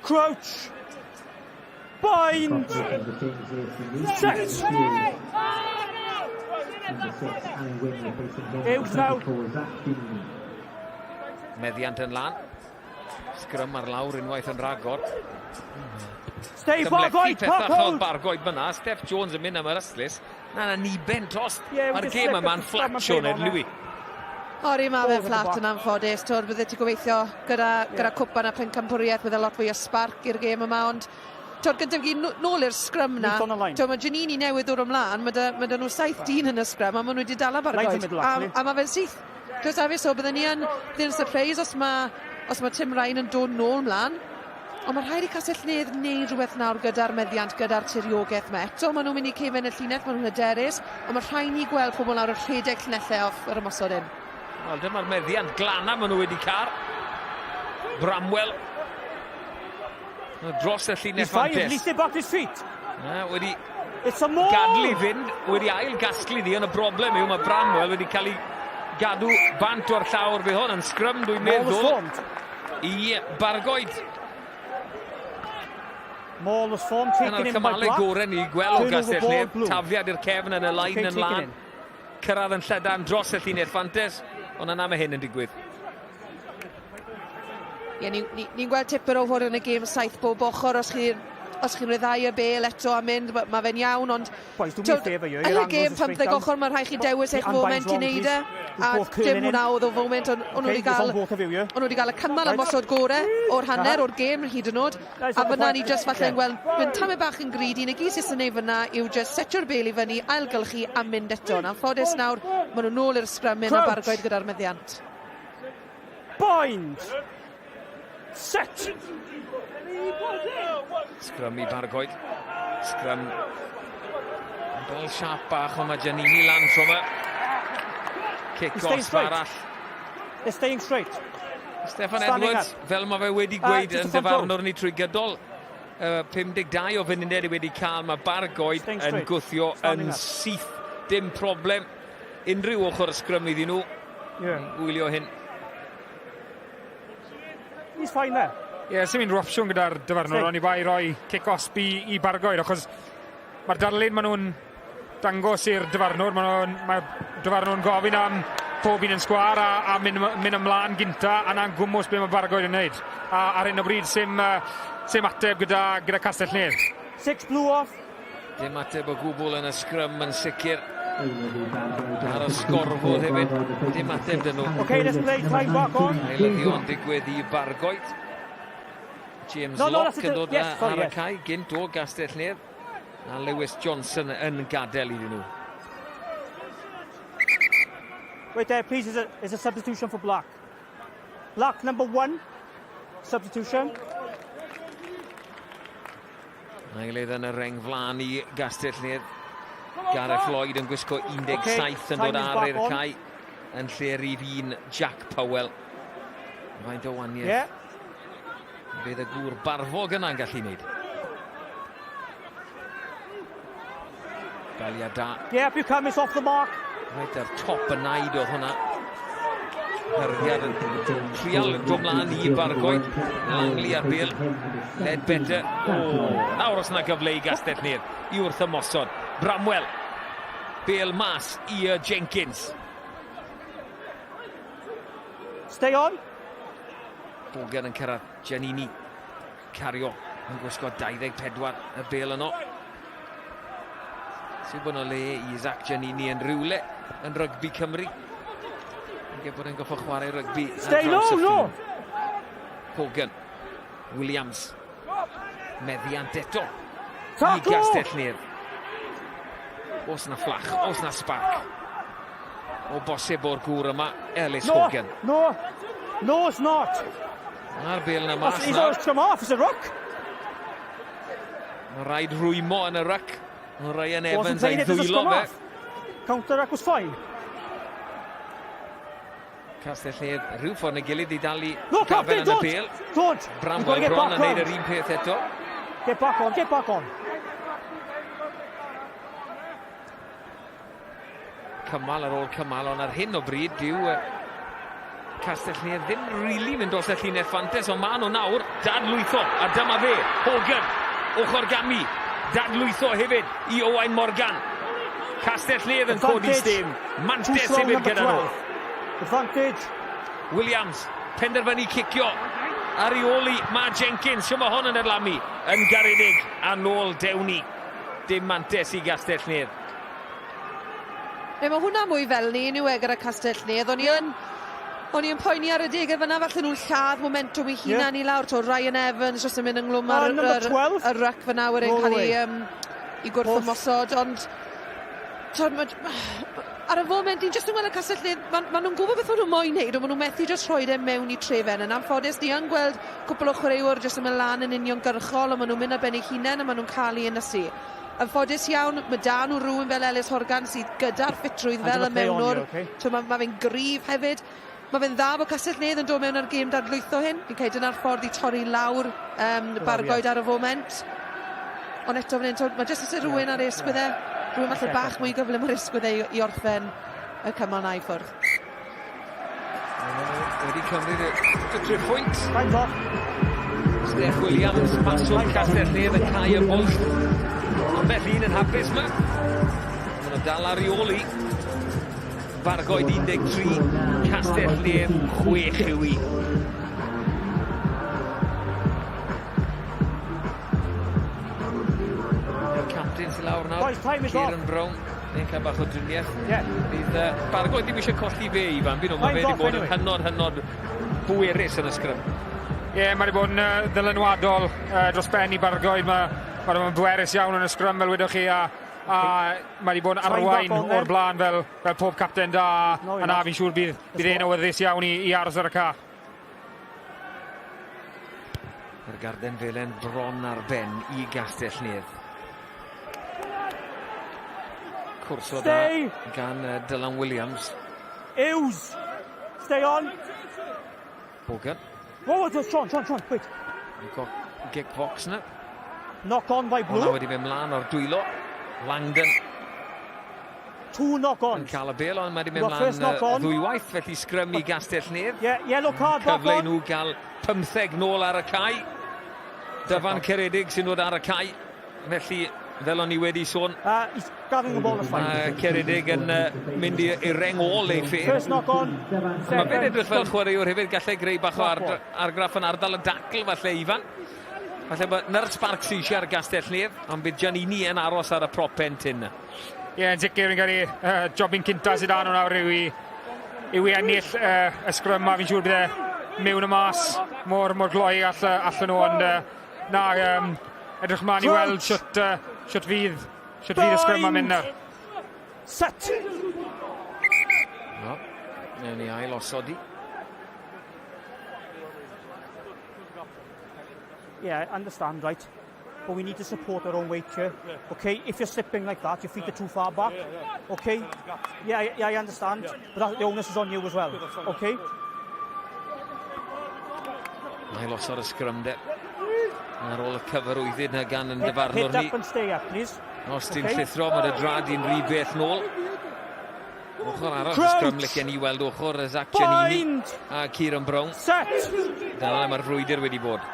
Crouch. Bind. Set. Uwch nawr. Meddiant yn lan. Sgrym ar lawr unwaith yn rhagor. Stay Bargoed, pethau hold Bargoed fyna. Steph Jones yn mynd am yr ystlys. Na, na, ni ben tost. Yeah, Mae'r gêm yma'n fflat, Sean Louis. Ori, mae fe'n fflat yn anffodus. Twr, bydde ti gobeithio gyda, yeah. gyda cwpan a pencampwriaeth, bydde lot fwy o spark i'r gêm yma, ond Twr, gyntaf gyd, nôl i'r sgrym na. Twr, mae Giannini newydd ddod ymlaen, mae da, mae da nhw saith dyn yn y sgrym, a maen nhw wedi dala Bargoed. A, a mae fe'n syth. Does a fi, so bydden ni yn, bydden surprise os mae, os mae Tim Ryan yn dod nôl mlaen. Ond mae rhaid i Castell Nedd wneud rhywbeth nawr gyda'r meddiant, gyda'r tiriogaeth yma. Eto, maen nhw'n mynd i cefen y llinell, maen nhw'n hyderus, ond mae rhaid ni gweld pobl nawr yn rhedeg llinellau off yr ymosod hyn. Wel, dyma'r meddiant glana maen nhw wedi cael. Bramwell. Dros y llinell fantes. He's fired, back his feet. Na, wedi gadlu i fynd, wedi ail gasglu ddi, ond y broblem yw mae Bramwell wedi cael ei gadw bant o'r llawr. Bydd hwn yn sgrym, dwi'n meddwl, i Bargoed. Maul was formed, taken in by Black. Dyna'r cymalau gorau ni gweld o Gastell Nedd. Tafliad i'r cefn yn y lain yn lan. Cyrraedd yn llydan dros y llinell fantes, ond yna mae hyn yn digwydd. Ie, ni'n ni, ni gweld tipyn o hwn yn y gêm saith bob ochr, os chi'n os chi'n rhyddhau y bel eto a mynd, mae ma fe'n iawn, ond Boys, do me a favour here. Yn y gêm 15 ochr, mae rhaid chi dewis eich foment i wneud e. A dim hwnna oedd o foment, ond nhw wedi gael, o'n nhw wedi gael y cymal ymosod gore o'r hanner, o'r gêm hyd yn oed. A fyna ni jyst falle yn gweld, mynd tamed bach yn greedy, na gyd sy'n ei fyna yw jyst setio'r bel i fyny, ailgylchu a mynd eto. Yn anffodus nawr, maen nhw nôl i'r sgrym yn y bargoed gyda'r meddiant. Bind! Set! Sgrym i Bargoed. Sgrym. Bel siap bach, ond mae Giannini lan tro yma. Cic gosb arall. They're staying straight. Stefan Edwards, fel mae fe wedi gweud yn dyfarnwr ni trwy gydol, uh, 52 o funudau wedi cael, mae Bargoed yn gwthio yn syth. Dim problem. Unrhyw ochr y sgrym iddyn nhw. Yeah. Wylio hyn. He's fine there. Ie, yeah, sy'n mynd opsiwn gyda'r dyfarnwr, ond i bai roi cic osb i, i Bargoed, achos mae'r darlun maen nhw'n dangos i'r dyfarnwr, maen nhw'n, mae'r dyfarnwr yn gofyn am pob un yn sgwar a, a mynd, mynd ymlaen gynta, a na'n gwmwys beth mae Bargoed yn wneud. A ar hyn o bryd, sy'n uh, sim ateb gyda, gyda Castell Nedd. Six blue off. Dim ateb o gwbl yn y sgrym yn sicr. Ar y sgorfod hefyd. Dim ateb dyn nhw. Okay, let's play time back on. Eilyddion digwydd i Bargoed. James no, no, Locke yn dod yes, sorry, ar y cae, gynt o Gastell Nedd. A Lewis Johnson yn gadael iddyn nhw. Wait there, please, is a, is a substitution for Black. Black number one, substitution. Eilydd yn y reng flan i Gastell Nedd. Gareth Lloyd yn gwisgo 17 okay, yn dod ar i'r cae yn lle rif 1 Jack Powell. Faint o waniaeth. Yeah. Bydd y gŵr barfog yna'n gallu wneud. Galia da. Yeah, you come, it's off the mark. Reit ar top y naid oedd hwnna. Hyrddiad yn trial dod mlaen i Bargoed. Langley ar bil. Ledbetter. O, nawr os yna gyfle i Gastell Nedd i wrth ymosod. Bramwell. Bel mas i Jenkins. Stay on. Hogan yn cyrraedd. Giannini. Cario yn gwisgo 24 y bel yno. Sy'n bod yno le i Zach Giannini yn rhywle yn rygbi Cymru. Yn bod e'n goffo chwarae rygbi. Stay low, no! Hogan. Williams. Meddiant eto. I Gastell Nedd. Os na fflach, os na sparc. O bosib o'r gŵr yma, Ellis no, Hogan. No, no, it's not. Mae'r bel yna mas He's always come off, it's a ruck. Mae rhaid rwymo yn y ruck. Mae Ryan Evans a'i ddwylo fe. Counter ruck was fine. Castell Nedd rhyw ffordd neu gilydd i dal i no, gafel yn y bel. Don't! Bramwell bron yn neud yr un peth eto. Get back on, get back on. Cymal ar ôl cymal, ond ar hyn o bryd dyw Castell Nedd ddim rili mynd dros y llinell fantes, ond maen nhw nawr dadlwytho, a dyma fe, Hogan, ochr gamu, dadlwytho hefyd i Owain Morgan. Castell Nedd yn codi stêm, mantes hefyd gyda nhw. Advantage. Williams, penderfynu cicio, ar ei ôl i mae Jenkins, siw mae hon yn erlamu, yn garedig, a nôl Dewni. Dim mantes i Gastell Nedd. Be, mae hwnna mwy fel ni, yw e, gyda Castell Nedd. O'n i yn, o'n i yn poeni ar y degau fyna, falle nhw'n lladd momentum i hunan i lawr. To, Ryan Evans jyst yn mynd ynglwm ar yr, y ryc fyna wedyn cael ei, i gwrth-ymosod, ond to, ma, ar y foment, ni'n jyst yn gweld y Castell Nedd, maen ma nhw'n gwybod beth maen nhw'n moyn neud, ond maen nhw'n methu jyst rhoi e mewn i trefen. Yn anffodus, ni yn gweld cwpl o chwaraewyr jyst yn mynd lan yn uniongyrchol, ond maen nhw'n mynd ar ben eu hunain a maen nhw'n cael ei ynysu. Yn ffodus iawn, mae 'da nhw rywun fel Ellis Horgan sydd gyda'r ffitrwydd fel y mewnwr. Okay. Mae ma fe'n gryf hefyd. Mae fe'n dda bod Castell Nedd yn dod mewn ar gêm dadlwytho hyn. Fi'n credu dyna'r ffordd i torri lawr um, Bargoed ar y foment. Ond eto fan hyn, mae jyst eisiau rhywun ar ei ysgwydd e. Rhywun falle bach mwy gyflym ar ysgwydd e i, i orffen y cymal na i ffwrdd. Wedi cymryd y tri phwynt. Steph Williams, maswr Castell Nedd yn cael y bwlch. Ambell un yn hapus yma. Maen nhw dal ar ei ôl i. Bargoed 13, Castell Nedd 6 yw i. Y captain sy'n lawr nawr, Kieran Brown. Neu'n cael bach o driniaeth. Yeah. Bydd uh, Bargoed ddim eisiau colli fe, Ifan. Fi'n mae fe wedi bod yn hynod, hynod bwerus yn y sgrym. Ie, yeah, mae wedi bod yn uh, ddylanwadol uh, dros ben i Bargoed. Mae ma wedi bod yn bwerus iawn yn y sgrym, fel wedoch chi, a, a mae wedi bod yn arwain o'r blaen fel, fel pob capten da. No, a na, fi'n siŵr bydd, bydd e'n awyddus iawn i, i aros ar y ca. Mae'r garden felen bron ar ben i Gastell Nedd. Cwrso da gan Dylan Williams. Hughes! Stay on! Hogan. Whoa, whoa, Sean, Sean, Sean, wait. Got gick box na. Knock on by Blue. Hwna wedi mynd mlaen o'r dwylo. Langdon. Two knock-ons. Yn cael y bel, ond mae wedi mynd mlaen ddwywaith, felly sgrym i Gastell Nedd. Yeah, yellow card, back Cyfle i nhw gael 15 nôl ar y cae. Dyfan Ceredig sy'n dod ar y cae. Felly, fel o'n i wedi sôn, mae Ceredig yn uh, mynd i, i reng ôl ei ffe. First knock on. Mae fe'n edrych fel chwaraewr hefyd, gallai greu bach o ar, argraff yn ardal y dacl falle, Ifan. Falle bod na'r spark sy'n eisiau ar Gastell Nedd, ond bydd Giannini yn aros ar y prop pen tyn. Ie, yeah, yn sicr, fi'n credu uh, jobyn cynta sydd â nhw nawr yw i, yw i ennill uh, y sgrym a fi'n siŵr bydd e mewn y mas mor, mor gloi all, allan nhw, ond uh, na, um, edrych mlaen i weld shwt, uh, shwt fydd, shwt fydd y sgrym am mynd nawr. Set! No, newn ni ail osod i. Yeah, I understand, right? But we need to support our own weight here. Okay, if you're slipping like that, your feet are too far back. Okay? Yeah, yeah, I understand. But that, the onus is on you as well. Okay? Ail osod y sgrym de. Ar ôl y cyfarwyddyd na gan yn dyfarnwr ni. Hit up and stay up, please. Os ti'n okay. llithro, mae dy drad i'n rhy bell nôl. Ochr arall y sgrym licen i weld ochr y Zach Giannini a Kieran Brown. Set! Dyna le mae'r frwydr wedi bod.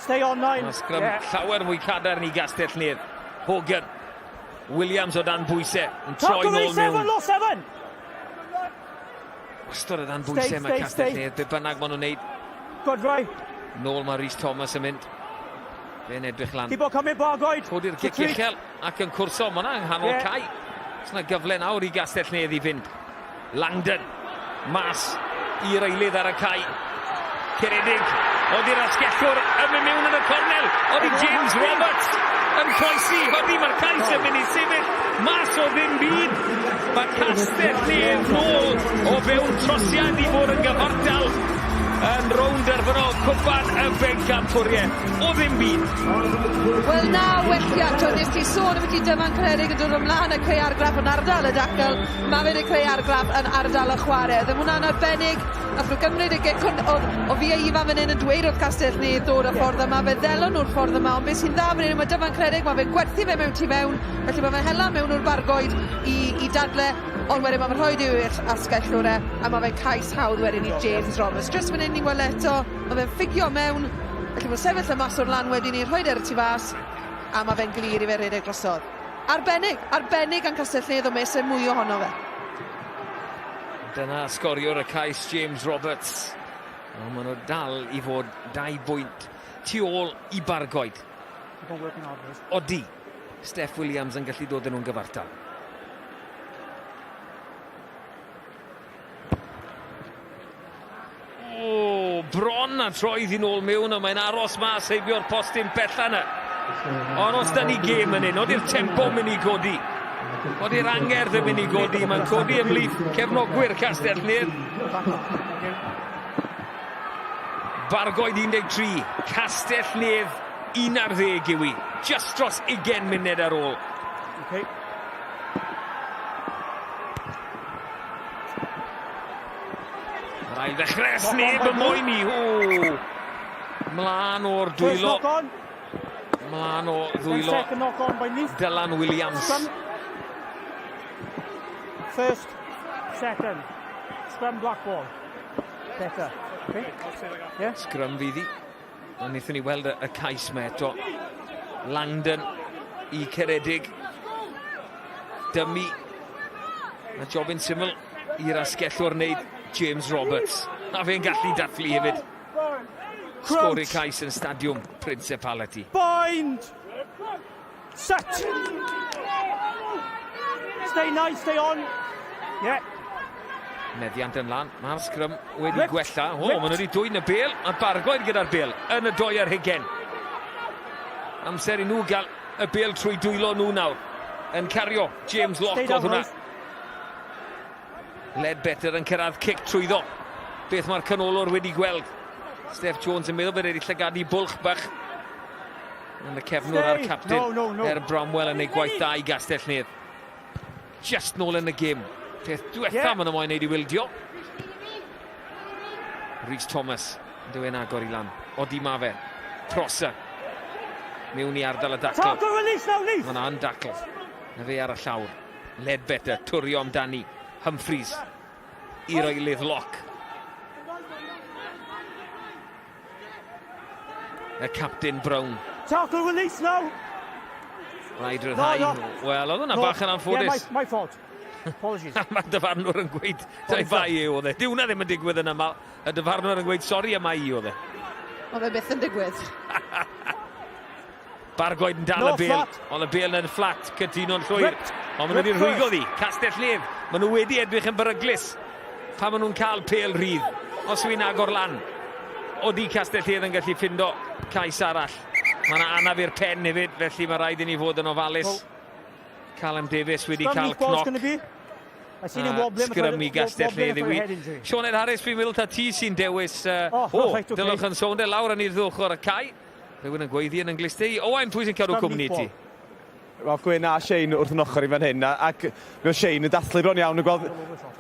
Stay on nine. Mae sgrym yeah. llawer mwy cadarn i Gastell Nedd. Hogan. Williams o dan bwysau. Yn troi nôl mewn. Low seven. Wastad o dan bwysau mae Castell Nedd. Be bynnag maen nhw'n neud. Good right. Nôl mae Rhys Thomas yn mynd. Fe'n edrych lan. Keep on coming, Bargoed. Codi'r gic uchel ac yn cwrso. Mae yna yng nghanol yeah. cae. Oes yna gyfle nawr i Gastell Nedd i fynd. Langdon. Mas i'r eilydd ar y cae. Ceredig. Odi'r asgellwr yn mynd mewn yn y cornel. Odi James Roberts yn croesi. Odi mae'r cais yn mynd i sefyll mas o ddim byd. Mae Castell Nedd nôl o fewn trosiad i fod yn gyfartal yn rownd derfynol Cwpan y Bencampwriaeth o ddim byd. Wel na, welliant, o nes ti sôn am ti Dyfan Ceredig yn dod ymlaen a creu argraff yn ardal y dacl, mae fe wedi creu argraff yn ardal y chwarae. Oedd hwnna'n arbennig, nath nhw gymryd y gic, ond oedd o fi a Ifan fan hyn yn dweud wrth Castell Nedd dod y ffordd yma, fe ddelon nhw'r ffordd yma, ond beth sy'n dda fan hyn, mae Dyfan Ceredig, mae fe'n gwerthu fe mewn tu mewn, felly mae fe'n hela mewn o'r bargoed i, i dadle, ond wedyn mae fe'n rhoi i'r asgellwr e, a mae fe'n cais hawdd wedyn i James Roberts. Jyst fan hyn ni'n gweld eto, mae fe'n ffugio mewn, felly mae'n sefyll y mas o'r lan wedyn ni, rhoi ar y tu fas, a mae fe'n glir i fe redeg drosodd. Arbennig, arbennig gan Castell Nedd o mes e mwy ohono fe. Dyna sgoriwr y cais James Roberts. Ond maen nhw dal i fod dau bwynt tu ôl i Bargoed. Odi, Steff Williams yn gallu dod â nhw'n gyfartal. O, bron a troi ddi'n ôl mewn, ond mae'n aros mas heibio'r postyn bella yna. Ond os da ni gêm yn hyn, oeddi'r tempo mynd i godi. Oeddi'r angerdd yn mynd i godi, mae'n codi ymhlith cefnogwyr Castell Nedd. Bargoed 13, Castell Nedd 11 yw i. Just dros 20 munud ar ôl. Okay. Yr ail ddechrau, sneb yn moyn i. O! Mlaen o'r dwylo. Mlaen o ddwylo. Dylan Williams. First, second. Scrum black ball. Better. Okay. Yeah. Scrum fydd hi. Ond wnaethon ni weld y, y cais me eto. Langdon i Ceredig. Dymu. A jobyn syml i'r asgellwr wneud James Roberts. A fe'n gallu dathlu hefyd. Sgori cais yn stadiwm Principality. Bind! Set! Stay nice, stay on. Yeah. Meddiant yn lan, mae'r sgrym wedi Ripped. gwella. O, maen nhw wedi dwyn y bel, a Bargoed gyda'r bel yn y doi ar hugen. Amser i nhw gael y bel trwy dwylo nhw nawr. Yn cario James Locke oedd hwnna. Ledbetter yn cyrraedd cic trwyddo. Beth mae'r canolwr wedi gweld? Steph Jones yn meddwl bod wedi llygadu bwlch bach. Yn y cefnwr a'r captain no, no, no. Er Bramwell yn ei gwaith da i Gastell Nedd. Just nôl yn y gym. Peth diwetha yeah. maen nhw moyn neud i wildio. Rhys Thomas, dyw e'n agor i lan. Odi ma fe. Prosser. Mewn i ardal y dacl. Tackle release now, Leith! Mae yna dacl. Na fe ar y llawr. Ledbetter, twrio amdani. Humphreys i'r eilydd loc. Y captain Brown. Tackle release now! Rhaid rhyddhau. No, no. Wel, oedd hwnna no. bach yn anffodus. Yeah, my, my fault. Apologies. Mae'r dyfarnwr yn gweud, ta'i fai e oedd e. Dyw hwnna ddim yn digwydd yn aml. Y dyfarnwr yn gweud, sori am mai i oedd e. Oedd e byth yn digwydd. Bargoed yn dal no, y bel, ond y bel yn fflat, cytuno'n llwyr. Ond maen nhw wedi rhwygo ddi, Castell Nedd. Maen nhw wedi edrych yn beryglus pan maen nhw'n cael pel rhydd. Os yw'n agor lan, odi Castell Nedd yn gallu ffindo cais arall. Mae yna anaf i'r pen hefyd, felly mae rhaid i ni fod yn ofalus. Callum Davies wedi cael cnoc. Sgrym i Gastell Nedd yw i. Sioned Harris, fi'n meddwl ta ti sy'n dewis... Uh, oh, oh, right, okay. Dylwch yn sownd e lawr yn i'r ddwch o'r cae. Rhywun yn gweiddi yn 'y nghlust i. Owain, pwy sy'n cadw cwmni i ti? Wel, Gwyn a Shane wrth yn ochr i fan hyn, ac mi oedd Shane yn dathlu bron iawn yn gweld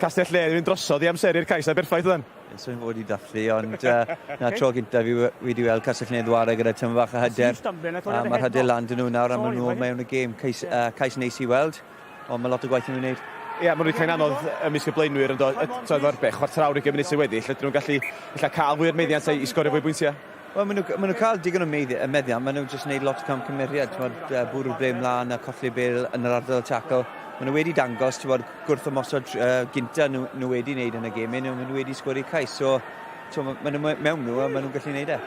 Castell Nedd yn mynd drosodd i amseru'r cais 'na berffaith oedd e? Swn i'n fod i dathlu, ond uh, na tro gyntaf fi wedi weld Castell Nedd ware gyda tymor bach o hyder. A mae'r hyder lan dyn nhw nawr a maen nhw mewn y gêm. Cais, uh, cais neis i weld, ond mae lot o gwaith yn nhw'n wneud. Ie, yeah, maen nhw wedi cael anodd ymysg y blaenwyr yn dod, efo'r be, chwarter awr, ugain munud sydd weddill, ydyn nhw'n gallu ella cael fwy o'r meddiant i sgorio fwy bwyntiau? Wel, maen nhw, maen nhw cael digon o meddiant, maen nhw jyst yn gwneud lot o camgymeriad, t'mod, uh, bwrw'r bel mlaen a colli bel yn yr ardal tackle. Maen nhw wedi dangos, t'mod, gwrth ymosod uh, gynta nhw, nhw wedi wneud yn y gêm, maen nhw wedi sgori cais. So, maen nhw mewn nhw a maen nhw'n gallu gwneud e.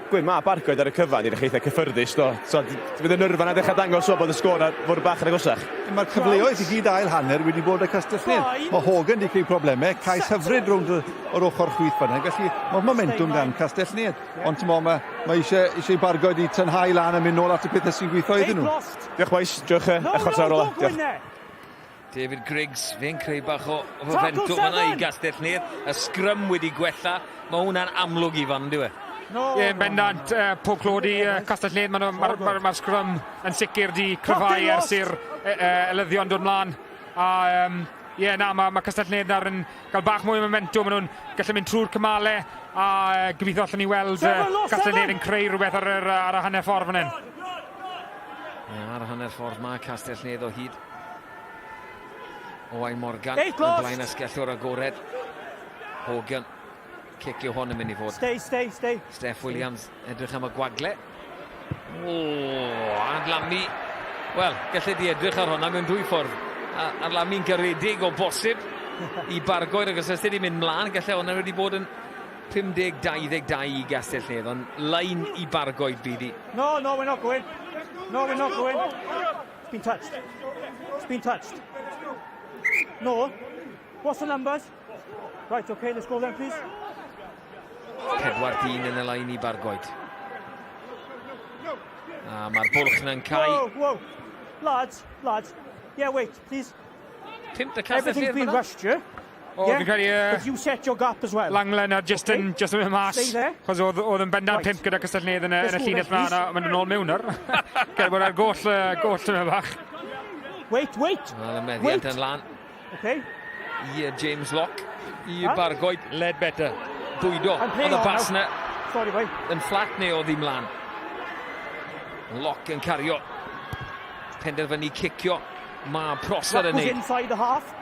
Gwyn, mae Bargoed ar y cyfan i'r eitha cyffyrddus, do. So, fydd y nyrfa na ddechrau dangos o bod y sgôr ar fod bach yn agosach. Mae'r cyfleoedd i gyd ail hanner wedi bod y Castell Nedd. Mae Hogan wedi creu problemau, cais hyfryd rownd yr ochr chwith fanna, felly mae'r momentum gan Castell Nedd. Ond ti'n mae, mae eisiau, eisiau i Bargoed i tynhau lan a mynd nôl at y pethau sy'n gweithio iddyn nhw. Diolch boys, diolch y chwarter awr ola. Diolch. David Griggs, fe'n creu bach o momentum yna i Gastell Nedd. Y sgrym wedi gwella. Mae hwnna'n amlwg i fan, dyw e? Ie, yn bendant, uh, pob clod i uh, Castell Nedd, mae'r ma, ma, ma, ma sgrym yn sicr di cryfhau ers i'r uh, uh, elyddion dod mlaen. A um, ie, na, mae ma Castell Nedd nawr yn cael bach mwy o momentum, maen nhw'n gallu mynd trwy'r cymale a uh, gobeithio allan ni weld uh, Castell Nedd yn creu rhywbeth ar, ar, ar y hanner ffordd fan hyn. Ar y hanner ffordd mae Castell Nedd o hyd. Owain Morgan yn blaen asgellwr agored. Hogan, cic yw hon yn mynd i fod. Stay, stay, stay. Steph Williams edrych am y gwagle. O, adlamu. Wel, gallai di edrych ar hwnna mewn dwy ffordd. Adlamu'n garedig o bosib i Bargoed ac os ysdi di mynd mlaen, gallai hwnna wedi bod yn 50-22 i Gastell Nedd, ond lain i Bargoed bydd hi. No, no, we're not going. No, we're not going. It's been touched. It's been touched. No. What's the numbers? Right, okay, let's go then, please. Pedwar dyn yn y lain i Bargoed. A mae'r bwlch na'n cau. Whoa, whoa. Lads, lads. Yeah, wait, please. Pimp y castell Everything's been rushed here. O, yeah? fi'n credu... But you set your gap as well. Langlen a just yn, okay. just yn mynd mas. Chos oedd, oedd yn bendant right. pimp gyda Castell Nedd yn, y, yn y llinell yma, a mynd yn ôl mewn ar. Gael bod ar goll, uh, goll yma bach. Wait, wait. Wel, y meddiant yn lan. Okay. I James Locke, i huh? Bargoed. Led better. Bwydo. Oedd y bas na. Sorry, boy. Yn fflat neu oedd hi mlaen. Locke yn cario. Penderfynu cicio. Mae Prosser yn neud. inside the half.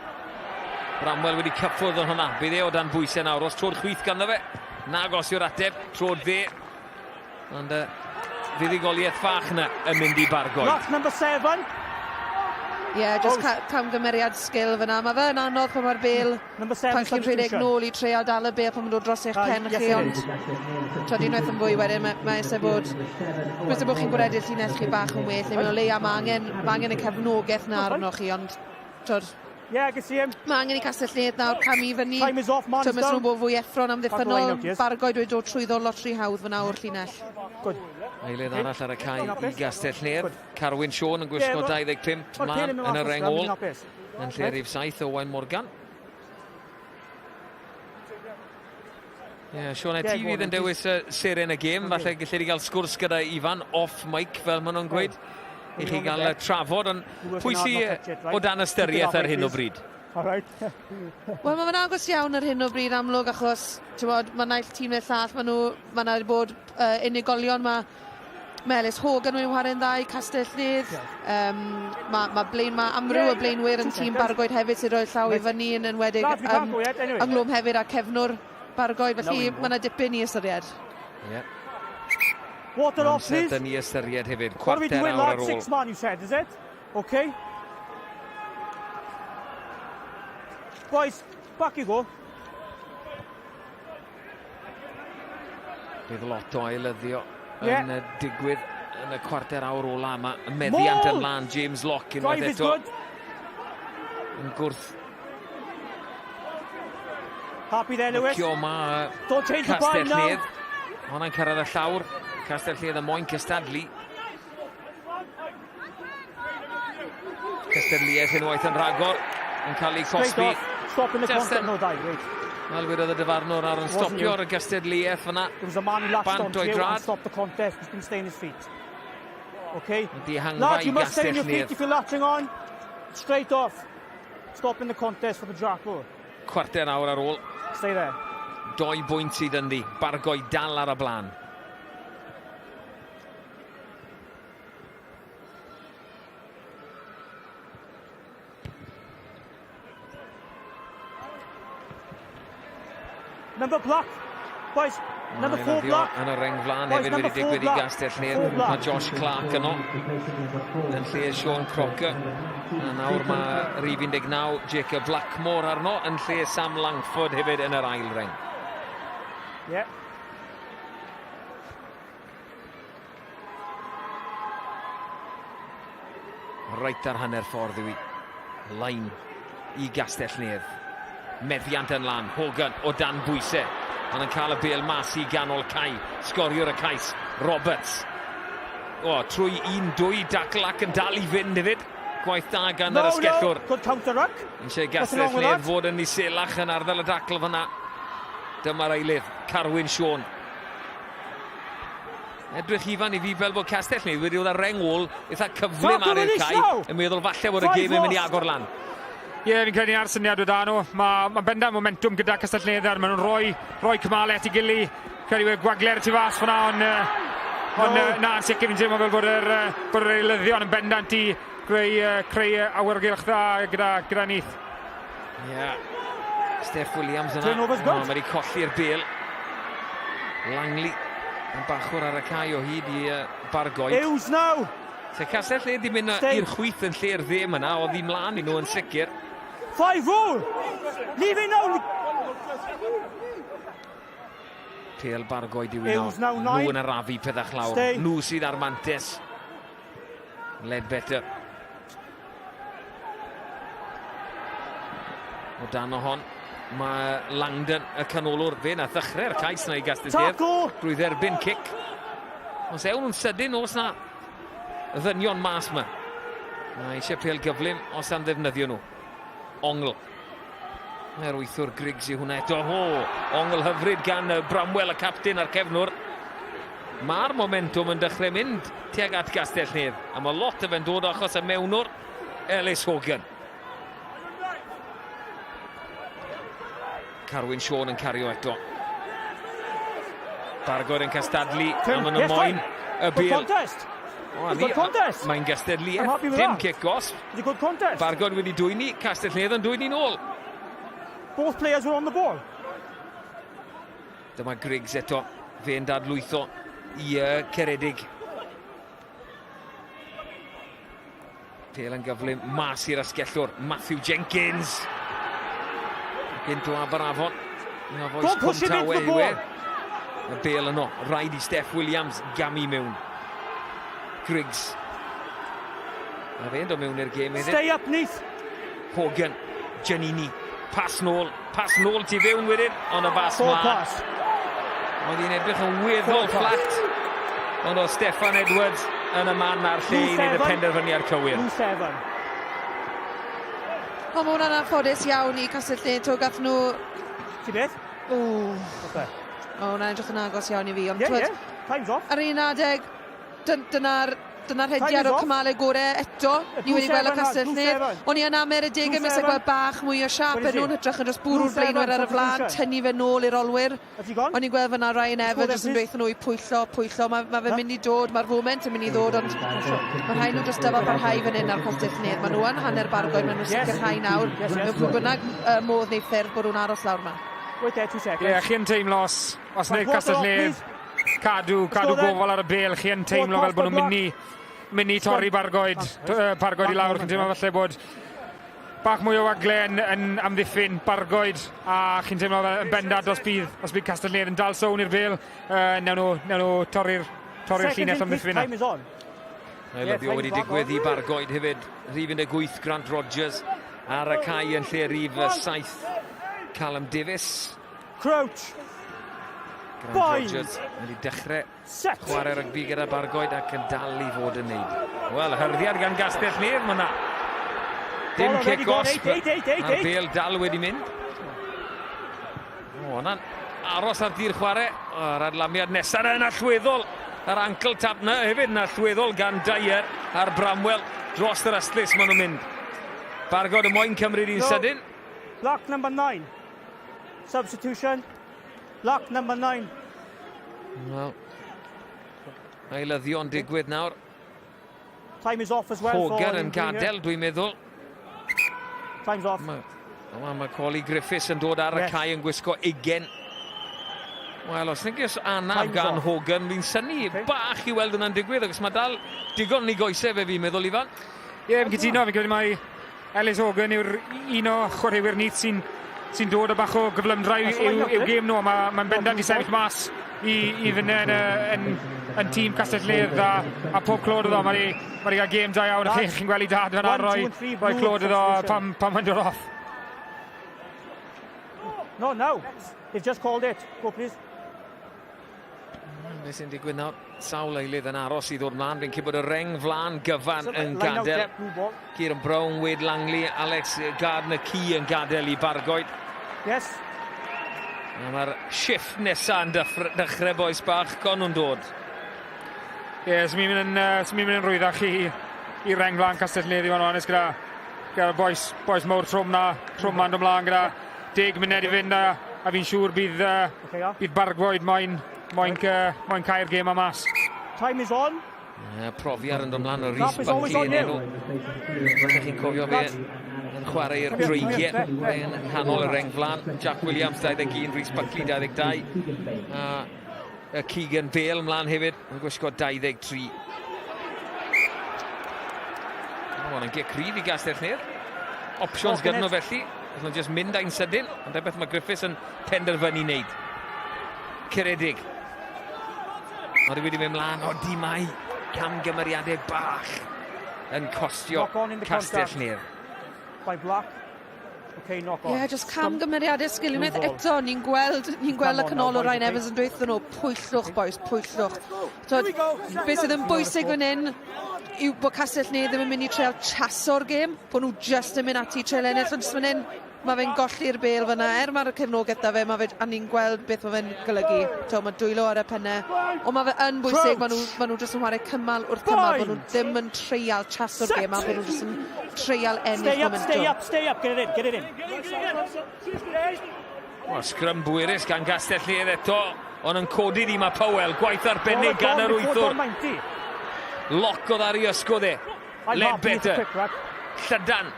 Bramwell wedi cyffwrdd yn hwnna. Bydd e o dan bwysau nawr. Os tro'r chwith ganddo fe. Nag os yw'r ateb. Tro'r dde. Ond uh, fuddugoliaeth fach yna yn mynd i Bargoed. Lock number seven. Ie, yeah, just oh. camgymeriad sgil fyna. Mae fe'n anodd pan mae'r bel, pan chi'n rhedeg nôl i treial dal y bel pan mae'n dod dros eich pen chi, ond twyd, unwaith yn fwy wedyn, mae, mae eisiau bod, mae eisiau bod chi'n gwaredu'r llinell chi bach yn well, neu o leia mae angen, mae angen y cefnogaeth na arnoch chi, ond twyd, Yeah, I can see him. Mae angen i Castell Nedd nawr camu i fyny. Time is off, man is down. Nhw'n bod fwy effro'n amddiffynnol. Bargoed wedi dod trwyddo lot rhy hawdd fyna o'r llinell. Good. Eilydd arall ar y cae i Gastell Nedd. Carwyn Siôn yn gwisgo 25 mlaen yn y reng ôl. Yn lle rhif 7 Owain Morgan. Ie, yeah, Siôn, ti fydd yn dewis y seren y gêm. Falle gellir i gael sgwrs gyda Ifan off mic, fel maen nhw'n gweud, i chi gael trafod. Ond pwy sy o dan ystyriaeth ar hyn o bryd? Wel, mae fe'n agos iawn ar hyn o bryd amlwg, achos bod, mae naill tîm neu'r llall, mae nhw, mae yna wedi bod uh, unigolion, mae Melys Hogan wedi chwarae'n dda i Castell Nedd. Um, mae ma blaen, ma amryw o blaenwyr yn tîm Bargoed hefyd sy'n rhoi llaw i fyny yn enwedig um, ynglwm hefyd a cefnwr Bargoed, felly mae yna dipyn i ystyried. Yeah. Water off, please. Amser dyn ni ystyried hefyd, cwarter awr ar ôl. Six man, you said, is it? Okay. Boys, back you go. Bydd lot o ailyddio yn yeah. digwydd yn y cwarter awr ola yma. Y meddiant yn lan, James Locke unwaith eto. Yn gwrth. Happy there, Lewis. Cio ma Don't change the Castell now. Nedd. Hwna'n cyrraedd y llawr. Castell Nedd y moyn cystadlu. Cystadleuaeth unwaith yn rhagor yn cael ei cosbi. Stop in the contest, no die, wait. Wel, wedodd y dyfarnwr ar yn stopio ar y gystadleuaeth fyna. There was a man who latched Bant onto o'i you and drad. stopped the contest. He's been staying his feet. Okay. Dihangfa Lad, i you must stay on Gastell your feet Nedd. if you're latching on. Straight off. Stopping the contest for the jackal. Cwarter awr ar ôl. Stay there. Doi bwynt sydd ynddi. Bargoi dal ar y blaen. Number black. Boys, number four black. Yn y reng flan hefyd wedi digwydd i Gastell Nedd. Mae Josh Clark yno yn lle Sean Crocker. A nawr mae rhif 19 Jacob Blackmore arno yn lle Sam Langford hefyd yn yr ail reng. Yeah. Reit ar hanner ffordd yw i. Lain i Gastell Nedd. Meddiant yn lan. Hogan o dan bwysau. Ond yn cael y bel mas i ganol cae. Sgoriwr y cais, Roberts. O, trwy un, dwy dacl ac yn dal i fynd hefyd. Gwaith da gan no, yr asgellwr. No. Good counter ruck. Eisiau Gastell Nedd fod yn iselach yn arddel y dacl fyna. Dyma'r eilydd, Carwyn Siôn. Edrych Ifan i fi fel bod Castell Nedd wedi dod ar reng ôl eitha cyflym ar i'r cae. Yn meddwl falle bod y gêm yn mynd i agor lan. Ie, yeah, fi'n credu ar syniad o da nhw. Mae ma bendant momentum gyda Castell Nedd ar. Maen nhw'n rhoi, rhoi cymalau at ei gili. Credu wedi gwagler tu fas fyna, ond on, no. na, yn sicr fi'n teimlo fel bod yr, bod yr eilyddion yn bendant i greu, creu awyrgylch dda gyda, gyda Neath. Ie. Yeah. Steph Williams yna. Turnover's good. Oh, mae wedi colli'r bel. Langley yn bachwr ar y cae o hyd i uh, Bargoed. Hughes now! Se Castell Nedd di mynd i'r chwith yn lle'r dde yna, oedd hi mlaen i nhw yn sicr. Five all! Leave it now! Pel Bargoed yw un Nhw yn arafu pethach lawr. Stay. Nhw sydd ar mantes. Ledbetter. O dan o hon, mae Langdon, y canolwr, fe na ddechrau'r cais na i Gastell Nedd drwy dderbyn cic. Os ewn nhw'n sydyn, os na ddynion mas yma. Mae eisiau pel gyflym os am ddefnyddio nhw. Ongl. Mae'r wythwr Griggs i hwnna eto. O, ongl hyfryd gan Bramwell, y capten a'r cefnwr. Mae'r momentum yn dechrau mynd tuag at Gastell Nedd, a mae lot o fe'n dod achos y mewnwr Ellis Hogan. Carwyn Siôn yn cario eto. Bargod yn cystadlu, a maen nhw'n moyn y bil. Contest! O, ni, contest. Mae'n gystadleuaeth, dim cic gosb. It's a good contest. Bargod wedi dwyni, Castell Nedd yn dwyni nôl. Both players were on the ball. Dyma Griggs eto, fe'n dadlwytho i uh, Ceredig. Pel yn gyflym mas i'r asgellwr, Matthew Jenkins. Gynt o Aberafon. Un o fois Cwm Tawe yw e. Y bel yno, rhaid i Steph Williams gamu mewn. Griggs. Mae fe'n dod mewn i'r gêm hefyd. Stay up, Neath. Hogan, Giannini, pas nôl, pas nôl tu fewn wedyn, ond y bas mlaen. Pass. Oedd hi'n edrych yn weddol fflat. Ond oedd Steffan Edwards yn y man a'r lle i wneud y penderfyniad cywir. Blue seven. O, mae hwnna'n anffodus iawn i Castell Nedd. To, gath nhw... Ti beth? O. O, hwnna'n edrych yn agos iawn i fi. Ond, yeah, yeah. Time's off. Ar un adeg, dyna'r dyna rhediad o'r cymalau gorau eto. Ni wedi gweld y Castell Nedd. O'n i yn amer y degau mis a gweld bach mwy o siap yn nhw'n hytrach yn dros bwrw'r blaenwyr ar y flaen, tynnu fe nôl i'r olwyr. O'n i'n gweld fyna Ryan Evans jyst yn dweud nhw i pwyllo, pwyllo. Mae, ma fe'n mynd i dod, mae'r foment yn mynd i ddod, ond mae rhaid nhw dros dyfal parhau fan hyn ar Castell Nedd. Maen nhw yn hanner bargoed, maen nhw'n sicrhau nawr, mewn pwy bynnag uh, modd neu ffyrdd bod nhw'n aros lawr yma. Wait there, two seconds. Ie, yeah, chi'n teimlo os, os wneud Castell Nedd cadw, cadw gofal ar y bel, chi yn teimlo fel bod nhw'n mynd i, mynd i torri bargoed, bargoed i lawr, chi'n teimlo falle bod bach mwy o wagle yn, yn amddiffyn bargoed a chi'n teimlo fel yn bendant os bydd, os bydd Castell Nedd yn dal sown i'r bel, uh, newn nhw, newn nhw torri'r torri llinell amddiffyn. Mae yeah, wedi digwydd i Bargoed hefyd. Rhif 18 Grant Rogers ar y cae yn lle rhif 7 Callum Davies. Crouch. Grant Bind. Rogers wedi dechrau Set. chwarae rygbi gyda Bargoed ac yn dal i fod yn neud. Wel, hyrddiad gan Gastell Nedd mae yna. Dim Ball already cic gone. os. Eight, eight, eight, eight, A'r eight. bel dal wedi mynd. O, yna'n aros ar dir chwarae. Yr adlamiad nesaf yn allweddol. Yr ankle tap na hefyd yn allweddol gan Dyer a'r Bramwell dros yr ystlys maen nhw'n mynd. Bargod y moyn cymryd un No. sydyn. Lock number nine. Substitution. Lock number nine. Wel, ailyddion digwydd nawr. Time is off as well. Hogan yn gadael, dwi'n meddwl. Time's off. Mae ma, ma Coley Griffiths yn dod ar y yes. cae yn gwisgo 20. Wel, os nag oes anaf gan off. Hogan, fi'n synnu okay. bach i weld hwnna'n digwydd, achos mae dal digon ni goesau fe fi'n meddwl, Ifan. Ie, yeah, fi'n cytuno, fi'n credu mai Ellis Hogan yw'r un o chwaraewyr Neath sy'n sy dod â bach o gyflymdra i'w, i'w gêm nhw. Mae'n ma bendant i sefyll mas i, i fyny yn, yn, yn tîm Castell Nedd a, a pob clod iddo. Mae wedi cael gêm da iawn. Chi'n chi gweld ei dad fan roi, roi clod iddo pan, pan mae'n dod off. No, no. They've just called it. Go, please. Beth sy'n digwydd nawr? Sawl eilydd yn aros i ddod mlaen. Fi'n credu bod y reng flaen gyfan yn gadael. Kieran Brown, Wade Langley, Alex Gardner-Key yn gadael i Bargoed. Yes. A mae'r shift nesaf yn dechrau bois bach, gon nhw'n dod. Ie, yeah, sy'n mynd yn, uh, mynd yn rwyddach i, i reng flaen Castell Nedd i fod yn onest gyda, gyda bois, bois mawr trwm na, trwm ma'n dod mlaen gyda 10 munud i fynd a, a fi'n siŵr bydd, uh, okay, bydd Bargoed moyn, moyn, uh, moyn cau'r gêm am mas. Time is on. Profiad yn dod mlaen o Rhys Buckley yn enw. Felly chi'n cofio fe yn chwarae i'r dreigiau yn nghanol y reng flan. Jack Williams 21, Rhys Buckley 22. A Keegan Bale mlaen hefyd yn gwisgo 23. Mae hwn yn gic rhydd i Gastell Nedd. Options gyda nhw felly. Allan nhw just mynd â'n sydyn, ond beth mae Griffiths yn penderfynu wneud. Ceredig. Mae wedi mynd mlaen, o di mai camgymeriadau bach yn costio Castell Nedd. By Black. Okay, knock on. Ie, yeah, just camgymeriadau sgiliau. Unwaith eto, ni'n gweld, ni'n gweld y canolwr Ryan Evans yn dweud nhw, pwyllwch, boys, pwyllwch. Twod, beth sydd yn bwysig fan hyn yw bod Castell Nedd ddim yn mynd i treol chaso'r gêm, bod nhw just yn mynd ati i treol ennill, ond jyst fan hyn, mae fe'n golli'r bêl fyna, er mae'r cefnogaeth da fe, mae fe, a ni'n gweld beth mae fe'n golygu. To, mae dwylo ar y pennau, ond mae fe yn bwysig, maen nhw, ma nhw jyst yn chwarae cymal wrth cymal, bod nhw ddim yn treial chaso'r gêm, a bod nhw jyst yn treial ennill Stay up, stay up, stay up, get it in, get it in. Wel, sgrym bwerus gan Gastell Nedd eto, ond yn codi di mae Powell, gwaith arbennig gan yr wythwr. Loc oedd ar ei ysgwdd e. Ledbetter. Llydan.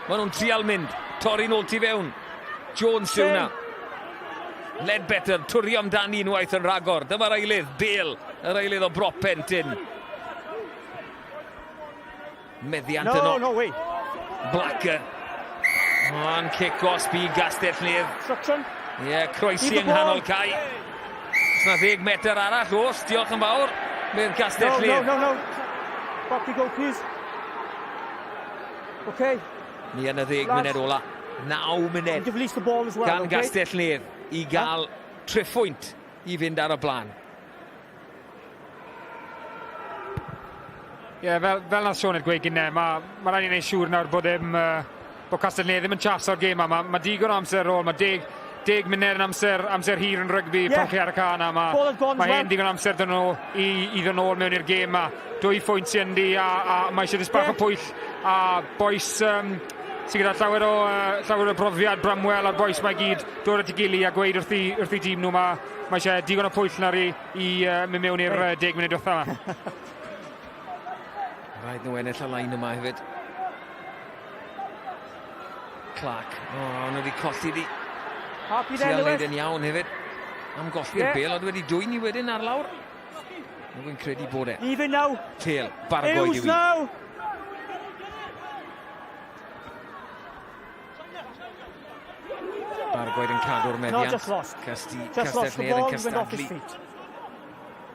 Maen nhw'n trial mynd. Torri nôl tu fewn. Jones yw hwnna. Ledbetter, twrio amdani unwaith yn rhagor. Dyma'r eilydd, Bale, yr eilydd o Brop Pentin. Meddiant no, yno. No way. Blacker. Mae'n cic gosb i Gastell Nedd. Instruction. Ie, yeah, croesi yng nghanol cae. Os na ddeg metr arall, os, diolch yn fawr. Bydd Gastell no, Nedd. No, no, no. Back we go, please. Okay. Ni yn y ddeg munud ola. 9 munud. You've the ball as well, gan okay? Gastell Nedd i gael triphwynt i fynd ar y blaen. Ie, yeah, fel, fel nath Sioned gweud gynne, mae ma rhaid i wneud siŵr nawr bod ddim, uh, bod Castell Nedd ddim yn chaso'r gêm yma. Mae ma digon o amser ar ôl, mae deg, deg munud yn amser, amser hir yn rygbi yeah. pan chi ar y cae yna. Mae ma hen digon o amser dyn nhw i, i ddod nôl mewn i'r gêm yma. Dwy phwynt sy'n yndi a, a mae eisiau jyst bach yeah. o pwyll a bois um, sydd gyda llawer o, uh, llawer o brofiad Bramwell a'r bois mae gyd dod at ei gili a gweud wrth i, wrth i dîm nhw mae, mae eisiau digon o pwyll nawr i, i uh, mynd mewn i'r uh, 10 munud diwethaf yma. Rhaid nhw ennill y lein yma hefyd. Clark. O, oh, nhw wedi colli di. Happy there, Trial Lewis. neud yn iawn hefyd. Am golli'r Yeah. bel, ond wedi dwyn i wedyn ar lawr. Dwi'n credu bod e. Even now. Tail, Bargoed Hughes yw i. now. Bargoed yn cadw'r No, meddiant. just lost. Casti, Just lost Castell the Nedd yn ball, he went off his cystadlu. feet.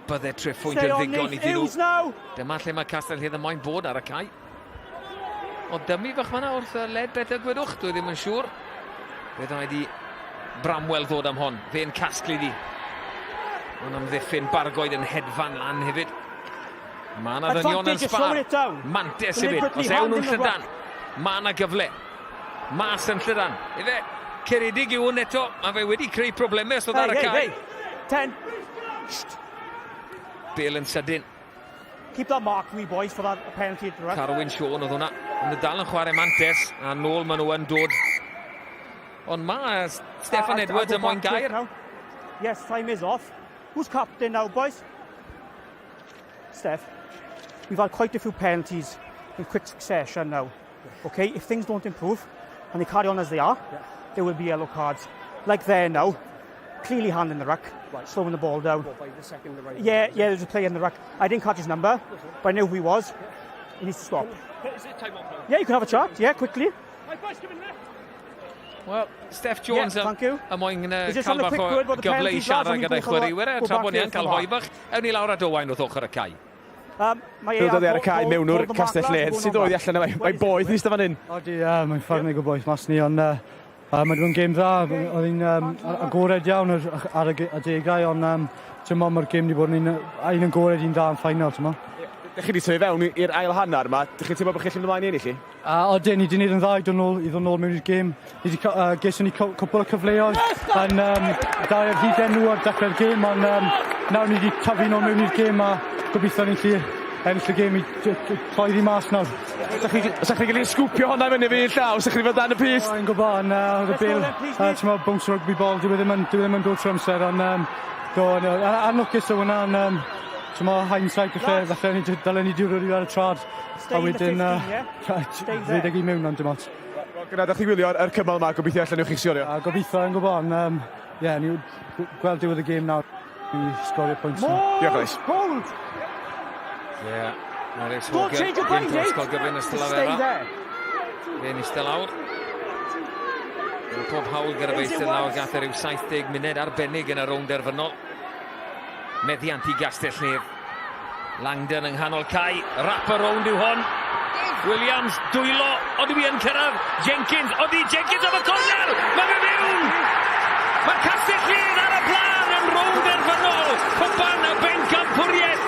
Bydde triphwynt Stay yn on, ddigon Nate. iddyn nhw. Hughes now. Dyma lle mae Castell Nedd yn moyn bod ar y cae. O dymu fach fan'na wrth y Ledbetter gwedwch, dwi ddim yn siŵr. Fe ddaeth i Bramwell ddod am hon. Fe'n casglu di. Ond amddiffyn Bargoed yn hedfan lan hefyd. Mae yna ddynion yn Advantage of sbar. slowing it down. Mantes hefyd. Deliberately Os ewn nhw'n hand in the llydan, mae yna gyfle. Mas yn llydan. Ife, Ceredig yw hwn eto. Mae fe wedi creu problemau os oedd ar Hey, y hey, cae. hey. 10. Bale yn sydyn. Keep that mark for me, boys, for that penalty at the ruck. Carwyn Siôn oedd hwnna. Ond y dal yn chwarae mantes, a nôl maen nhw yn dod. Ond mae Steffan Edwards yn moyn gair. Now. Yes, time is off. Who's captain now, boys? Steph, we've had quite a few penalties in quick succession now. Okay, if things don't improve and they carry on as they are, there will be yellow cards. Like there now, clearly hand in the ruck, slowing the ball down. By the second, the right. Yeah, yeah, there's a player in the ruck. I didn't catch his number, but I knew who he was. He needs to stop. Is it time off now? Yeah, you can have a chat, yeah, quickly. Right, boys, come in left. Wel, Steph Jones yeah, y moyn cael bach o gyfle i siarad gyda'i chwaraewyr e, tra bod ni yn cael hoi bach. Ewn ni lawr at Owain wrth ochr y cae. Dwi'n dod ar y cae mewn o'r Castell Nedd. Sydd oedd allan yma? Mae'n boeth ni fan hyn. Odi, mae'n ffarnig o boeth mas ni, ond mae'n bod yn gêm dda. Oedd hi'n agored iawn ar y adegau, ond um, ti'n mae'r gêm wedi bod yn un, un agored, un dda yn ffainal, ti'n Dych chi wedi tyfu fewn i'r ail hanner yma. Dych chi'n teimlo bod chi'n mynd ymlaen i ennill i? A odyn, ni wedi gwneud yn dda i ddod nôl, i ddod nôl mewn i'r gêm. Ni wedi, geson ni cwpl o cyfleoedd yn dau ar hugain nhw ar dechrau'r gêm, ond nawr ni wedi tyfu nôl mewn i'r gêm a gobeithio ni'n gallu ennill y gêm i troeddi mas nawr. Sa chi'n gallu sgwpio hwnna fyny fi llaw, sa chi'n fod dan y pyst? O'n gwybod, ond oedd y bêl, ti'n meddwl, bounce rugby ball, dyw e ddim yn, dyw e ddim yn dod trwy amser, ond do, anlwcus o hwnna, ond ti'n meddwl, hindsight, falle, falle ni, dylen ni di ar y trad. A wedyn, rhedeg i mewn, ond dim ots. Wel, gyda chi wylio ar cymal yma, gobeithio allan nhw'ch chi sgorio. A gobeithio, yn gwybod, ond ie, yeah, ni gweld diwedd y gêm nawr i sgorio pwynt. Diolch, Alys. Hold! Ie, Marius Hogan, gynt o'r ysgol gyfun Ystalyfera. Fe'n eistedd lawr. Pob hawl gyda fe eistedd lawr, gath e ryw 70 munud arbennig yn y rownd derfynol. Meddiant i Gastell Nedd. Langdon yng nghanol cae, wrap around yw hon. Williams, dwylo, odi fi yn cyrraedd. Jenkins, odi Jenkins am y cornel! Mae fe fewn! Mae Castell Nedd ar y blaen yn rownd derfynol. Cwpan y bencampwriaeth.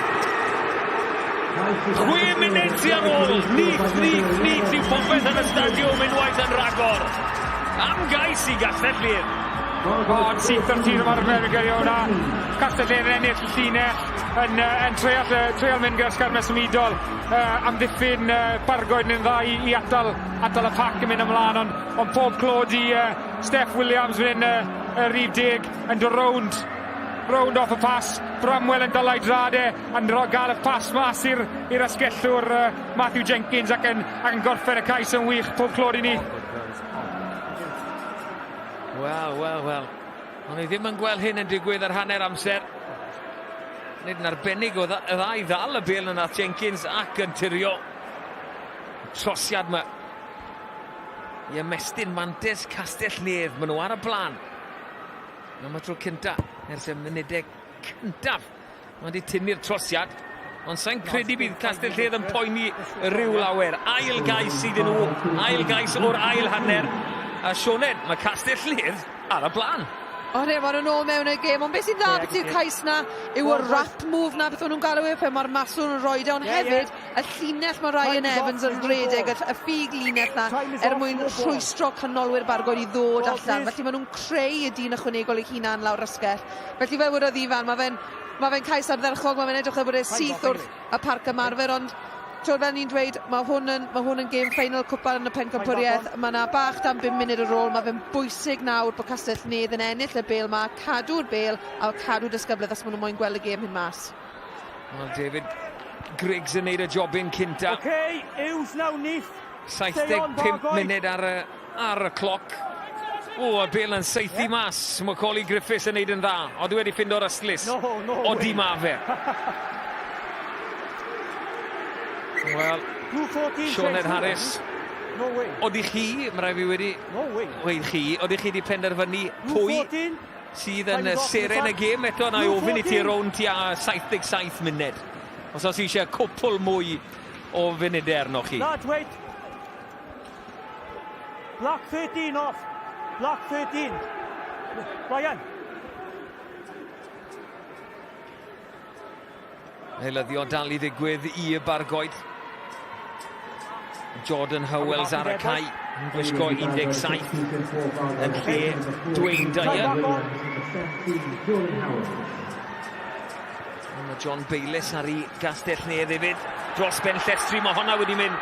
6 munud sy ar ôl. Neath, Neath, Neath yw popeth yn y stadiwm unwaith yn rhagor. Am gais i Gastell Nedd. O, yn syth o'r tir ymarfer yn gyrru hwnna. Castell Nedd yn ennill y llinell, yn, yn treial, treial mynd gyda sgarmes symudol, amddiffyn Bargoed yn dda i, i atal, atal y pac yn mynd ymlaen, ond on pob clod i Steph Williams fan hyn, y rhif 10, yn dod rownd, rownd off y pas, Bramwell yn dylai drad e, yn gael y pas mas i'r i'r asgellwr Matthew Jenkins ac yn, ac yn gorffen y cais yn wych, pob clod i ni. Wel, wel, wel. O'n i ddim yn gweld hyn yn digwydd ar hanner amser. Nid yn arbennig o y ddau ddal y bêl yna Jenkins ac yn tirio. Trosiad yma. I ymestyn mantes Castell Nedd. Maen nhw ar y blaen. Am y tro cynta ers y munudau cyntaf. Mae wedi tynnu'r trosiad. Ond sa'n credu bydd Castell Nedd yn poeni rhyw lawer. Ail gais iddyn nhw. Ail gais o'r ail hanner. A Sioned, mae Castell Nedd ar y blaen. O ne, maen nhw'n ôl mewn y gêm, ond beth sy'n dda beth yw'r cais na yw y wrap move na, beth o'n nhw'n galw e, pe mae'r maswr yn rhoi e, ond hefyd y llinell mae Ryan Evans yn rhedeg, y, y ffug linell na, er mwyn rhwystro canolwyr Bargoed i ddod allan. Felly maen nhw'n creu y dyn ychwanegol ei hunan lawr ysgell. Felly fel wedodd Ifan, mae fe'n ma fe cais ardderchog, mae fe'n edrych fel bod e syth wrth y parc ymarfer, ond twyd, fel ni'n dweud, mae hwn yn, mae hwn yn game final cwpan yn y pencampwriaeth. Mae yna bach dan 5 munud ar ôl. Mae fe'n bwysig nawr bod Castell Nedd yn ennill y bêl ma, cadw'r bêl a cadw disgyblaeth os maen nhw moyn gweld y gêm hyn mas. Wel, David Griggs yn neud y jobyn cynta. OK, Hughes now, Neath. 75 munud ar y, ar y cloc. O, y bêl yn saethu yeah. mas. Macaulay Griffiths yn neud yn dda. Odi wedi ffindo'r ystlys. No, no Odi ma fe. Wel, Sioned Harris. No way. Odi chi, mae rhaid fi wedi... No way. Weud chi, odi chi wedi penderfynu pwy sydd yn seren y gêm eto? Na i ofyn i ti rownd tua 77 munud. Os oes eisiau cwpl mwy o funudau arnoch chi. Lads, wait. Black 13 off. Black 13. Ryan. Eilyddio dal i ddigwydd i y Bargoed. Jordan Howells ar y cae yn gwisgo 17 yn lle Dwayne Dyer. Mae John Bayliss ar ei Gastell Nedd hefyd. Dros ben llestri, mae honna wedi mynd.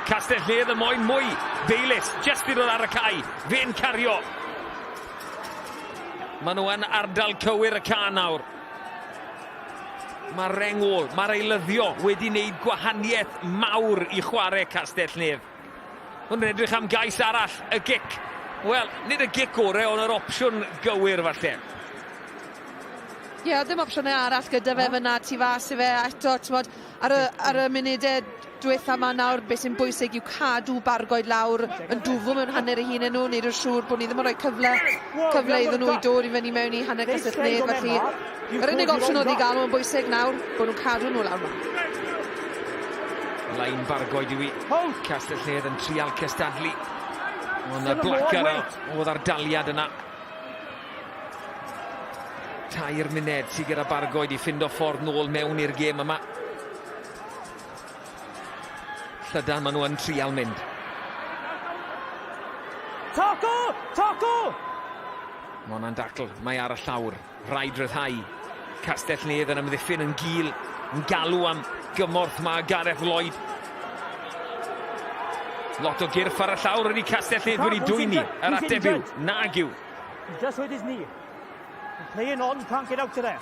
Castell Nedd y moyn mwy. Bayliss, just i ddod ar y cae. Fe'n cario. Maen nhw yn ardal cywir y ca nawr. Mae'r reng ôl, mae'r eilyddio wedi wneud gwahaniaeth mawr i chwarae Castell Nedd. Hwn yn edrych am gais arall, y gic. Wel, nid y gic orau, ond yr opsiwn gywir falle. Ie, yeah, ddim opsiynau arall gyda fe fyna tu fas i fe eto, t'mod, ar y, ar y munudau diwetha 'ma nawr, beth sy'n bwysig yw cadw Bargoed lawr yn dwfwn mewn hanner eu hunain nhw, neud yn siŵr bod ni ddim yn rhoi cyfle, cyfle iddyn nhw i dod i fyny mewn i hanner Castell Nedd, felly yr unig opsiwn oedd i gael nhw'n bwysig nawr, bod nhw'n cadw nhw lawr 'ma. Lein Bargoed yw i. Castell Nedd yn trial cystadlu. Ond y blacker oedd ar daliad yna. 3 munud sydd gyda Bargoed i ffindo ffordd nôl mewn i'r gêm yma. Llydan maen nhw yn trial mynd. Taco! Taco! Mae hwnna'n dacl. Mae ar y llawr. Rhaid rhyddhau. Castell Nedd yn ymddiffyn yn gul, yn galw am gymorth mae Gareth Lloyd. Lot o gyrff ar y llawr ydy Castell Nedd wedi dwyni. Yr ateb yw, nag yw. He just hurt his knee. Playing on, can't get out of there.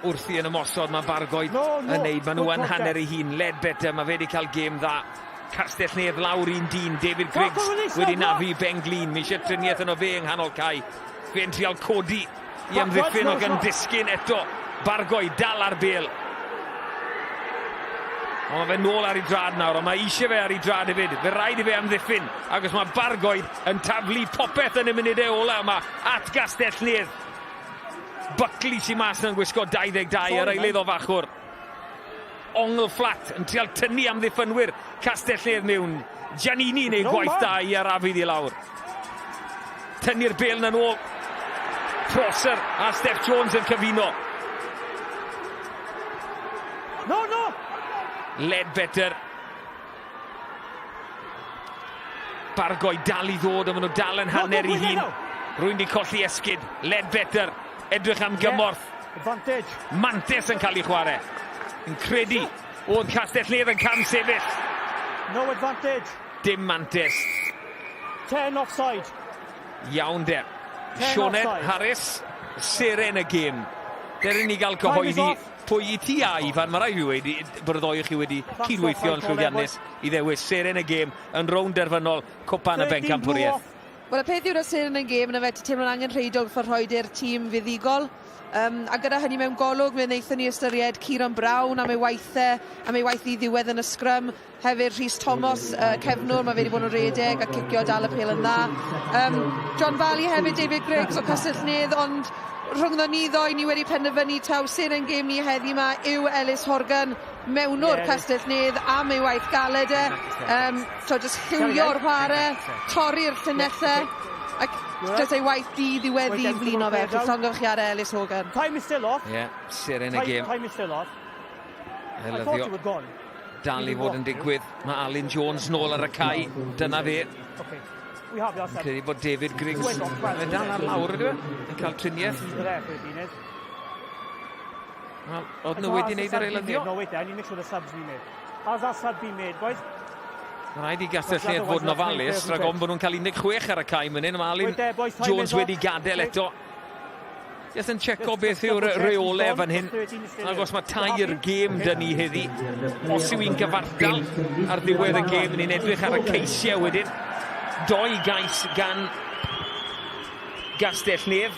Wrthi yn ymosod, mae Bargoed no, no. yn neud. Maen nhw yn hanner ei hun. Ledbetter, mae fe wedi cael gêm dda. Castell Nedd lawr un dyn. David Griggs wedi nafu Ben Glin. Mae eisiau triniaeth yno fe yng nghanol cae. Fe'n trial codi i amddiffyn o gan disgyn eto. Bargoed dal ar bel. Ond mae fe nôl ar ei drad nawr, ond mae eisiau fe ar ei drad hefyd. Fe rhaid i fe amddiffyn, ac os mae Bargoed yn taflu popeth yn y munudau ola yma at Gastell Nedd. Buckley sy'n mas yn gwisgo 22, yr eilydd o fachwr. Ongl fflat yn trial tynnu amddiffynwyr Castell Nedd mewn. Giannini yn ei gwaith da i arafu iddi lawr. Tynnu'r bêl 'na nôl. Prosser a Steph Jones yn cyfuno. No, no! Ledbetter. Bargoed dal i ddod, ond maen nhw dal yn hanner i hun. Rwy'n di colli esgid. Ledbetter, edrych am gymorth. Advantage. Mantes yn cael ei chwarae. Yn credu oedd Castell Nedd yn cam sefyll. No advantage. Dim mantes. 10 offside. Iawn de. Sioned Harris, seren y gêm. Dere ni gael cyhoeddi pwy i ti a Ifan, mae rhaid fi wedi bod y ddoi o chi wedi cydweithio yn llwyddiannus i ddewis seren y gêm yn rownd derfynol Cwpan y Bencampwriaeth. Wel y peth yw'r seren y gêm yna fe, ti'n teimlo'n angenrheidiol wrth rhoi i'r tîm fuddugol. Um, a gyda hynny mewn golwg, fe wnaethon ni ystyried Kieran Brown am ei waith e, am ei waith ddi-ddiwedd yn y sgrym. Hefyd Rhys Thomas, cefnwr, mae fe wedi bod yn rhedeg a cicio dal y pêl yn dda. Um, John Valley hefyd, David Griggs o Castell Nedd, ond rhyngddo ni ddoe, ni wedi penderfynu taw seren gêm ni heddi yma yw Ellis Horgan, mewnwr yeah. Castell Nedd am ei waith galed e. Um, so just lliwio'r chwarae, torri'r llinellau, ac just ei waith di ddiweddu flino fe. Felly llongyfarchiadau Ellis Horgan. Time is still off. Yeah, seren y gêm. Time is still off. I thought you were gone. Dal i fod yn digwydd. Mae Alun Jones nôl ar y cae. Dyna fe. Yn credu bod David Griggs yn dal ar lawr ydw e? Yn cael triniaeth. Wel, oedd nhw wedi wneud yr eilyddio. Mae rhaid i Gastell Nedd fod yn ofalus, rhag ofn bod nhw'n cael 16 ar y cae mynd hyn. Mae Alun Jones wedi gadael eto. Jyst yn checo beth yw'r reole fan hyn. Ac os mae tair gêm dyn ni heddi, os yw hi'n gyfartal ar ddiwedd y gêm, ni'n edrych ar y ceisiau wedyn. Doi gais gan Gastell Nedd,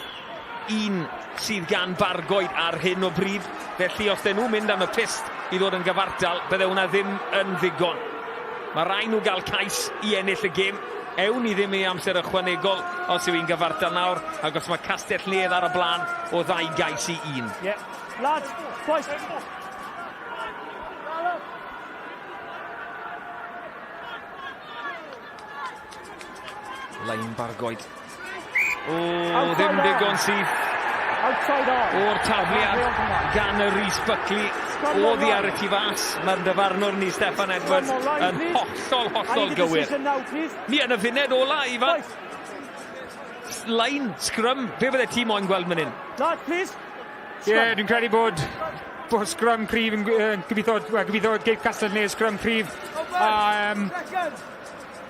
un sydd gan Bargoed ar hyn o bryd. Felly os dyn nhw'n mynd am y pyst i ddod yn gyfartal, bydde hwnna ddim yn ddigon. Mae rhaid nhw gael cais i ennill y gêm. Ewn ni ddim i amser ychwanegol os yw hi'n gyfartal nawr, ac os mae Castell Nedd ar y blaen o ddau gais i un. Yeah. Lads, boys. Lein Bargoed. O, ddim digon syth. O'r tafliad gan y Rhys Buckley. Oddi ar y tu fas. Mae'r dyfarnwr ni, Steffan Edwards, yn hollol, hollol gywir. Ni yn y funed ola, Ifan. Line, scrum, be fydde ti moyn gweld mynd hyn? Lad, please. Ie, yeah, dwi'n credu bod bod scrum cryf yn gobeithio, well, gobeithio geith Castell Nedd scrum cryf. A, um,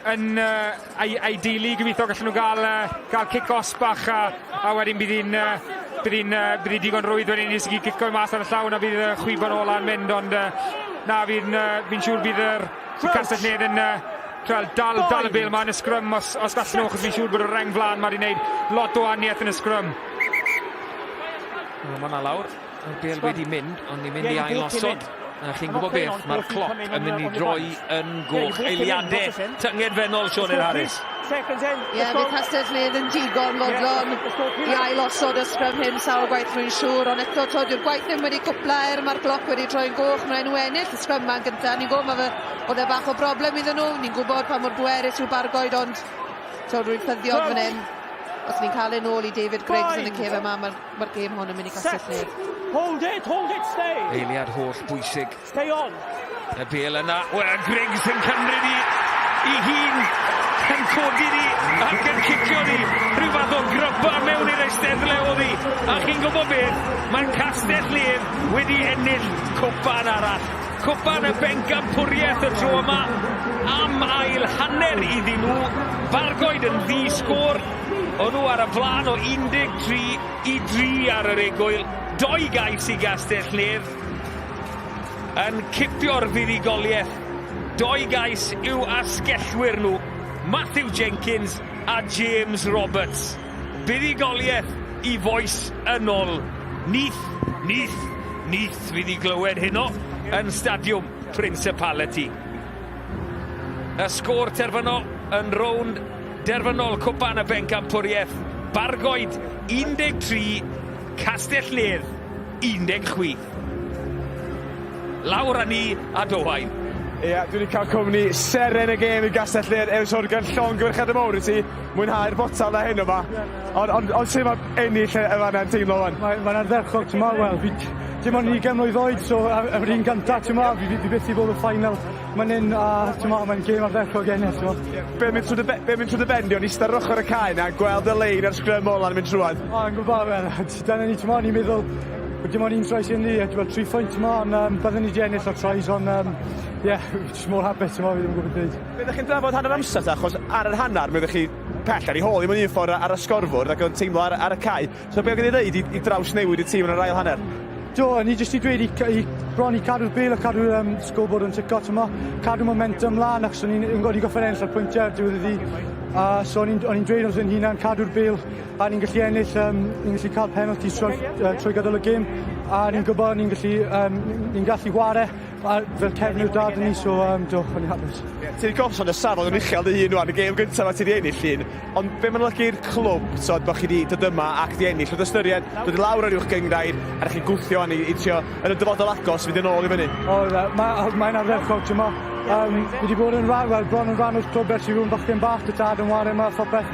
yn uh, ei, ei deulu gobeithio gallen nhw gael, uh, gael kick-off bach a, a wedyn bydd hi'n uh, bydd hi'n uh, bydd hi'n digon rwydd wedyn i i gico mas ar y llawn a bydd y uh, chwibon ola'n mynd ond uh, na fi'n uh, fi siŵr bydd yr Castell Nedd yn uh, Wel, dal, dal y bêl 'ma yn y sgrym os, os gallen nhw, achos fi'n siŵr bod y reng flaen 'ma wedi gwneud lot o wahaniaeth yn y sgrym. Wel, mae yna lawr. Mae'r bêl wedi mynd, ond ni'n mynd i ail osod. A chi'n gwybod beth, mae'r cloc yn mynd i droi yn goch. Eiliadau tyngedfennol Sioned Harris. Ie, yeah, fydd Castell Nedd yn digon fodlon i ailosod y sgrym hyn sawl gwaith rwy'n siŵr, ond eto to, dyw'r gwaith ddim wedi cwpla er mae'r cloc wedi troi'n goch, mae'n nhw ennill y sgrym ma'n gyntaf, ni'n gwybod mae fe, oedd e bach o broblem iddyn nhw, ni'n gwybod pa mor bwerus yw Bargoed, ond to, rwy'n ffyddiog fan hyn, os ni'n cael e nôl i David Griggs yn y cef yma, mae'r ma gêm hon yn mynd i Castell Nedd. Hold it, hold it, stay. Eiliad holl bwysig. Stay on. Y bel yna, wel, Griggs yn cymryd i, i hun, yn codi ni ac yn cicio ni. Rhyw fath o gryba mewn i'r eisteddle oedd hi. A chi'n gwybod beth, mae'r Castell Nedd wedi ennill cwpan arall. Cwpan y bencampwriaeth y tro yma am ail hanner iddyn nhw. Bargoed yn ddi sgôr. O'n nhw ar y blaen o 13 i 3 ar yr egwyl. Doi gais i Gastell Nedd yn cipio'r fuddugoliaeth. Doi gais i'w asgellwyr nhw, Matthew Jenkins a James Roberts. Buddugoliaeth i fois yn ôl. Neath, Neath, Neath fydd i glywed heno yn Stadiwm Principality. Y sgôr terfynol yn rownd derfynol Cwpan y Bencampwriaeth. Bargoed 13, Castell Nedd 16. Lawr â ni a Dowain. Ie, dwi wedi cael cwmni seren y gêm i Gastell Nedd, Elis Morgan, llongyfarchiadau mawr i ti, mwynhau'r botal na heno 'ma. Ond ond ond sut mae ennill y fan'na yn teimlo wan? Mae'n mae ardderchog, ti'n meddwl, wel, fi dim ond 20 mlwydd oed, so yr un gynta, ti'n meddwl, fi, fi byth i bod yn final man hyn, a ti'n meddwl, mae'n gêm ardderchog ennill, ti'n meddwl. Be mynd trwy dy, be mynd trwy dy ben di, o'n eistedd ar ochr y cae na, gweld y lein a'r sgrym ola'n mynd trwadd? O, yn gwybod, wel, dyna ni, ti'n meddwl, ni'n meddwl, dim ond un trais i ni, a ti'n tri phwynt, ti'n meddwl, ond um, byddwn ni wedi ennill o'r trais, ond, um, yeah, just mor hapus, ti'n meddwl, fi ddim yn gwybod dweud. Be ddech chi'n drafod hanner amser ta, achos ar yr hanner, mi oeddech chi pell ar ei hôl, ddim yn un ffordd ar y sgorfwrdd ac o'n teimlo ar, ar y cae. So be oedd gen i ddeud i, i draws newid y tîm yn yr ail hanner? Do, ni jyst i dweud i, i bron i cadw'r bel a cadw'r um, scoreboard yn tico, ti'n cadw momentum lan, achos o'n i'n gorffen ennill ar pwyntiau ar diwedd y ddydd. A so o'n i'n dweud wrth ein hunan, cadw'r bel, a ni'n gallu ennill, um, ni'n gallu cael penalty trwy, uh, trwy gydol y gêm, a ni'n gwybod ni'n gallu, um, ni'n gallu chwarae a fel cefn yw'r dad ni, so um, do, o'n i'n hapus. Yeah, ti wedi gosod y safon yn uchel dy hun rwan, y gêm gyntaf ma ti wedi ennill un, ond be mae'n olygu i'r clwb, so, bod chi wedi dod yma ac wedi ennill, wrth ystyried, dod i lawr ar uwch gynghrair, a chi gwthio i, i trio yn y dyfodol agos fynd yn ôl i fyny. O, mae'n mae ardderchog, ti'n mo. Um, fi wedi bod yn rhan, wel, bron yn rhan o'r clwb ers i rhywun bachgen bach, dy tad yn wario yma a phopeth.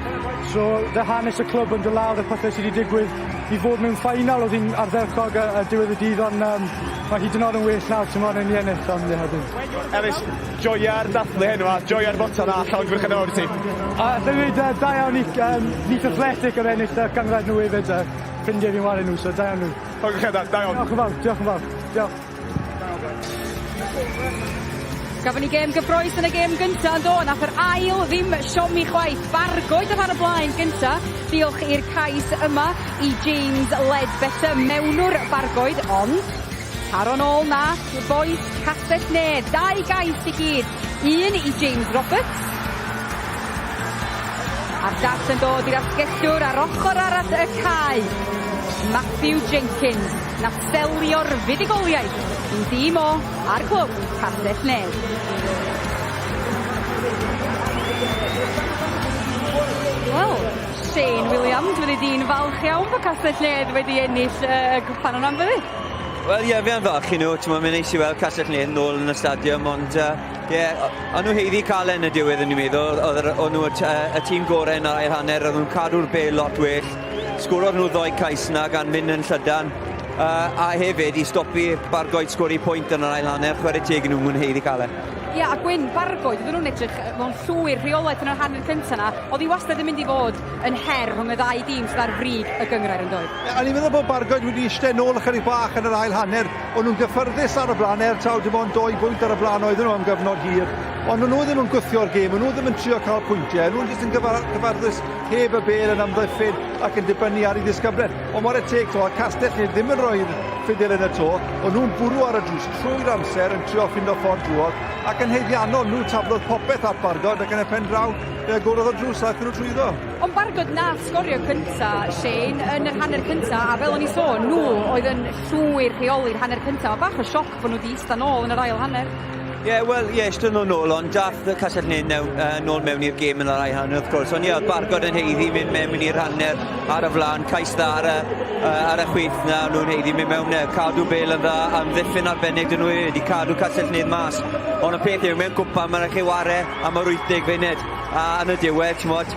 So, dy hanes y clwb yn dod lawr a pethau sydd wedi digwydd i fod mewn ffainal oedd hi'n ardderchog a, a diwedd y dydd, ond um, mae hyd yn oed yn well nawr, ti'n modd, yn i ennill, ond ie, dim. Ellis, joia'r dathlu heno a joia'r botel a llongyfarchiadau mawr i ti. A allai ddweud, uh, da iawn i um, Neath Athletic ar ennill uh, cynghrair nhw hefyd, uh, ffrindiau fi'n wario nhw, so da iawn nhw. Llongyfarchiadau, da iawn. Diolch yn fawr, diolch yn fawr. Diolch. Gafon ni gêm gyffroes yn y gêm gynta yn do, nath yr ail ddim siomi chwaith. Bargoed oedd ar y blaen gynta, diolch i'r cais yma i James Ledbetter, mewnwr Bargoed, ond taro nôl nath bois Castell Nedd, dau gais i gyd, un i James Roberts, a'r llall yn dod i'r asgellwr ar ochr arall y cae, Matthew Jenkins. Nath selio'r fuddugoliaeth i'w dîm o a'r clwb Castell Nedd. Wel, Shane Williams, fyddi di'n falch iawn bod Castell Nedd wedi ennill y gwpan yna, fyddi? Wel ie, fi yn falch, you know, ti'n mae'n neis i weld Castell Nedd nôl yn y stadiwm, ond ie, uh, yeah, o'n nhw heiddi cael e yn y diwedd o'n i'n meddwl, oedd o'n nhw y, y tîm gorau yn yr ail hanner, oedd nhw'n cadw'r bel lot well, Sgorodd nhw ddoi cais 'na gan mynd yn llydan. Uh, a hefyd i stopi Bargoed sgori pwynt yn yr ail hanner, chwarae teg i nhw mwyn heiddi cael e. Ie, a Gwyn, Bargoed, oedden nhw'n edrych mewn llwyr rheolaeth yn yr hanner cyntaf yna, oedd hi wastad yn mynd i fod yn her rhwng y ddau dîm sydd ar frig y gynghrair yn doedd? O'n i'n meddwl bod Bargoed wedi eistedd nôl ychydig bach yn yr ail hanner, o'n nhw'n gyffyrddus ar y blaen, er taw dim ond doi bwynt ar y blaen oedden nhw am gyfnod hir, ond o'n nhw ddim yn gwthio'r gêm, o'n nhw ddim yn trio cael pwyntiau, o'n nhw'n jyst yn gyfarddus heb y bêl yn amddiffyn ac yn dibynnu ar ei ddisgyblaeth. Ond whare teg, t'mo', Castell Nedd ddim yn rhoi'r infidel yn y to, o'n nhw'n bwrw ar y drws trwy'r amser yn trio ffindo ffordd drwodd, ac yn haeddiannol nhw taflodd popeth at Bargod ac yn y pen draw fe agorodd y drws a aethon nhw trwyddo. Ond Bargod nath sgorio cynta, Shane, yn yr hanner cynta, a fel o'n i'n sôn, nhw oedd yn llwyr rheoli'r hanner cynta. Mae bach o sioc bod nhw 'di ista nôl yn yr ail hanner. Ie, yeah, wel, ie, yeah, eistedd nhw nôl, ond dath y Castell Nedd mewn, nôl mewn i'r gêm yn yr ail hanner, wrth gwrs. Ond ie, yeah, Bargod yn heiddi mynd mewn i'r hanner ar y flaen, cais dda ar y, ar y chwith na, nhw'n heiddi mynd mewn, cadw bel yn dda, amddiffyn arbennig dyn nhw wedi cadw Castell Nedd mas. Ond y peth yw, mewn cwpan, mae'n rhaid chi ware am yr 80 funud, a yn y diwedd, ti'n modd,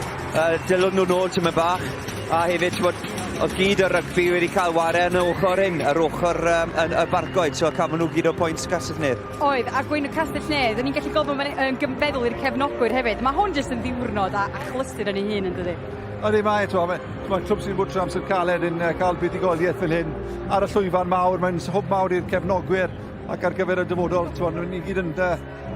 dylwn nhw nôl tymed bach, a hefyd, ti'n modd, oedd gyd y rygbi wedi cael ware yn y ochr hyn, yr ochr um, yn, y Bargoed, so cafon nhw gyd o pwynt Castell Nedd. Oedd, a gwyn y Castell Nedd, o'n i'n gallu gweld bod mae'n yn feddwl i'r cefnogwyr hefyd. Mae hwn jyst yn ddiwrnod a achlysur yn ei hun, yn dydi? Ydy mae, ti'n mae, mae clwb sy'n bod trwy amser caled yn cael buddugoliaeth fel hyn ar y llwyfan mawr, mae'n hwb mawr i'r cefnogwyr ac ar gyfer y dyfodol, ti'n ni gyd yn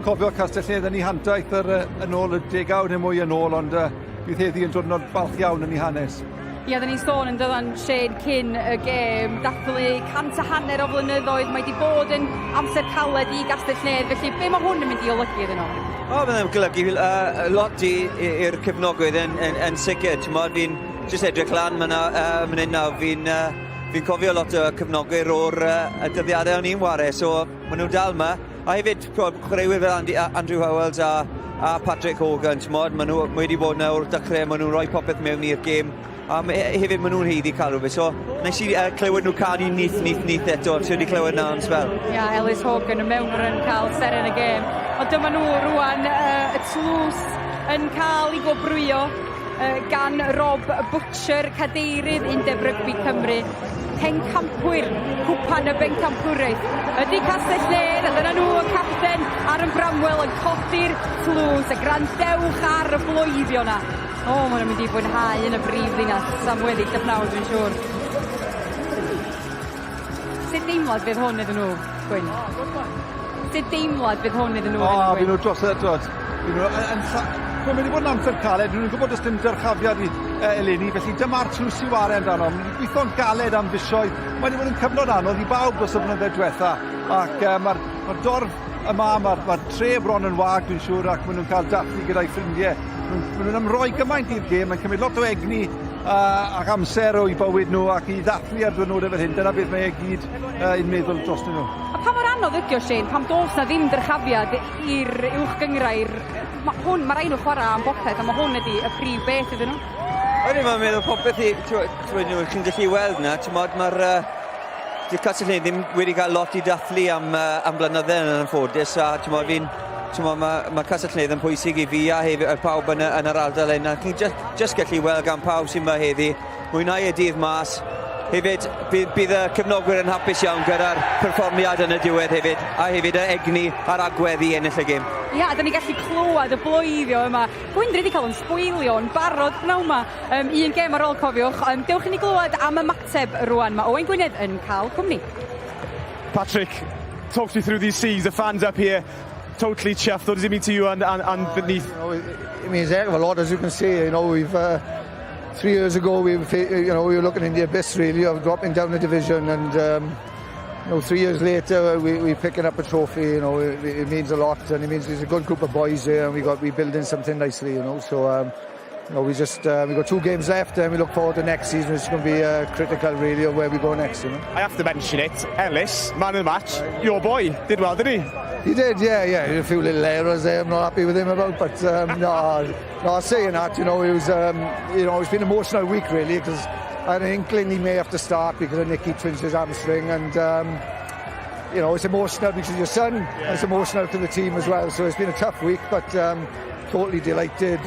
cofio Castell Nedd yn ei hantaith yr, yn ôl y degawd neu mwy yn ôl, ond bydd heddi yn diwrnod balch iawn yn ei hanes. Ie, oedden ni'n sôn yn dydan Shane cyn y gêm, dathlu 150 o flynyddoedd, mae wedi bod yn amser caled i Gastell Nedd, felly be mae hwn yn mynd i olygu iddyn nhw? O, mae'n golygu lot i'r cefnogwyr yn, yn, yn sicr. Ti'n fi'n jyst edrych lan mynd uh, hyn nawr, fi'n uh, fi cofio lot o cefnogwyr o'r y dyddiadau o'n i'n ware, so maen nhw'n dal yma. A hefyd, chwaraewyr fel Andy, Andrew Howells a, a Patrick Hogan, t'mod, maen nhw wedi bod yna o'r dechrau, maen nhw'n rhoi popeth mewn i'r gêm. A hefyd maen nhw'n haeddu cael rhywbeth. So, nes i clywed nhw canu Neath, Neath, Neath eto, ti wedi clywed na am sbel. Ia, yeah, Ellis Hogan y mewnwr yn cael seren y gêm. Ond dyma nhw rwan, y tlws yn cael ei gwobrwyo gan Rob Butcher, cadeirydd Undeb Rygbi Cymru, pencampwyr Cwpan y Bencampwriaeth. Ydy Castell Nedd, a dyna nhw y capten Aaron Bramwell yn codi'r tlws, a grandewch ar y bloeddio 'na. O, maen nhw'n mynd i fwynhau yn y brif ddinas am weddill y pnawn, dwi'n siŵr. Sut deimlad fydd hwn iddyn nhw, Gwyn? Sut deimlad fydd hwn iddyn nhw? O, fi nhw dros y dod. Fi nhw yn, yn, Mae'n mynd i fod yn amser caled, nhw'n gwybod does dim dyrchafiad i eleni, felly dyma'r tlws i ware amdano. Maen nhw wedi gweithio'n galed am fisoedd. Mae wedi bod yn cyfnod anodd i bawb dros y blynyddoedd diwetha, ac mae'r ma dorf yma, mae'r ma tre bron yn wag, dwi'n siŵr, ac maen nhw'n cael dathlu gyda'i ffrindiau. Maen nhw'n ymroi gymaint i'r gêm, mae'n cymryd lot o egni ac amser o'u bywyd nhw ac i ddathlu ar ddiwrnodau fel hyn, dyna beth mae e gyd yn meddwl drostyn nhw. A pa mor anodd ydi o, Shane, pam does na ddim dyrchafiad i'r uwch gynghrair? Ma' hwn, ma' raid nhw chwarae am bopeth, a ma' hwn ydi y prif beth iddyn nhw. Ydy, mae'n meddwl popeth i, chi'n gallu weld na, ti'n modd, mae'r uh, Dyw Castell Nedd ddim wedi cael lot i dathlu am, am blynydde yn anffodus, a ti'n modd, fi'n Mae ma Castell Nedd yn pwysig i fi a hefyd a pawb yn, yn yr ardal hyn. A chi'n just, just gallu weld gan pawb sy'n yma heddi, mwynhau y dydd mas. Hefyd, bydd, bydd y cefnogwyr yn hapus iawn gyda'r perfformiad yn y diwedd hefyd, a hefyd y egni a'r agwedd i ennill y gêm. Ia, da ni gallu clywed y bloeddio yma. Gwyn, dwi wedi cael yn sbwylio yn barod pnawn yma. Um, un gêm ar ôl cofiwch. Um, dewch i ni glywed am ymateb rwan. Mae Owain Gwynedd yn cael cwmni. Patrick, talk me through these scenes. The fans up here totally chuffed. What does it mean to you and, and, and oh, Neath? You know, it, it means a heck of a lot, as you can see. You know, we've 3 years ago we were, you know, we were looking in the abyss really of dropping down the division, and 3 years later we're picking up a trophy. It means a lot, and it means there's a good group of boys here, and we building something nicely. So. We got two games left, and we look forward to next season, which is going to be critical really of where we go next. I have to mention it. Ellis, man of the match, your boy, did well, didn't he? He did, yeah. A few little errors there I'm not happy with him about, but no, saying that, he was, it's been an emotional week really, because I had an inkling he may have to start because of Nicky twinged his hamstring, and it's emotional because of your son, and it's emotional to the team as well. So it's been a tough week, but totally delighted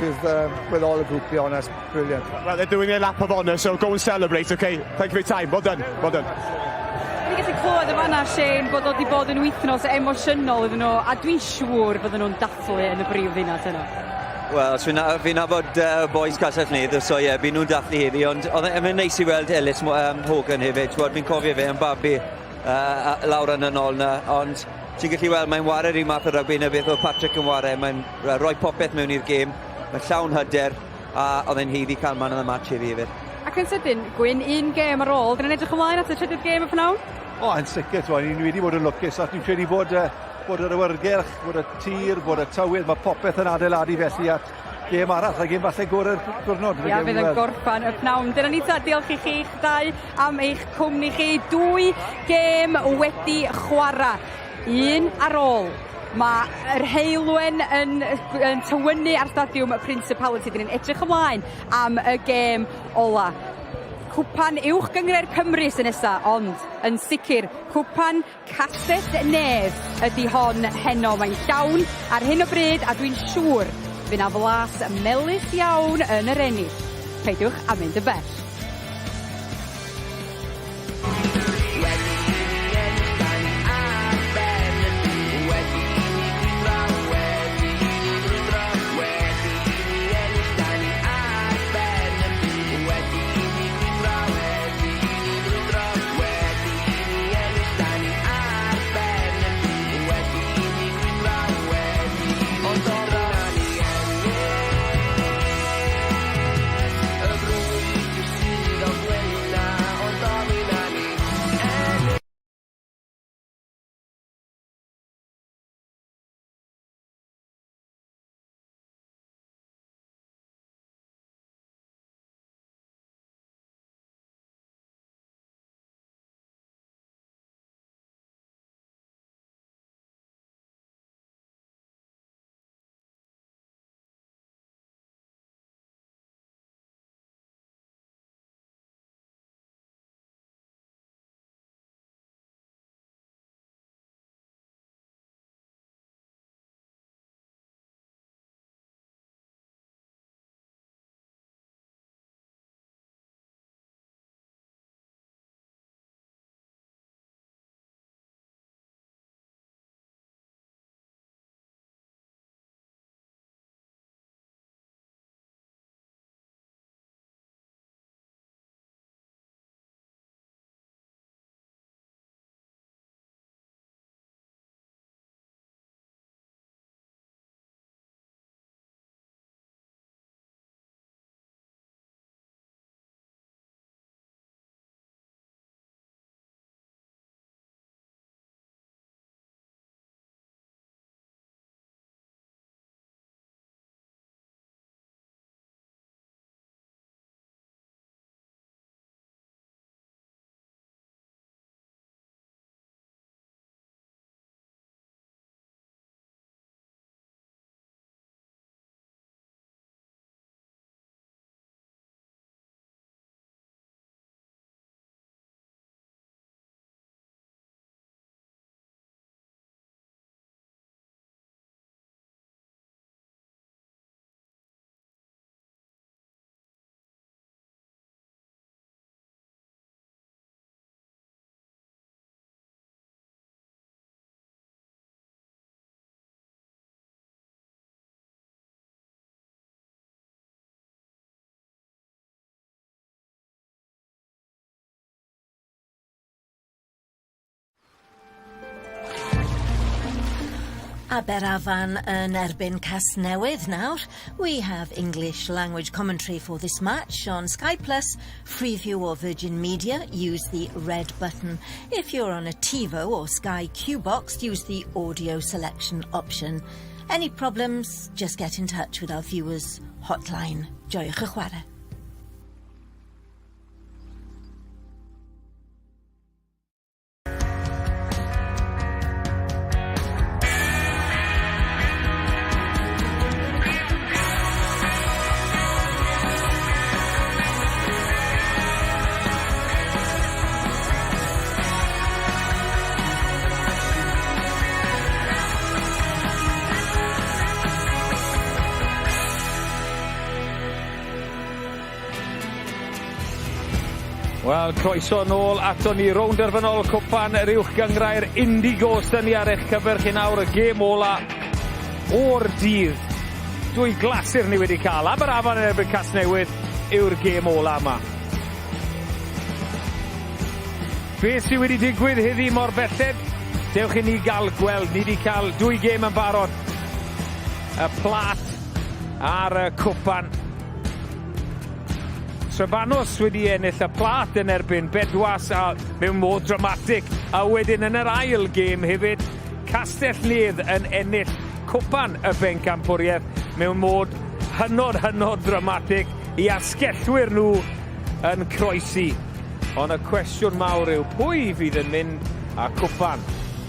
with all the group, be honest. Brilliant. Well, they're doing their lap of honour, so go and celebrate, okay? Thank you for your time. Well done. Well done. Ni'n gallu clywed yn fanna, Shane, bod o wedi bod yn wythnos emosiynol iddyn nhw, a dwi'n siŵr bydden nhw'n dathlu yn y brif ddinas yno. Wel, so fi'n fi nabod boys Castell Nedd, so ie, yeah, byd nhw'n dathlu heddi, ond oedd e'n neis i weld Ellis Hogan hefyd, ti'n fi'n cofio fe yn babi lawr yn y nôl na, ond ti'n gallu weld mae'n ware'r un math o rygbi na beth oedd Patrick yn ware, mae'n rhoi popeth mewn i'r gêm, mae'n llawn hyder, a oedd e'n haeddu cael man of the match heddi hefyd. Ac yn sydyn, Gwyn, un gêm ar ôl, dyn ni'n edrych ymlaen at y trydydd gêm y pnawn? O, yn sicr, t'mo, ni wedi bod yn lwcus, a dwi'n credu bod, uh, bod yr awyrgylch, bod y tir, bod y tywydd, mae popeth yn adeiladu felly at gêm arall, a gêm falle gorau'r diwrnod. Ia, fydd yn gorffan y pnawn. Dyna ni ta, diolch i chi'ch dau am eich cwmni chi. Dwy gêm wedi chwarae. Un ar ôl. Mae yr heulwen yn, yn tywynnu ar stadiwm y Principality. Dyn ni'n edrych ymlaen am y gêm ola. Cwpan Uwch Gynghrair Cymru sy'n nesa, ond yn sicr Cwpan Castell Nedd ydy hon heno. Mae'n llawn ar hyn o bryd a dwi'n siŵr fy' 'na flas melys iawn yn yr ennill. Peidiwch â mynd yn bell. Aberafan yn erbyn Casnewydd nawr. We have English language commentary for this match on Sky Plus, Freeview or Virgin Media. Use the red button. If you're on a TiVo or Sky Q box, use the audio selection option. Any problems, just get in touch with our viewers hotline. Joiwch y chwarae. Wel, croeso nôl ato ni rownd derfynol cwpan yr uwch gynghrair Indigo sy'n ni ar eich cyfer chi nawr, y gêm ola o'r dydd. Dwy glasur ni wedi cael. Aberafan yn erbyn Casnewydd yw'r gêm ola yma. Beth sydd wedi digwydd heddi mor belled? Dewch i ni gael gweld. Ni wedi cael dwy gêm yn barod. Y plat a'r y cwpan. Trebanos wedi ennill y plat yn erbyn Bedwas a mewn modd dramatig. A wedyn yn yr ail gêm hefyd, Castell Nedd yn ennill cwpan y bencampwriaeth mewn modd hynod, hynod ddramatig i asgellwyr nhw yn croesi. Ond y cwestiwn mawr yw pwy fydd yn mynd â cwpan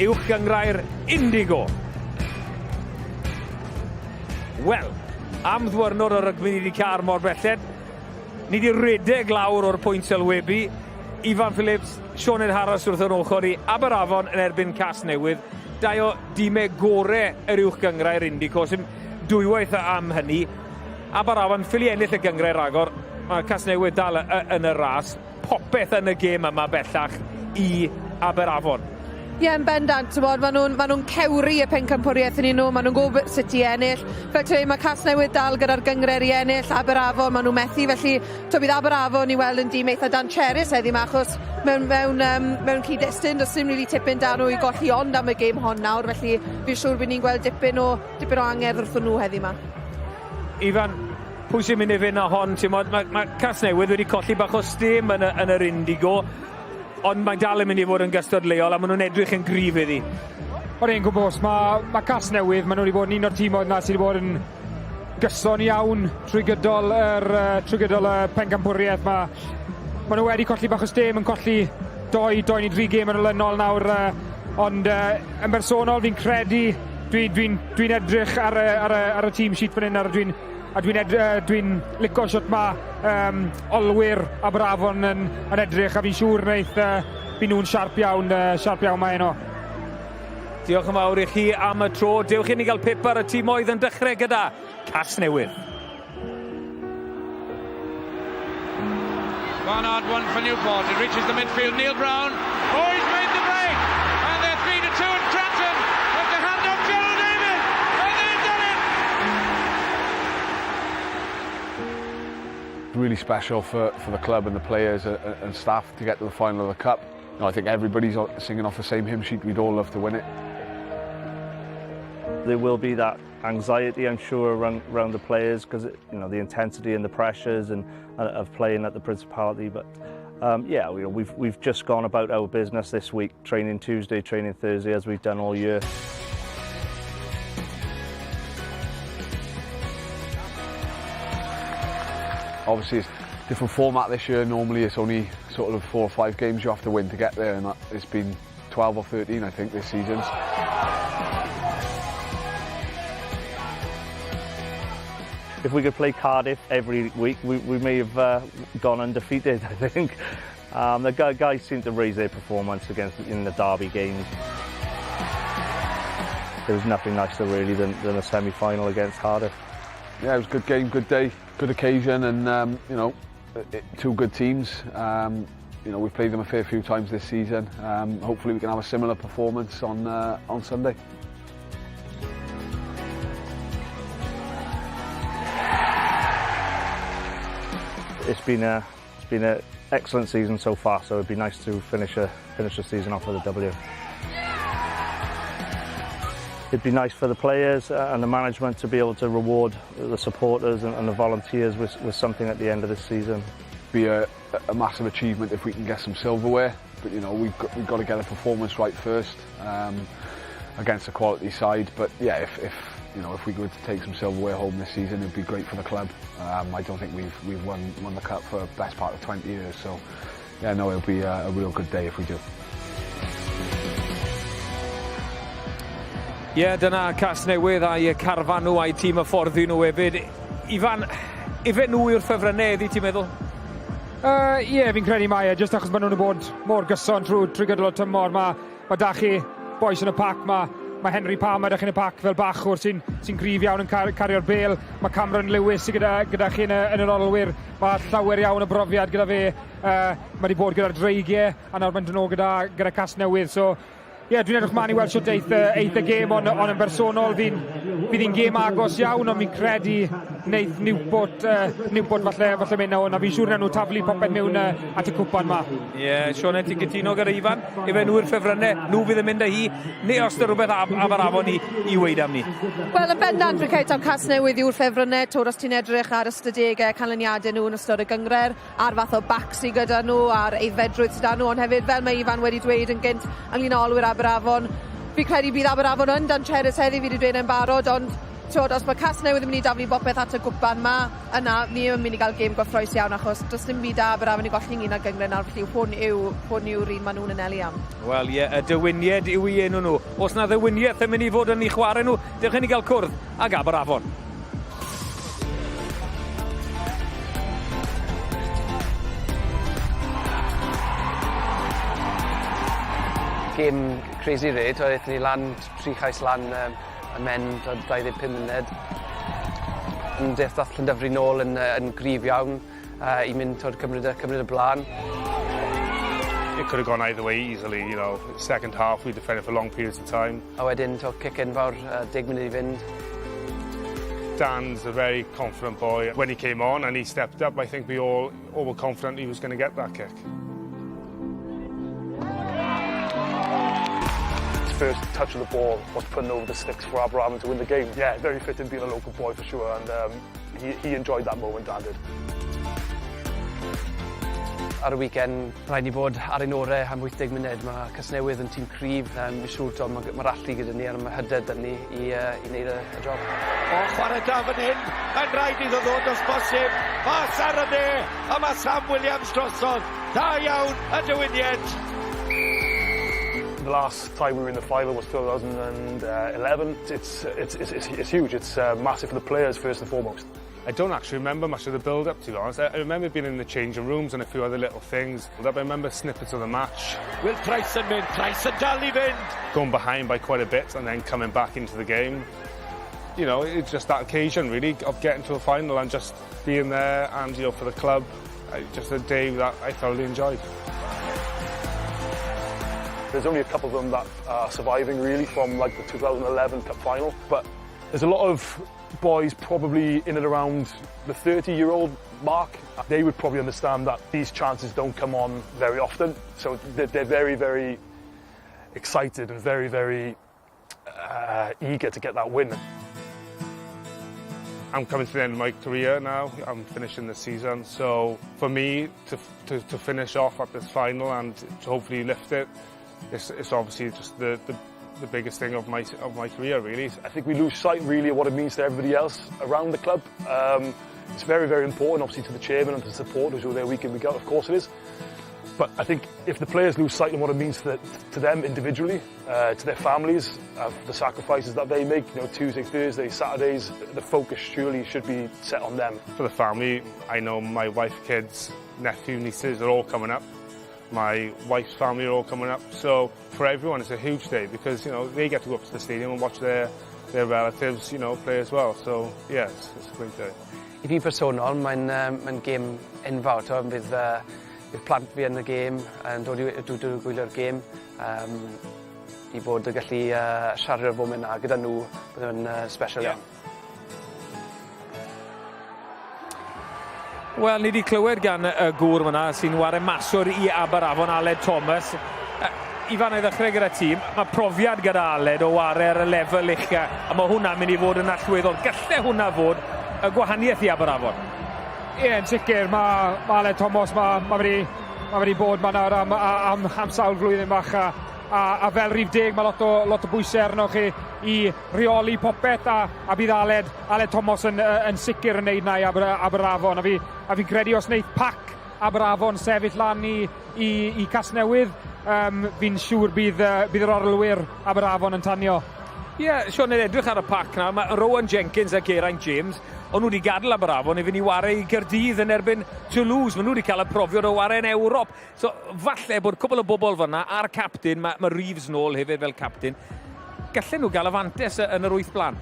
Uwch Gynghrair Indigo? Wel, am ddwyrnod o rygbi ni wedi cael mor belled. Ni wedi redeg lawr o'r pwynt sylwebu. Ifan Phillips, Sioned Harris wrth yr ochr i Aberafon yn erbyn Casnewydd. Dau o dimau gore yr uwch gynghrair Indigo, sy'n dwywaith am hynny. Aberafon ffili ennill y gynghrair ragor. Mae Casnewydd dal yn y ras. Popeth yn y gêm yma bellach i Aberafon. Ie, yn bendant, t'mod, ma' nw'n ma' nw'n cewri y pencampwriaeth yn 'yn nw, ma' nw'n gwbo sut i ennill. Fel ti'n weud, ma' Casnewydd dal gyda'r gyngred i ennill, Aberafon, ma' nw methu, felly t'o' bydd Aberafon i weld yn dîm eitha dancherus heddi 'ma, achos mewn mewn yym mewn cyd-destun do's dim rili tipyn 'da nw i golli ond am y gêm hon nawr, felly fi'n siŵr by' ni'n gweld dipyn o dipyn o angerdd wrthon nw heddi 'ma. Ifan, pwy sy'n mynd i fynd â hon? Ti'n modd, mae, mae Casnewydd wedi colli bach o stêm yn y, yn yr Indigo. Ond mae'n dal yn mynd i fod yn gystadleuol a maen nhw'n edrych yn gryf iddi. O'r un gwbl, mae, mae Casnewydd, maen nhw wedi bod yn un o'r tîmoedd yna sydd wedi bod yn gyson iawn trwy gydol yr, trwy gydol y pencampwriaeth. Mae, maen nhw wedi colli bach o stêm, yn colli doi, doi neu dri gêm yn olynol nawr, ond yn bersonol fi'n credu, dwi'n dwi, dwi, dwi edrych ar y, ar y, ar y team sheet fan hyn, ar dwi'n A dwi'n ed- uh, dwi'n lico shwt mae um, olwyr Aberafon yn, yn edrych a fi'n siŵr wneith uh, by nhw'n siarp iawn, uh, siarp iawn mae heno. Diolch yn fawr i chi am y tro. Dewch i ni gael pip ar y timoedd yn dechrau gyda Casnewydd. Barnard one for Newport. It reaches the midfield. Neil Brown. Oh, he's made the break. And they're 3 to 2 and Cranton have to hand off Gerald David. And they've done it. Really special for, for the club and the players and, and staff to get to the final of the cup. You know, I think everybody's singing off the same hymn sheet. We'd all love to win it. There will be that anxiety, I'm sure, around, around the players because you know the intensity and the pressures and of playing at the Principality. But yeah, you know, we've we've just gone about our business this week, training Tuesday, training Thursday, as we've done all year. Obviously, it's different format this year. Normally, it's only sort of four or five games you have to win to get there, and it's been 12 or 13, I think, this season. If we could play Cardiff every week, we, we may have gone undefeated, I think. The guys seem to raise their performance against in the derby games. There was nothing nicer really than, than a semi-final against Cardiff. Yeah, it was a good game, good day, good occasion, and you know, it, two good teams. You know, we've played them a fair few times this season. Hopefully we can have a similar performance on on Sunday. It's been a it's been an excellent season so far, so it'd be nice to finish a finish the season off with a W. It'd be nice for the players and the management to be able to reward the supporters and, and the volunteers with, with something at the end of this season. Be a, a massive achievement if we can get some silverware, but you know we've got, we've got to get a performance right first against a quality side. But yeah, if, if you know if we were to take some silverware home this season, it'd be great for the club. I don't think we've we've won won the cup for the best part of 20 years, so yeah, no, it'll be a, a real good day if we do. Ie, yeah, dyna Casnewydd a'i carfan nhw a'i tîm hyfforddi nhw hefyd. Ifan, ife nhw yw'r ffefrynnau heddi, ti'n meddwl? Ie, yeah, fi'n credu mai e, jyst achos maen nhw'n bod mor gyson trwy, trwy gydol y tymor. Mae, mae da chi bois yn y pac, mae, mae Henry Palmer da chi yn y pac fel bachwr sy'n sy gryf iawn yn car, cario'r bel. Mae Cameron Lewis sydd gyda, gyda chi yn y, yn yr olwyr. Mae llawer iawn o brofiad gyda fe. Mae wedi bod gyda'r dreigiau a nawr mae'n dod nôl gyda, gyda Casnewydd. So, ie, yeah, dwi'n edrych mlaen i weld shwt eith, eith y gêm, ond on yn bersonol fi'n Bydd hi'n gêm agos iawn, ond fi'n credu wneith Newport, uh, Newport falle, falle mynd â hwn, a fi'n siŵr na nhw taflu popeth mewn uh, at y cwpan ma. Ie, yeah, Sioned, ti'n cytuno gyda Ifan? Ife nhw'r ffefrynnau, nhw fydd yn mynd â hi, neu os dy rhywbeth ab Aberafon i, i weid am ni? Wel, yn bendant, fi'n credu taw Casnewydd yw'r ffefrynnau. Twr, os ti'n edrych ar ystadegau canlyniadau nhw yn ystod y gynghrair, a'r fath o bac sydd gyda nhw, a'r aeddfedrwydd sydd 'da nhw, ond hefyd, fel mae Ifan wedi dweud yn gynt ynglyn â olwyr Aberafon, fi'n credu bydd Aberafon yn dancherus heddi, fi wedi dweud e'n barod, ond t'wod, os mae Casnewydd yn mynd i daflu bopeth at y gwpan 'ma, yna ni yn mynd i gael gêm gyffrous iawn, achos does dim byd 'da Aberafon i golli ynglyn â'r gynghrair nawr, felly hwn yw, hwn yw'r un maen nhw'n anelu am. Wel ie, y dewinied yw i enw nhw. Os na ddewiniaeth yn mynd i fod yn eu chwarae nhw, dewch i ni gael cwrdd ag Aberafon. Gêm crazy rili, t'od aethon ni lan t- tri chais lan yym ym mhen t'od 25 munud. Ond dath dath Llandyfri nôl yn yy yn gryf iawn yy i mynd t'od cymryd y cymryd y bla'n. It could have gone either way easily, you know. Second half we defended for long periods of time. A wedyn t'o' cic enfawr yy deg munud i fynd. Dan's a very confident boy. When he came on and he stepped up, I think we all, all were confident he was going to get that kick. His first touch of the ball was putting over the sticks for Aberafan to win the game. Yeah, very fitting being a local boy for sure, and um, he, he enjoyed that moment, Dan did. Ar y weekend, rhaid ni bod ar ein orau am 80 munud. Mae Casnewydd yn tîm cryf, um, fi'n siŵr t'o' ma' ma'r allu gyda ni a ma' hyder 'da ni i uh, i wneud y, y job. O, chwarae da fan hyn, mae'n rhaid iddo ddod os bosib. Mas ar y dde, a mae Sam Williams drosodd. Da iawn, y dywinied. The last time we were in the final was 2011. It's, it's, it's, it's, it's huge. It's uh, massive for the players first and foremost. I don't actually remember much of the build-up, to be honest. I, I remember being in the changing rooms and a few other little things. But I remember snippets of the match. Will Price yn mynd, Price yn dal i fynd. Going behind by quite a bit and then coming back into the game. You know, it's just that occasion, really, of getting to a final and just being there and, you know, for the club, just a day that I thoroughly enjoyed. There's only a couple of them that are surviving, really, from like the 2011 Cup final. But there's a lot of boys probably in and around the 30-year-old mark. They would probably understand that these chances don't come on very often. So they're, they're very, very excited and very, very uh, eager to get that win. I'm coming to the end of my career now. I'm finishing the season. So for me to, to, to finish off at this final and to hopefully lift it, it's, it's obviously just the, the, the biggest thing of my, of my career, really. I think we lose sight really of what it means to everybody else around the club. Um, it's very, very important, obviously, to the chairman and to the supporters who are there week in, week out. Of course it is. But I think if the players lose sight of what it means to, the, to them individually, uh, to their families, uh, the sacrifices that they make, you know, Tuesday, Thursday, Saturdays, the focus surely should be set on them. For the family, I know my wife, kids, nephew, nieces are all coming up. My wife's family are all coming up. So for everyone, it's a huge day because, you know, they get to go up to the stadium and watch their, their relatives, you know, play as well. So, yeah, it's, it's a great day. I fi personol, mae'n um, mae gêm enfawr. T'o' bydd, uh, bydd plant fi yn y gêm, yn dod i dod i gwylio'r gêm. Um, i fod yn gallu uh, siario'r foment 'na gyda nhw, bydd yn uh, special iawn. Wel, ni wedi clywed gan y gŵr fyna sy'n ware maswr i Aberafon, Aled Thomas. Ifan, i ddechrau gyda ti, mae profiad gyda Aled o ware ar y lefel ucha, a mae hwnna'n mynd i fod yn allweddol. Galle hwnna fod y gwahaniaeth i Aberafon? Ie, yn sicr, mae, ma Aled Thomas, mae, ma wedi, ma wedi bod ma nawr am, am, am sawl flwyddyn bach a, a, a fel rhif deg mae lot o, lot o bwysau arno chi i reoli popeth a, a bydd Aled, Aled Thomas yn, yn sicr yn neud na i Aber, Aberafon a fi, a fi'n credu os wneith pac Aberafon sefyll lan i, i, i Casnewydd, um, fi'n siŵr bydd, uh, bydd yr orlwyr Aberafon yn tanio. Ie, yeah, Sean, yn edrych ar y pac na, mae Rowan Jenkins a Geraint James, o'n nhw wedi gadael Aberafon i fynd i ware i Gaerdydd yn erbyn Toulouse. Maen nhw wedi cael y profiad o ware yn Ewrop. So, falle bod cwbl o bobl fyna, a'r captain, mae, mae Reeves nôl hefyd fel captain, gallen nhw gael y fantes yn yr wyth blaen.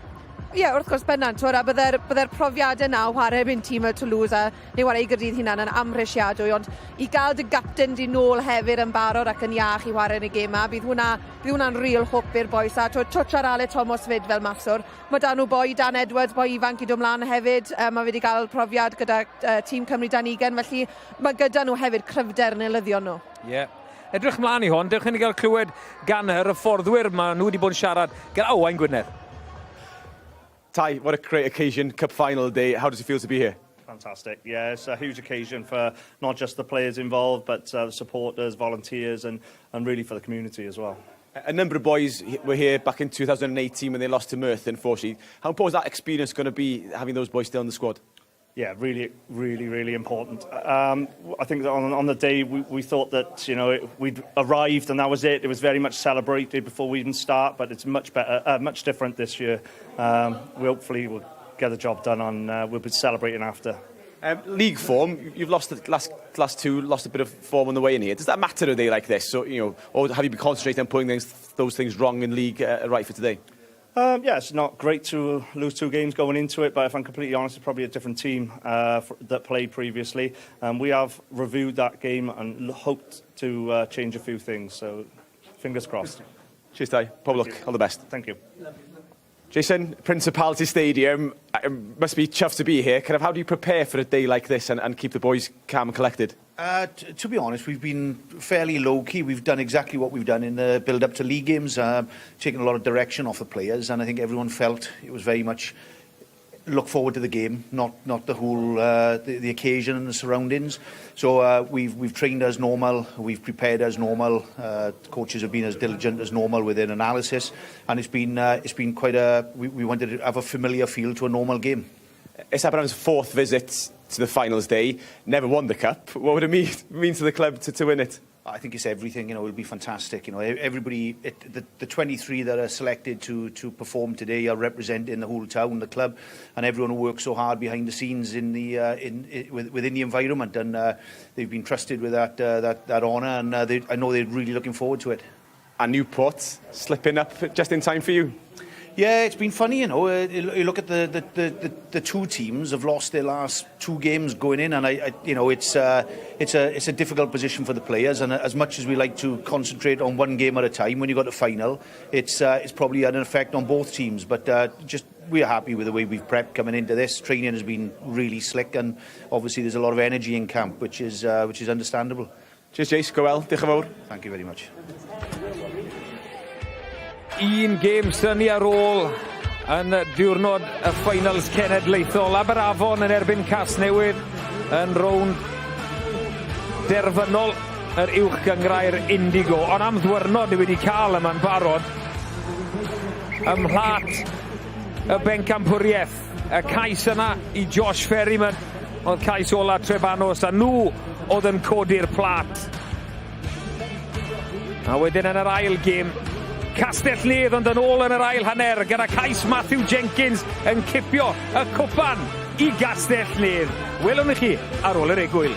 Ie, yeah, wrth gwrs, bendant, twod, a bydde'r bydde profiadau na o chwarae erbyn tîm y Toulouse a neu chwarae i Gaerdydd hunan yn amhrisiadwy, ond i gael dy gapten di nôl hefyd yn barod ac yn iach i chwarae yn y gêm 'ma, bydd hwnna, bydd hwnna'n real hwb i'r bois. A twod, twtsh ar Aled Thomas 'fyd fel maswr. Mae 'da nhw boi Dan Edwards, boi ifanc i dod mlaen hefyd. Mae fe wedi cael profiad gyda tîm Cymru dan 20, felly mae gyda nhw hefyd cryfder yn eilyddion nhw. Ie. Yeah. Edrych mlaen i hon, dewch i ni gael clywed gan yr hyfforddwyr, maen nhw wedi bod yn siarad gyda Owain Gwynedd. Ty, what a great occasion, Cup final day. How does it feel to be here? Fantastic. Yeah, it's a huge occasion for not just the players involved, but the supporters, volunteers, and really for the community as well. A number of boys were here back in 2018 when they lost to Merthyr, unfortunately. How important is that experience going to be, having those boys still in the squad? Yeah, really, really, really important. I think that on the day we thought that we'd arrived and that was it. It was very much celebrated before we even start, but it's much better, much different this year. We hopefully will get the job done on, we'll be celebrating after. League form, you've lost the last two, lost a bit of form on the way in here. Does that matter a day like this? So, or have you been concentrating on putting those things wrong in league right for today? Yeah, it's not great to lose two games going into it, but if I'm completely honest, it's probably a different team that played previously. We have reviewed that game and hoped to change a few things, so fingers crossed. Cheers, Ty. Pob lwc. All the best. Thank you. Jason, Principality Stadium, must be chuffed to be here. Kind of, how do you prepare for a day like this and keep the boys calm and collected? To be honest, we've been fairly low-key. We've done exactly what we've done in the build-up to league games, taken a lot of direction off the players, and I think everyone felt it was very much look forward to the game, not the whole the occasion and the surroundings. So we've trained as normal, we've prepared as normal. Coaches have been as diligent as normal within analysis, and it's been quite a we wanted to have a familiar feel to a normal game. It's Aberafan's fourth visit to the finals day. Never won the cup. What would it mean to the club to win it? I think it's everything. It'll be fantastic. Everybody, the 23 that are selected to perform today are representing the whole town, the club, and everyone who works so hard behind the scenes within the environment. And they've been trusted with that honour, and I know they're really looking forward to it. And Newport slipping up just in time for you. Yeah, it's been funny. You look at the two teams have lost their last two games going in, and I you know, it's it's a it's a difficult position for the players. And as much as we like to concentrate on one game at a time, when you got the final, it's probably had an effect on both teams. But just we are happy with the way we've prepped coming into this. Training has been really slick, and obviously there's a lot of energy in camp, which is understandable. Cheers, Jace. Go well. Diolch yn fawr. Thank you very much. Un gêm syni ar ôl yn diwrnod y finals cenedlaethol. Aberafon yn erbyn Casnewydd yn rownd derfynol yr uwch gyngrair Indigo. Ond am ddwyrnod ni wedi cael yma'n barod ym mhlat y bencampwriaeth. Y cais yna i Josh Ferryman oedd cais ola Trebanos a nhw oedd yn codi'r plat. A wedyn yn yr ail gêm, Castell Nedd ond yn ôl yn yr ail hanner gyda cais Matthew Jenkins yn cipio y cwpan i Gastell Nedd. Welwn ni chi ar ôl yr egwyl.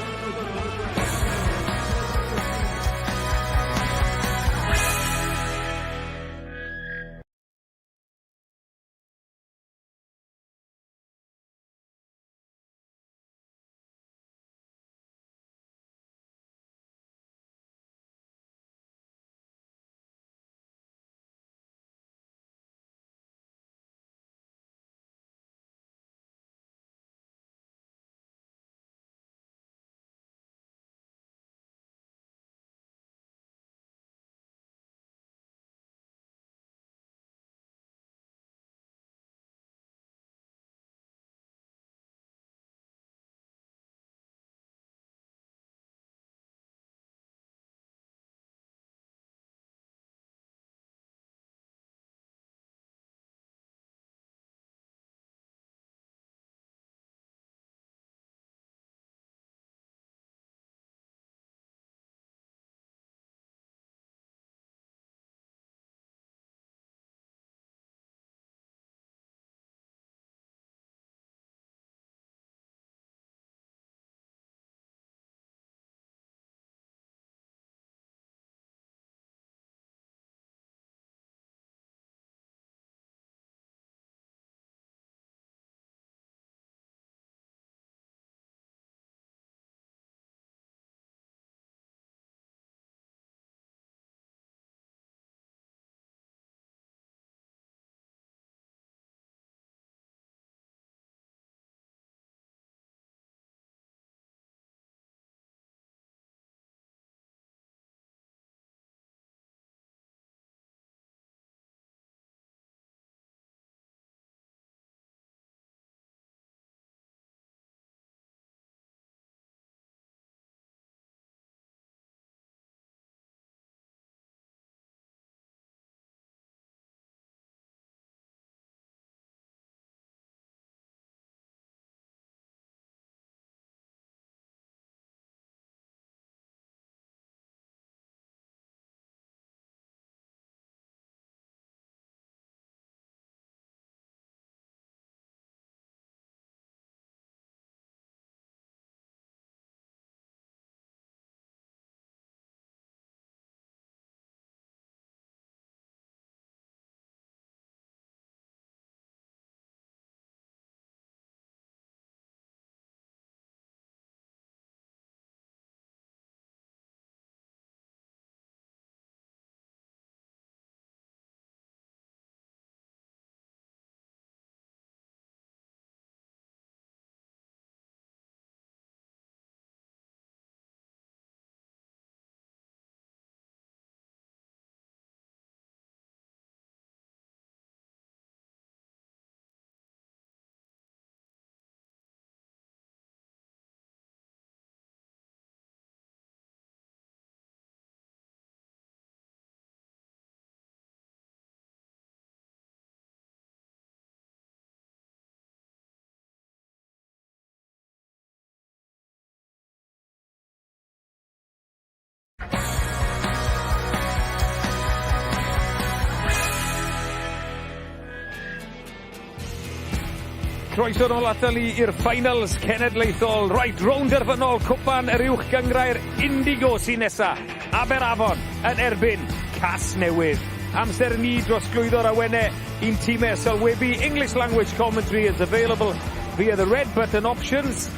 Croeso nôl ato ni i'r finals cenedlaethol. Right, rownd derfynol Cwpan yr Uwch Gynghrair Indigo sy'n nesa. Aberafon yn erbyn Casnewydd. Amser i ni drosglwyddo'r awenau i'n tîmau sylwebu. English language commentary is available via the red button options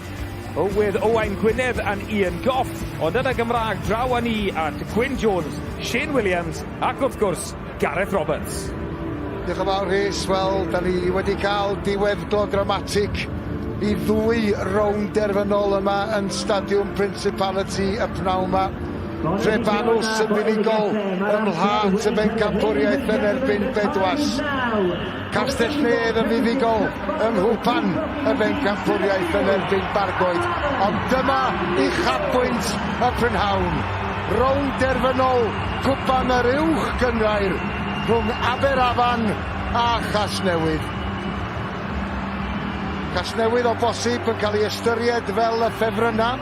with Owain Gwynedd and Ian Gough. Ond yn y Gymraeg, draw â ni at Gwyn Jones, Shane Williams ac wrth gwrs Gareth Roberts. Diolch yn fawr Rhys. Wel, da ni wedi cael diweddglo dramatig i ddwy rownd derfynol yma yn Stadiwm Principality y pnawn yma. Trebanws yn fuddugol ym mhlât y bencampwriaeth yn erbyn Bedwas. Castell Nedd yn fuddugol yng nghwpan y bencampwriaeth yn erbyn Bargoed. Ond dyma uchafbwynt y prynhawn. Rownd derfynol Cwpan yr Uwch Gynghrair rhwng Aberafan a Chasnewydd. Casnewydd o bosib yn cael ei ystyried fel y ffefrynnau.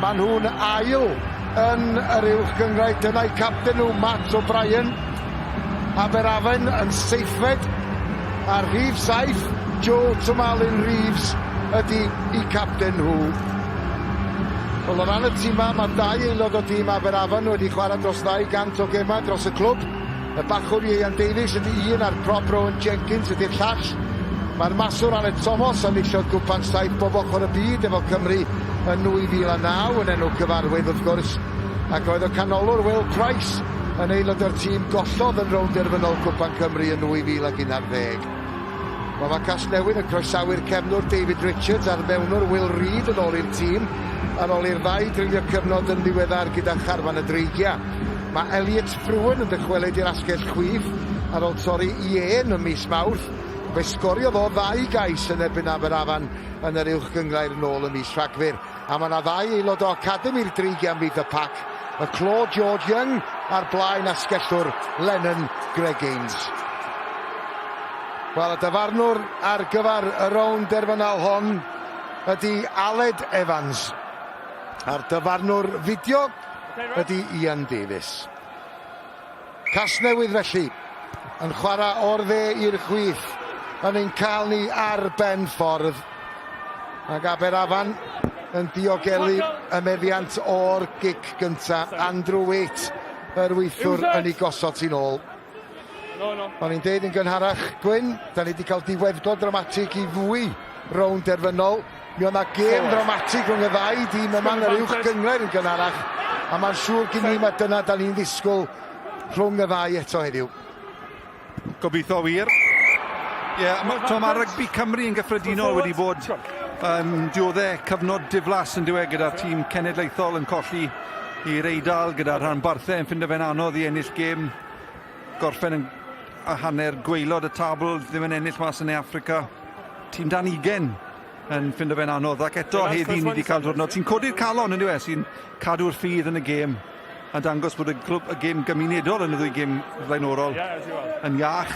Maen nhw'n ail yn yr Uwch Gynghrair. Dyna'i capten nhw, Matt O'Brien. Aberafan yn seithfed a'r rhif saith, Joe Tomalin Reeves ydy eu capten nhw. Wel, o ran y tîmau, mae dau aelod o dîm Aberafan wedi chwarae dros 200 o gemau dros y clwb. Y bachwr Ieuan Davies ydy un a'r prop Rowan Jenkins ydy'r llall. Mae'r maswr Aled Thomas enillodd Gwpan Saith bob ochr y byd efo Cymru yn 2009 yn enw cyfarwydd wrth gwrs, ac roedd y canolwr Will Price yn aelod o'r tîm gollodd yn rownd derfynol Cwpan Cymru yn 2011. Wel, mae Casnewydd yn croesawu'r cefnwr David Richards a'r mewnwr Will Reid yn ôl i'r tîm ar ôl i'r ddau dreulio cyfnod yn ddiweddar gyda charfan y Dreigiau. Mae Elliot Frewen yn dychwelyd i'r asgell chwith ar ôl torri i ên ym mis Mawrth. Fe sgoriodd o ddau gais yn erbyn Aberafan yn yr Uwch Gynghrair nôl ym mis Rhagfyr. A mae 'na ddau aelod o Academi'r Dreigiau ymhlith y pac, y clo George Young a'r blaen asgellwr Lennon Greggains. Wel, y dyfarnwr ar gyfer y rownd derfynol hon ydy Aled Evans. A'r dyfarnwr fideo ydy Ian Davies. Casnewydd felly, yn chwarae o'r dde i'r chwith, yn ein cael ni ar ben ffordd. Ac Aberafan yn diogelu y meddiant o'r gic gynta. Andrew Waite, yr wythwr, yn ei gosod ti'n ôl. O'n i'n deud yn gynharach, Gwyn, da ni wedi cael diweddglo dramatig i fwy rownd derfynol. Mi oedd 'na gêm ddramatig rhwng y ddau dîm yma yn yr uwch gynghrair yn gynharach, a mae'n siŵr gyn i mai dyna da ni'n ddisgwyl rhwng y ddau eto heddiw. Gobeithio wir. Ie, yeah, ma, ma rygbi Cymru yn gyffredinol wedi bod yn diodde cyfnod diflas yn diwedd gyda'r tîm cenedlaethol yn colli i'r Eidal gyda'r rhanbarthau yn ffindo fe'n anodd i ennill gêm gorffen yn a hanner gwaelod y tabl ddim yn ennill mas yn Ne Affrica. Tîm dan ugen yn ffindo fe'n anodd ac eto heddi ni wedi cael diwrnod sy'n codi'r calon yn dyw e, sy'n cadw'r ffydd yn y gêm a dangos bod y clwb, y gêm gymunedol yn y ddwy gêm flaenorol yn iach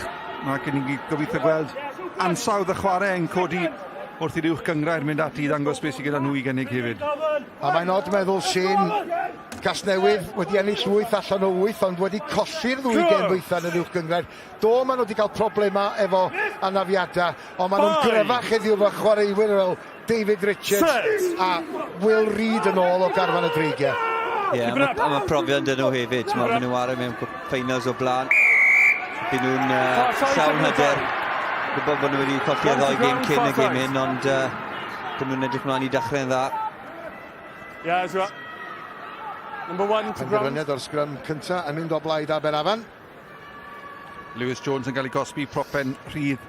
ac ni'n gobeithio gweld ansawdd y chwarae yn codi wrth i'r uwch gynghrair mynd ati i ddangos beth sydd gyda nhw i gynnig hefyd. A mae'n od meddwl Shane, Casnewydd wedi ennill 8 allan o 8 ond wedi colli'r ddwy gêm ddwytha yn yr uwch gynghrair. Do, maen nhw wedi cael problemau efo anafiadau, ond maen nhw'n gryfach heddiw efo chwaraewyr fel David Richards a Will Reid yn ôl o garfan y Dreigiau. Ie, yeah, a mae profiad dyn nhw hefyd. Maen nhw ar mewn ffeinals o blaen. Byd nhw'n llawn hyder. Gwybod bod nhw wedi colli y ddoi gêm cyn y gêm hyn, ond dyn nhw'n edrych mlaen i dechrau'n dda. Yeah, as well. Number one to ground. Penderfyniad o'r sgrym cynta yn mynd o blaid Aberafan. Lewis Jones yn cael ei gosbi propen rhydd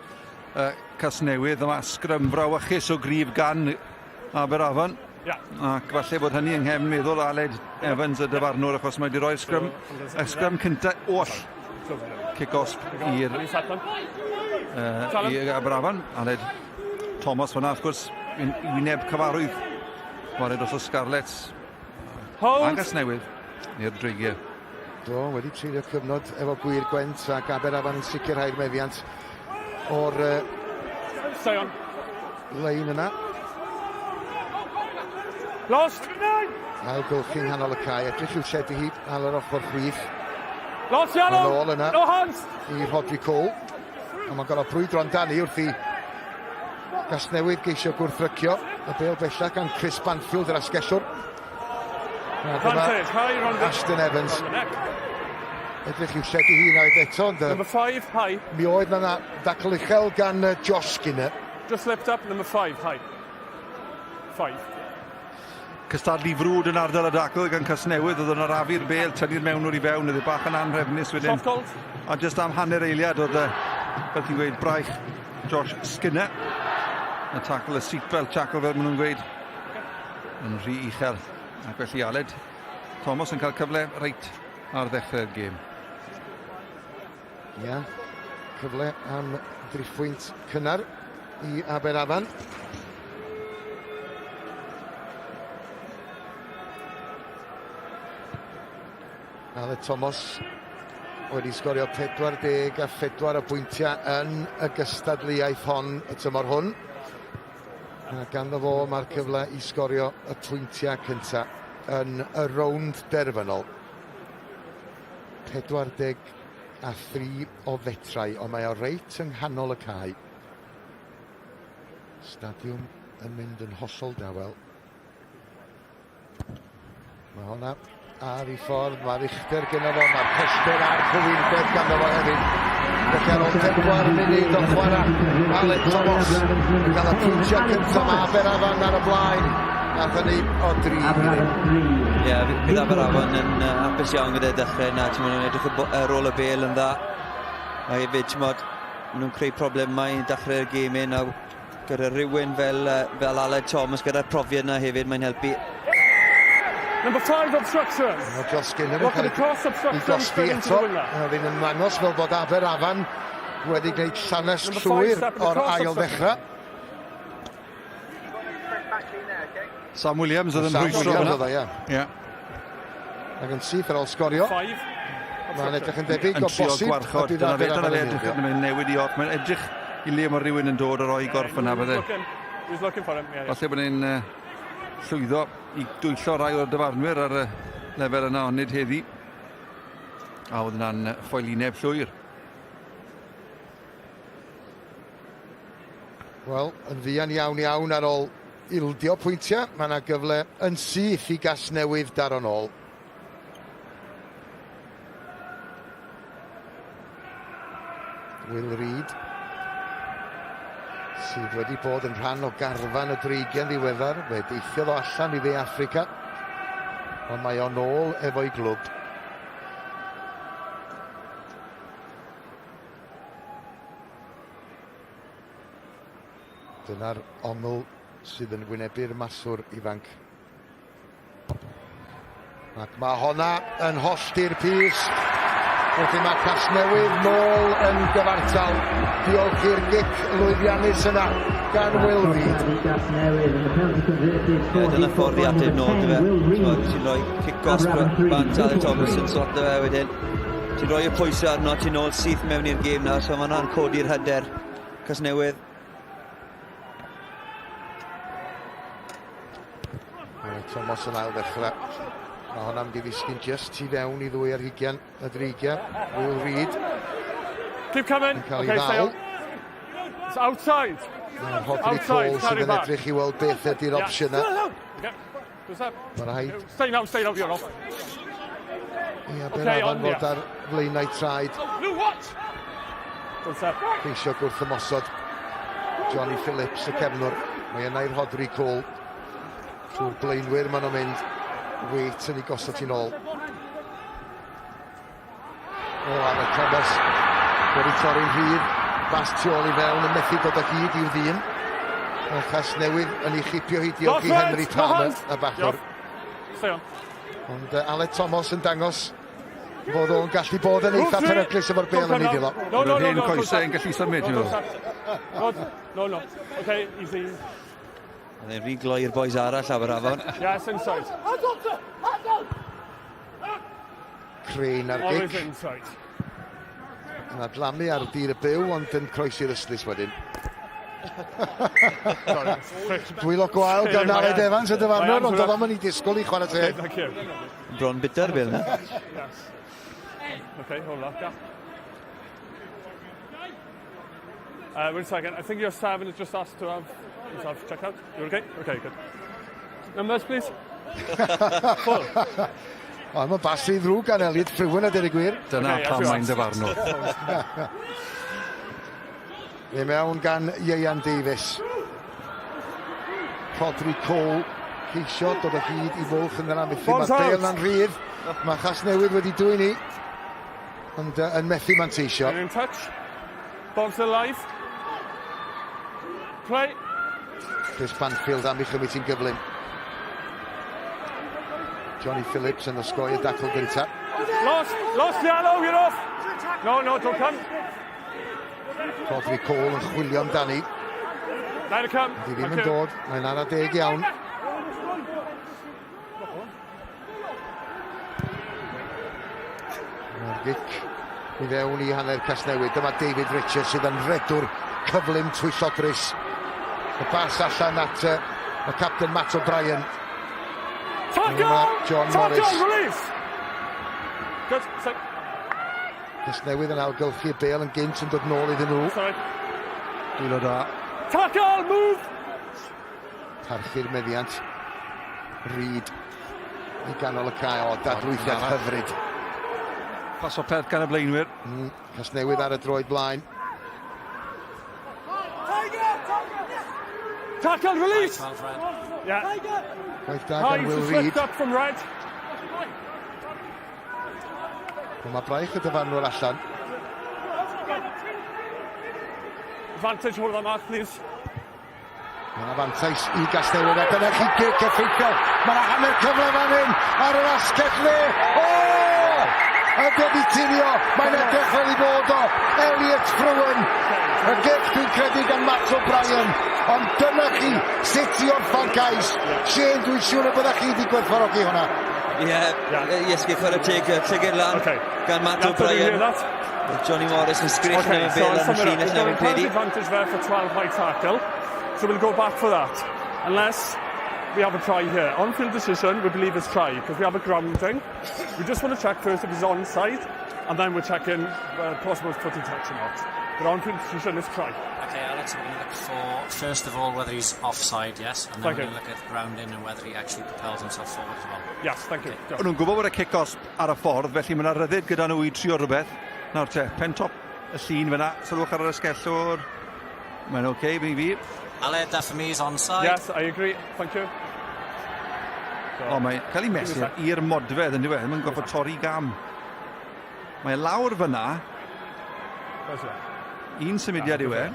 Casnewydd. Yma sgrym frawychus o gryf gan Aberafan. Yeah. Ac falle bod hynny yng nghefn meddwl Aled Evans y dyfarnwr achos mae wedi rhoi'r sgrym, y sgrym cynta oll. Cic gosb i'r i Aberafan. Aled Thomas fyna wrth gwrs yn wyneb cyfarwydd. Chwarae dros y Scarlets. Hold. A Casnewydd i'r Dreigiau. Do, wedi treulio cyfnod efo Gŵyr Gwent ac Aberafan yn sicrhau'r meddiant o'r Stay on. lein yna. Lost. Ailgylchu yng nghanol y cae, edrych i'w lledu hi ar yr ochr chwith. Lost yellow. Yn ôl yna No hands. i Rhodri Cole. A mae'n gorfod brwydro amdani wrth i Gasnewydd geisio gwrthrycio y bêl bellach gan Chris Banfield yr asgellwr. A dyma Ashton Evans. Edrych i'w lledu hi naid eto, ond... Number 5, high. Mi oedd na dacl uchel gan Josh Skinner. Just slipped up, number 5, high. 5. Cystadlu frwd yn ardal y dacl gan Casnewydd, oedd yn arafu'r bêl, tynnu'r mewnwr i fewn, oedd e bach yn anhrefnus wedyn. A jyst am hanner eiliad oedd, fel ti'n gweud, braich Josh Skinner. Y tacl, y seatbelt tackle fel maen nhw'n gweud, yn rhy uchel. Ac felly Aled Thomas yn cael cyfle reit ar ddechrau'r gêm. Ia, yeah, cyfle am driphwynt cynnar i Aberafan. Aled Thomas wedi sgorio 44 o bwyntiau yn y gystadleuaeth hon y tymor hwn. A ganddo fo mae'r cyfle i sgorio y pwyntiau cyntaf yn y rownd derfynol. 43 o fetrau, ond mae o reit yng nghanol y cae. Stadiwm yn mynd yn hollol dawel. Mae honna ar ei ffordd, mae'r uchder gyda fo, mae'r pellter a'r cywirdeb ganddo fo hefyd. Felly ar ôl 4 munud o chwarae, Aled Thomas yn cael y pwyntiau cyntaf, mae Aberafan ar y blaen. A hynny o 3-1. Ie, yeah, bydd Aberafan yn hapus iawn gyda'r dechrau yna. Ti'n mwyn edrych ar ôl y bel yn dda. A hefyd, ti'n modd, nhw'n creu problemau yn dechrau'r gêm hyn a Gyda rhywun fel, fel Aled Thomas, gyda'r profiad yna hefyd, mae'n helpu. Number 5 obstruction. Mae Josh Skinner yn cael ei gosbi eto. Oedd hi'n ymddangos fel bod Aberafan wedi gwneud llanest llwyr o'r ail ddechrau. Sam Williams oedd yn rhwystro. Sam Williams oedd o, ie. Ie. Ac yn syth ar ôl sgorio. Mae'n edrych yn debyg o bosib. Yn trio gwarchod. Dyna fe, dyna fe, edrych, mae'n newid i orff. Mae'n edrych i le mae rhywun yn dod ar o'i gorff yna, bydde. Falle bod e'n llwyddo i dwyllo rai o'r dyfarnwyr ar y lefel yna, ond nid heddi. A oedd yna'n ffoelineb llwyr. Wel, yn fuan iawn iawn ar ôl ildio pwyntiau, mae yna gyfle yn syth i Gasnewydd daro'n ôl. Will Reid, sydd wedi bod yn rhan o garfan y Dreigiau'n ddiweddar, fe deithiodd o allan i Dde Affrica, ond mae o'n ôl efo'i glwb. Dyna'r ongl sydd yn wynebu'r maswr ifanc. Ac mae honna yn hollti'r pyst. Felly mae Casnewydd nôl yn gyfartal. Diolch i'r gic lwyddiannus yna gan Will Reid. Ie, dyna ffordd i ateb nôl, dyfe. Ti'n rhoi cic gosb bant Aled Thomas yn slot fe wedyn. Ti'n rhoi y pwysau arno, ti'n ôl syth mewn i'r gêm nawr, so mae hwnna'n codi'r hyder. Casnewydd. Mae Thomas yn ail ddechrau. Mae hwnna'n mynd i ddisgyn just tu fewn i ddwy ar hugian y dreigiau. Will Reid. Keep coming. Yn cael okay, ei ddal. It's outside. Mae Rhodri Cole sydd yn edrych i weld beth ydy'r opsiynau. Okay. Mae'n rhaid. Stay now, stay now, you're off. Ie, Aberafan fod ar flaenau traed. Ceisio gwrth ymosod. Johnny Phillips, y cefnwr. Mae yna i'r Rhodri Cole. Trwy'r blaenwyr maen nhw'n mynd. Wait yn ei gosod ti'n ôl. O, Aled Thomas wedi torri'n rhydd. Bas tu ôl i fewn yn methu dod o hyd i'w ddyn. Mae Casnewydd yn ei chipio hi, diolch i Henry Palmer, y bachwr. Ond Aled Thomas yn dangos fod o'n gallu bod yn eitha peryglus efo'r bêl yn ei ddwylo. No, no, no, hen coesau yn gallu symud, ti'n meddwl? No, no. Okay, easy. Oedd e'n rhy gloi i'r boys arall Aberafon. Yes, inside. Crane ar gic. Yn adlamu ar dir y byw, ond yn croesi'r ystlys wedyn. Dwylo gwael gan Aled Evans y dyfarnwr, ond oedd o'm yn ei disgwyl i chwarae teg. Bron bitter bil na. Okay, hold on. Uh, wait a second. I think your seven has just asked to have himself checked out. You okay? Okay, good. Numbers, please. Full. O, mae'n bas i ddrwg gan Elliot Frewen a dweud y gwir. Dyna okay, pam mae'n dyfarnwr. I mewn gan Ieuan Davies. Rhodri Cole ceisio dod o hyd i fwlch yn yr amddiffyn. Mae'r bêl na'n rhydd. Mae Chasnewydd wedi dwyn i. Ond uh, yn methu manteisio. In touch. Bob's alive. Play. Chris Banfield am ei chymryd hi'n gyflym. Johnny Phillips yn osgoi y dacl gyntaf. Lost, lost yellow, you're off. No, no, don't come. Rhodri Cole yn chwilio amdani. Let it come. Di ddim yn dod, mae'n ara deg iawn. Mae'r gic i fewn i hanner Casnewydd. Dyma David Richards sydd yn redwr cyflym twyllodrus. Y bas allan at y captain Matt O'Brien. Tackle! John Tackle, Morris. release! Good, sec. Casnewydd yn ailgylchu y bêl yn gynt yn dod nôl iddyn nhw. Sorry. Dwylo da. Tackle, move! Parchu'r meddiant. Reid i ganol y cae. O, dadlwythiad hyfryd. Pas o peth gan y blaenwyr. Mm, Casnewydd ar y droed blaen. Tackle, release! Yeah. Gwaith da gan Will Reid. Up from red. Wel, mae braich y dyfarnwr allan. Advantage, hold that mark, please. Mae yna fantais i Gasnewydd a dyna chi gic effeithiol. Mae yna hanner cyfle fan hyn ar yr asgell dde. O! Ydy wedi tirio, mae'n edrych fel i fod o. Elliot Frewen. Y gic dwi'n credu gan Matt O'Brien. Ond dyna chi sut i orffan cais. Shane, dwi'n siŵr y byddech chi wedi gwerthfawrogi hwnna. Ie, yeah, Iesgu, chwarae teg, llygad lan okay. gan Matt O'Brien. Johnny Morris yn sgrill okay, am y bel yn y llinell na fi'n credu. advantage there for 12 high tackle. So we'll go back for that. Unless we have a try here. On-field decision, we believe is try, because we have a grounding. We just want to check first if he's onside, and then we're checking uh, possible footing touch or not. But on-field decision is try. Okay, Alex, we're going to look for, first of all, whether he's offside, yes, and then Thank we're you. going to look at grounding and whether he actually propels himself forward as well. Yes, thank you. Okay. O'n nhw'n gwybod bod y kick-off ar y ffordd, felly mae yna ryddid gyda nhw i trio rhywbeth. Nawr te, pen top y llun fyna, sylwch ar yr ysgellwr. Mae'n oce okay, i fi. Aled, that for me is onside. Yes, I agree. Thank you. So, o, mae'n cael ei mesur i'r modfedd yn diwedd, mae'n gorfod torri gam. Mae lawr fyna. Un symudiad yw e.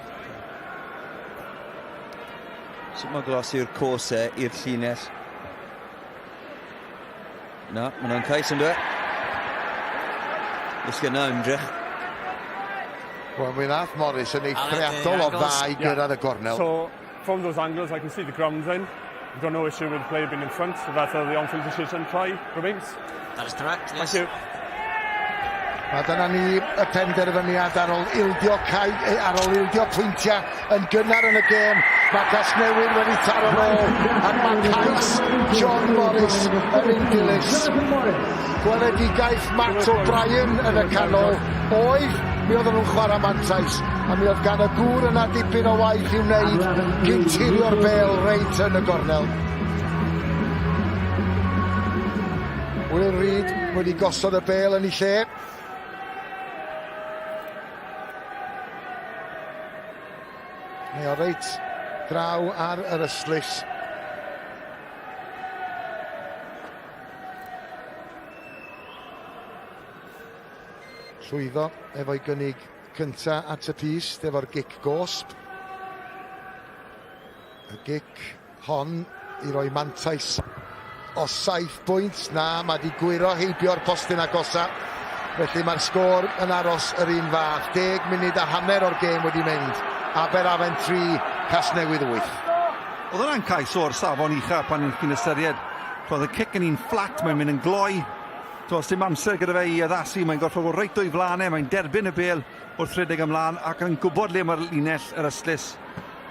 Sut mae glos i'r cos e i'r llinell? Na, mae hwnna'n cais yn dweud. Ys gyna ymdrech. Wel, mi ddath Morris yn eithriadol o dda i gyrraedd y gornel. So, from those angles, I can see the ground then. We've got no issue with the player being in front, so that's the on-field decision try remains. That is correct, yes. Thank you. A dyna ni y penderfyniad ar ôl ildio, cae, eh, ar ôl ildio pwyntiau yn gynnar yn y gêm. Mae Casnewydd wedi taro nôl ac mae cais John Morris yn un dilys. Gweledigaeth Matt O'Brien yn y canol oedd mi oedden nhw'n chwarae mantais a mi oedd gan y gŵr yna dipyn o waith i'w wneud cyn tirio'r bêl reit yn y gornel. Will Reid wedi gosod y bêl yn ei lle. Mae o reit draw ar yr ystlys. Llwyddo efo'i gynnig cynta at y pyst efo'r gic gosb. Y gic hon i roi mantais o 7 bwynt. Na, mae di gwyro heibio'r postyn agosa. Felly mae'r sgôr yn aros yr un fath. 10 munud a hanner o'r gêm wedi mynd. Aberafan 3, Casnewydd 8. Oedd hwnna'n cais o'r safon ucha pan chi'n ystyried. Roedd y cic yn un fflat, mae'n mynd yn gloi. Does dim amser gyda fe i addasu, mae'n gorfod bod reit o'i flaen e, mae'n derbyn y bêl wrth redeg ymlaen ac yn gwybod le mae'r linell yr ystlys.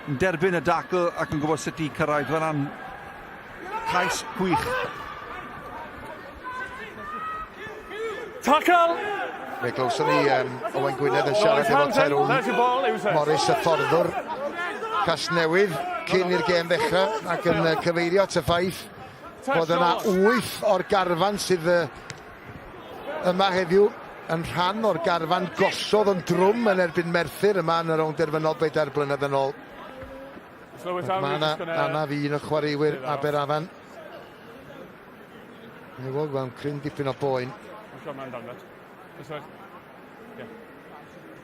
Yn derbyn y dacl ac yn gwybod sut i cyrraedd. Fel cais gwych. Tackle! Fe glywson ni um, Owain Gwynedd yn siarad efo Tyrone Morris y fforddwr Casnewydd cyn i'r gêm ddechrau ac yn cyfeirio at y ffaith bod yna wyth o'r garfan sydd yma heddiw yn rhan o'r garfan gosodd yn drwm yn erbyn Merthyr yma yn y rownd derfynol bedair blynedd yn ôl. Ac mae yna anaf i un o chwaraewyr Aberafan. Ni'n gweld mewn cryn dipyn o boen.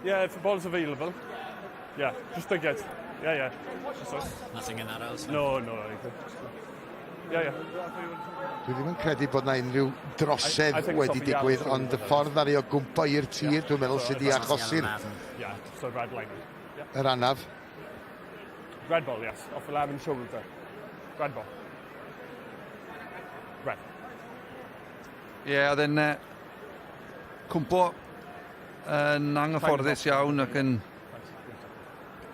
Yeah, if the ball's available. Yeah, just dig it. Yeah, yeah. Nothing in that else. No, no. Yeah, yeah. Dwi ddim yn credu bod na unrhyw drosedd wedi digwydd, ond y ffordd ar ei o gwmpo i'r tir, dwi'n meddwl sydd wedi achosi'r yr anaf. Red ball, yes. Off the 11 shoulder. Red ball. Red. Ie, yeah, oedd e'n cwmpo yn anghyfforddus iawn ac yn...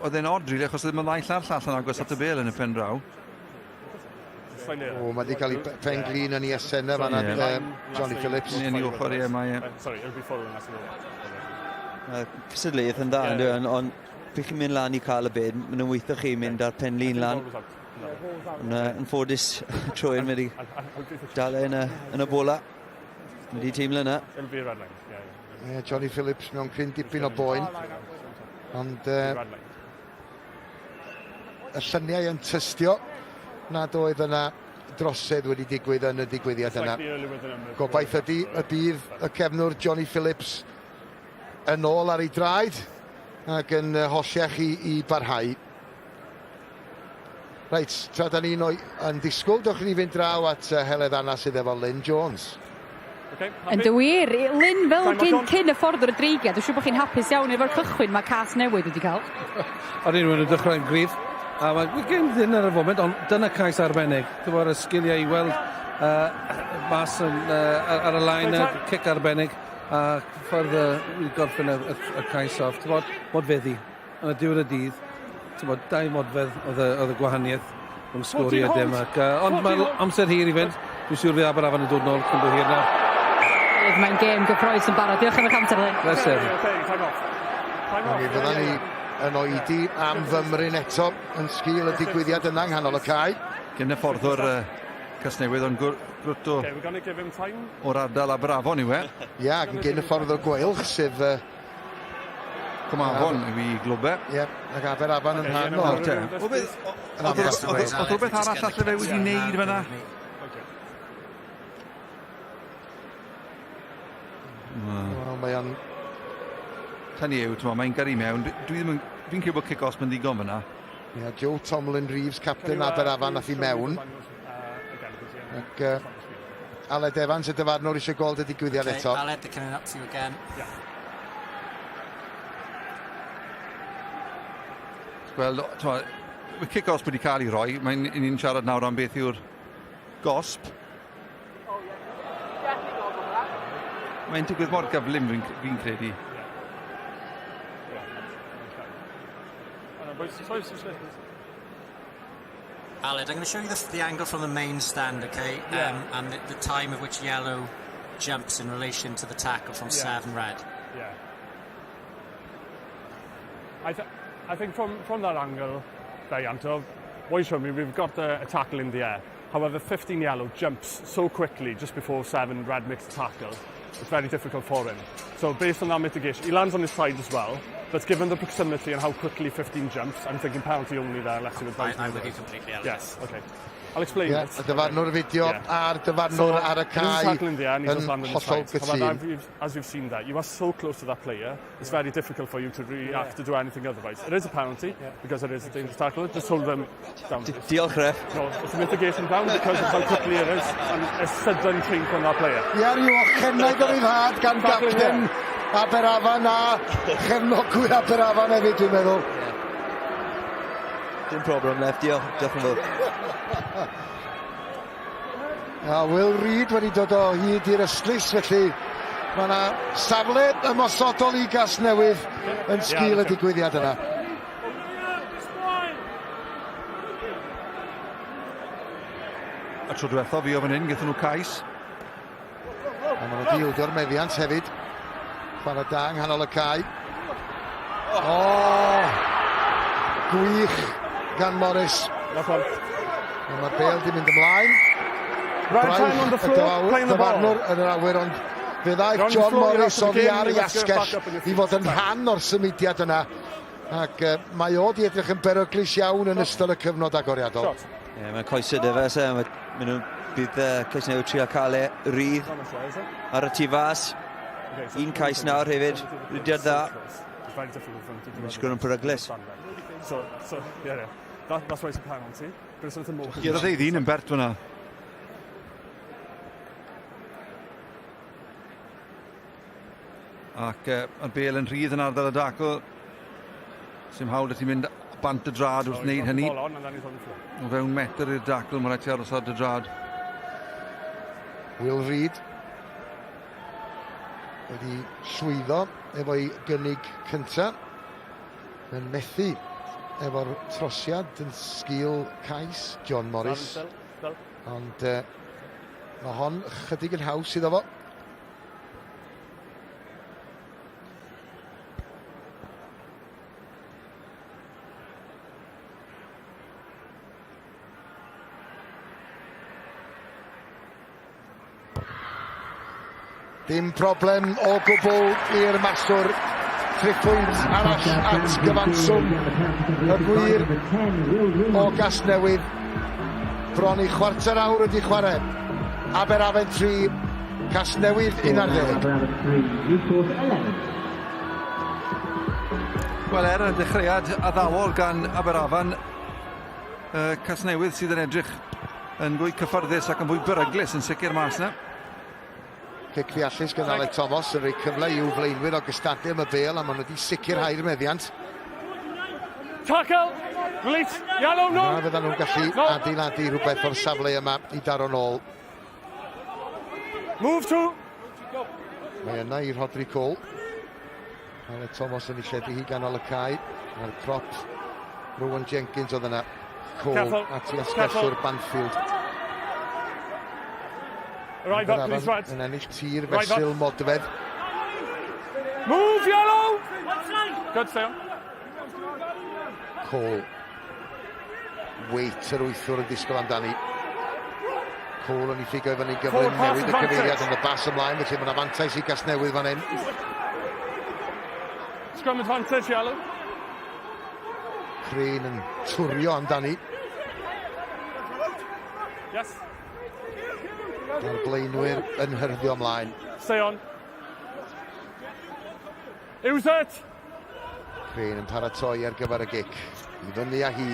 Oedd e'n odd, really, achos ddim yn naill a'r llall yn agos at y bel yn y pen draw. O, mae wedi cael ei pen glin yn ei asennau fan'na, yeah. Johnny Phillips. Yn ei ochr, ie, mae... Sorry, it'll be full unless Cystadleuaeth yn dda, yeah. ond pryd chi'n mynd lan i cael y byd, maen nhw'n weithio chi mynd ar pen lin lan. Ond yn ffodus, trwy'n wedi dal e yn y, yn y bola. Mae wedi teimlo yna. Yeah, Johnny Phillips mewn cryn dipyn o boen. Ond y lluniau yn tystio nad oedd yna drosedd wedi digwydd yn y digwyddiad yna. Gobaith ydy y bydd y cefnwr Johnny Phillips yn ôl ar ei draed ac yn holliach i, i barhau. Reit, tra da ni'n yn disgwyl, dewch i ni fynd draw at Heledd Anna sydd efo Lynn Jones. Okay, Yn dy wir, Lynn, fel cyn, cyn y ffordd o'r dreigiau, dwi'n siŵr bod chi'n hapus iawn efo'r cychwyn mae Cas Newydd wedi cael. O'n i'n dechrau'n gryf. A mae gêm ddyn ar y foment, ond dyna cais arbennig. Ti'n bod y sgiliau i weld mas yn, ar y lain, y cic arbennig, a ffordd i gorffen y, y, y cais off. Ti'n bod, modfeddi. Yn y diwedd y dydd, ti'n bod, dau modfedd oedd y, oedd y gwahaniaeth rhwng sgori a dim. Ac, ond mae'n amser hir i fynd. Dwi'n siŵr fydd Aberafan yn dod nôl cyn bo hir nawr. Mae'n gêm gyffroes yn barod. Diolch am eich amser, Lynn. Pleser. Mi fyddan ni yn oedi am fymryn eto yn sgil y digwyddiad yna yng nghanol y cae. Gyn y fforddwr Casnewydd ond grwt o o'r ardal Aberafon yw e. Ie, ac yn gyn y ffordd o Gweilch sef Cwmafon yw i glwb e. Ie, ac Aberafan yn rhan o'r... Oedd rhywbeth arall alle fe wedi wneud fyna? Wel, mae o'n... Hynny yw, ti'n mae'n gyrru mewn. Dwi ddim yn... Fi'n credu bod cic-off yn ddigon fyna. Ie, Joe Tomlin Reeves, captain Aberafan, nath i mewn. Ac Aled Evans, y dyfarnwr, eisiau gweld y digwyddiad okay, eto. Aled, they're coming up to you again. Yeah. Wel, mae cic-off wedi cael ei roi. Mae'n ni'n siarad nawr am beth yw'r gosb. Mae'n digwydd mor gyflym, fi'n fi credu. Aled, I'm going to show you the, the angle from the main stand, okay? Yeah. And the, the time at which yellow jumps in relation to the tackle from yeah. 7 red. Yeah. I, th I think from, from that angle, there, Yanto, what you showed me, we've got a, a tackle in the air. However, 15 yellow jumps so quickly just before 7 red makes the tackle. It's very difficult for him. So based on that mitigation, he lands on his side as well, but given the proximity and how quickly 15 jumps, I'm thinking penalty only there unless you advise me. I'm with you completely, Alex. Yes, okay. I'll explain yeah, it. Y dyfarnwr fideo yeah. a'r dyfarnwr ar y cae yn hollol gytûn. As you've seen that, you are so close to that player, it's very difficult for you to react to do anything otherwise. It is a penalty, because it is a dangerous tackle. Just hold them down. Diolch, ref. No, it's a mitigation down because of how quickly it is and a sudden change from that player. Ia, rhyw ochenaid o ryddhad gan gapten Aberafan a chefnogwyr Aberafan hefyd, dwi'n meddwl. Dim problem, ref. Diolch, diolch yn fawr. A Will Reid wedi dod o hyd i'r ystlys, felly mae yna safle ymosodol i Gasnewydd yn sgil y digwyddiad yna. Y tro diwethaf fi o fan hyn, gaethon nhw cais. A maen nhw wedi ildio'r meddiant hefyd. Chwarae da yng nghanol y cae. O! Oh, gwych gan Morris. Mae'r bel di mynd ymlaen. Right time on the floor, playing the ball. Dyfarnwr yn yr awyr, ond fe ddaeth John Morris oddi ar ei asgell i fod yn rhan o'r symudiad yna. Ac uh, mae o di edrych yn beryglus iawn yn ystod y cyfnod agoriadol. Ie, yeah, mae'n coesau dy fe, se. Mae nhw'n bydd uh, Casnewydd trio cael e rydd ar y tu fas. Un cais nawr hefyd, rydiad dda. Mae'n sgwr yn peryglus. So, so, yeah, yeah. That, that's why it's a penalty. But it's nothing more. Gurodd ei ddyn yn bert fyna. Ac uh, mae'r bel yn rhydd yn ardal y dacl. Sim hawl i ti mynd bant y drad wrth wneud hynny. O fewn metr i'r dacl, mae'n rhaid ti aros ar dy drad. Will Reid wedi llwyddo efo'i gynnig cyntaf. Yn methu efo'r trosiad yn sgil cais John Morris. Ond uh, mae hon chydig yn haws iddo fo. Dim problem o gwbl i'r maswr. Triphwynt arall at gyfanswm y gwir o Gasnewydd. Bron i chwarter awr wedi chwarae. Aberafan 3, Casnewydd 11. Wel, er y dechreuad addawol gan Aberafan, uh, Casnewydd sydd yn edrych yn fwy cyfforddus ac yn fwy beryglus yn sicr mas yna. Cic ddeallus gan Aled Thomas yn rhoi cyfle i'w flaenwyr o gystadlu am y bêl a maen nhw wedi sicrhau'r meddiant. Tackle! Release! Yellow, no! Na fyddan nhw'n gallu no. adeiladu rhywbeth o'r safle yma i daro nôl. Move to! Mae yna i Rhodri Cole. Aled Thomas yn ei lledu hi ganol y cae. Mae'r prop Rowan Jenkins oedd yna. Cole at i asgellwr Banfield. Arrive up, please, right. Yn ennill tir fesul modfedd. Move, yellow! Good, stay on. Cole. Wait yr wythwr yn disgwyl amdani. Cole yn ei ffigo i fyny'n gyflym, newid y cyfeiriad ond y bas ymlaen, felly mae yna fantais i Gasnewydd fan hyn. Scrum advantage, yellow. Crane yn twrio amdani. Yes. Mae'r blaenwyr yn hyrddio ymlaen. Stay on. Use it! Crane yn paratoi ar gyfer y gic. I fyny â hi.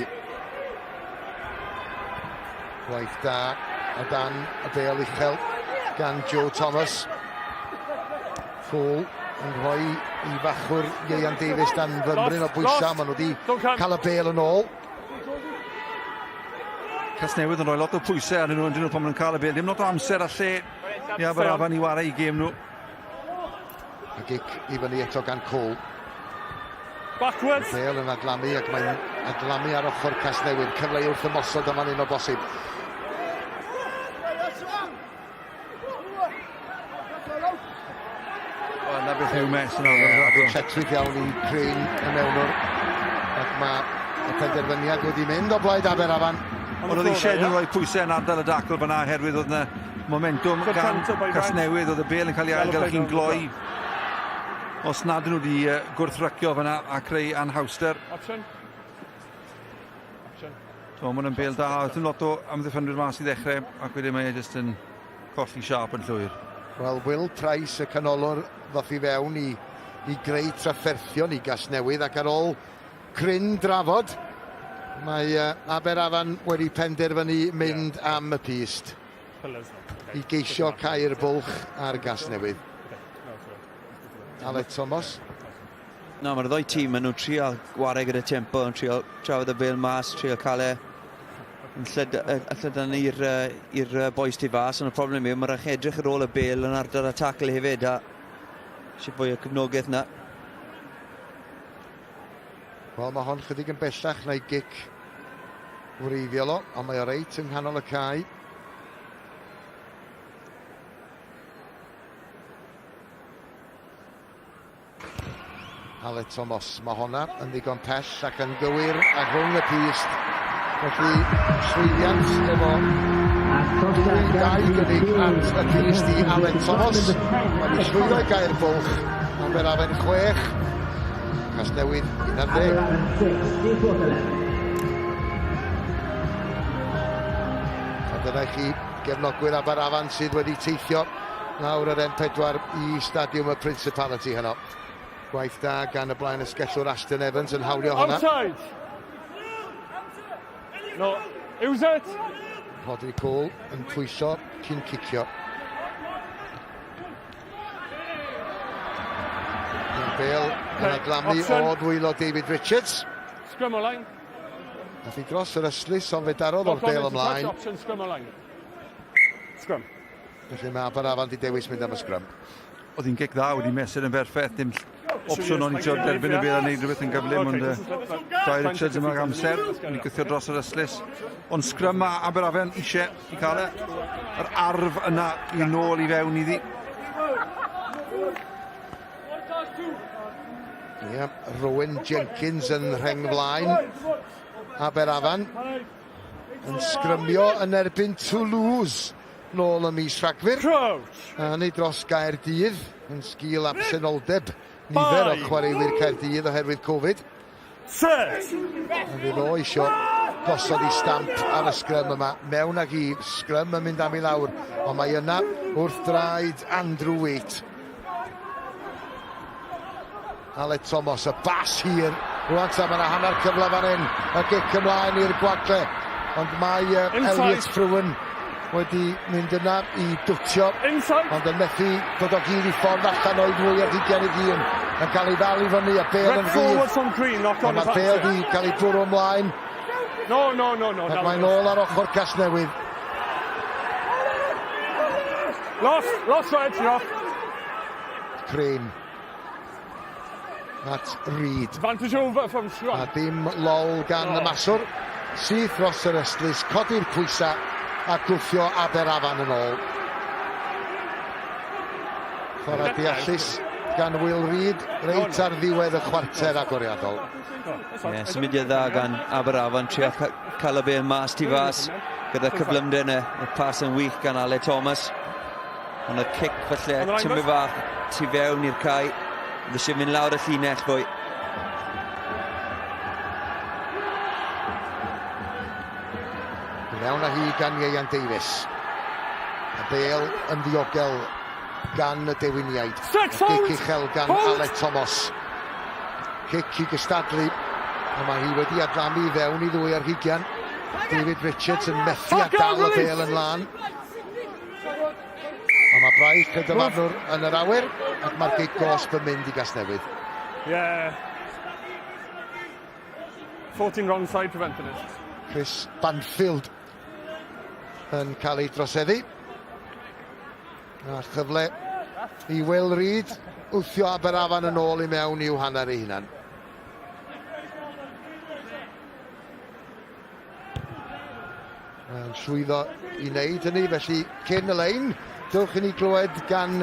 Gwaith da o dan y bêl uchel gan Joe Thomas. Cole yn rhoi i fachwr Ieuan Davies dan fymryn o bwysau. Maen nhw wedi cael y bêl yn ôl. Casnewydd yn rhoi lot o pwysau arnyn nhw, yn nhw pan maen nhw'n cael y bêl. Dim lot o amser a lle i Aberafan i wario i gêm nhw. Y gic i fyny eto gan Cole. Backwards. Bêl yn adlamu ac mae'n adlamu ar ochr Casnewydd. Cyfle i wrth ymosod yma'n un o bosib. Wel, na beth yw mes yna. Ie, lletchwith iawn i Crane y mewnwr. Ac mae y penderfyniad wedi mynd o blaid Aberafan. Ond oedd eisiau nhw roi pwysau yn ardal y dacl fyna oherwydd oedd yna momentum gan Casnewydd, oedd y bel yn cael ei ailgylchu'n gloi. Os nad nhw wedi gwrthrycio fyna a creu anhawster. Option. Option. So, mae hwn yn bel da, oedd ddim lot o amddiffynwyr mas i ddechrau, ac wedyn mae e jyst yn colli siâp yn llwyr. Wel, Will Price, y canolwr, ddoth i fewn i, i greu trafferthion i Gasnewydd, ac ar ôl cryn drafod, mae uh, Aberafan wedi penderfynu mynd yeah. am y pyst i geisio cau'r bwlch ar Gasnewydd. Aled Thomas. Na, mae'r ddoi tîm, maen nhw'n trial gwario gyda tempo, yn trial trafod y bel mas, trial cael e yn llyd, llydan i'r i'r boys tu fas, ond y problem yw, mae'n rhaid edrych ar ôl y bel yn ardal y tackle hefyd, a eisiau fwy o cefnogaeth na. Wel, mae hon chydig yn bellach na'i gic wreiddiol o, ond mae o reit yng nghanol y cae. Aled Thomas, mae honna yn ddigon pell ac yn gywir a rhwng y pyst. Felly llwyddiant efo dwy dau gynnig at y pyst i Aled Thomas. Mae wedi llwyddo i gau'r bwlch. Aberafan 6, Casnewydd 11. A dyna i chi gefnogwyr Aberafan sydd wedi teithio lawr yr M4 i Stadiwm y Principality heno. Gwaith da gan y blaen ysgellwr Ashton Evans yn hawlio hwnna. Outside! No, use it! Rhodri Cole yn pwyso cyn cicio. Mae'r bel yn adlamu o ddwylo David Richards. Scrum o line. Nath i dros yr ystlys, ond fe darodd o'r bel ymlaen. Option, scrum o line. Scrum. Felly mae Aberafan di dewis mynd am y scrum. Oedd hi'n gic dda, wedi mesur yn berffaith, dim opsiwn o'n i trio derbyn y bêl a neud rhywbeth yn gyflym, ond Dai Richards yma ag amser, wedi gwthio dros yr ystlys. Ond sgrym a Aberafan eisiau i cael e, yr arf yna i nôl i fewn iddi. Ie, Rowan Jenkins yn rheng flaen Aberafan yn sgrymio yn erbyn Toulouse nôl ym mis Rhagfyr. A hynny dros Gaerdydd yn sgil absenoldeb nifer o chwaraewyr Caerdydd oherwydd Covid. Set! A fydd o isio gosod i stamp ar y sgrym yma. Mewn ag i, sgrym yn mynd am i lawr, ond mae yna wrth draed Andrew Waite. Aled Thomas, y bas hir. Rwan ta, mae yna hanner cyfle fan hyn. Y gic ymlaen i'r gwagle. Ond mae Elliot Frewen wedi mynd yna i dwtio. Inside. Ond yn methu dod o hyd i ffordd allan o'i ddwy ar hugain ei hun. Yn cael ei ddal i fyny, a bêl yn rhydd. Ond mae'r bêl wedi cael ei bwrw ymlaen. No, no, no, no. Ac mae'n ôl ar ochr Casnewydd. Lost, lost right, you're off. Crane. At Reid. Advantage over from scrum. A dim lol gan y maswr. Syth dros yr ystlys, codi'r pwysa a gwthio Aberafan yn ôl. Chwarae deallus gan Will Reid reit ar ddiwedd y chwarter agoriadol. Ie, yeah, symudiad dda gan Aberafan, trio cael y bêl mas tu fas gyda cyflymder yna. Y pas yn wych gan Ale Thomas. Ond y cic falle tymu fach tu fewn i'r cae. Oedd eisiau mynd lawr y llinell fwy. Mewn â hi gan Ieuan Davies. Y bêl yn ddiogel gan y dewiniaid. Cic uchel gan Aled Thomas. Cic i gystadlu. A mae hi wedi adlamu i fewn i ddwy ar hugian. David Richards yn methu a dal y bêl yn lân. Ond mae braich y dyfarnwr yn yr awyr ac mae'r gic gosb yn mynd i Gasnewydd. Yeah. 14 wrong side preventing it. Chris Banfield yn cael ei droseddu. A chyfle i Will Reid wthio Aberafan yn ôl i mewn i'w hanner ei hunan. Mae'n llwyddo i wneud hynny, felly cyn y lein, dewch i ni glywed gan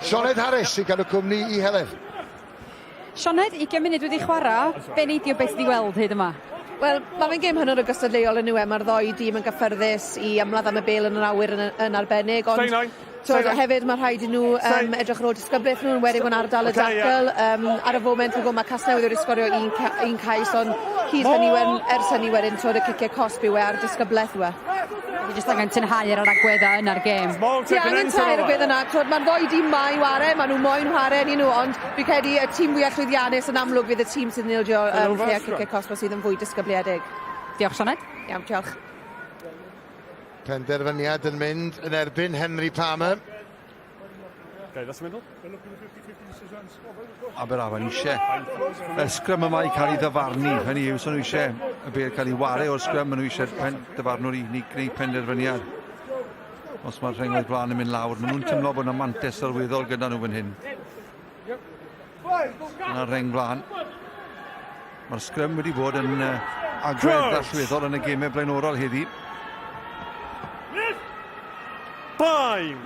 Sioned Harris sy'n cadw cwmni i Heledd. Sioned, 20 munud wedi chwarae, be neidio beth sydd wedi weld hyd yma? Wel, mae fe'n gêm hynod o gystadleuol yn yw e. Mae'r ddoi dîm yn gyffyrddus i ymladd am y bêl yn yr awyr yn, yn arbennig, ond Twod, hefyd mae rhaid i nhw edrych ar ôl disgyblaeth nhw, yn enwedig yn ardal y okay, dacl. Yeah. Ar y foment, fi'n gwybod mae Casnewydd wedi sgorio un, ca un cais, ond hyd hynny, wen, ers hynny wedyn, twod, y ciciau cosb yw e a'r disgyblaeth yw e. Fi jyst angen tynhau ar yr agweddau yna'r gêm. Ti angen tynhau ar agweddau yna. Twod, mae'r ddoi dîm ma i ware, maen nhw moyn whare ni nhw, ond fi'n credu y tîm fwyaf llwyddiannus yn amlwg fydd y tîm sydd yn ildio lle a ciciau cosb sydd yn fwy disgybliedig. Diolch, Sioned. Iawn, diolch. Penderfyniad yn mynd yn erbyn Henry Palmer. Okay, that's the middle. Aberafan eisiau y sgrym yma i cael ei ddyfarnu. Hynny yw, so nhw eisiau y bel cael ei ware o'r sgrym, maen nhw eisiau'r pen, dyfarnwr i ni gwneud penderfyniad. Os mae'r rhengoedd blaen yn mynd lawr, maen nhw'n teimlo bod yna mantes sylweddol gyda nhw fan hyn. Yna'r rheng flaen. Mae'r sgrym wedi bod yn agwedd allweddol yn y gemau blaenorol heddi. Bind!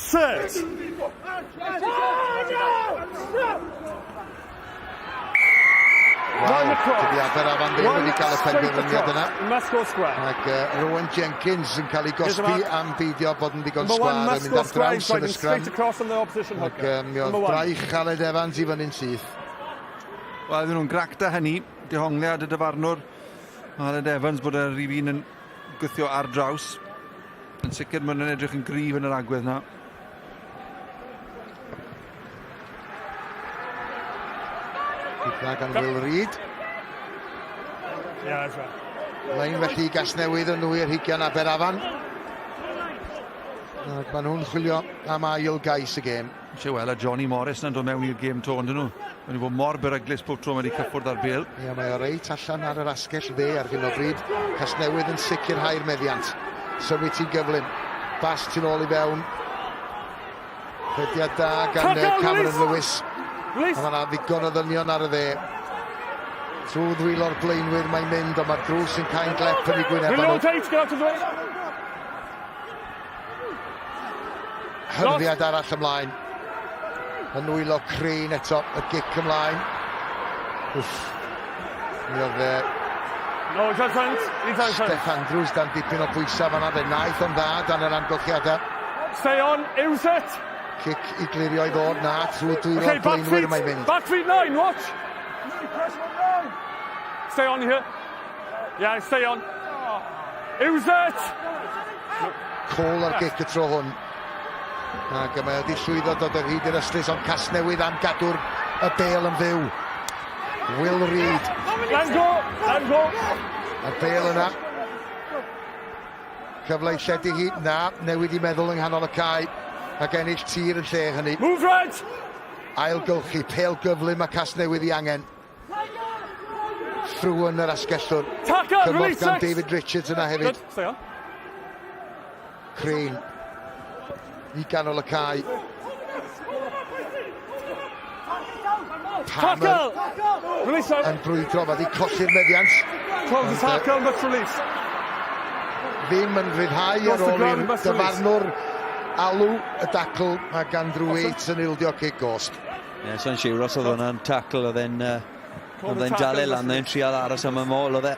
Set. Wel, dydy Aberafan ddim wedi cael y penderfyniad yna. Ac Rowan Jenkins yn cael ei gosbi am beidio bod yn ddigon sgwâr yn mynd ar draws yn y sgrym. Ac mi oedd braich Aled Evans i fyny'n syth. Wel, iddyn nhw'n grac da hynny, dehongliad y dyfarnwr Aled Evans bod y rhif un yn gwthio ar draws. Yn sicr maen nhw'n edrych yn gryf yn yr agwedd yna. Gyda gan Will Reid. Yeah, that's right. Lein felly i Gasnewydd yn ddwy ar hugian Aberafan. Ac maen nhw'n chwilio am ail gais y gêm. Eisiau weld a Johnny Morris yn dod mewn i'r gêm to, ond nhw. Maen nhw bod mor beryglus pob tro mae wedi cyffwrdd ar bêl. Ie, mae o reit allan ar yr asgell dde ar hyn o bryd. Casnewydd yn sicrhau'r meddiant. Symud ti'n gyflym. Bas ti'n ôl i fewn. Rhediad da gan Cameron Lewis. A mae yna ddigon o ddynion ar y dde. Trwy ddwylo'r blaenwyr mae'n mynd, ond mae'r drws yn cael glep yn ei gwyneb nhw. Hyrddiad arall ymlaen. Yn nwylo Crane eto, y gic ymlaen. Wff. Mi oedd e... No, he's out front. He's out front. Steph Andrews dan dipyn o bwysau fan'na, fe wnaeth o'n dda dan yr amgylchiadau. Stay on, use it! Cic i glirio i ddod, na, trwy dwylo'r Okay, back blaenwyr feet. mae'n mynd. Back feet nine, watch! Stay on here. Yeah, stay on. Use it! Cole ar gic y tro hwn. Ac mae wedi llwyddo dod o hyd i'r ystlys, ond Casnewydd am gadw'r y bêl yn fyw. Will Reid. Let him go! Let him go! A'r bêl yna. Cyfle i lledu hi. Na, newid i meddwl yng nghanol y cae. Ac ennill tir yn lle hynny. Move right! Ailgylchu, pêl gyflym a Casnewydd i angen. Ffrw yn yr asgellwr. Tackle, Cymorth release gan it! David Richards yna hefyd. Good, stay on. Crane. I ganol y cae. Palmer Tackle! Release it! yn brwydro, mae wedi colli'r meddiant. Close the Ond, tackle, must release. Ddim yn rhyddhau ar Off the ôl ground, i'r must release. dyfarnwr alw y dacl ac Andrew Waite yn ildio cic gosb. Ie, yeah, sa'n siŵr os oedd hwnna'n tackle, oedd e'n uh, oedd e'n dal e lan, e'n trial aros am y môl, oedd e.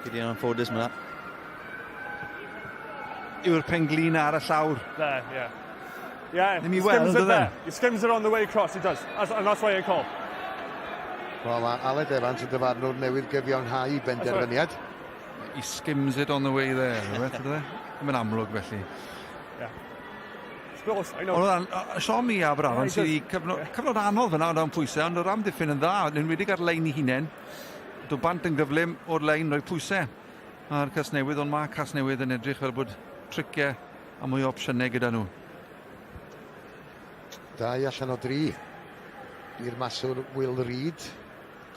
Gyda'n anffodus yma. Yw'r penglin ar y llawr. There, yeah. Yeah, Ddim i he skims weld, it oedd e? there. He skims it on the way across, he does. That's, and that's why I call. Wel, mae Aled Evans y dyfarnwr newydd gyfiawnhau i benderfyniad. He skims it on the way there, rhywbeth, ydw e? Ddim yn amlwg felly. Yeah. It's close, I know. Ond oedd siom i Aberafan sydd wedi cyfnod, cyfnod anodd fyna o dan pwysau, ond yr amddiffyn yn dda, yn enwedig ar lein ei hunain. Dod bant yn gyflym o'r lein, rhoi pwysau ar Casnewydd, ond mae Casnewydd yn edrych fel bod triciau a mwy o opsiynau gyda nhw. Dau allan o dri i'r maswr Will Reid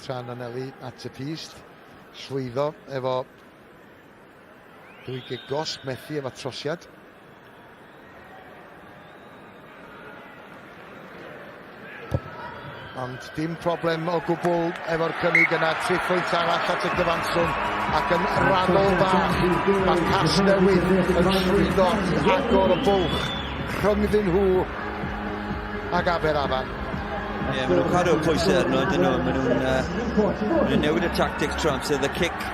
tra'n anelu at y pyst. Llwyddo efo dwy gig gosb, methu efo trosiad. Ond dim problem o gwbl efo'r cynnig yna. Tri phwynt arall at y cyfanswm ac yn rannol bach mae Casnewydd yn llwyddo i agor y bwlch rhyngddyn nhw ag Aberafan. Ie, yeah, maen nhw'n cadw'r pwysau arno, dyn nhw. Maen nhw'n uh, nhw newid y tactics trwy amser. The kick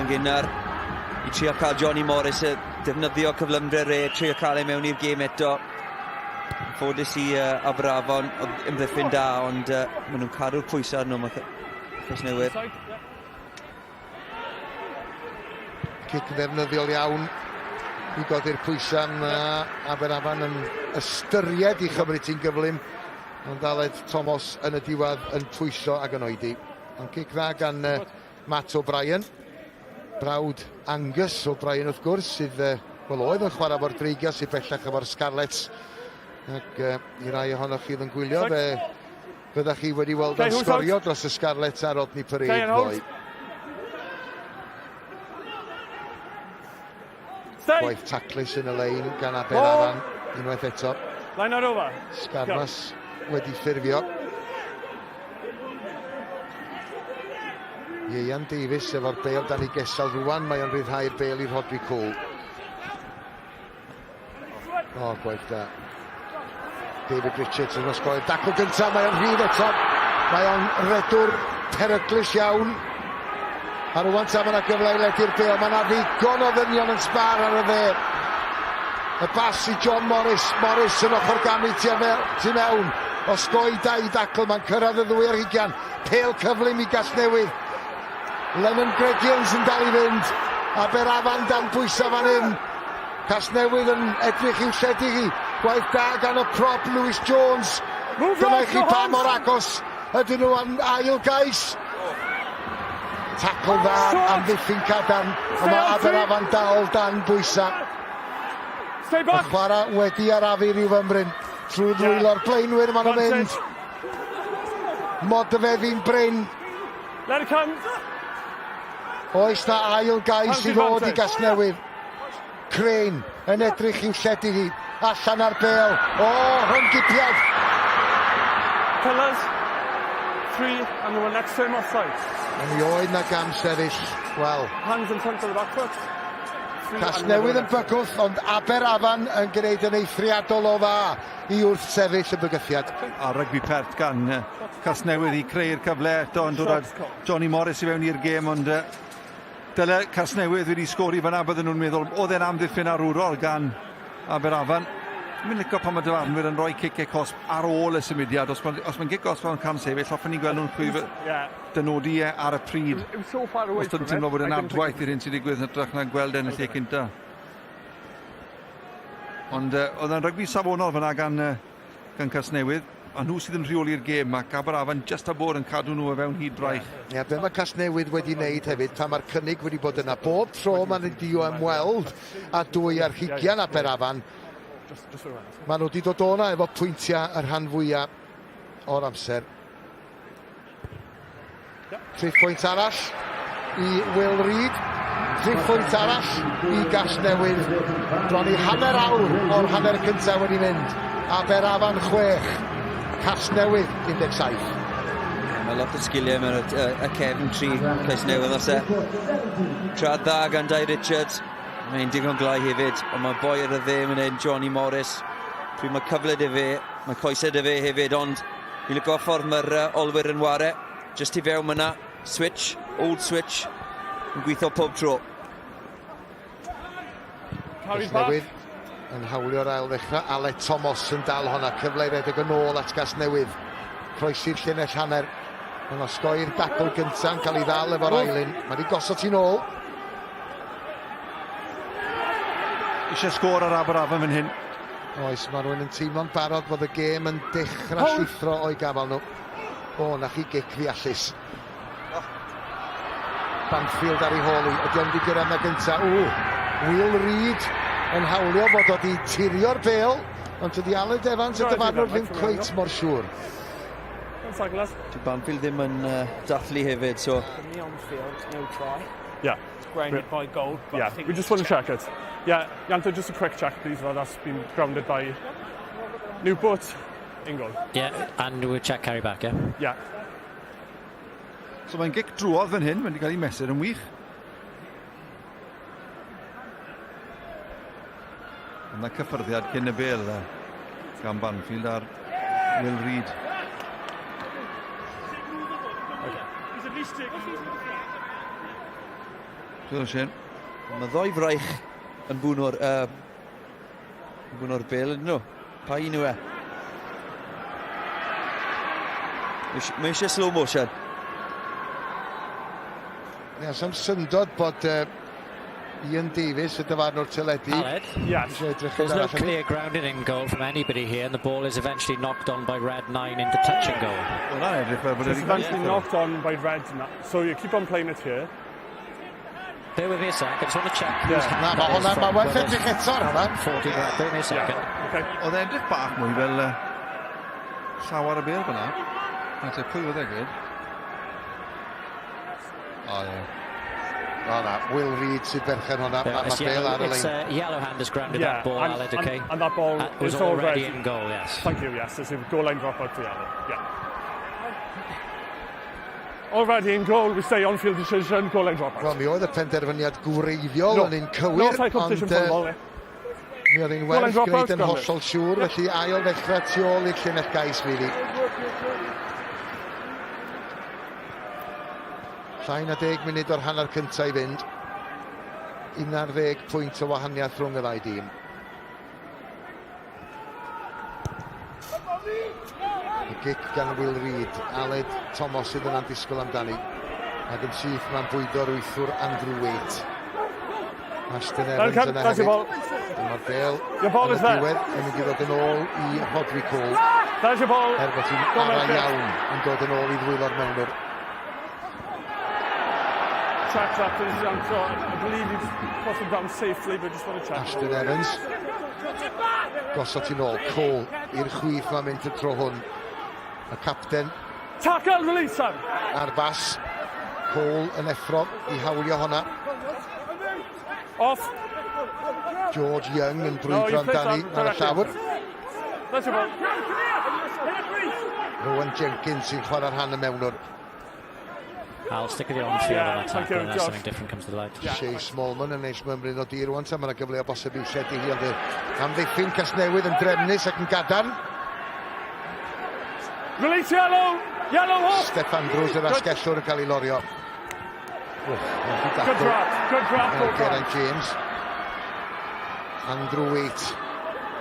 yn gynnar i trio cael Johnny Morris y defnyddio cyflymdra re, trio cael ei mewn i'r gêm eto. Ffodus i uh, Aberafon, oedd ymddiffyn da, ond uh, maen nhw'n cadw'r pwysau arno, mae Casnewydd. Cic ddefnyddiol iawn i godi'r pwysau. Mae Aberafan yn ystyried i chymryd ti'n gyflym. Ond Aled Thomas yn y diwedd yn pwyso ac yn oedi. Ond cic dda gan uh, Matt O'Brien. Brawd Angus O'Brien wrth gwrs sydd uh, wel oedd yn chwarae fo'r Dreigiau sydd bellach efo'r Scarlets. Ac uh, i rai ohonoch chi oedd yn gwylio fe fyddech chi wedi weld o'n sgorio dros y Scarlets ar Rodney Parade ddoe. Gwaith taclus yn y lein gan Aberafan unwaith eto. Line out over. Sgarmas wedi ffurfio. Ieuan Davies efo'r bêl dan ei gesel rwan, mae o'n rhyddhau'r bêl i Rhodri Cole. O, gwaith da. David Richards yn osgoi'r dacl gyntaf, mae o'n rhydd eto. Mae o'n redwr peryglus iawn. A rwan ta mae yna gyfle i ledu'r bêl. Mae yna ddigon o ddynion yn sbar ar y dde. Y bas i John Morris. Morris yn ochr gamu tu, tu mewn. Osgoi dau dacl, mae'n cyrraedd y ddwy ar hugian. Pêl cyflym i Gasnewydd. Lennon Gregians yn dal i fynd. Aberafan dan bwysau fan hyn. Casnewydd yn edrych i'w lledu hi. Gwaith da gan y prop Lewis Jones. Dyna i chi pa mor agos ydyn nhw am ail gais. Tacl dda, amddiffyn cadarn, ond mae Aberafan dal dan bwysau. Y chwarae wedi arafu rhyw fymryn. Trwy ddwylo'r blaenwyr maen nhw'n mynd. Modfeddi'n brin. Let it come. Oes na ail gais i ddod i Gasnewydd. Crane yn edrych i'w lledu hi. Allan ar bêl. O, rhyng-gipiad! Colours, three, and the one next to him offside. Mi oedd na gam sefyll, wel. Hands in front of the back foot. Casnewydd yn bygwth, ond Aberafan yn gwneud yn eithriadol o dda i wrthsefyll y bygythiad. A rygbi pert gan Casnewydd i creu'r cyfle eto yn dod â Johnny Morris i fewn i'r gêm, ond dyle Casnewydd wedi sgori fyna, bydden nhw'n meddwl oedd e'n amddiffyn arwrol gan Aberafan. Mi'n licio pan mae dyfarnwyr yn rhoi cic e cosb ar ôl y symudiad. Os mae'n os ma gic gosb mewn cam sefyll, hoffen ni gweld nhw'n chwif dynodi e ar y pryd. Os dyn teimlo bod e'n adwaith i'r hyn sy'n digwydd yn hytrach na gweld e'n y lle cynta. Ond oedd e'n rygbi safonol fyna gan, gan Casnewydd. A nhw sydd yn rheoli'r gêm, ac Aberafan jyst a bod yn cadw nhw o fewn hyd braich. Ie, yeah, be mae Casnewydd wedi wneud hefyd, pan mae'r cynnig wedi bod yna, bob tro maen nhw wedi ymweld a dwy ar hugian Aberafan, maen nhw wedi dod o'na efo pwyntiau y rhan fwyaf o'r amser. Tri phwynt arall i Will Reid. Tri phwynt arall i Gasnewydd. Bron i hanner awr o'r hanner cyntaf wedi mynd. Aberafan 6, Casnewydd 17. Mae lot o sgiliau mewn y, y cefn tri Casnewydd os e. Trad dda gan Dai Richards. Mae'n digon glai hefyd, ond mae boi ar y dde mynd hyn, Johnny Morris. Pryd mae cyfle dy fe, mae coesau dy fe hefyd, ond Fi'n lico ffordd mae'r uh, olwyr yn ware. Just i fewn myna, switch, old switch, yn gweithio pob tro. Casnewydd yn hawlio'r ail ddechrau. Aled Thomas yn dal honna. Cyfle i redeg yn ôl at Gasnewydd. Croesi'r llinell hanner. Mae'n osgoi'r dacl gyntaf yn cael ei ddal efo'r ail un. Mae wedi gosod ti'n ôl. Eisiau sgôr ar Aberafan fan hyn. Oes, mae rhywun yn teimlo'n barod fod y gêm yn dechrau llithro o'i gafael nhw. O, na chi gic ddeallus. Banfield ar ei hôl i. Ydy o'n mynd i gyrraedd na gynta? Ww, Will Reid yn hawlio fod o di tirio'r bêl, ond tydi Aled Evans y dyfarnwr ddim cweit mor siŵr. Dyw Banfield ddim yn uh, dathlu hefyd, so... No try. Yeah. It's grounded by goal. But yeah, we just want to check it. Yeah, Yanto, just a quick check, please. Well, that's been grounded by Newport in goal. Yeah, and we'll check carry back, yeah? Yeah. So mae'n gic drwodd fan hyn, mae'n wedi cael ei mesur yn wych. Yna cyffyrddiad cyn y bel gan Banfield ar Will Reid. Okay. Dwi'n Shane. Mae ddoi fraich yn bwno'r uh, yn bwno'r bel ydyn nhw. Pa un yw e? Mae eisiau slow motion. Ie, yeah, syndod bod uh, Ian Davies, y dyfarnwr teledu. Aled, yes. There's no clear grounded in goal from anybody here, and the ball is eventually knocked on by red 9 into touching goal. Well, that edrych fel bod It's eventually knocked on by red 9. So you keep on playing it here. Bear with me a sec, I just want to check yeah. Na, mae hwnna, mae werth edrych eto ar hwnna. 40 red, bear with me a second. Yeah. Okay. Oedd e edrych bach mwy fel uh, llaw ar y bêl fyna. Na te, pwy oedd e gyd? O, ie. O na, Will Reid sydd berchen hwnna. Yeah, Mae'r bêl ar y It's lein. yellow hand has grounded Yeah, that ball, and, Aled, and, okay? and that ball was is already in goal, yes. Thank you, yes. It's a goal line drop out for yellow. Yeah. Already in goal, we say on-field decision, goal line drop out. Wel, mi oedd y penderfyniad gwreiddiol No. yn un cywir, No try competition ond for the ball, eh? Mi oedd hi'n werth gwneud yn hollol siŵr, felly ail ddechrau tu ôl i'r llinell gais, really. Llai na deg munud o'r hanner cyntaf i fynd. 11 pwynt o wahaniaeth rhwng y ddau dîm. Y gic gan Will Reid. Aled Thomas sydd yna'n disgwyl amdani. Ac yn syth mae'n bwydo'r wythwr Andrew Waite. Ashton Evans yna hefyd. Dyma'r bel yn y diwedd yn mynd i ddod yn ôl i Rhodri Cole. Er bod hi'n ara iawn yn dod yn ôl i ddwylo'r mewnwr. Check that, please, Yanko. I believe you've crossed him down safely, but just want to check. Ashton Evans. Gosod ti'n ôl. Cole i'r chwith mae'n mynd y tro hwn. Y capten. Tackle, release, Sam. Ar bas. Cole yn effro i hawlio honna. Off. George Young yn brwydro amdani ar y llawr. Rowan Jenkins sy'n chwarae rhan y mewnwr. I'll stick with the on-field yeah, on that tackle unless something different comes to the light. Yeah. Shea Smallman yn neis mymryn o dir rwan, mae yna gyfle o bosib i'w lledu hi, ond amddiffyn Casnewydd yn drefnus ac yn gadarn. Release yellow! Yellow off! Steffan Drws yr asgellwr yn cael ei lorio. Good drop, good drop. Geraint James. Andrew Waite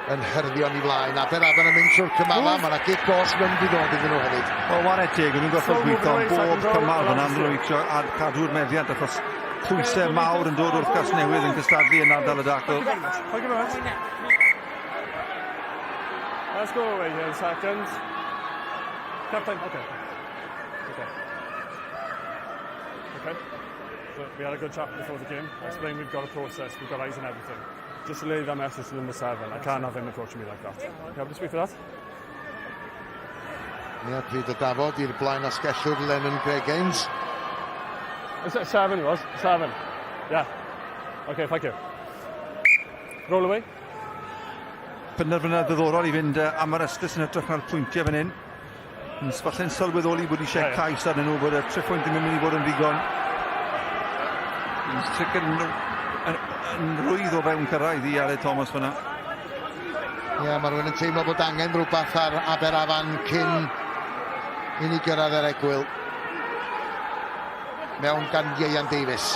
yn hyrddio ni flaen. Aberafan yn mynd trwy'r cymalau. Mae yna gic gos mynd i ddod iddyn nhw hefyd. Wel, ware teg, nhw'n gorfod gweithio am bob cymal fyna. Maen nhw'n eisiau cadw'r meddiant achos pwysau mawr yn dod wrth Gasnewydd yn cystadlu yn ardal y dacl. Thank you very much. Let's go away here in seconds. Captain, okay. Okay. Okay. So we had a good chat before the game. I explained we've got a process, we've got eyes on everything. Just relay that message to number seven. I can't have him approaching me like that. You happy to speak for that? Ie, pryd o dafod i'r blaen asgellwr Lennon Gregens. Is it seven it was? Seven. Yeah. Okay, thank you. Roll away. Penderfyniad ddiddorol i fynd am yr ystlys yn hytrach na'r pwyntiau fan hyn. Yn falle'n sylweddoli bod eisiau yeah, cais arnyn nhw, bod y triphwynt ddim yn mynd i fod yn ddigon. Yn sicr yn, yn, yn rwydd o fewn cyrraedd i Aled Thomas fyna. Ie, yeah, mae rhywun yn teimlo bod angen rhywbeth ar Aberafan cyn i ni gyrraedd yr egwyl. Mewn gan Ieuan Davies.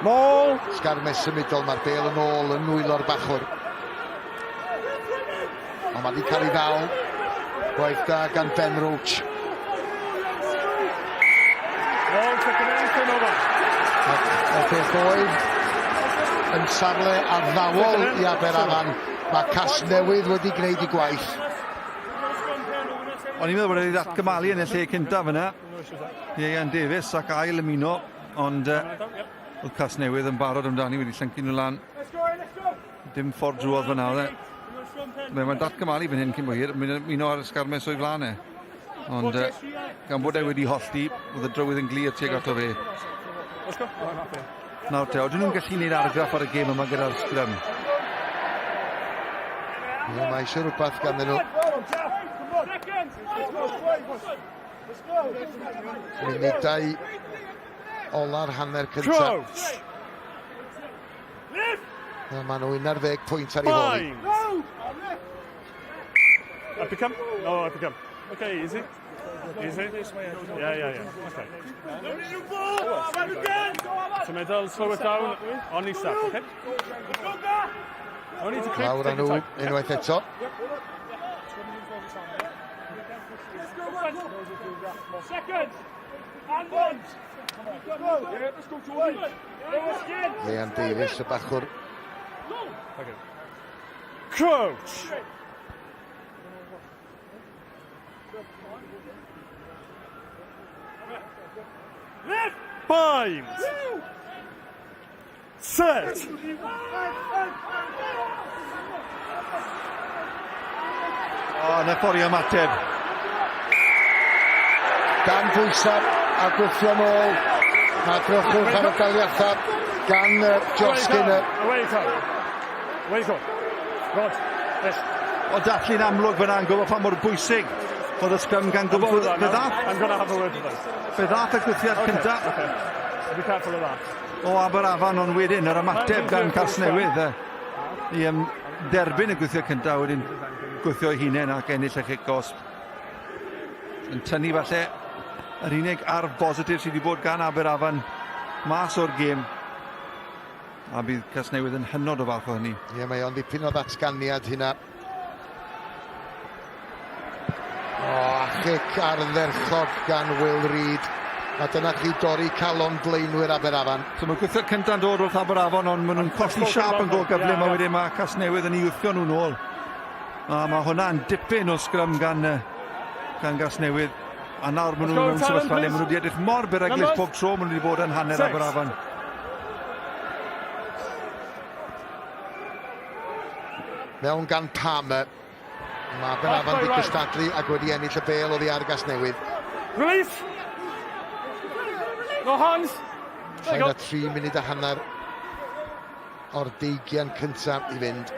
Nôl! Sgarmes symudol, mae'r bel yn ôl yn nwylo'r bachwr. Ond mae wedi cael ei ddal. Gwaith da gan Ben Roach. Ac y peth oedd yn safle addawol i Aberafan. Mae Casnewydd wedi gwneud ei gwaith. O'n i'n meddwl bod wedi ddatgymalu yn y lle cyntaf yna. Ieuan Davies ac ail ymuno, ond uh, oedd Casnewydd yn barod amdani wedi llyncu nhw lan. Dim ffordd drwodd fyna, oedd e? Mae'n datgymalu fan hyn cyn bo hir, mae'n ymuno ar y sgarmes o'i flaen e. Ond uh, gan bod e wedi hollti, oedd y drywydd yn glir tuag ato fe. Nawr te, odyn nhw'n gallu gwneud argraff ar y gêm yma gyda'r sgrym? Ie, mae eisiau rhywbeth ganddyn nhw. Munudau ola'r hanner cyntaf. Mae nhw 11 pwynt ar ei hôl hi. Up you come. No, up you come. Okay, easy. Easy. Yeah, yeah, yeah. Okay. So middle, slow it down. On knee step, okay? No need to creep. Lawr â nhw unwaith eto. Second. And one. Leon Davies, y bachwr. Crouch! Bind! Set! O, na ffordd i ymateb. Dan bwysau a gwthio nôl. A drychwch ar y daliadau gan uh, Josh Skinner. Away you go. Away you go. Rod, yes. O dathlu'n amlwg fyna yn gwybod pa mor bwysig oedd y sgrym gan gwybod fe ddath. I'm gonna have a word with them. Fe ddath y gwthiad okay, cyntaf. Okay. Be careful of that. O Aberafan ond wedyn yr ymateb gan Casnewydd i um, derbyn y gwthio cyntaf, wedyn gwthio ei hunain ac ennill y cic gosb. Yn tynnu falle yr unig arf bositif sydd wedi bod gan Aberafan mas o'r gêm. A bydd Casnewydd yn hynod o falch o hynny. Ie, yeah, mae o'n ddipyn o ddatganiad hynna. O, a chic ardderchog gan Will Reid. A dyna chi dorri calon blaenwyr Aberafan. So mae gwthio cynta'n dod wrth Aberafan, ond maen nhw'n colli siap yn go gyflym, a wedyn mae Casnewydd yn ei wthio nhw'n ôl. A mae hwnna'n dipyn o sgrym gan, gan Gasnewydd. A nawr maen nhw mewn sefyllfa le maen nhw wedi edrych mor beryglus pob tro maen nhw wedi bod yn hanner Aberafan. Mewn gan Palmer. Mae Aberafan wedi cystadlu ac wedi ennill y bêl oddi ar Gasnewydd. Release! No hands! Llai na 3 munud a hanner o'r deigian cyntaf i fynd.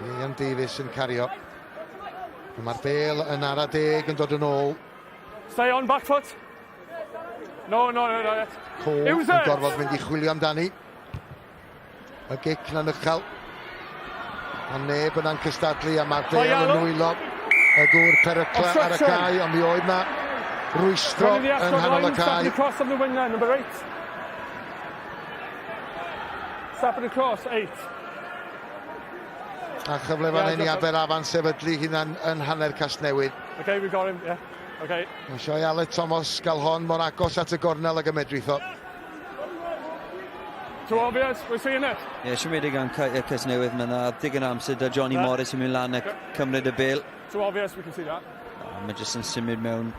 Ian Davies yn cario. Mae'r bêl yn ara deg yn dod yn ôl. Stay on back foot. No, no, no, no. Cole yn gorfod mynd i chwilio amdani. Y gic na'n uchel. Ond neb yna'n cystadlu a mae'r bêl yn nwylo y gŵr perygla ar y cae, ond mi oedd na rwystro yng nghanol y cae. Cross on the wing there, number 8. Stepping across, 8. A chyfle fan hyn i Aberafan sefydlu hunan yn hanner Casnewydd. Okay, we got him, yeah. Okay. Mae eisiau Aled Thomas gael hon mor agos at y gornel ag y medrith o. Too obvious, we're seeing it. Ie, yeah, siomedig gan Casnewydd, mae yna digon o amser da Johnny yeah. Morris yn mynd lan a cymryd y bel. Too obvious, we can see that. Oh, mae jyst yn symud mewn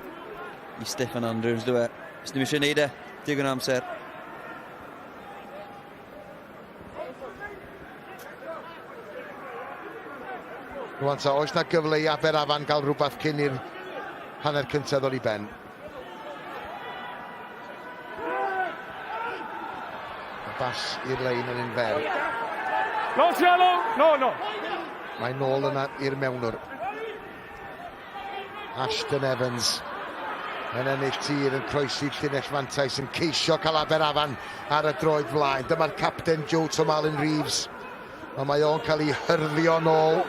i Stefan Andrews, dwi e. Os ddim eisiau neud e, digon o amser. Rwan ta, oes na gyfle i Aberafan gael rhywbeth cyn i'r hanner cyntaf ddod i ben? Y bas i'r lein yn un fer. No, yellow! No, no! Mae nôl yna i'r mewnwr. Ashton Evans yn ennill tir yn croesi llinell fantais yn ceisio cael Aberafan ar y droed flaen. Dyma'r capten Joe Tomalin Reeves. Ond mae o'n cael ei hyrddio nôl.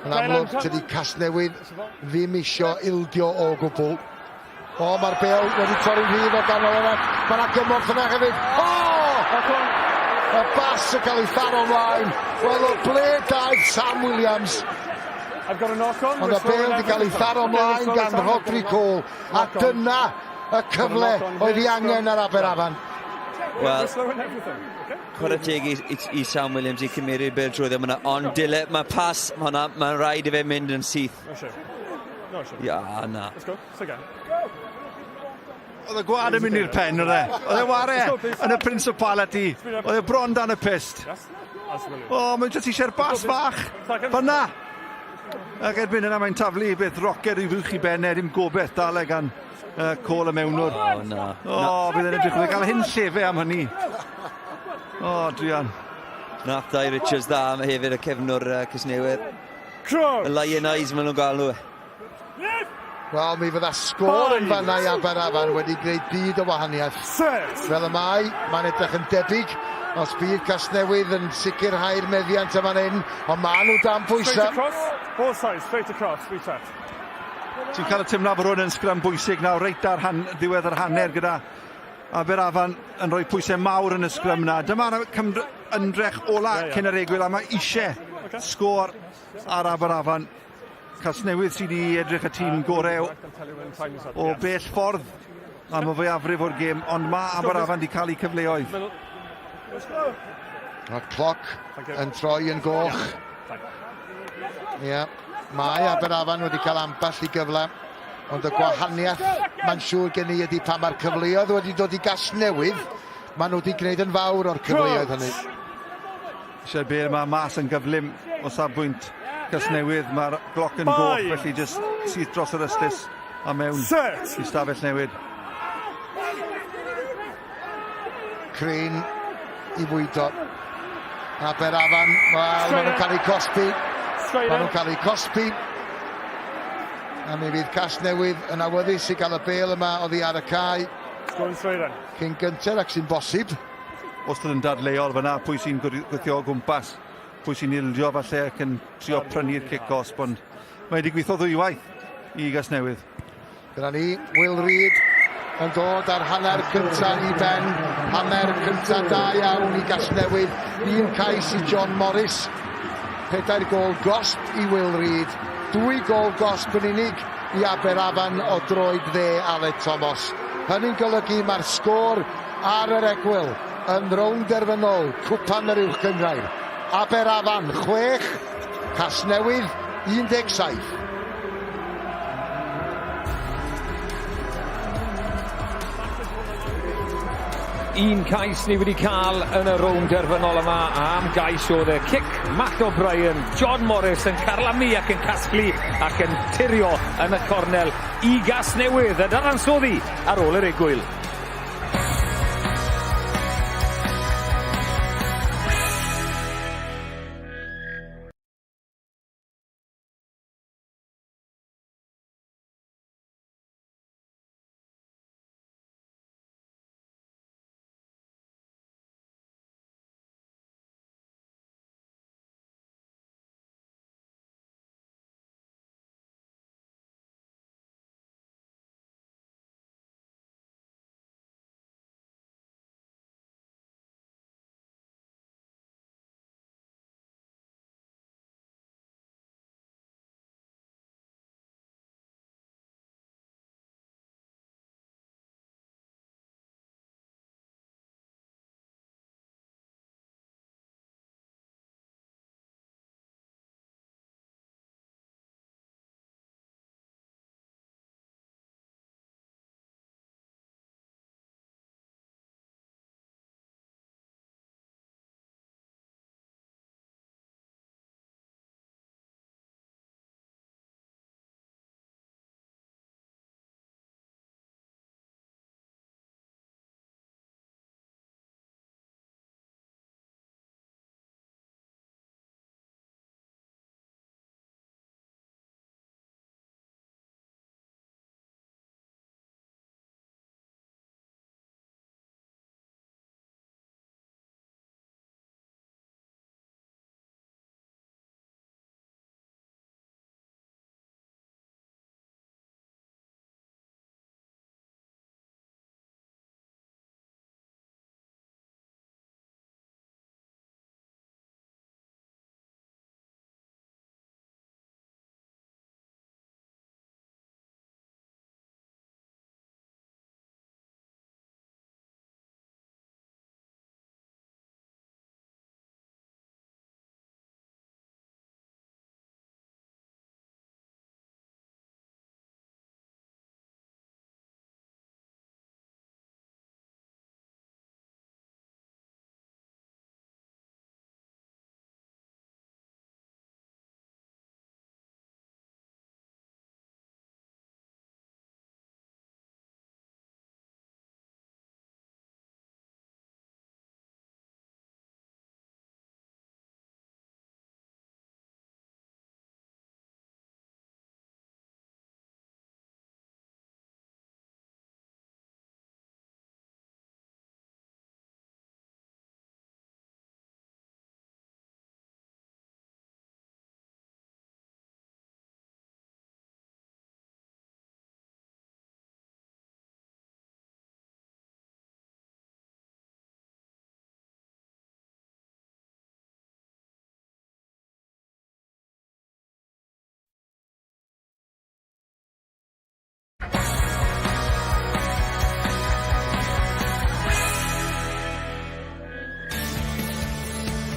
Yn amlwg, tydi Casnewydd ddim isio ildio o gwbl. O, mae'r bêl wedi torri'n rhydd o ganol yna. Mae yna gymorth yna hefyd. O! Y bas yn cael ei tharo ymlaen. Wel, o ble daeth Sam Williams? I've got a knock on. Ond y bêl wedi cael ei tharo ymlaen gan Rhodri Cole. A dyna y cyfle oedd ei angen ar Aberafan. Wel, chwarae teg i, i, i Sam Williams i cymeru'r bêl drwyddo yna, ond dyle, mae pas, mae hwnna, mae'n rhaid i fe mynd yn syth. Ia, na. Let's go. Let's go. Oedd y gwad yn mynd i'r pen, oedd e? Oedd e ware yn y Principality. Oedd e bron dan y pyst. O, mae'n jyst eisiau'r bas fach. Fyna. Ac erbyn yna mae'n taflu beth roced i fwch i benne, dim gobeith dal e gan uh, Cole y mewnwr. O, na. O, bydd e'n edrych, bydd e'n cael hyn llefe am hynny. O, druan. Nath Dai Richards dda hefyd y cefnwr uh, Casnewydd. Y Lion Eyes maen nhw'n gael nhw. Wel, mi fydda sgôr yn fanna i Aberafan wedi gwneud byd o wahaniaeth. Fel y mae, mae'n edrych yn debyg os bydd Casnewydd yn sicrhau'r meddiant yma'n hyn, ond maen nhw dan Straight pwysau. across, both sides, straight across, reset. Ti'n cael y teimlad bod hwn yn sgrym bwysig nawr, reit ar han, ddiwedd yr hanner gyda Aberafan yn rhoi pwysau mawr yn y sgrym na. Dyma'r ymdrech ola cyn yr egwyl a mae eisiau sgôr ar Aberafan. Casnewydd sydd wedi edrych y tîm gorau o bell ffordd am y fwyafrif o'r gêm, ond mae Aberafan wedi cael eu cyfleoedd. Mae'r cloc yn troi yn goch. Ie, yeah. mae Aberafan wedi cael ambell i gyfle, ond y gwahaniaeth mae'n siŵr gen i ydy pan mae'r cyfleoedd wedi dod i Gasnewydd, maen nhw wedi gwneud yn fawr o'r cyfleoedd hynny. Eisiau'r bêl yma mas yn gyflym o safbwynt Casnewydd. Mae'r gloc yn goch, felly jyst syth dros yr ystlys a mewn i stafell newid. Crane i fwydo. Aberafan, wel, maen nhw'n cael eu cosbi. Maen nhw'n cael eu cosbi. A mi fydd Casnewydd yn awyddus i gael y bêl yma oddi ar y cae. Cyn gynted ac sy'n bosib. wastad yn dadleuol fyna, pwy sy'n gweithio o gwmpas, pwy sy'n ildio falle ac yn trio prynu'r cic gosb, ond mae wedi gweithio ddwywaith i Gasnewydd. Dyna ni, Will Reid yn dod ar hanner cynta i ben. Hanner cynta da iawn i Gasnewydd. Un cais i John Morris. Pedair gôl gosb i Will Reid. Dwy gôl gosb yn unig i Aberafan o droed dde Aled Thomas. Hynny'n golygu mae'r sgôr ar yr egwyl yn rownd derfynol Cwpan yr Uwch Gynghrair. Aberafan 6, Casnewydd 17. Un cais ni wedi cael yn y rownd derfynol yma am gais oedd e. Cic Matt O'Brien, John Morris yn carlamu ac yn casglu ac yn tirio yn y cornel i Gasnewydd y dadansoddi ar ôl yr egwyl.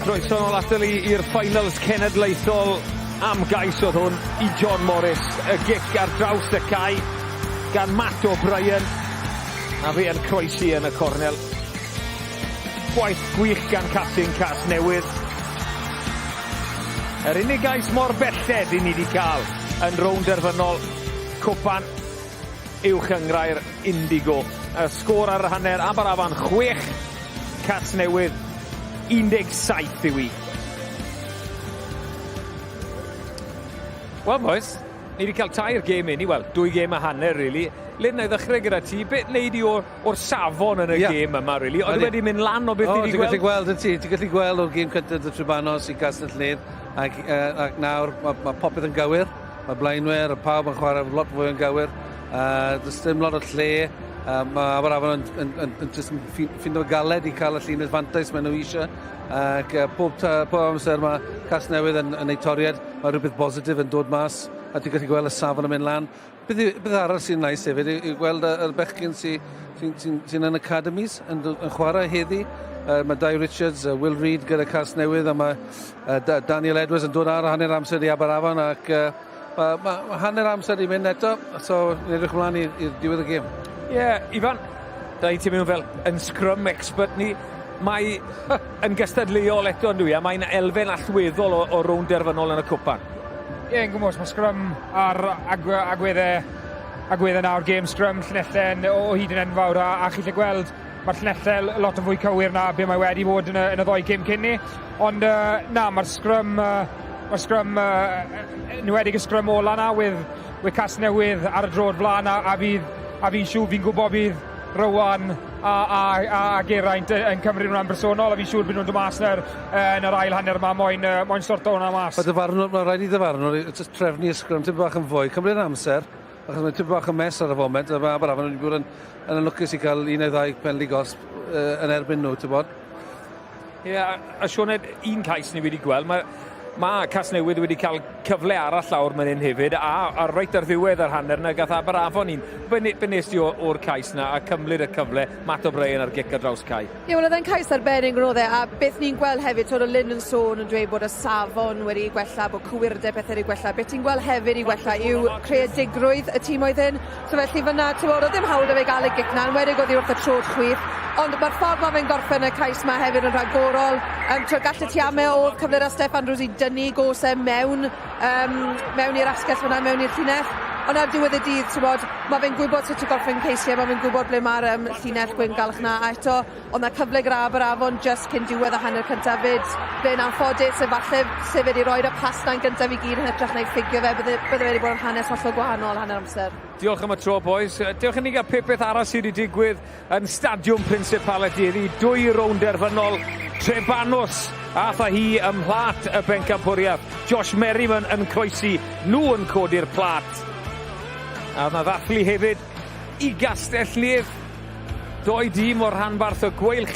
Croeso nôl ato ni i'r finals cenedlaethol am gais oedd hwn i John Morris. Y gic ar draws y cae gan Matt O'Brien. A fe yn croesi yn y cornel. Gwaith gwych gan captain Casnewydd. Yr unig gais mor belled i ni wedi cael yn rownd derfynol cwpan uwch gynghrair Indigo. Y sgôr ar yr hanner Aberafan 6, Casnewydd 17 yw hi. Well boys, Ni wedi cael tair gêm i ni, wel, dwy gêm a hanner, really. Lyn, na i ddechrau gyda ti. Beth wneud i o'r, or safon yn y yeah. gêm yma, really? Oedd wedi mynd lan o beth ni wedi gweld? Ti'n gallu gweld, yn ti. Ti'n gallu gweld o'r gêm cyntaf dy Trebanos i Castell Nedd, ac, ac nawr mae, mae popeth yn gywir. Mae blaenwyr a pawb yn chwarae lot fwy yn gywir. Does dim lot o lle. Mae Aberafan yn, yn, yn, yn, just yn ffindo galed i cael y llinell fantais maen nhw eisiau. Ac pob, pob amser mae Casnewydd yn, yn ei toriad, mae rhywbeth bositif yn dod mas, a ti'n gallu gweld y safon yn mynd lan. Beth, beth arall sy'n nice hefyd yw gweld y, y bechgyn sy'n sy, sy, sy yn academies yn, yn chwarae heddi. Mae Dai Richards, Will Reid gyda Casnewydd a mae Daniel Edwards yn dod ar hanner amser i Aberafan ac mae, ma, ma hanner amser i mynd eto, so ni'n edrych ymlaen i'r diwedd y gêm. Ie, yeah, Ifan, da i ti mewn fel yn scrum expert ni. Mae yn gystadleuol eto yn dwi, a mae'n elfen allweddol o, o rownd derfynol yn y cwpan. Ie, yeah, yn gwmwys, mae scrum ar agwe, agweddau, agweddau nawr, gêm scrum, llinellau o hyd yn enfawr, a, a chi lle gweld mae'r llinellau lot yn fwy cywir na be mae wedi bod yn y, yn y ddoi gêm cyn ni. Ond uh, na, mae'r scrum, uh, mae'r scrum, uh, enwedig y scrum ola na, with, with Casnewydd ar y drod flaen, a, a, fydd, a fi'n siŵr, fi'n gwybod bydd Rowan a, a, a, a Geraint yn cymryd hwnna'n bersonol, a fi'n siŵr bydd nhw'n dod mas yn yr, yn yr ail hanner yma moyn, moyn sorto hwnna mas. Mae dyfarnwr, mae rhaid i ddyfarnwr just trefnu y sgrym tipyn bach yn fwy, cymryd amser, achos mae'n tipyn bach yn mess ar y foment, a mae Aberafan wedi bod yn, yn anlwcus i cael un neu ddau penalty gosb uh, yn erbyn nhw, ti'n bod. Ie, yeah, a Sioned, un cais ni wedi gweld, mae Mae Casnewydd wedi cael cyfle arall lawr man hyn hefyd, a, a reit ar ddiwedd yr hanner na gath Aberafon un. Be, be nes ti o'r cais na a cymryd y cyfle Matt O'Brien ar gic ar draws cae? Ie, wel oedd e'n cais arbennig yn oedd e, a beth ni'n gweld hefyd, twyd o Lyn yn sôn yn dweud bod y safon wedi gwella, bod cywirdeb pethau wedi gwella. Beth ti'n gweld hefyd i gwella yw creadigrwydd y tîmoedd hyn. So felly fyna, ti'n bod, oedd ddim hawl 'da fe gael y gic 'na, yn enwedig oddi wrth y trod chwith. Ond mae'r ffordd mae fe'n gorffen y cais 'ma hefyd yn rhagorol. Um, twyd, gallet ti ame oedd cyfle 'da Steff Andrews i dynnu gos e mewn, um, mewn i'r asgell fyna, mewn i'r llinell. Ond ar diwedd y dydd, ti'n bod, mae fe'n gwybod sut i gorffen ceisiau, mae fe'n gwybod ble mae'r um, llinell gwyn galch 'na. A eto, oedd 'na cyfle gyda Aberafon jyst cyn diwedd y hanner cyntaf 'fyd, ble'n anffodus, efallai se fe wedi rhoi'r y pas 'na'n gyntaf i gyd yn hytrach na'i ffugio fe, bydde, bydde fe wedi bod yn hanes hollol gwahanol hanner amser. Diolch am y tro, boys. Diolch i ni gael popeth arall sydd wedi digwydd yn Stadiwm Principality heddi. Dwy rownd derfynol. Trebanos ath â hi ym mhlat y bencampwriaeth. Josh Merriman yn croesi, nhw yn codi'r plat. A yna ddathlu hefyd i Gastell Nedd. Doi dîm o'r rhanbarth y Gweilch.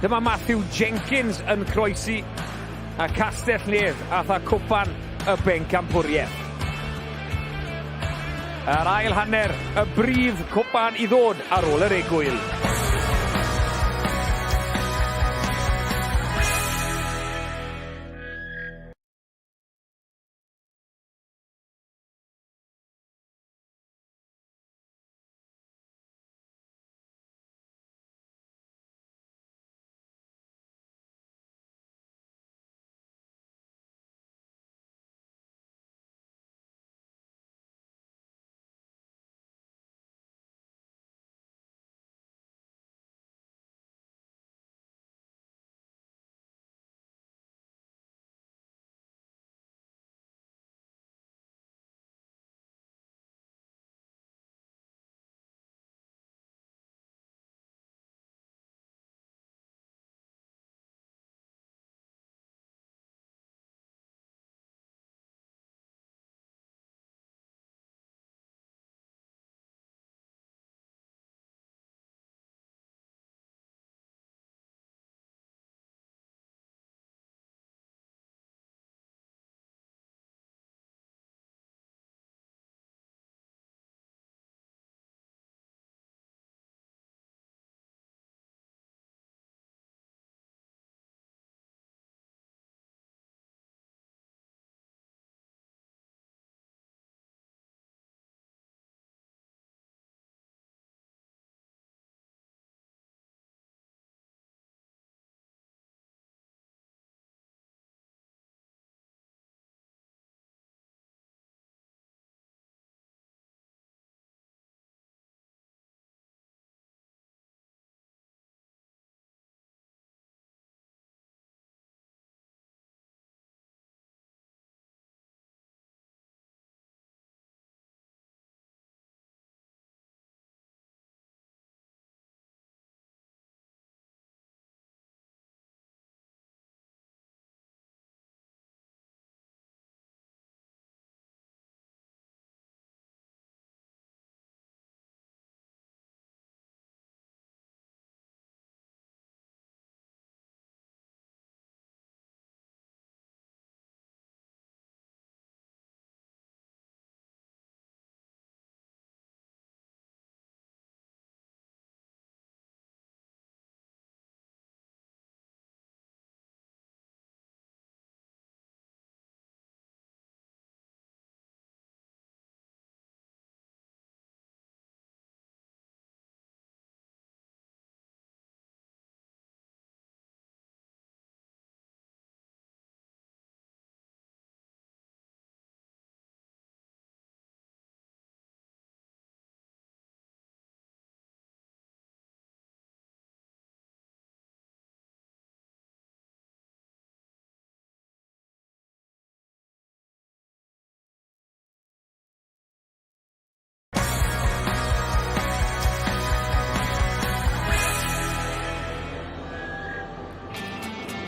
Dyma Matthew Jenkins yn croesi a Castell Nedd ath â cwpan y bencampwriaeth. Yr ail hanner, y brif cwpan i ddod ar ôl yr egwyl.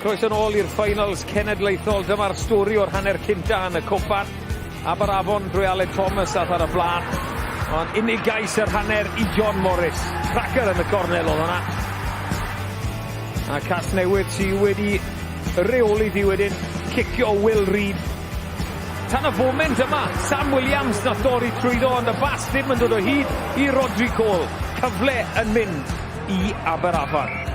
Croeso nôl i'r finals cenedlaethol. Dyma'r stori o'r hanner cynta yn y cwpan. Aberafon drwy Aled Thomas ath ar y blaen. Ond unig gais yr hanner i John Morris. Cracker yn y gornel oedd hwnna. A Casnewydd sydd wedi reoli ddi wedyn. Cicio Will Reid. Tan y foment yma, Sam Williams nath dorri trwyddo, ond y bas ddim yn dod o hyd i Rodri Cole. Cyfle yn mynd i Aberafan.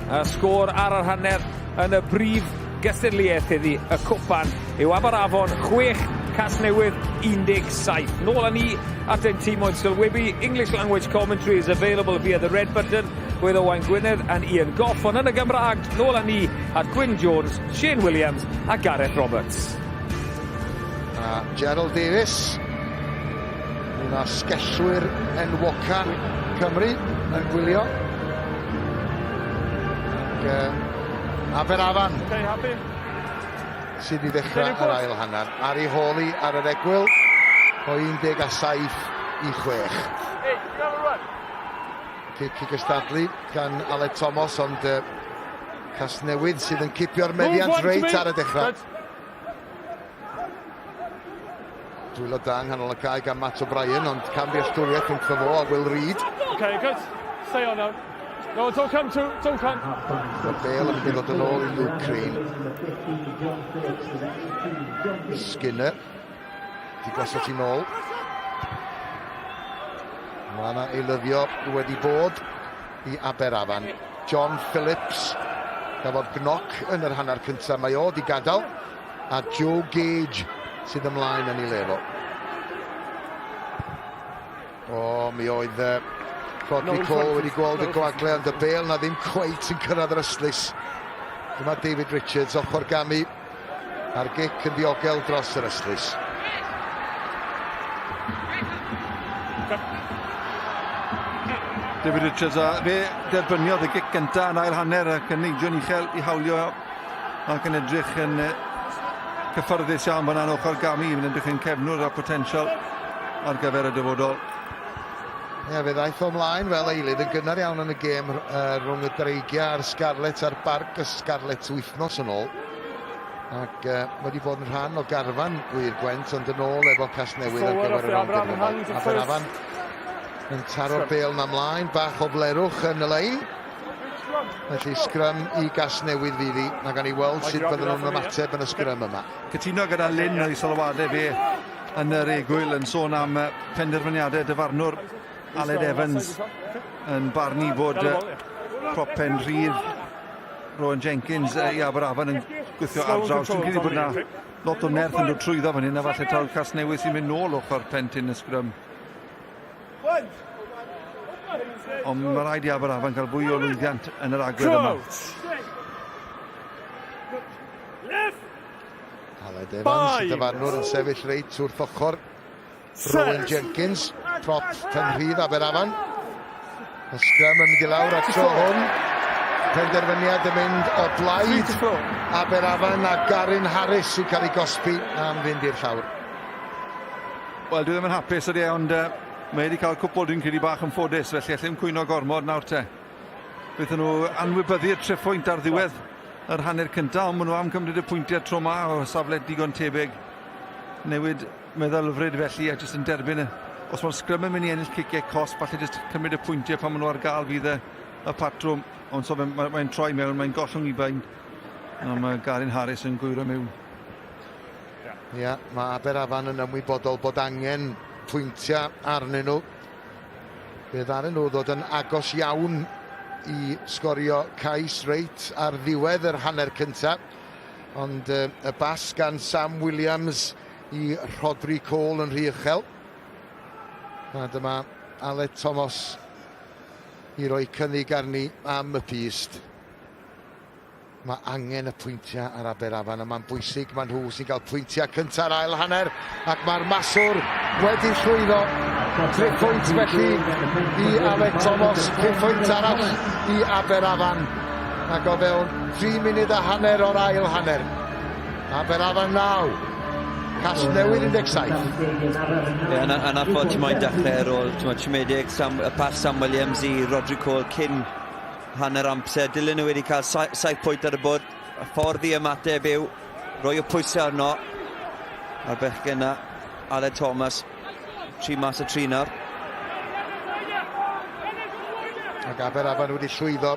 Y sgôr ar yr hanner yn y brif gystadleuaeth heddi, y cwpan, yw Aberafon 6, Casnewydd 17. Nôl â ni at ein timoedd sylwebu. English language commentary is available via the red button with Owain Gwynedd and Ian Gough. Ond yn y Gymraeg, nôl â ni at Gwyn Jones, Shane Williams a Gareth Roberts. A Gerald Davies, un o asgellwyr enwoca Cymru yn gwylio. Ac uh, Aberafan okay, happy. sydd i ddechrau yr ail hanner. Ar ei hôl i ar yr egwyl o 17 i 6. Hey, Cic i gystadlu gan Aled Thomas, ond uh, Casnewydd sydd yn cipio'r meddiant reit ar y dechrau. Dwylo da yng nghanol y cae gan Matt O'Brien, ond camddealltwriaeth rhwng fo a Will Reid. Okay, good. Stay on now. No, don't come to, don't come. Mae'r bel yn mynd i ddod yn ôl i Luke Crane. Skinner. Di gosod ti'n ôl. Mae yna eilyddio wedi bod i Aberafan. John Phillips gafodd gnoc yn yr hanner cyntaf. Mae o di gadael. A Joe Gage sydd ymlaen yn ei le fo. O, mi oedd uh, Rodney no, Cole wedi gweld y gwagle, ond y bel na ddim cweit yn cyrraedd yr ystlys. Dyma David Richards, ochr gamu a'r gic yn ddiogel dros yr ystlys. David Richards a fe derbyniodd y gic gyntaf yn ail hanner ac yn neidio'n uchel i hawlio ac yn edrych yn cyffyrddus iawn fanna'n ochr gamu, yn edrych yn cefnwr a potensial ar gyfer y dyfodol. Ie, fe ddaeth o ymlaen fel eilydd yn gynnar iawn yn y gêm uh, rhwng y Dreigiau a'r Scarlets ar Barc y Scarlets wythnos yn ôl. Ac uh, wedi bod yn rhan o garfan Gwyr Gwent, ond yn ôl efo Casnewydd ar gyfer y rownd derfynol. Aberafan yn taro'r bêl na mlaen, bach o flerwch yn y lein. Felly sgrym i Gasnewydd fydd hi, a gan i weld sut bydden nhw'n ymateb yn y sgrym yma. Cytuno gyda Lynn o'i sylwadau fe yn yr egwyl yn sôn am penderfyniadau dyfarnwr Aled Evans yn barnu bod prop pen rhydd Rowan Jenkins i Aberafan yn gwythio ar draws. Dwi'n credu bod yna lot o nerth yn dod trwyddo fan hyn a falle taw'r Casnewydd sy'n mynd nôl ochr pentyn y sgrym. Ond mae rhaid i Aberafan cael fwy o lwyddiant yn yr agwedd yma. Aled Evans, y dyfarnwr yn sefyll reit wrth ochr Rowan Jenkins, prop pen rhydd Aberafan. Y sgrym yn mynd i lawr at tro hwn. Penderfyniad yn mynd o blaid Aberafan a Garin Harris sy'n cael ei gosbi am fynd i'r llawr. Wel, dwi ddim yn hapus ydy e, ond uh, mae wedi cael cwpl dwi'n credu bach yn ffodus, felly allai ddim cwyno gormod nawr te. Beth nhw anwybyddu'r treffoint ar ddiwedd yr hanner cyntaf, ond maen nhw am cymryd y pwyntiau tro ma o safle digon tebyg. Newid meddylfryd felly a jyst yn derbyn y... Os mae'r sgrym yn mynd i ennill ciciau cosb, falle jyst cymryd y pwyntiau pan maen nhw ar gael fydd y, y patrwm. Ond so mae'n mae, mae troi mewn, mae'n gollwng i bain. A mae Garin Harris yn gwyro mewn. Ia, mae Aberafan yn ymwybodol bod angen pwyntiau arnyn nhw. Fe ddaru nhw ddod yn agos iawn i sgorio cais reit ar ddiwedd yr hanner cyntaf. Ond uh, y bas gan Sam Williams i Rhodri Cole yn rhy uchel. A dyma Aled Thomas i roi cynnig arni am y pyst. Mae angen y pwyntiau ar Aberafan a mae'n bwysig, mae nhw sy'n cael pwyntiau cynta'r ail hanner ac mae'r maswr wedi llwyddo. Tri phwynt felly i Aled Thomas, pum phwynt arall i Aberafan ac o fewn 3 munud a hanner o'r ail hanner. Aberafan 9, Casnewydd 17. Ie, yna, yna ffordd ti'n moyn dechrau ar ôl, ti'n moyn siomedig, Sam, y pas Sam Williams i Rodri Cole cyn hanner amser. Dylen nhw wedi cael 7 pwynt ar y bwrdd. Y ffordd i ymateb yw roi y pwysau arno. A'r bechgyn yna, Aled Thomas, 3 mas o 3 nawr. Ac Aberafan wedi llwyddo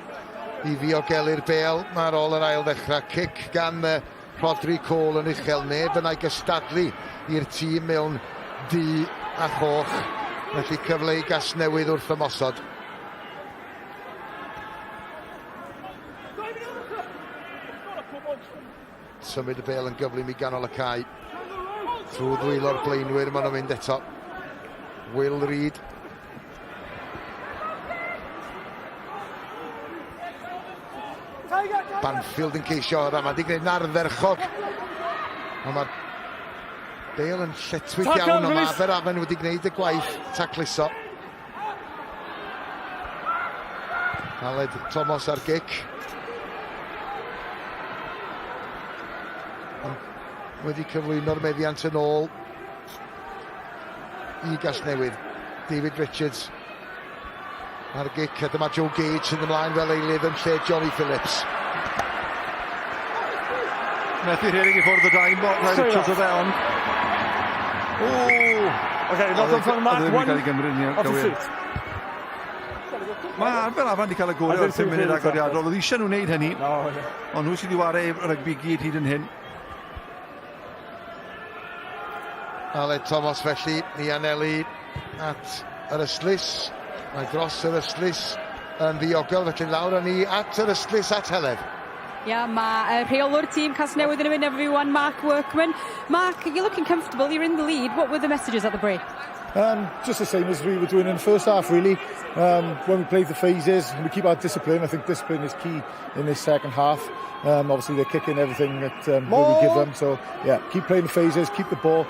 i ddiogelu'r bêl ar ôl yr ail ddechrau. Cic gan Rhodri Cole yn uchel, neb yna i gystadlu i'r tîm mewn du a choch. Felly cyfle i Gasnewydd wrth ymosod. Symud y bêl yn gyflym i ganol y cae. Trwy ddwylo'r blaenwyr maen nhw'n mynd eto. Will Reid. Banfield yn ceisio a mae wedi gwneud yn ardderchog. Ond mae'r bêl yn lletchwith iawn, ond mae Aberafan wedi gwneud y gwaith tacluso. Aled Thomas ar gic. Ond wedi cyflwyno'r meddiant yn ôl i Gasnewydd. David Richards ar gic a dyma Joe Gage sydd ymlaen fel eilydd yn lle Johnny Phillips. Methu rhedeg i ffwrdd o dain, Ryan Richards o fewn. O! Okay, not on front mark, one off the seat. Mae Aberafan wedi cael y gorau o'r 5 munud agoriadol. Oedd eisiau nhw wneud hynny, ond nhw sydd wedi wario rygbi gyd hyd yn hyn. Aled Thomas felly i anelu at yr ystlys. Mae dros yr ystlys yn ddiogel, felly lawr â ni at yr ystlys at Heledd. Ia, mae rheolwr tîm Casnewydd yn ymuno efo fi wan, Mark Workman. Mark, you're looking comfortable, you're in the lead. What were the messages at the break? Um, just the same as we were doing in the first half, really. When we played the phases, we keep our discipline. I think discipline is key in this second half. Obviously, they're kicking everything that we give them. So, yeah, keep playing the phases, keep the ball,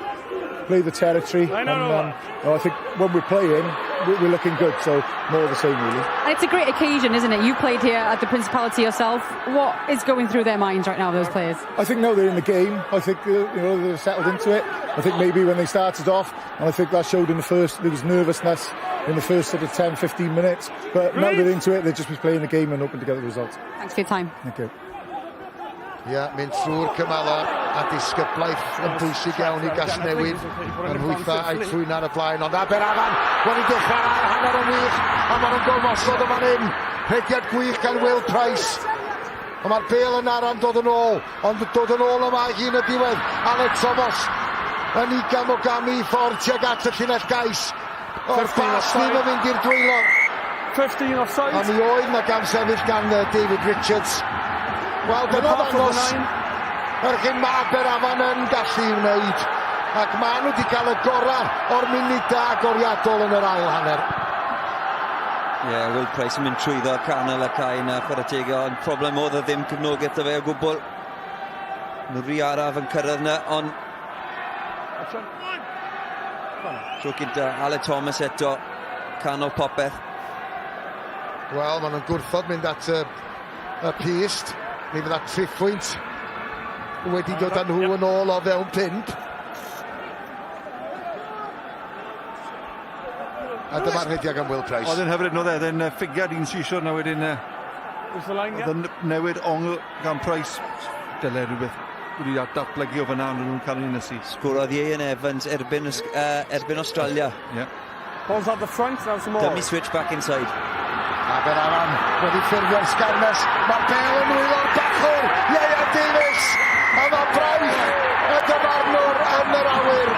play the territory. And I think when we're playing, we're looking good. So, more of the same, really. And it's a great occasion, isn't it? You played here at the Principality yourself. What is going through their minds right now, those players? I think now they're in the game. I think they're settled into it. I think maybe when they started off, and I think that showed in the first, there was nervousness in the first sort of 10, 15 minutes. But now they're into it, they're just playing the game and hoping to get the results. Thanks for your time. Thank you. Ia, yeah, mynd trwy'r cymala a disgyblaeth yn bwysig iawn i Gasnewydd. Yn hwytha a'i trwyn ar y blaen, ond Aberafan wedi dechrau'r ail hanner yn wych, a maen nhw'n gormosod yma'n hyn. Rhediad gwych gan Will Price. Ond mae'r bêl yn aran dod yn ôl, ond dod yn ôl yma hi yn y diwedd. Alex Thomas yn igam o gamu i ffordd tuag at y llinell gais. O'r bas ddim yn mynd i'r dwylo. 15 offside. A mi oedd na gam sefyll gan David Richards. Wel, dyna ddangos yr hyn mae Aberafan yn gallu wneud. Ac maen nhw wedi cael y gorau o'r munudau agoriadol yn yr ail hanner. Ie, yeah, Will Price yn mynd trwyddo canol y cae yna, chwarae teg, ond problem oedd o ddim cefnogaeth o fe o gwbl. Nhw rhy araf yn cyrraedd yna, ond... Tro cynta, Aled Thomas eto, canol popeth. Wel, maen nhw'n gwrthod mynd at y, y pyst. Mi fydda triphwynt wedi dod â nhw yn ôl o fewn pump. A dyma'r rhediad gan Will Price. Oedd yn hyfryd, nodd e, oedd e'n ffigiad un siswrn a wedyn oedd yn newid ongl gan Price. Dyle rhywbeth wedi datblygu o fyna, ond nhw'n cael ei ynysu. Sgorodd Ieuan Evans erbyn, erbyn Australia. Yeah. Ball's at the front, now some more. Dummy switch back inside. Aberafan wedi ffurfio'r sgarmes. Mae'r bêl yn nwylo'r bachwr, Ieuan Davies. A mae braich y dyfarnwr yn yr awyr.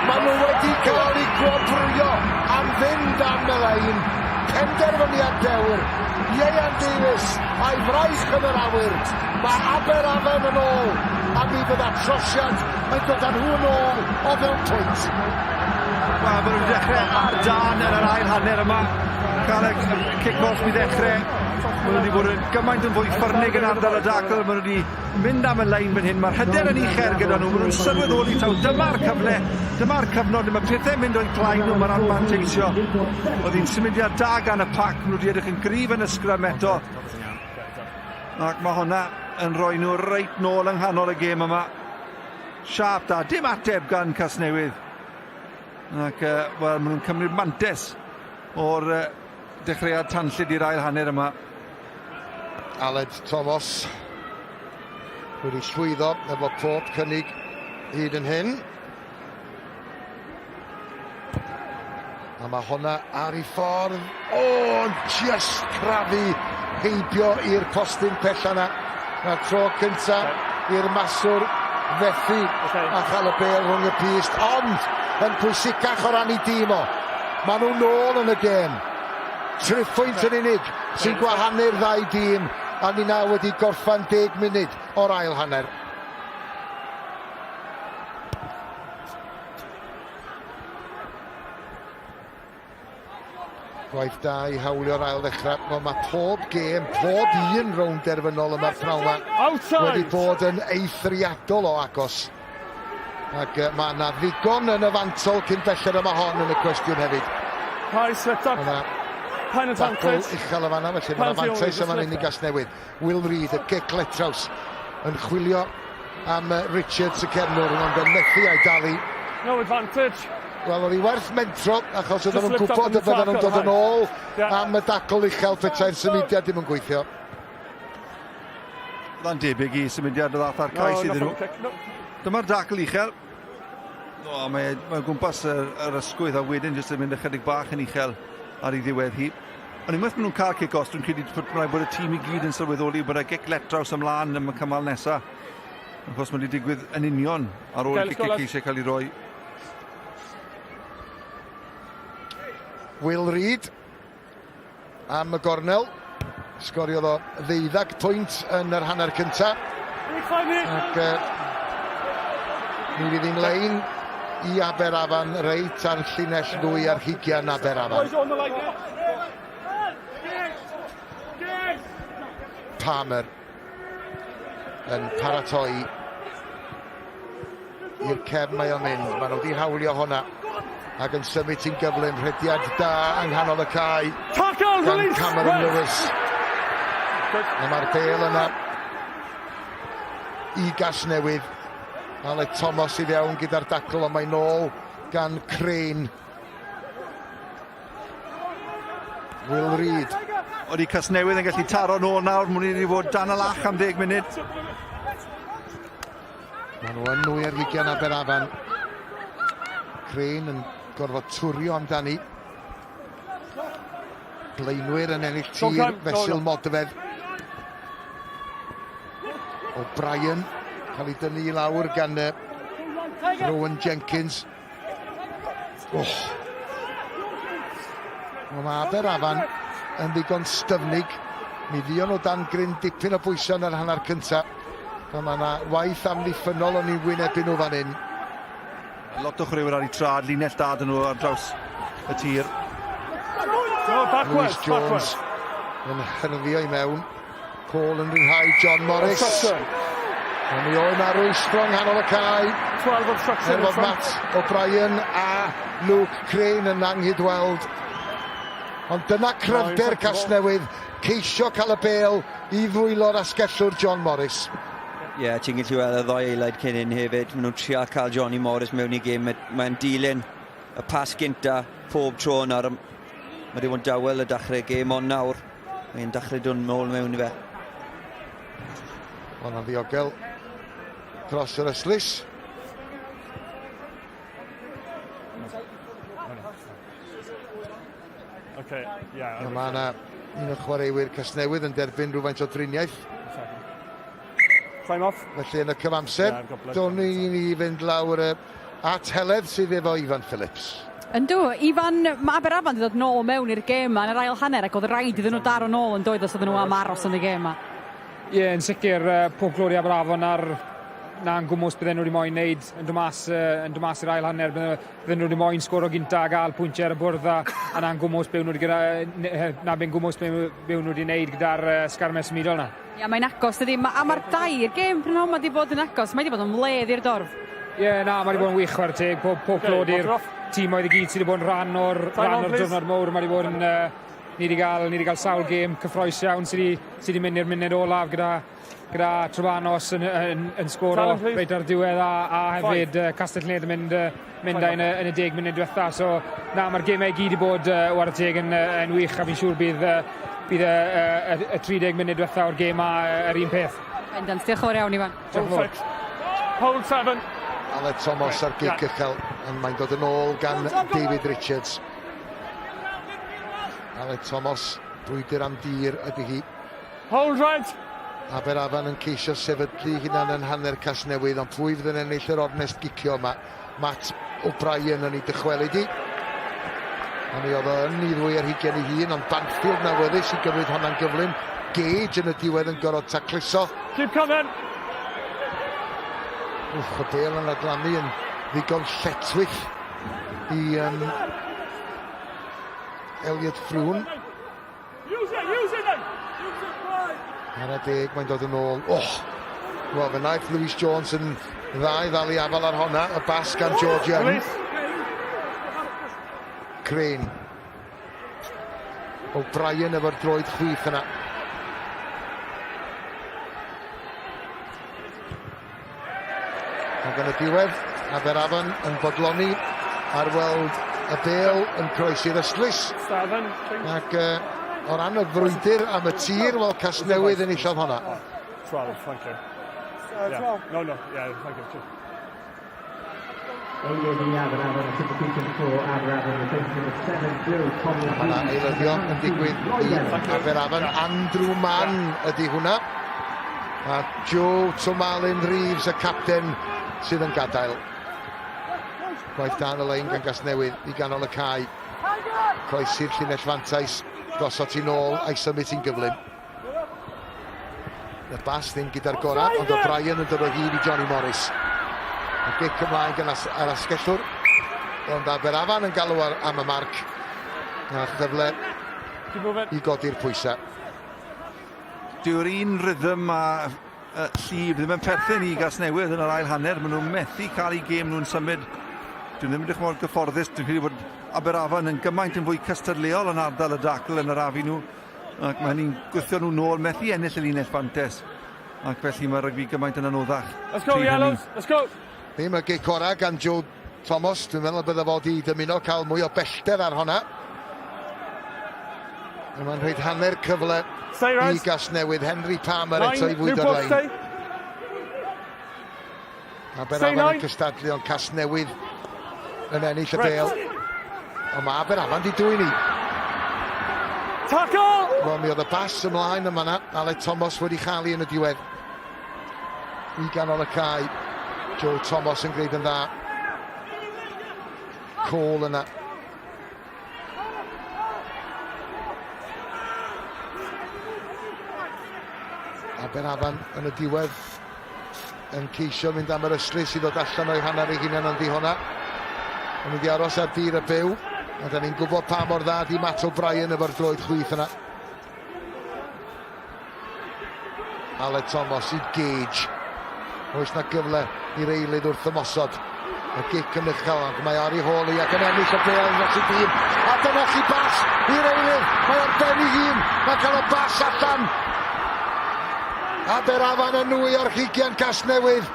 Maen nhw wedi cael eu gwobrwyo am fynd am y lein. Penderfyniad dewr. Ieuan Davies a'i fraich yn yr awyr. Mae Aberafan yn ôl a mi fydda trosiad yn dod â nhw yn ôl o fewn pwynt. Wel, maen nhw wedi dechrau ar dân yn yr ail hanner yma. Cael y kick-off i ddechrau. Maen nhw wedi bod yn gymaint yn fwy ffyrnig yn ardal y dacl. Maen nhw wedi mynd am y lein fan hyn. Mae'r hyder yn uchel gyda nhw. Maen nhw'n sylweddoli taw dyma'r cyfle, dyma'r cyfnod lle mae pethau'n mynd o'u plaid nhw. Mae'r anfanteisio. Oedd hi'n symudiad da gan y pac. Maen nhw wedi edrych yn gryf yn y sgrym eto. Ac mae hwnna yn rhoi nhw reit nôl yng nghanol y gêm yma. Siâp da, dim ateb gan Casnewydd. Ac, wel, maen nhw'n cymryd mantes o'r dechreuad tanllyd i'r ail hanner yma. Aled Thomas wedi llwyddo efo pob cynnig hyd yn hyn. A mae honna ar ei ffordd. O, just crafu heibio i'r postyn pella na. Na'r tro cynta i'r maswr fethu a chael y bêl rhwng y pyst, ond yn pwysicach o ran ei dîm o. Maen nhw nôl yn y gêm. Triphwynt yn unig sy'n gwahanu'r ddau dîm, a ni nawr wedi gorffan 10 munud o'r ail hanner. Gwaith da i hawlio'r ail ddechrau. Wel, mae pob gêm, pob un rownd derfynol yma'r pnawn yma wedi bod yn eithriadol o agos. Ac uh, mae yna ddigon yn y fantol cyn belled yma hon yn y cwestiwn hefyd. High set up. Mae yna uchel y fanna, felly mae yna fantais yma'n unig Gasnewydd. Will Reid, y gic letraws, yn chwilio am Richards y cefnwr, ond yn methu a'i dalu. No advantage. Wel, oedd hi werth mentro, achos oedden nhw'n gwybod y bydden nhw'n dod yn ôl am y dacl uchel petai'r symudiad ddim yn gweithio. Byddai'n debyg i symudiad y ddath ar cais iddyn nhw. Dyma'r dacl uchel. O, mae, mae gwmpas yr, yr ysgwydd a wedyn jyst yn mynd ychydig bach yn uchel ar ei ddiwedd hi. Ond unwaith maen nhw'n cael cic os, dwi'n credu bod rhaid bod y tîm i gyd yn sylweddoli bod y gic letraws ymlaen am y cymal nesaf. Achos mae wedi digwydd yn union ar ôl i cic eisiau cael ei roi. Will Reid am y gornel. Sgoriodd o ddeuddag pwynt yn yr hanner cyntaf. Ac uh, mi fydd hi'n lein i Aberafan reit ar llinell ddwy ar hugian Aberafan. Palmer yn paratoi i'r cefn mae o'n mynd. Maen nhw wedi hawlio hwnna ac yn symud ti'n gyflym. Rhediad da yng nghanol y cae gan Cameron Lewis. A mae'r bel yna i Gasnewydd. Aled Thomas i fewn gyda'r dacl, ond mae'n nôl gan Crane. Will Reid. Odi Casnewydd yn gallu taro nôl nawr, mwyn i ni fod dan y lach am 10 munud. Maen nhw yn nwy ar hugian Aberafan. Crane yn gorfod twrio amdani. Blaenwyr yn ennill tir fesul modfedd. O'Brien cael ei dynnu i lawr gan Rowan Jenkins. Oh. Wel, mae Aberafan yn ddigon styfnig. Mi fuon nhw dan gryn dipyn o bwysau yn yr hanner cyntaf. Pan mae yna waith amddiffynnol o'n i'n wynebu nhw fan hyn. Lot o chwaraewyr ar eu trad, linell da dyn nhw ar draws y tir. No, Lewis Jones yn hyrddio i mewn. Cole yn rhyddhau John Morris. Ond mi oedd na rwystro yng nghanol y cae. 12 obstruction. Er fod Matt O'Brien a Luke Crane yn anghydweld. Ond dyna cryfder Casnewydd, ceisio cael y bêl i ddwylo'r asgellwr John Morris. Ie, yeah, ti'n gallu weld y ddoi eilad cyn hyn hefyd. Maen nhw'n trio cael Johnny Morris mewn i gêm. Mae'n dilyn y pas gynta pob tro nawr. Mae wedi bod yn dawel y dechrau gêm, ond nawr mae'n dechrau dod nôl mewn i fe. Hwna'n ddiogel dros yr ystlys. Okay, yeah. Mae yna un o chwaraewyr Casnewydd yn derbyn rhywfaint o driniaeth. Time off. Felly yn y cyfamser, yeah, down ni ni fynd lawr at Heledd sydd efo Ifan Phillips. Yndw, Ifan, mae Aberafan wedi dod nôl mewn i'r gêm yma yn yr ail hanner ac oedd rhaid iddyn nhw daro nôl yn doedd os oedden nhw am aros yn y gêm yma. Ie, yeah, yn sicr, pob clod i Aberafan ar na'n gwmws bydden nhw wedi moyn wneud yn dod mas, yn dod mas i'r ail hanner. Bydden nhw wedi moyn sgoro gynta a gael pwyntiau ar y bwrdd a, a na'n gwmws be nhw wedi gyda, na be'n gwmws be nhw wedi wneud gyda'r sgarmes symudol na. Ia, mae'n agos, dydy? Ma, a mae'r dair gêm prynhawn 'ma 'di bod yn agos. Mae 'di bod yn wledd i'r dorf. Ie, yeah, na, mae wedi bod yn wych chwarae teg. Pob, pob clod i'r tîmoedd i gyd sydd wedi bod yn rhan o'r, rhan o'r diwrnod mowr. Mae wedi bod yn... Ni wedi cael, ni wedi cael sawl gêm cyffroes iawn sydd wedi, sy wedi mynd i'r munud olaf gyda, gyda Trebanos yn, yn, yn sgoro reit ar diwedd a, a hefyd uh, Castell Nedd yn mynd, uh, mynd yn y, yn y deg munud diwetha. So, na, mae'r gemau i gyd i bod uh, whare teg yn, uh, yn wych a fi'n siŵr bydd, uh, bydd y, y, y, y 30 munud diwetha o'r gêm a yr un peth. Bendant, diolch yn fawr iawn Ifan. Diolch yn fawr. Hold seven. Aled Thomas ar gic uchel, ond mae'n dod yn ôl gan David Richards. Aled Thomas, brwydr am dir ydy hi. Hold right. Aberafan yn ceisio sefydlu hunan yn hanner Casnewydd, ond pwy fydd yn ennill yr ornest gicio yma? Matt O'Brien yn ei dychwelyd hi. Ond mi oedd o yn ei ddwy ar hugain ei hun, ond Banfield yn awyddus i gymryd honna'n gyflym. Gage yn y diwedd yn gorfod tacluso. Keep coming! Wch, y bêl yn adlannu yn ddigon lletchwith i um, Elliot Froon. Use it, use it then! Use it, right! Ar y deg, mae'n dod yn ôl. Oh! Wel, fe wnaeth Lewis Jones yn dda i ddal i afael ar honna. Y bas gan George Young. Crane. O'Brien efo'r droed chwith yna. Ac yn y diwedd, Aberafan yn bodloni ar weld y bêl yn croesi'r ystlys. Ac uh, o ran y frwydr am y tir, wel Casnewydd enillodd honna. 12, thank you. Yeah. No, no, yeah, thank you. Mae yna eilyddio yn digwydd i Aberafan. Andrew Mann ydy hwnna. A Joe Tomalin Reeves, y capten, sydd yn gadael. Gwaith dan y lein gan Gasnewydd i ganol y cae. Croesi'r llinell fantais, gosod ti'n ôl a'i symud ti'n gyflym. Y bas ddim gyda'r gorau, ond O'Brien yn dod o hyd i Johnny Morris. Y gic ymlaen gan as yr asgellwr, ond Aberafan yn galw ar, am y marc. A chyfle i godi'r pwysau. Dyw'r un rhythm a uh, llif ddim yn perthyn i Gasnewydd yn yr ail hanner. Maen nhw'n methu cael eu gêm nhw'n symud. Dyn ddim yn edrych mor gyfforddus. Dwi'n credu bod Aberafan yn gymaint yn fwy cystadleuol yn ardal y dacl yn yr afu nhw. Ac mae hynny'n gwthio nhw nôl, methu ennill y linell fantes. Ac felly mae rygbi gymaint yn anoddach. Let's go, Yellows, let's go! Ddim y gic orau gan Joe Thomas. Dwi'n meddwl y bydde fod i dymuno cael mwy o bellter ar honna. Mae'n rhaid hanner cyfle i Gasnewydd. Henry Palmer eto i fwydo'r lein. Aberafan yn cystadlu ond Casnewydd yn ennill y bêl. Ond mae Aberafan di dwyn i. Tackle! Wel, mi oedd y bas ymlaen yma na. Aled Thomas wedi chael i yn y diwedd. I ganol y cae. Joe Thomas yn gwneud yn dda. Cole yna. Aberafan yn y diwedd yn ceisio mynd am yr ystlys i ddod allan o'i hanner ei hunan ond di honna. Yn mynd i aros ar dir y byw. A da ni'n gwybod pa mor dda di Matt O'Brien efo'r droed chwith yna. Aled Thomas i Gage. Oes na gyfle i'r eilydd wrth ymosod. Y gic yn uchel, ond mae ar ei hôl i ac yn ennill y bêl dros y dîm. A dyna chi bas i'r eilydd. Mae ar ben ei hun. Mae'n cael y bas allan. Aberafan yn nwy o'r hugian Casnewydd.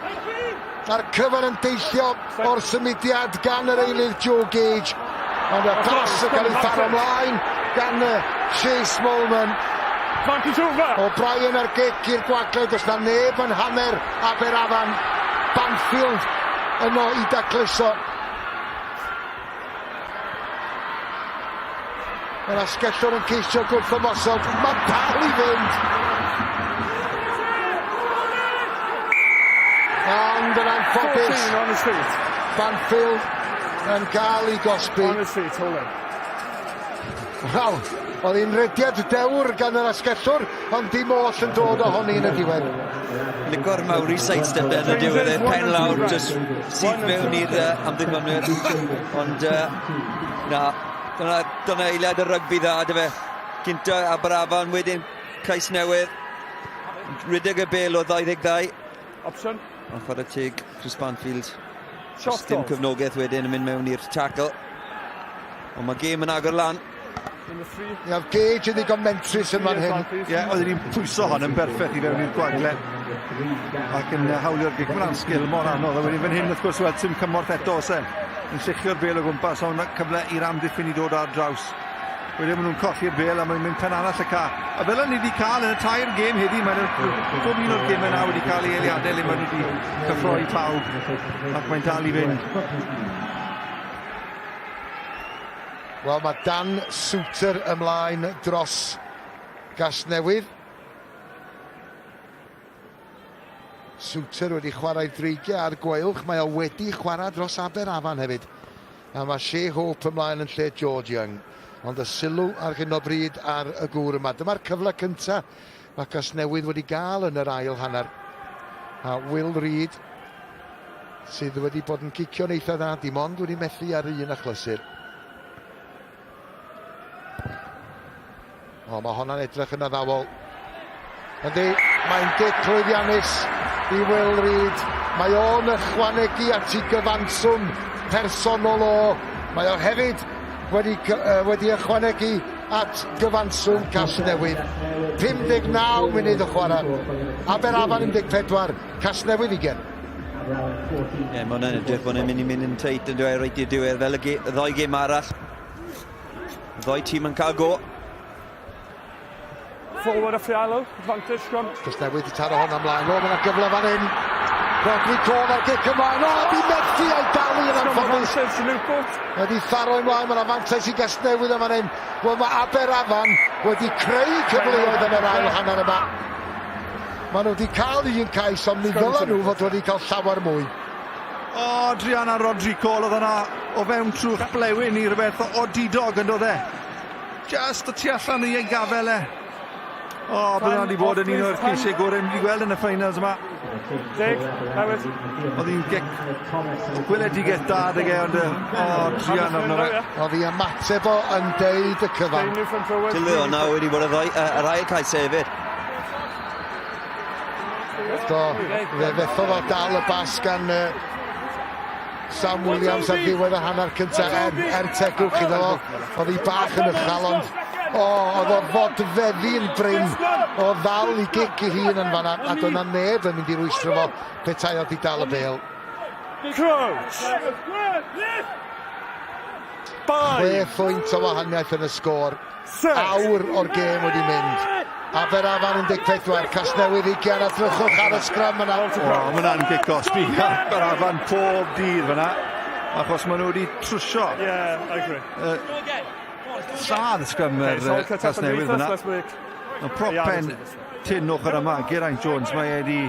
A'r cyfan yn deillio o'r symudiad gan yr eilydd Joe Gage. Ond y pas yn cael ei tharo ymlaen gan Shea Smallman. O'Brien ar gic i'r gwagle, does na neb yn hanner Aberafan. Banfield yno i dacluso. Mae'r asgellwr yn ceisio gwrth ymosod. Mae'n dal i fynd. Ond yn anffodus, Banfield yn cael ei gosbi. On his feet, hold on. Wel, oedd hi'n rediad dewr gan yr asgellwr, ond dim oll yn dod ohoni yn y diwedd. Lico'r Maori sidestep yn y diwedd, e, pen lawr, just syth mewn i'r uh, amddiffynwyr. Ond, uh, na, Dyna, dyna eiliad y rygbi dda, dy fe. Cynta Aberafan, wedyn cais newydd. Rhedeg y bel o 22. Option. Ond chwarae teg, Chris Banfield. Shot dim cyfnogaeth wedyn yn mynd mewn i'r tackle. Ond mae gêm yn agor lan. Ia, Gage yn ddigon mentrus yn fan hyn. Ie, yeah, oedden ni'n pwyso hon yn berffaith i fewn i'r gwagle. Ac yn hawlio'r gic. Mae'n sgil mor anodd. A wedyn fan hyn, wrth gwrs, wel, tim cymorth eto, oes e? Yn lluchio'r bêl o gwmpas, ond cyfle i'r amddiffyn i dod ar draws. Wedyn maen nhw'n colli'r bel a mae'n mynd pen arall y ca. A fel o'n ni wedi cael yn y tair gêm heddi, mae'n bob un o'r gemau na wedi cael ei eiliadau le maen nhw wedi cyffroi pawb ac mae'n dal i fynd. Wel, mae Dan Suter ymlaen dros Gasnewydd. Suter wedi chwarae'r Dreigiau a'r Gweilch. Mae o wedi chwarae dros Aberafan hefyd. A mae Shea Hope ymlaen yn lle George Young. Ond y sylw ar hyn o bryd ar y gŵr yma. Dyma'r cyfle cyntaf mae Casnewydd wedi gael yn yr ail hanner. A Will Reid sydd wedi bod yn cicio'n eitha dda, dim ond wedi methu ar un achlysur. O, mae honna'n edrych yn addawol. Yndi, mae'n gic llwyddiannus i Will Reid. Mae o'n ychwanegu at ei gyfanswm personol o. Mae o hefyd wedi, uh, wedi ychwanegu at gyfanswm Casnewydd. 59 munud o chwarae. Aberafan 14, Casnewydd 20. Ie, yeah, mae hwnna'n edrych bod e'n mynd i mynd yn teit yn dweud reit i'r diwedd fel y ddoi gêm arall. Ddoi tîm yn cael go. Forward off the yellow, advantage, scrum. Casnewydd i taro hwn ymlaen. O, mae yna gyfle fan hyn. Rodri Cole ar gic ymlaen. O, di methu a'i dalu yn anffodus. Wedi tharo ymlaen, mae'n afantais i Gasnewydd yn fan hyn. Wel, mae Aberafan wedi creu cyfleoedd yn yr ail hanner yma. Maen nhw wedi cael un cais, ond mi ddylen nhw fod wedi cael llawer mwy. O, druan ar Rodri Cole, oedd yna o fewn trwch blewyn i rhywbeth odidog yn dod e. Just y tu allan i ei gafel e. O, bydd hwnna wedi bod yn un o'r ceisiau gorau ni wedi gweld yn y finals yma. Deg, newydd. Oedd hi'n gic gweledigaeth da ag e, ond o, druan arno fe. Oedd hi ymateb o yn deud y cyfan. Tylu o'na wedi bod y ddoi, yr ail cais hefyd. Do, fe fethodd o dal y bas gan uh, Sam Williams ar ddiwedd y hanner cyntaf er, er tegwch iddo fo. Oedd hi bach yn uchel ond o, oedd o fodfeddi'n brin o ddal i gic ei hun yn fanna a doedd 'na neb yn mynd i rwystro fo petai o di dal y bêl. Crouch! Chwe phwynt o wahaniaeth yn y sgôr. Awr o'r gêm wedi mynd. Aberafan 14, Casnewydd 20, a drychwch ar y sgrym yna. O, mae hwnna'n gic osbi Aberafan pob dydd fyna, achos maen nhw wedi trwsio. Yeah, I agree. Lladd sgrym yr okay, Casnewydd fyna. Mae prop pen tyn ochr yma, Geraint Jones, mae e wedi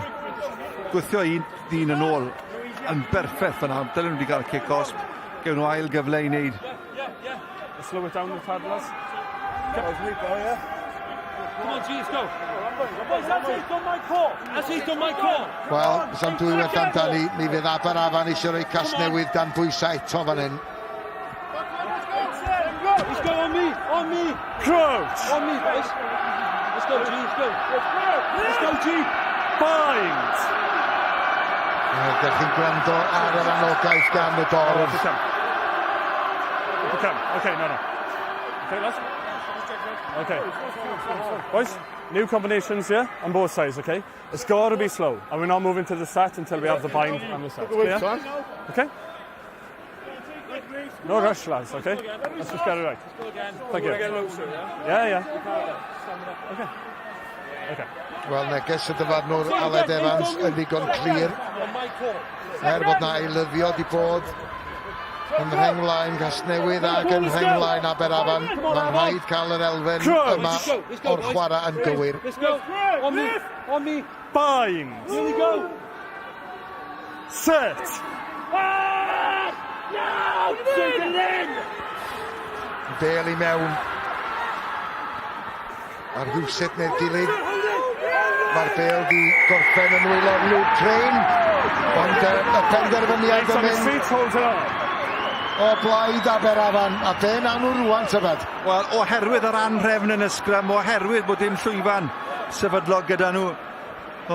gwthio un ddyn yn ôl yn berffaith fyna. Dylen nhw wedi cael cic osb. Gewn nhw ail gyfle i wneud. Let's slow it down with paddlers. Come on, G, let's go. Boys, that's it, done my call. That's it, done my call. Wel, sam dwy waith amdani, mi fydd Aberafan eisiau rhoi Casnewydd dan bwysau eto fan hyn. Let's go on me, on me. Crouch. On me, boys. Let's go, G, let's go. Let's go, G. Bind. Ydych chi'n gwrando ar yr anogaeth gan y dorf. Okay, no, no. Okay, lads. Okay. Boys, new combinations here on both sides, okay? It's got to be slow, and we're not moving to the set until we have the bind and the set. Yeah? Okay? No rush, lads, okay? Let's just get it right. Thank you. Yeah, yeah. Okay. Okay. Wel, neges y dyfarnwr Aled Evans yn ddigon clir. Er bod na eilyddio di bod yn rheng flaen Casnewydd ac yn rheng flaen Aberafan, mae'n rhaid cael yr elfen yma o'r chwarae yn gywir. Let's go. On me. On me. Bind. Here we go. Set. Ah! No! Take it in! Bel i mewn. A rhywsut neu'r gilydd. Mae'r bel di gorffen yn nwylo Luke Crane. Ond y penderfyniad yn mynd o blaid Aberafan. A be nawn nhw rwan, tybed? Wel, oherwydd yr anhrefn yn y sgrym, oherwydd bod dim llwyfan sefydlog gyda nhw,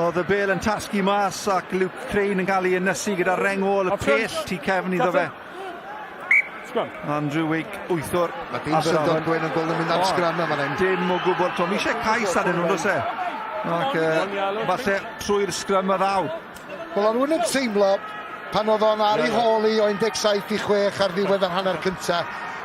oedd y bel yn tasgu mas ac Luke Crane yn cael ei ynysu gyda reng ôl y pell tu cefn iddo fe. Scrum. Andrew Wake, wythwr. Mae dim syndod Gwyn yn gweld yn mynd am sgrym yma fan hyn. Dim o gwbl. Tom, eisiau cais arnyn nhw, does e? Ac uh, falle trwy'r sgrym y ddaw. Wel, o'n nhw'n teimlo pan oedd o'n ar ei hôl i o 17 i 6 ar ddiwedd yr hanner cyntaf,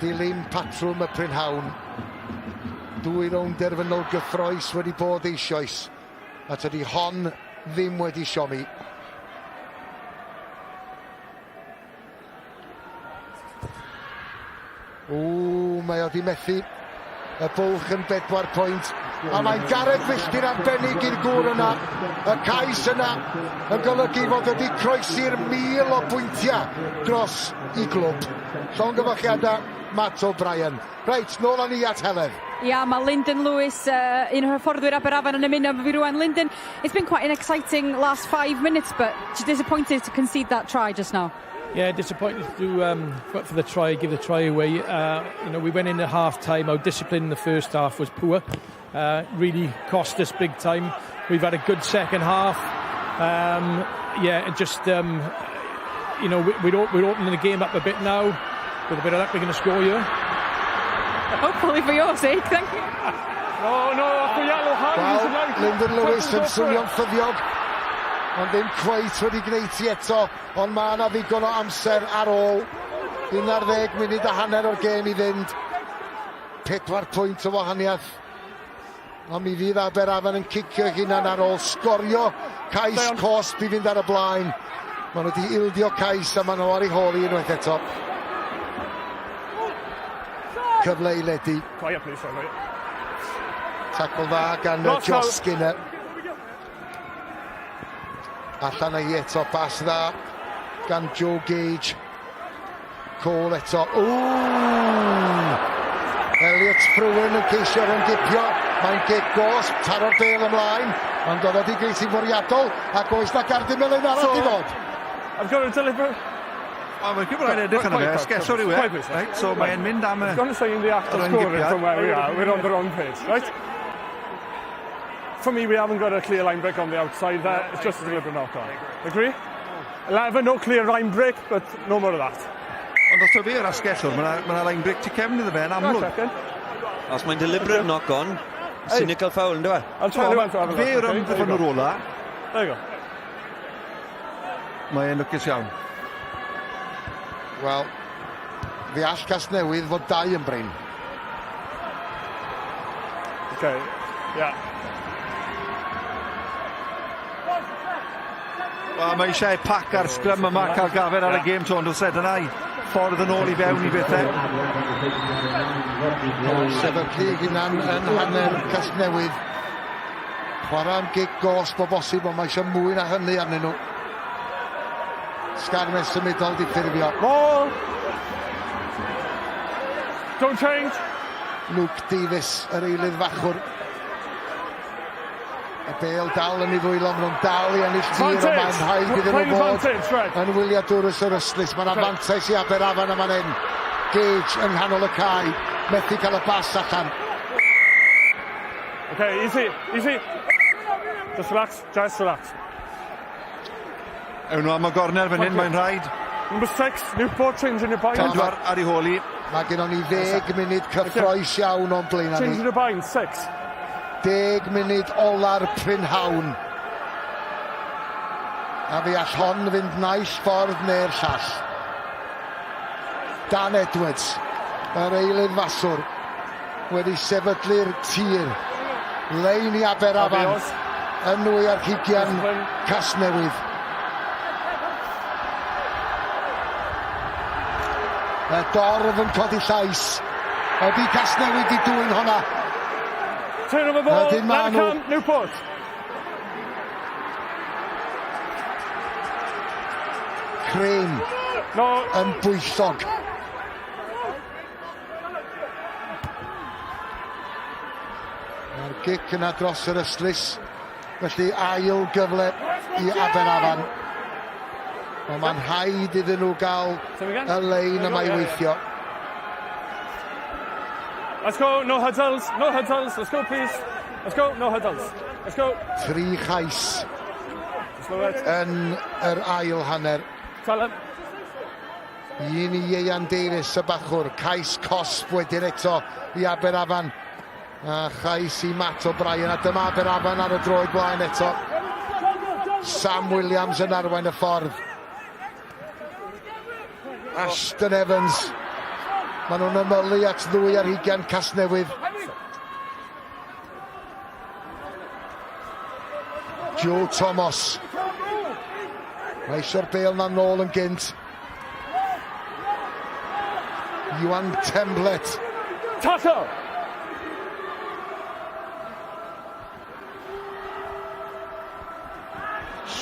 Dilyn patrwm y prynhawn. Dwy rownd derfynol gyffroes wedi bod eisoes, a tydi hon ddim wedi siomi. Ww, mae o di methu. Y bwlch yn bedwar pwynt. A mae'n garreg filltir arbennig i'r gŵr yna. Y cais yna yn golygu fod wedi croesi'r 1,000 o bwyntiau dros i glwb. Llongyfarchiadau Matt O'Brien. Reit, nôl â ni at Heledd. Ia, mae Lyndon Lewis, un o hyfforddwyr Aberafan yn ymuno efo fi rwan. Lyndon, it's been quite an exciting last 5 minutes, but disappointed to concede that try just now. Yeah, disappointed to for the try, give the try away. We went in at half time. Our discipline in the first half was poor. Really cost us big time. We've had a good second half. Yeah, it just we're opening the game up a bit now. With a bit of luck, we're going to score here. Hopefully for your sake, thank you. No, off the yellow hand. Wel, Lyndon Lewis yn swnio'n ffyddiog, ond ddim cweit wedi gwneud ti eto, ond mae yna ddigon o amser ar ôl. 11 munud a hanner o'r gêm i fynd. 4 pwynt o wahaniaeth. Ond mi fydd Aberafan yn cicio hunan ar ôl sgorio cais cosb i fynd ar y blaen. Maen nhw wedi ildio cais a maen nhw ar ei hôl i unwaith eto. Cyfle i ledu. Quiet, please, sorry. Tacl dda gan Josh Skinner. Allan â hi eto, bas dda gan Joe Gage. Cole eto. Ww! Elliot Frewin yn ceisio rhwng-gipio. Mae'n gic gosb, taro'r bêl ymlaen. Ond oedd wedi gwneud sy'n fwriadol ac oes na gardyn melyn arall i fod. I've got a deliberate. Wel, mae'n gwybod rhaid edrych arno fe, asgellwr yw e. Right, so mae'n mynd am y I'm going to say in the act of scoring from where we are, we're on the wrong page, right? For me, we haven't got a clear line break on the outside there. It's just a deliberate knock on. Agree? 11, no clear line break, but no more of that. Ond os fi yr asgellwr, mae yna line break tu cefn iddo fe yn amlwg. Os mae'n deliberate knock on, cynical foul, ynddo fe? Fe yw'r amddiffynwr ola. There you go. Mae'n lwcus iawn. Wel, fe all Casnewydd fod dau yn brin. Okay, yeah. Wel, mae eisiau pac ar sgrym yma cael gafel ar y gêm to, ond oes e, dyna'i ffordd yn ôl i fewn i bethau. Sefydlu hunan yn hanner Casnewydd. Chwarae am gic gosb o bosib, ond mae eisiau mwy na hynny arnyn nhw. Sgarmes symudol di ffurfio. Ball! Don't change! Luke Davies, yr eilydd fachwr. Y bêl dal yn ei ddwylo, maen nhw'n dal i ennill tir, ond mae'n rhaid iddyn nhw fod yn wyliadwrus o'r ystlys. Mae'n afantais i Aberafan yma'n hyn. Gage yng nghanol y cae, methu cael y bas allan. Okay, easy, easy. Just relax, just relax. Ewn nhw am y gornel fan hyn, mae'n rhaid. Number 6, Newport changing the bind. 4 ar ei hôl hi. Mae gennon ni 10 munud cyffrous iawn o'n blaenau ni. Changing the bind, 6. 10 munud ola'r prynhawn. A fe all hon fynd naill ffordd neu'r llall. Dan Edwards, yr eilydd faswr, wedi sefydlu'r tir. Lein i Aberafan yn 22 Casnewydd. Y dorf yn codi llais. Ydy Casnewydd di dwyn hwnna? Turn of the ball, let it come, Newport. Crane no. Yn bwyllog. Mae'r gic yna dros yr ystlys. Felly ail gyfle i Aberafan. Ond mae'n rhaid iddyn nhw gael y lein yma i weithio. Let's go, no huddles, no huddles, let's go please. Let's go, no huddles. Let's go. Tri chais yn yr ail hanner. Tell him. Un i Ieuan Davies y bachwr. Cais cosb wedyn eto i Aberafan. A chais i Matt O'Brien. A dyma Aberafan ar y droed blaen eto. Sam Williams yn arwain y ffordd. Ashton Evans. Maen nhw'n ymylu at ddwy ar hugain Casnewydd. Joe Thomas. Mae eisiau'r bel na nôl yn gynt. Iwan Temblet. Tackle!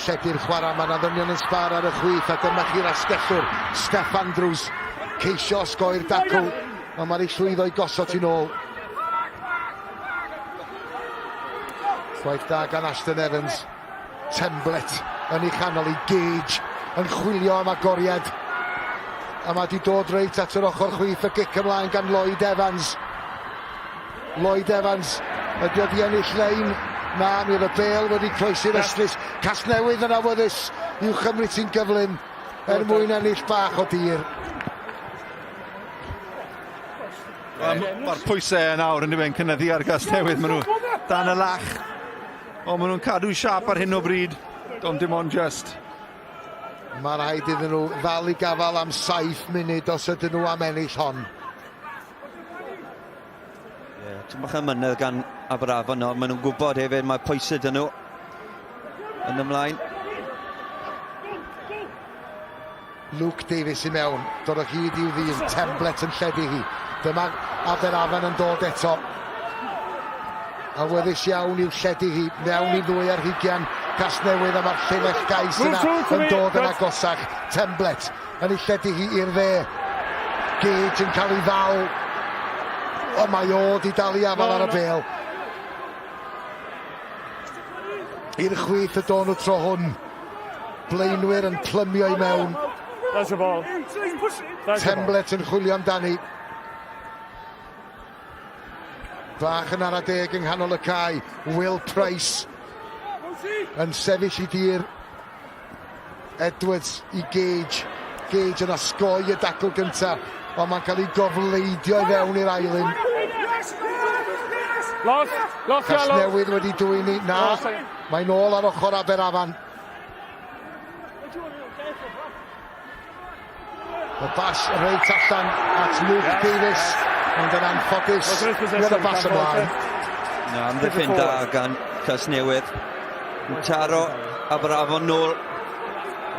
Lledu'r chwarae, mae yna ddynion yn sbar ar y chwith a dyma chi'r asgellwr, Steff Andrews, ceisio osgoi'r dacl, ond mae'n ei llwyddo i gosod ti'n ôl. Gwaith da gan Ashton Evans. Temblet yn ei chanol i Gage yn chwilio am agoriad. A mae di dod reit at yr ochr chwith y gic ymlaen gan Lloyd Evans. Lloyd Evans, ydy o di ennill lein? Na, mi oedd y bêl wedi croesi'r ystlys. Casnewydd yn awyddus i'w chymryd sy'n gyflym er mwyn ennill bach o dir. Mae'r pwysau yn awr yn dweud cynyddu ar Gasnewydd. Maen nhw dan y lach. Ond maen nhw'n cadw siap ar hyn o bryd. Ond dim ond just. Mae rhaid iddyn nhw ddal i gafael am saith munud os ydyn nhw am ennill hon. Ie, yeah, tipyn bach o mynedd gan Aberafan no. Maen nhw'n gwybod hefyd mae pwysau dyn nhw yn ymlaen. Luke Davies i mewn, dod o hyd i'w ddyn, Temblet yn lledu hi. Dyma Aberafan yn dod eto. Awyddus iawn i'w lledu hi, mewn i ddwy ar hugian Casnewydd a mae'r llinell gais yna yn dod yn agosach. Temblet yn ei lledu hi i'r dde. Gage yn cael ei ddal. O, mae o di dal i afal ar y bel. I'r chwith y dôn nhw tro hwn. Blaenwyr yn plymio i mewn. That's your ball. Temblet yn chwilio amdani. Bach yn ara deg yng nghanol y cae. Will Price yn sefyll i dir. Edwards i Gage. Gage yn osgoi y dacl gyntaf, ond mae'n cael ei gofleidio i fewn i'r ail un. Los, los Casnewydd wedi dwyn i... Na, mae'n ôl ar ochr Aberafan. Y bas reit allan at Luke Davies, ond yn anffodus, mi oedd y bas ymlaen. Na, amddiffyn da gan Casnewydd. Yn taro Aberafon nôl.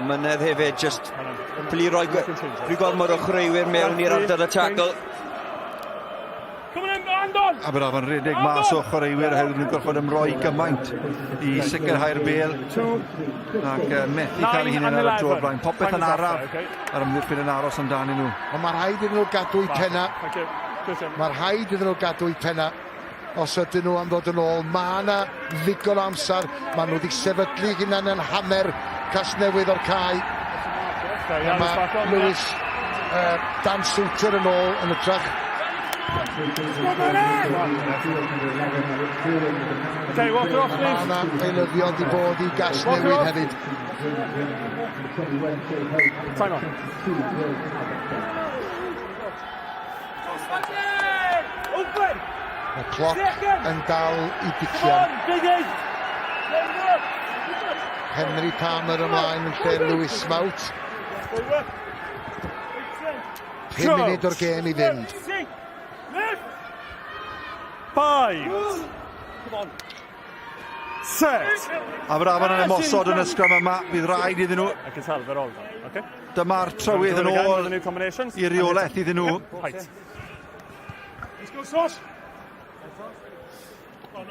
Mynedd hefyd, just pli roi rhy gormod o chwaraewyr mewn i'r ardal y tackle. Aberafan rhedeg mas o chwaraewyr oherwydd nhw'n gorfod ymroi gymaint i sicrhau'r bêl ac uh, methu cael ei hunain ar y dro blaen. Popeth yn araf a'r ymddiffyn yn aros amdanyn nhw. Ond mae rhaid iddyn nhw gadw eu penna. Mae rhaid iddyn nhw gadw eu penna os ydyn nhw am ddod yn ôl. Mae yna ddigon o amser. Mae nhw wedi sefydlu hunain yn hanner Casnewydd o'r cae. Mae Lewis uh, Dan Suter yn ôl yn ytrach. Okay, walk it off, please. Mae yna eilyddion di bod i Gasnewydd hefyd. Time on. Y cloc yn dal i dician. Henry Palmer ymlaen yn lle Lewis Smout. 5 munud o'r gêm i fynd. Five. Set. Aberafan yn ymosod yn y sgrym yma, bydd rhaid iddyn nhw. I can tell they're all done, okay? Dyma'r trywydd yn ôl i reolaeth iddyn nhw. Let's go, Sauce.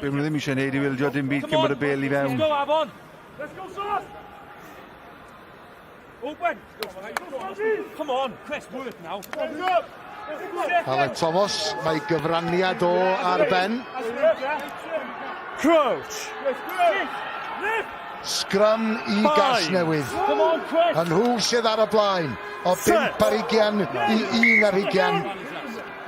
Be maen nhw ddim eisiau gwneud i wildio dim byd cyn bod y bel i fewn. Let's go, Afon. Let's go, Sauce. Open. Come on, Chris, work now. Alec Thomas, mae gyfraniad o ar ben. Crouch. Sgrym i Gasnewydd. Y nhw sydd ar y blaen. O 5 ar hugian i 1 ar hugian.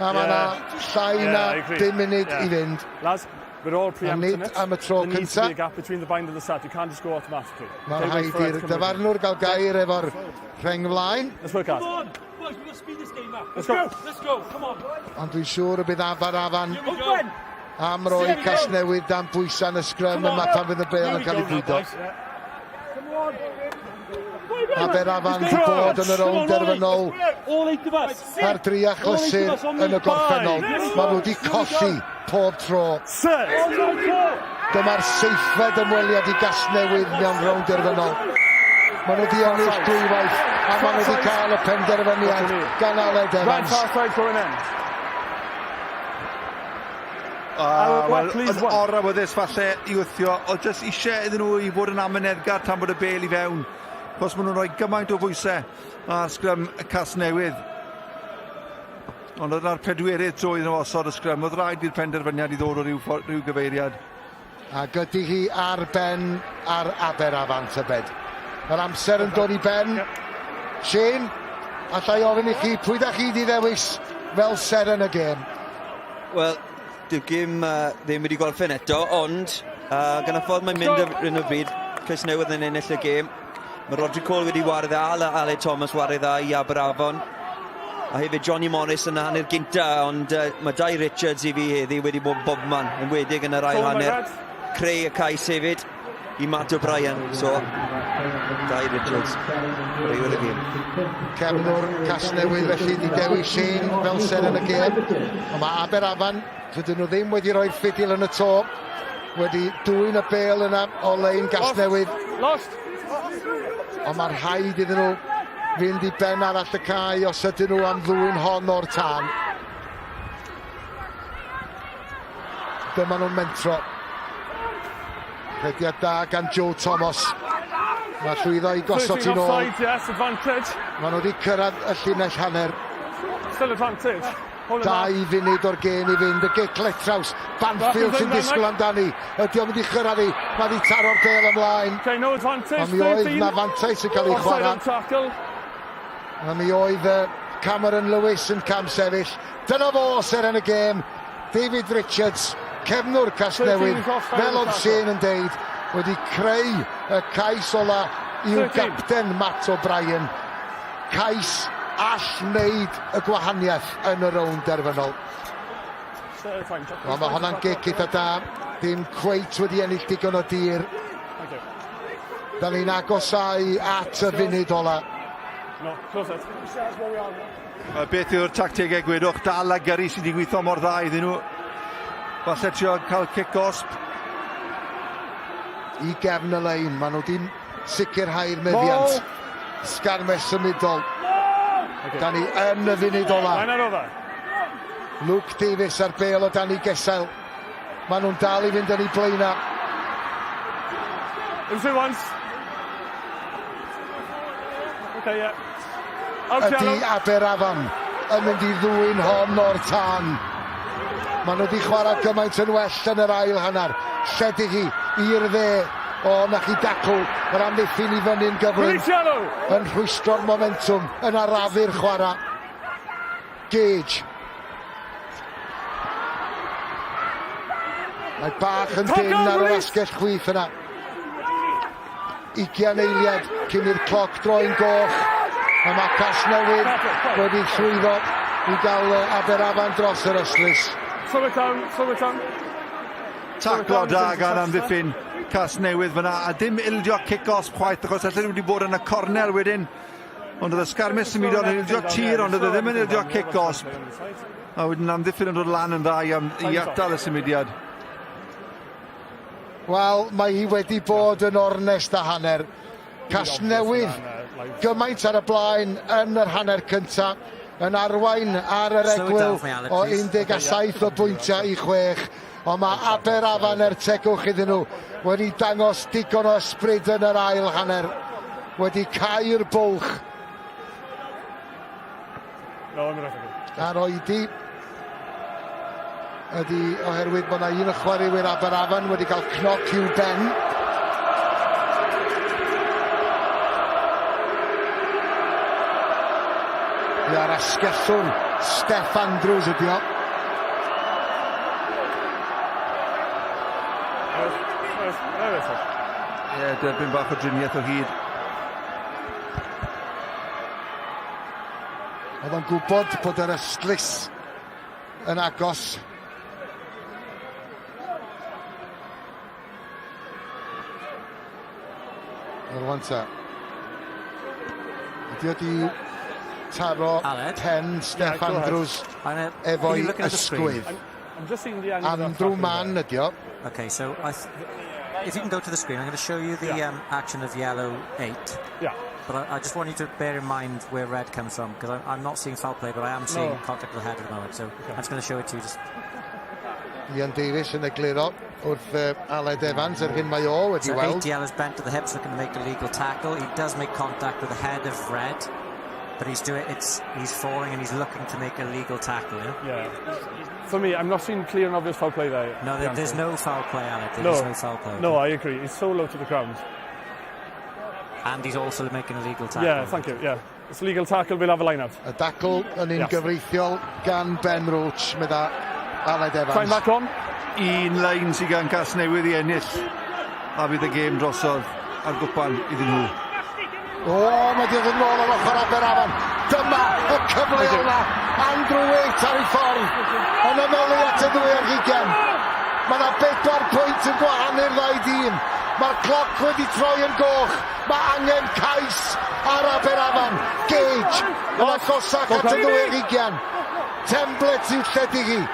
A mae yna llai na 5 munud i fynd. Lads, we're all preempting it. am y tro There needs to cynta. be a gap between the bind and the set. You can't just go automatically. Mae'n rhaid i'r dyfarnwr gael gair efo'r rheng flaen. Let's work hard. Come on, boys, we've got to speed this game up. Let's go. Let's go, come on. Ond dwi'n siŵr y bydd Afan Afan Here we go. am roi Casnewydd dan bwysau yn y sgrym yma pan fydd y bêl yn cael ei bwydo. Aberafan wedi bod yn y rownd derfynol ar dri achlysur yn y gorffennol. Maen nhw wedi colli pob tro. Dyma'r seithfed ymweliad i Gasnewydd mewn rownd derfynol. Maen nhw wedi ennill dwywaith a maen nhw wedi cael y penderfyniad gan Aled Evans. Wel, yn orawyddus falle i wthio, oedd jyst eisiau iddyn nhw i fod yn amyneddgar tan bod y bel i fewn. Cos maen nhw'n rhoi gymaint o bwysau ar sgrym y Casnewydd. Ond oedd yna'r pedwerydd tro iddyn nhw osod y sgrym, oedd rhaid i'r penderfyniad i ddod o ryw, rhyw gyfeiriad. Ac ydy hi ar ben ar Aberafan tybed? Mae'r amser yn dod i ben. Shane, allai ofyn i chi, pwy da chi di ddewis fel seren y gêm? Wel, dyw'r gêm uh, ddim wedi gorffen eto, ond uh, gan y ffordd mae'n mynd ar hyn o bryd, Casnewydd yn ennill y gêm. Mae Rodri Cole wedi wario dda, Ale Thomas wario dda i Aberafon. A hefyd Johnny Morris yn y hanner gynta, ond uh, mae Dai Richards i fi heddi wedi bod bobman, yn wedig yn yr ail hanner. Creu y cais hefyd i Matt O'Brien, so Dai Richards, rhywun y gêm. Cefnwr Casnewydd felly di dewis Shane fel seren y gêm. Ond mae Aberafan, dydyn nhw ddim wedi rhoi'r ffidil yn y to, wedi dwyn y bel yna o lein Gasnewydd. Lost. Ond mae rhaid iddyn nhw fynd i ben arall y cae os ydyn nhw am ddwyn hon o'r tân. Dyma nhw'n mentro. Rhediad da gan Joe Thomas. Mae llwyddo i gosod ti'n ôl. Yes, advantage. Maen nhw wedi cyrraedd y llinell hanner. Still advantage. Dau funud o'r gêm i fynd. Y gic letraws. Banfield sy'n disgwyl amdani. Ydy o'n mynd i chyrraedd hi. Mae wedi taro'r bel ymlaen. Okay, no advantage. Ond mi oedd na fantais yn cael ei chwarae. A mi oedd Cameron Lewis yn camsefyll. Dyna fo, seren y gêm. David Richards, cefnwr Casnewydd, fel oedd Shane yn deud, wedi creu y cais ola i'w gapten Matt O'Brien. Cais all wneud y gwahaniaeth yn y rownd derfynol. Wel, mae honna'n gic eitha da. Dim cweit wedi ennill digon o dir. Da ni'n agosáu at y funud ola. Beth yw'r tactegau gwedwch? Dal a gyrru sydd wedi gweithio mor dda iddyn nhw. Falle trio cael cic gosb. I gefn y lein, maen nhw wedi sicrhau'r meddiant. Sgarmes symudol. Okay. Da ni yn y funud ola. Luke Davies ar bel o dan ei gesail. Maen nhw'n dal i fynd yn ei blaenau. It once. Okay, yeah. Ydy Aberafan yn mynd i ddwyn hon o'r tân? Maen nhw wedi chwarae gymaint yn well yn yr ail hanner. Lledu hi i'r dde. O, na chi dacl. Yr amddiffyn i fyny'n gyflym. Yn rhwystro'r momentwm, yn arafu'r chwarae. Gage. Mae bach yn dynn ar yr asgell chwith yna. Ugian eiliad cyn i'r cloc droi'n goch. A mae Casnewydd wedi llwyddo i gael Aberafan dros yr ystlys. Slow it down, slow it down. Taclo da gan amddiffyn Casnewydd fyna, a dim ildio cic-osb chwaith, achos allan nhw wedi bod yn y cornel wedyn. Ond oedd y sgarmes symudol yn ildio tir, ond oedd e ddim yn ildio cic gosb. A wedyn amddiffyn yn dod lan yn dda i, am, i atal y symudiad. Wel, mae hi wedi bod yn ornest a hanner. Casnewydd gymaint ar y blaen yn yr hanner cyntaf, yn arwain ar yr egwyl o 17 o bwyntiau i 6. Ond mae Aberafan er tegwch iddyn nhw wedi dangos digon o ysbryd yn yr ail hanner. Wedi cau'r bwlch. A'r oedi ydy oherwydd bod yna un o chwaraewyr Aberafan wedi cael cnoc i'w ben. Ia'r asgellwr Steff Andrews ydi o. Ie, derbyn bach o driniaeth o hyd. Oedd o'n gwybod bod yr ystlys yn agos. Rwan ta. Ydy o di taro pen Steff Andrews efo'i ysgwydd. Andrew Mann ydy o. Okay, so I if you can go to the screen, I'm going to show you the yeah. um, action of yellow 8. Yeah. But I, I just want you to bear in mind where red comes from, because I'm not seeing foul play, but I am seeing no. contact with the head at the moment. So okay. I'm just going to show it to you. Just... Ian Davies yn egluro wrth uh, Aled Evans yr hyn mae o wedi so weld. So ATL is bent to the hips, looking to make a legal tackle. He does make contact with the head of red, but he's doing it's he's falling and he's looking to make a legal tackle. Yeah. yeah. For me, I'm not seeing clear and obvious foul play there. No, there, there's no foul play, Aled. There's no. no foul play. No, I agree. He's so low to the ground. And he's also making a legal tackle. Yeah, thank you. Yeah. It's a legal tackle, we'll have a line-out. Y dacl yn un Yes. gyfreithiol gan Ben Roach, medda Aled Evans. Time back on. Un lein sydd gan Casnewydd i ennill a bydd y gêm drosodd a'r gwpan iddyn nhw. O, mae di ddod nôl ar ochr Aberafan. Dyma y cyfle ola. Andrew Waite ar ei ffordd. Yn ymylu at y ddwy ar hugen. Mae yna bedwar pwynt yn gwahanu'r ddau dîm. Mae'r cloc wedi troi yn goch. Mae angen cais ar Aberafan. Gage yn agosach at y ddwy ar hugen. Temblet i'w lledu hi.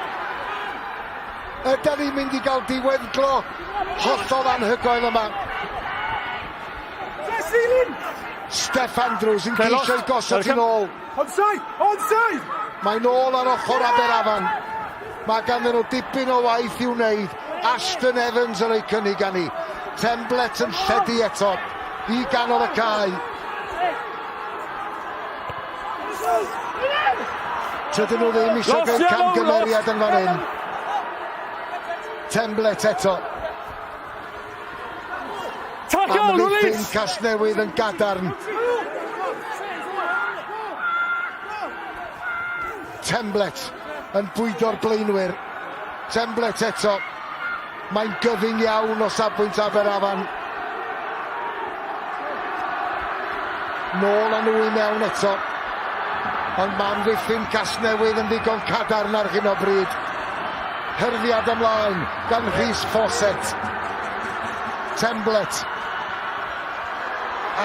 Ydan ni'n mynd i gael diweddglo hollol anhygoel yma. Steff Andrews yn ceisio i gosod hi'n ôl. Onside! Onside! Mae'n ôl ar ochr Aberafan. Mae ganddyn nhw dipyn o waith i'w wneud. Ashton Evans yn ei cynnig â ni. Temblet yn lledu eto i ganol y cae. Tydyn nhw ddim eisiau gwneud camgymeriad yn fan hyn. Temblet eto. Tackle, Amddiffyn release! Casnewydd yn gadarn. Temblet yn bwydo'r blaenwyr. Temblet eto. Mae'n gyfyng iawn o safbwynt Aberafan. Nôl â nhw i mewn eto. Ond mae amddiffyn Casnewydd yn ddigon cadarn ar hyn o bryd. Hyrddiad ymlaen gan Rhys Fawcett. Temblet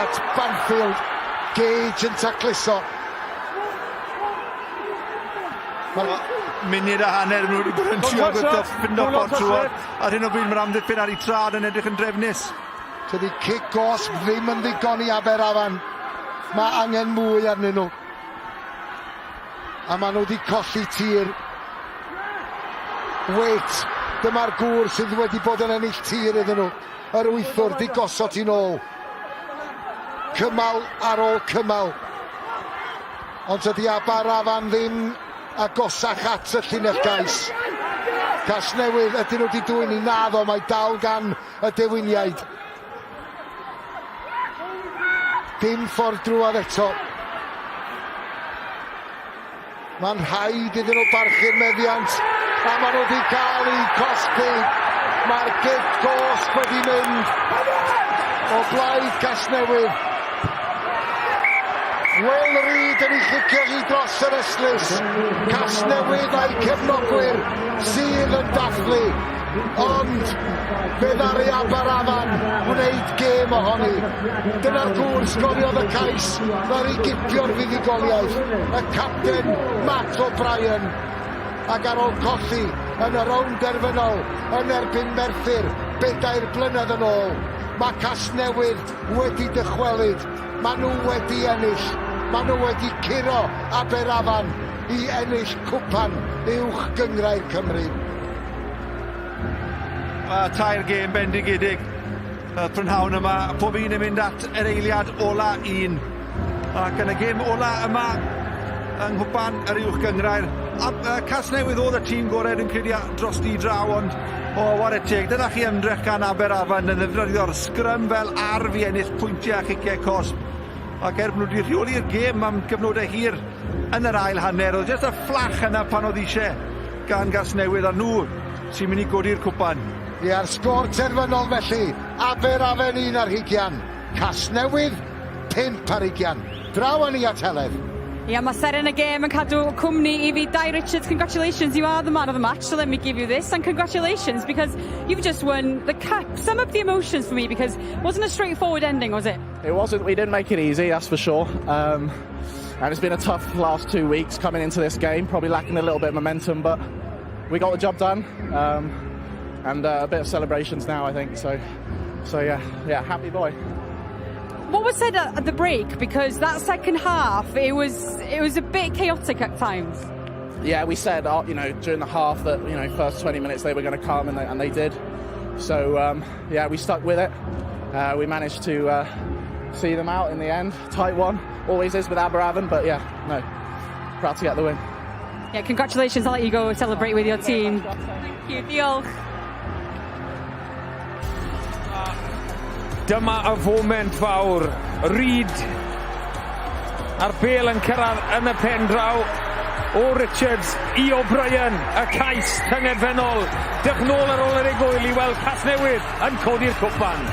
at Banfield. Gage yn tacluso. Mae munud a hanner nhw wedi bod yn trio gwrtho ffindo ffordd trwodd. Ar hyn o bryd mae'r amddiffyn ar ei trad yn edrych yn drefnus. Tydi cic gosb ddim yn ddigon i Aberafan. Mae angen mwy arnyn nhw. A maen nhw wedi colli tir. Wait, dyma'r gŵr sydd wedi bod yn ennill tir iddyn nhw. Yr wythwr di gosod hi'n ôl. Cymal ar ôl cymal. Ond tydi Aberafan ddim agosach at y llinell gais. Casnewydd ydyn nhw wedi dwyn i naddo, mae dal gan y dewiniaid. Dim ffordd drwodd eto. Mae'n rhaid iddyn nhw barchu'r meddiant a maen nhw wedi cael eu cosbi. Mae'r gic gosb wedi mynd o blaid Casnewydd. Will Reid yn ei chicio hi dros yr ystlys. Casnewydd a'i cefnogwyr sydd yn dathlu. Ond fe ddaru Aberafan wneud gêm ohoni. Dyna'r gŵr sgoriodd y cais, ddaru gipio'r fuddugoliaeth, y capten Matt O'Brien. Ac ar ôl colli yn y rownd derfynol yn erbyn Merthyr bedair blynedd yn ôl, mae Casnewydd wedi dychwelyd. Maen nhw wedi ennill. Maen nhw wedi curo Aberafan i ennill cwpan Uwch Gynghrair Cymru. Mae tair gêm bendigedig y prynhawn yma, pob un yn mynd at yr eiliad ola un. Ac yn y gêm ola yma yng Nghwpan yr Uwch Gynghrair, a Casnewydd oedd y tîm gorau dwi'n credu dros di draw, ond o, ware teg, dyna chi ymdrech gan Aberafan yn ddefnyddio'r sgrym fel arf i ennill pwyntiau a chiciau cosb. Ac er bod nhw wedi rheoli'r gêm am gyfnodau hir yn yr ail hanner, oedd jyst y fflach yna pan oedd eisiau gan Gasnewydd, a nhw sy'n mynd i godi'r cwpan. Ia'r sgôr terfynol felly, Aberafan 1 ar, Casnewydd 5 ar. Draw â ni at Heledd. Ia, mae seren y gêm yn cadw cwmni i fi. Dai Richards, congratulations, you are the man of the match, so let me give you this. And congratulations, because you've just won the cup. Sum up the emotions for me, because it wasn't a straightforward ending, was it? It wasn't, we didn't make it easy, that's for sure. Um, and it's been a tough last two weeks coming into this game, probably lacking a little bit of momentum, but we got the job done. Um, and uh, a bit of celebrations now, I think. So, so yeah, yeah, happy boy. What was said at the break? Because that second half, it was it was a bit chaotic at times. Yeah, we said uh, you know during the half that you know first 20 minutes they were going to come, and they, and they did. So um, yeah, we stuck with it. Uh, we managed to uh, see them out in the end. Tight one, always is with Aberavon, but yeah, no, proud to get the win. Yeah, congratulations. I'll let you go celebrate with your team. Thank you. Diolch. Dyma y foment fawr. Reid a'r bel yn cyrraedd yn y pen draw o Richards i O'Brien. Y cais tyngedfennol. Dewch nôl ar ôl yr egwyl i weld Casnewydd yn codi'r cwpan.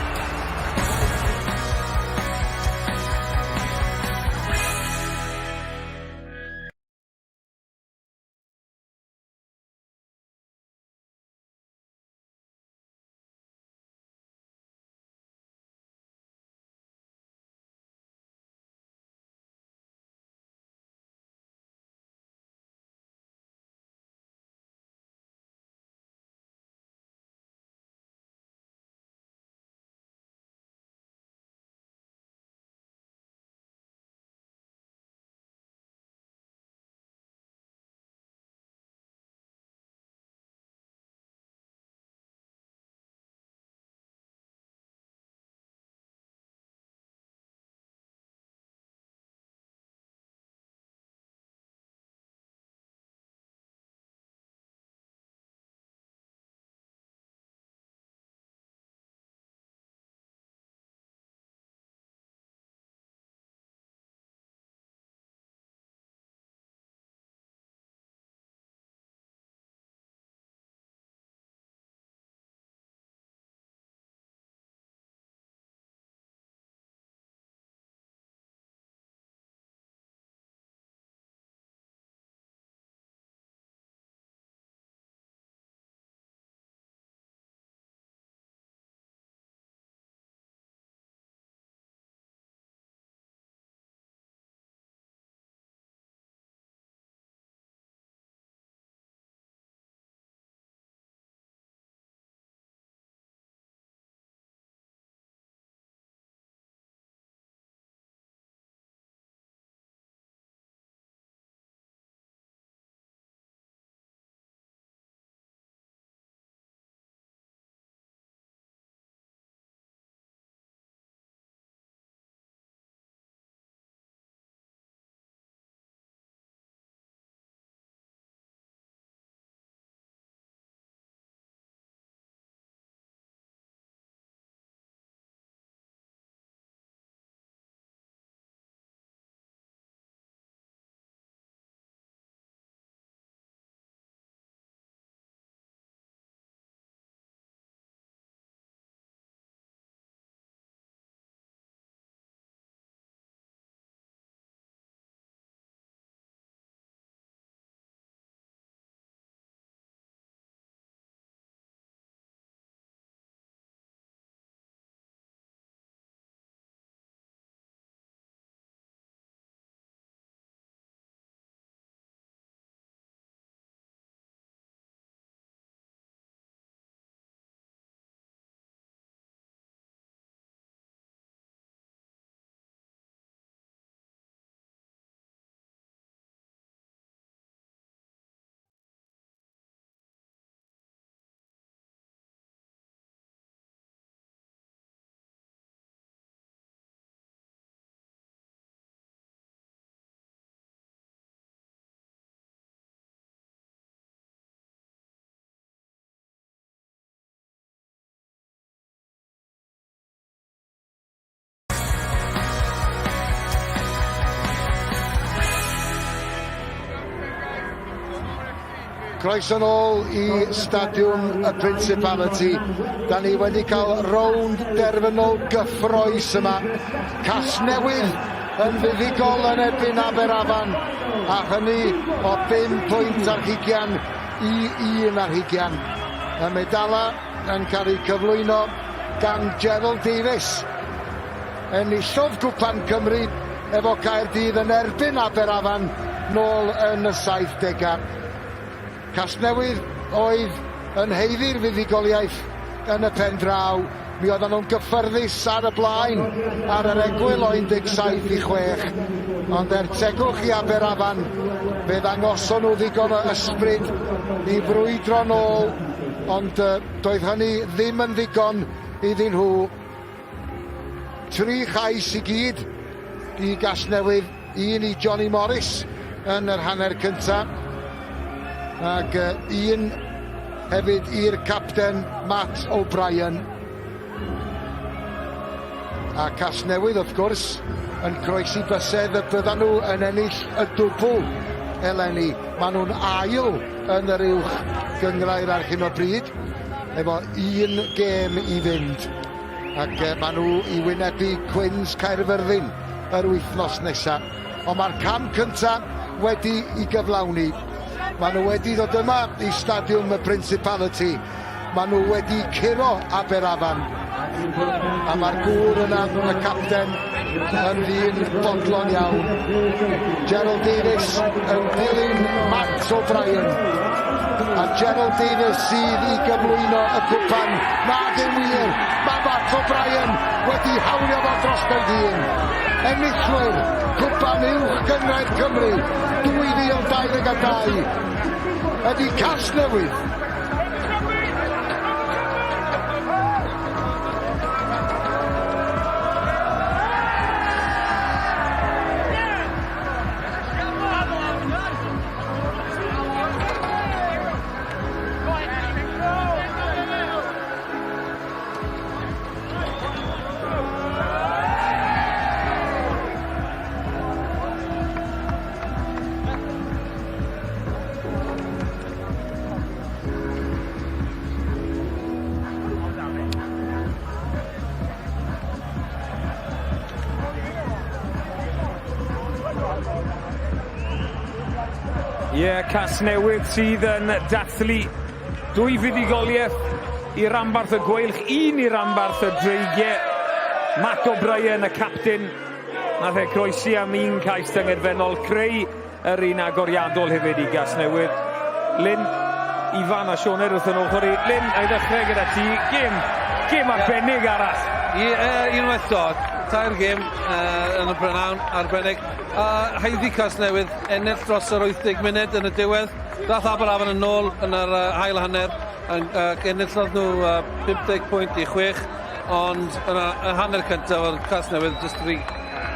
Croeso nôl i Stadiwm y Principality. Da ni wedi cael rownd derfynol gyffroes yma. Casnewydd yn fuddugol yn erbyn Aberafan, a hynny o 5 pwynt ar hugian i 1 ar hugian. Y medala yn cael eu cyflwyno gan Gerald Davies. Enillodd Gwpan Cymru efo Caerdydd yn erbyn Aberafan nôl yn y 70au. Casnewydd oedd yn haeddu'r fuddugoliaeth yn y pen draw. Mi oedden nhw'n gyffyrddus ar y blaen ar yr egwyl o 17 i 6, ond er tegwch i Aberafan, fe ddangoson nhw ddigon o ysbryd i frwydro nôl, ond doedd hynny ddim yn ddigon iddyn nhw. Tri chais i gyd i Gasnewydd, un i Johnny Morris yn yr hanner cyntaf, ac un hefyd i'r capten Matt O'Brien. A Casnewydd, wrth gwrs, yn croesi bysedd y byddan nhw yn ennill y dwbl eleni. Maen nhw'n ail yn yr uwch gynghrair ar hyn o bryd, efo un gêm i fynd. Ac maen nhw i wynebu Cwins Caerfyrddin yr wythnos nesaf. Ond mae'r cam cyntaf wedi i gyflawni. Maen nhw wedi dod yma i Stadiwm y Principality. Maen nhw wedi curo Aberafan. A mae'r gŵr yna, y capten, yn ddyn bodlon iawn. Gerald Davies yn dilyn Matt O'Brien. A Gerald Davies sydd i gyflwyno y cwpan. Na, dim wir. Mae Matt O'Brien wedi hawlio fo drosto'i hun. Enillwyr Cwpan Uwch Gynghrair Cymru 2022 ydy Casnewydd. Ie, yeah, Casnewydd sydd yn dathlu dwy fuddugoliaeth i ranbarth y Gweilch, un i ranbarth y Dreigiau. Matt O'Brien, y capten, nath e croesi am un cais tyngedfennol, creu Yr un agoriadol hefyd i Gasnewydd. Lyn, Ifan a Sioned wrth yn ochr i. Lyn, a i ddechrau gyda ti. Gêm, gêm arbennig arall. I, uh, unwaith to, tair gêm uh, yn y brynawn arbennig. A uh, haeddu Casnewydd ennill dros yr 80 munud yn y diwedd. Dath Aberafan yn ôl yn yr uh, ail hanner, yn, uh, enillodd nhw uh, 50 pwynt i 6, ond yn y hanner cyntaf oedd Casnewydd jyst rhy,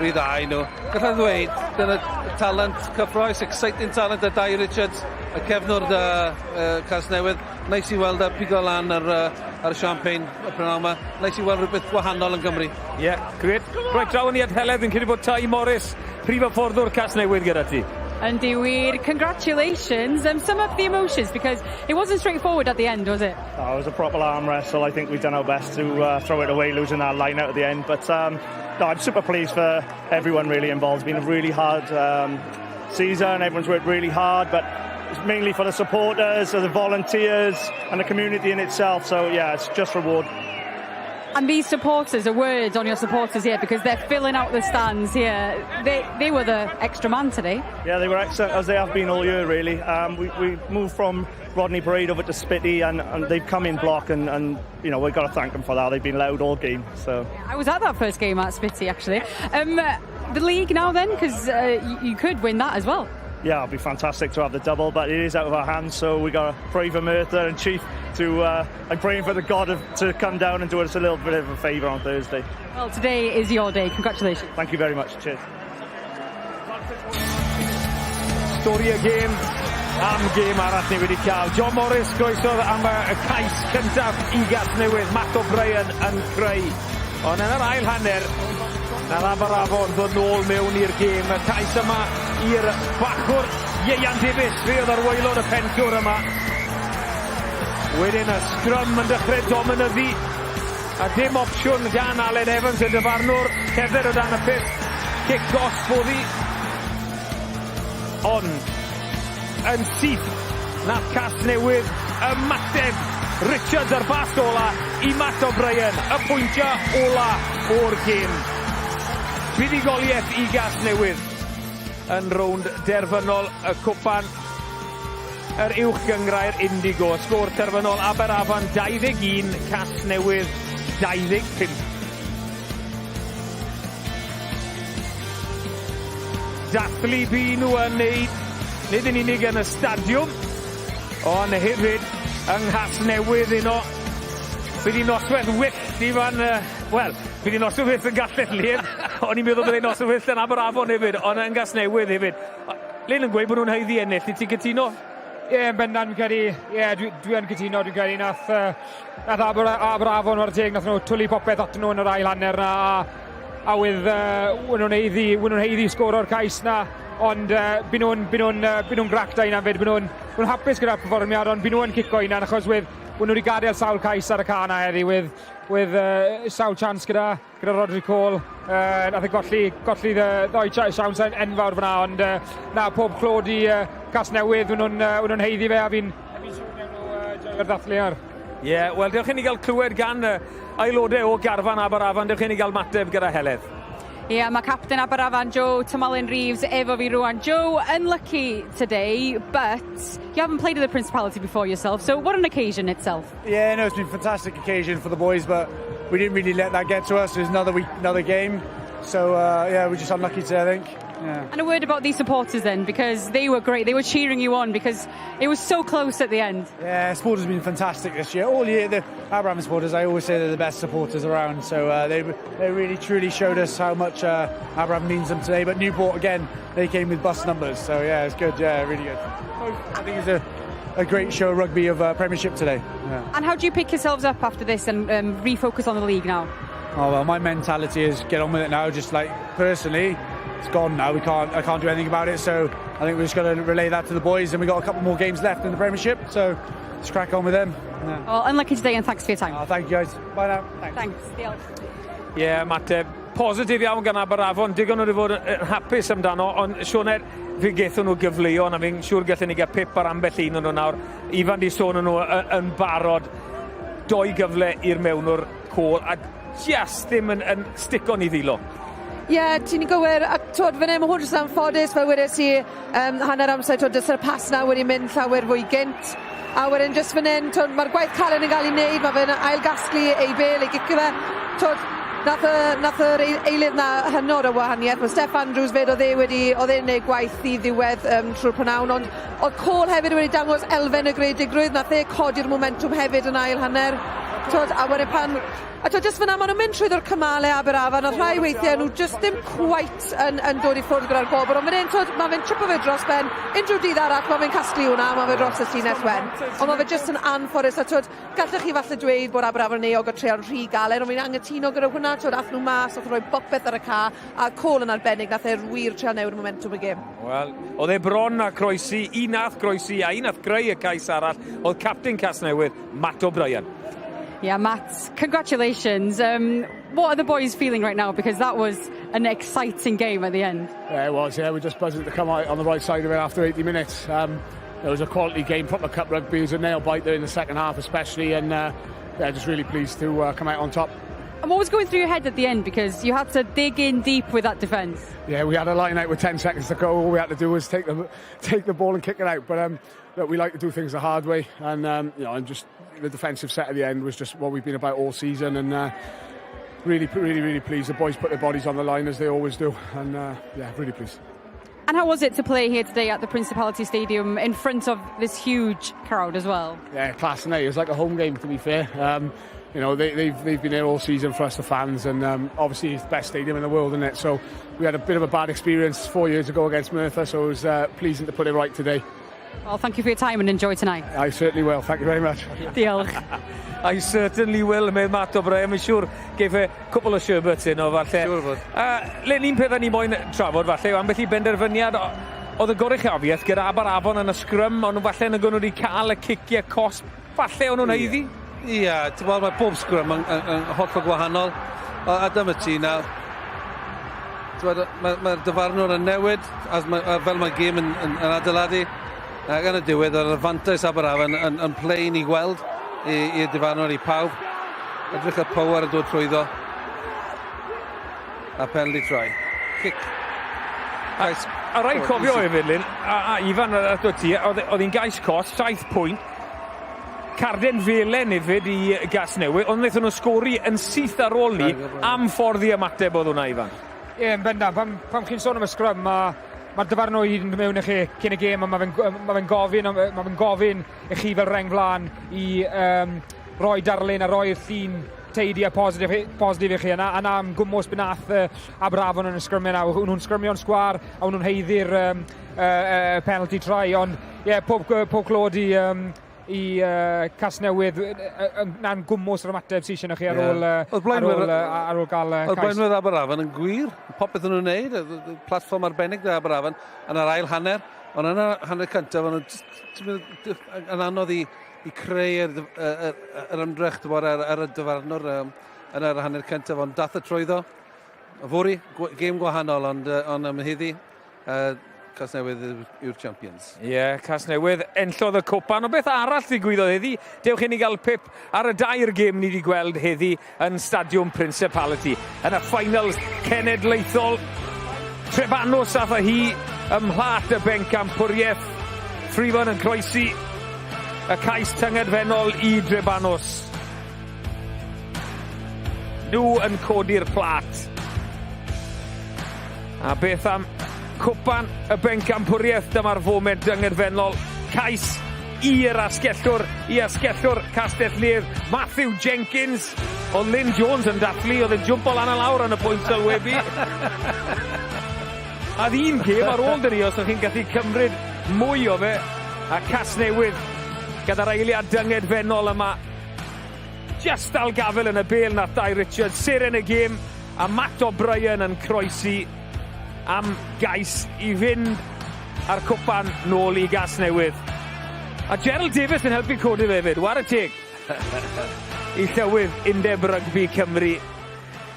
rhy dda i nhw. Gallai ddweud, dyna talent cyffroes, exciting talent a Dai Richards, y cefnwr da uh, Casnewydd. Neis i weld e pigo lan ar, uh, ar y champagne y prynhawn yma. Neis i weld rhywbeth gwahanol yn Gymru. Ie, yeah, gret. Reit, draw ni at Heledd, fi'n credu bod Ty Morris, prif hyfforddwr Casnewydd gyda ti. Yndi wir. Congratulations. Sum up the emotions because it wasn't straightforward at the end, was it? Oh, it was a proper arm wrestle. I think we've done our best to throw it away, losing that line out at the end. But no, I'm super pleased for everyone really involved. It's been a really hard season. Everyone's worked really hard, but it's mainly for the supporters, the volunteers, and the community in itself. So yeah, it's just reward. And these supporters, a word on your supporters here, because they're filling out the stands here. They, they were the extra man today. Yeah, they were excellent, as they have been all year, really. Um, we, we moved from Rodney Parade over to Spitty, and, and they've come in block, and, and you know, we've got to thank them for that. They've been loud all game. So I was at that first game at Spitty, actually. Um, the league now then, because you, you could win that as well. Yeah, it'd be fantastic to have the double, but it is out of our hands, so we got to pray for Merthyr and Chief to. I'm praying for the God of, to come down and do us a little bit of a favour on Thursday. Well, today is your day. Congratulations. Thank you very much. Cheers. Stori y gêm am gêm arall ni wedi cael. John Morris groesodd am y cais cyntaf i Gasnewydd. Matt O'Brien yn creu. Ond yn yr ail hanner, nath Aberafon ddod nôl mewn i'r gêm. Y cais yma i'r bachwr Ieuan Davies. Fe oedd ar waelod y pentwr yma. Wedyn y sgrym yn dechrau dominyddu. A dim opsiwn gan Aled Evans y dyfarnwr. Cerdded o dan y pyst. Cic gosb oedd hi. Ond yn syth nath Casnewydd ymateb. Richards ar bas ola i Matt O'Brien. Y pwyntiau ola o'r gêm. Buddugoliaeth i Gasnewydd yn rownd derfynol y cwpan yr Uwch Gynghrair Indigo. Sgôr terfynol Aberafan 21, Casnewydd 25. Dathlu bu nhw yn neud, nid yn unig yn y stadiwm, ond hefyd yng Nghasnewydd uno. Bydd hi'n noswaith wyllt i fan, wel, bydd hi'n noswaith wyllt yn Gallell Lyn. O'n i'n meddwl byddai'n noswaith wyllt yn Aberafon hefyd, ond yn Gasnewydd hefyd. Lyn yn gweud bod nhw'n haeddu ennill, wyt ti'n cytuno? Ie, yeah, yn bendant, fi'n credu, ie, yeah, dwi, dwi yn cytuno, dwi'n credu nath, uh, nath Aber, Aberafon war teg, nath nhw twlu popeth atyn nhw yn yr ail hanner na, a, a with, uh, wyn nhw'n heiddi, wyn nhw'n heiddi sgoro'r cais na, ond uh, byn nhw'n byn nhw'n uh, byn nhw'n grac da hunan fyd, byn nhw'n byn nhw'n hapus gyda'r perfformiad, ond byn nhw'n cico hunan, achos with, wyn nhw wedi gadael sawl cais ar y ca na heddi, with, with uh, sawl chance gyda, gyda Rodri Cole. Uh, nath e golli, golli ddoi siawns enfawr fyna, ond uh, na, pob clod i uh, Casnewydd, wyn nhw'n uh, nhw heiddi fe, a fi'n fi siŵr mewn nhw uh, joio'r ddathlu ar. Ie, yeah, wel, dewch i ni gael clywed gan uh, aelodau o garfan Aberafan, dewch i ni gael mateb gyda Heledd. Ie, yeah, mae captain Aberafan, Joe Tomalin Reeves, efo fi rwan. Joe, unlucky today, but you haven't played at the Principality before yourself, so what an occasion itself. Yeah, no, it's been a fantastic occasion for the boys, but we didn't really let that get to us. It was another week, another game. So, uh, yeah, we're just unlucky today, I think. Yeah. And a word about these supporters then, because they were great. They were cheering you on because it was so close at the end. Yeah, supporters have been fantastic this year. All year, the Aberafan supporters, I always say they're the best supporters around. So uh, they, they really truly showed us how much uh, Aberafan means them today. But Newport, again, they came with bus numbers. So yeah, it's good. Yeah, really good. I think it's a, a great show of rugby of uh, Premiership today. Yeah. And how do you pick yourselves up after this and um, refocus on the league now? Oh well, my mentality is get on with it now. Just like personally, it's gone now. We can't, I can't do anything about it. So I think we've just got to relay that to the boys, and we got a couple more games left in the Premiership. So let's crack on with them. Yeah. Well, unlucky today, and thanks for your time. Oh, thank you guys. Bye now. Thanks. Thanks. Diolch. Ie, yeah, mateb positif iawn gan Aberafon, digon nhw wedi fod yn hapus amdano, ond Sioned, fe gethon nhw gyfleon, a fi'n siŵr gallen ni gael pip ar ambell un o'n nhw nawr. Ifan di sôn o'n nhw yn barod, doi gyfle i'r mewnwr Cole, a just ddim yn, yn stico ni ddilo. Ie, yeah, ti'n gywir, a twod, fan hyn, mae hwn jyst anffodus, fel wedes i, um, hanner amser, twod, dysa'r pas na wedi mynd llawer fwy gynt. A wedyn jyst fan hyn, twod, mae'r gwaith calen yn cael ei wneud, mae fe'n ailgasglu ei bel, ei gicio fe. Twod, nath, y, nath yr eilydd na hynod o wahaniaeth. Mae Steph Andrews fed, oedd e wedi, oedd e'n gwneud gwaith i ddiwedd um, trwy'r prynawn, ond oedd Cole hefyd wedi dangos elfen y greadigrwydd, nath e codi'r momentum hefyd yn ail hanner. Twod, a wedyn pan A t'wod jyst fan'na ma' nw'n mynd trwyddo'r cymale Aberafan o'dd rhai weithie nw jyst ddim cweit yn yn dod i ffwrdd gyda'r gwobr on' fan 'yn t'wod ma' fe'n tripo fe dros ben unrhyw dydd arall ma' fe'n casglu hwnna a ma' fe dros y llinell wen. On' ma' fe jyst yn anffodus a t'wod gallech chi falle dweud bod Aberafan yn euog o treial rhy galed on' fi'n angytuno gyda hwnna t'wod ath nw mas ath nw roi bopeth ar y ca a Cole yn arbennig nath e wir trial newid momentwm y gêm. Wel, o'dd e bron â croesi, un nath groesi a un nath greu y cais arall o'dd capten Casnewydd, Matt O'Brien. Yeah, Matt, congratulations. Um, what are the boys feeling right now? Because that was an exciting game at the end. Yeah, it was. Yeah, we're just buzzing to come out on the right side of it after 80 minutes. Um, it was a quality game, proper cup rugby. It was a nail biter in the second half, especially, and uh, yeah, just really pleased to uh, come out on top. And what was going through your head at the end? Because you had to dig in deep with that defence. Yeah, we had a line out with 10 seconds to go. All we had to do was take the, take the ball and kick it out. But um, look, we like to do things the hard way. And, um, you know, I'm just the defensive set at the end was just what we've been about all season. And uh, really, really, really pleased. The boys put their bodies on the line as they always do. And uh, yeah, really pleased. And how was it to play here today at the Principality Stadium in front of this huge crowd as well? Yeah, class, isn't it? It was like a home game, to be fair. Um, you know, they, they've, they've been here all season for us, the fans, and um, obviously it's the best stadium in the world, isn't it? So we had a bit of a bad experience four years ago against Merthyr, so it was uh, pleasing to put it right today. Well, thank you for your time and enjoy tonight. I certainly will. Thank you very much. Diolch. I certainly will, medd Matt O'Brien. Mae'n siŵr geith e cwpl o sherbets un o falle. Siŵr fod. Uh, Len, un peth ni moyn trafod falle yw ambell i benderfyniad oedd y goruchafiaeth gyda Aberafon yn y sgrym, ond falle yn y nhw wedi cael y ciciau cosb, falle o'n nhw'n haeddu? Ie, yeah, ti'n gweld, mae bob sgrym yn, yn, yn hollol gwahanol. A, a dyma ti nawr. Mae'r mae, mae dyfarnwr yn newid, as ma, a fel mae gêm yn, yn, yn adeiladu. Ac yn y diwedd, yr fantais Aberafan yn, yn plain i gweld i'r dyfarnwr i pawb. Edrych y power yn dod trwyddo. A penalty try. cic. Cais. A, a rhaid cofio hefyd, Lyn, a, a Ifan, ato ti, oedd hi'n gais cos, 7 pwynt, carden felen hefyd i Gasnewydd, ond wnaethon nhw sgori yn syth ar ôl ni am ffordd i ymateb oedd hwnna, Ifan. Ie, yn bendant. Pan, pan chi'n sôn am y sgrym, mae mae'r dyfarnwr i yn mewn i chi cyn y gêm a mae fe'n ma fe gofyn, ma fe gofyn i chi fel reng flaen i um, roi darlun a roi'r llun teidi a positif, positif i chi. A na, a na am gwmwys beth nath uh, Aberafon yn y sgrymiau na. O'n nhw'n sgrymio'n sgwar a o'n nhw'n heiddi'r um, uh, penalty try. Ond ie, yeah, pob, pob clod i, um, i uh, Casnewydd, na'n gwmwys yr ymateb sy'n eisiau chi ar ôl, yeah. ar ôl, ar ôl gael uh, cais. Oedd blaenwyr Aberafan yn gwir, popeth yn nhw'n neud, platfform arbennig da Aberafan yn yr ail hanner, ond yn yr hanner cyntaf, o'n nhw'n anodd i, i creu yr, yr, yr ymdrech bod, ar, ar y dyfarnwr um, yn yr hanner cyntaf, ond dath y trwyddo. Fory, gêm gwahanol, ond, ond am heddi, Uh, Casnewydd yw'r champions. Ie, yeah, Casnewydd enllodd y cwpan. O beth arall ddigwyddodd heddi? Dewch i ni gael pip ar y dair gêm ni wedi gweld heddi yn Stadiwm Principality. Yn y finals cenedlaethol, Trefanws ath â hi ym mhlat y bencampwriaeth. Freeman yn croesi y cais tyngedfennol i Drebanws. Nhw yn codi'r plat. A beth am cwpan y bencampwriaeth? Dyma'r foment dyngedfennol. Cais i'r asgellwr, i asgellwr Castell Nedd, Matthew Jenkins. Oedd Lynn Jones yn dathlu, oedd e'n jwmpo lan a lawr yn y pwynt sylwebu. A un gêm ar ôl dyn ni, os ydych chi'n gallu cymryd mwy o fe. A Casnewydd gyda'r eiliad dyngedfennol yma. Just dal gafel yn y bel nath Dai Richards, seren y gêm, a Matt O'Brien yn croesi am gais i fynd a'r cwpan nôl i Gasnewydd. A Gerald Davies yn helpu codi fe hefyd, ware teg i llywydd Undeb Rygbi Cymru.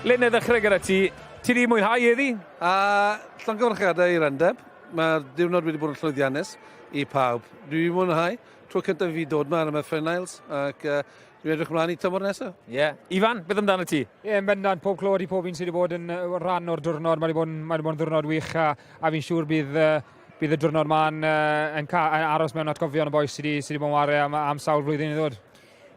Lyn, e ddechrau gyda ti. Ti di mwynhau heddi? A llongyfarchiadau i'r undeb. Mae'r diwrnod wedi bod yn llwyddiannus i pawb. Dwi wedi mwynhau. Tro cyntaf i fi dod 'ma am y finals ac uh, dwi'n edrych ymlaen i tymor nesaf. Ie. Yeah. Ifan, beth amdano ti? Ie, yeah, yn bendant, pob clod i pob un sydd wedi bod yn rhan o'r diwrnod. Mae wedi bod yn, mae wedi bod yn ddiwrnod wych a, a fi'n siŵr bydd, uh, bydd y diwrnod ma'n uh, yn, yn aros mewn atgofion y bois sydd wedi, sy wedi bod yn wario am, am sawl flwyddyn i ddod.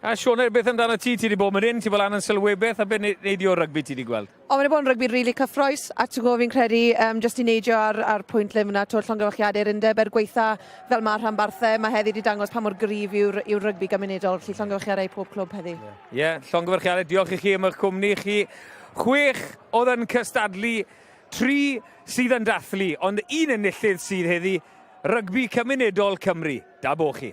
A Sioned, beth amdano ti? Ti wedi bod mynd in, ti bod lan yn sylwebaeth, a beth nei di o rygbi ti wedi gweld? O, mae wedi bod yn rygbi rili really cyffroes, a ti'n gwybod fi'n credu, um, jyst i neidio ar, ar pwynt le fyna, twr llongyfarchiadau'r undeb er gweitha fel mae rhanbarthau, mae heddi wedi dangos pa mor gryf yw'r yw rygbi gymunedol, felly llongyfarchiadau i pob clwb heddi. Ie, yeah. yeah, llongyfarchiadau, diolch i chi am eich cwmni chi. Chwech oedd yn cystadlu, tri sydd yn dathlu, ond un enillydd sydd heddi, Rygbi Cymunedol Cymru. Da bo chi.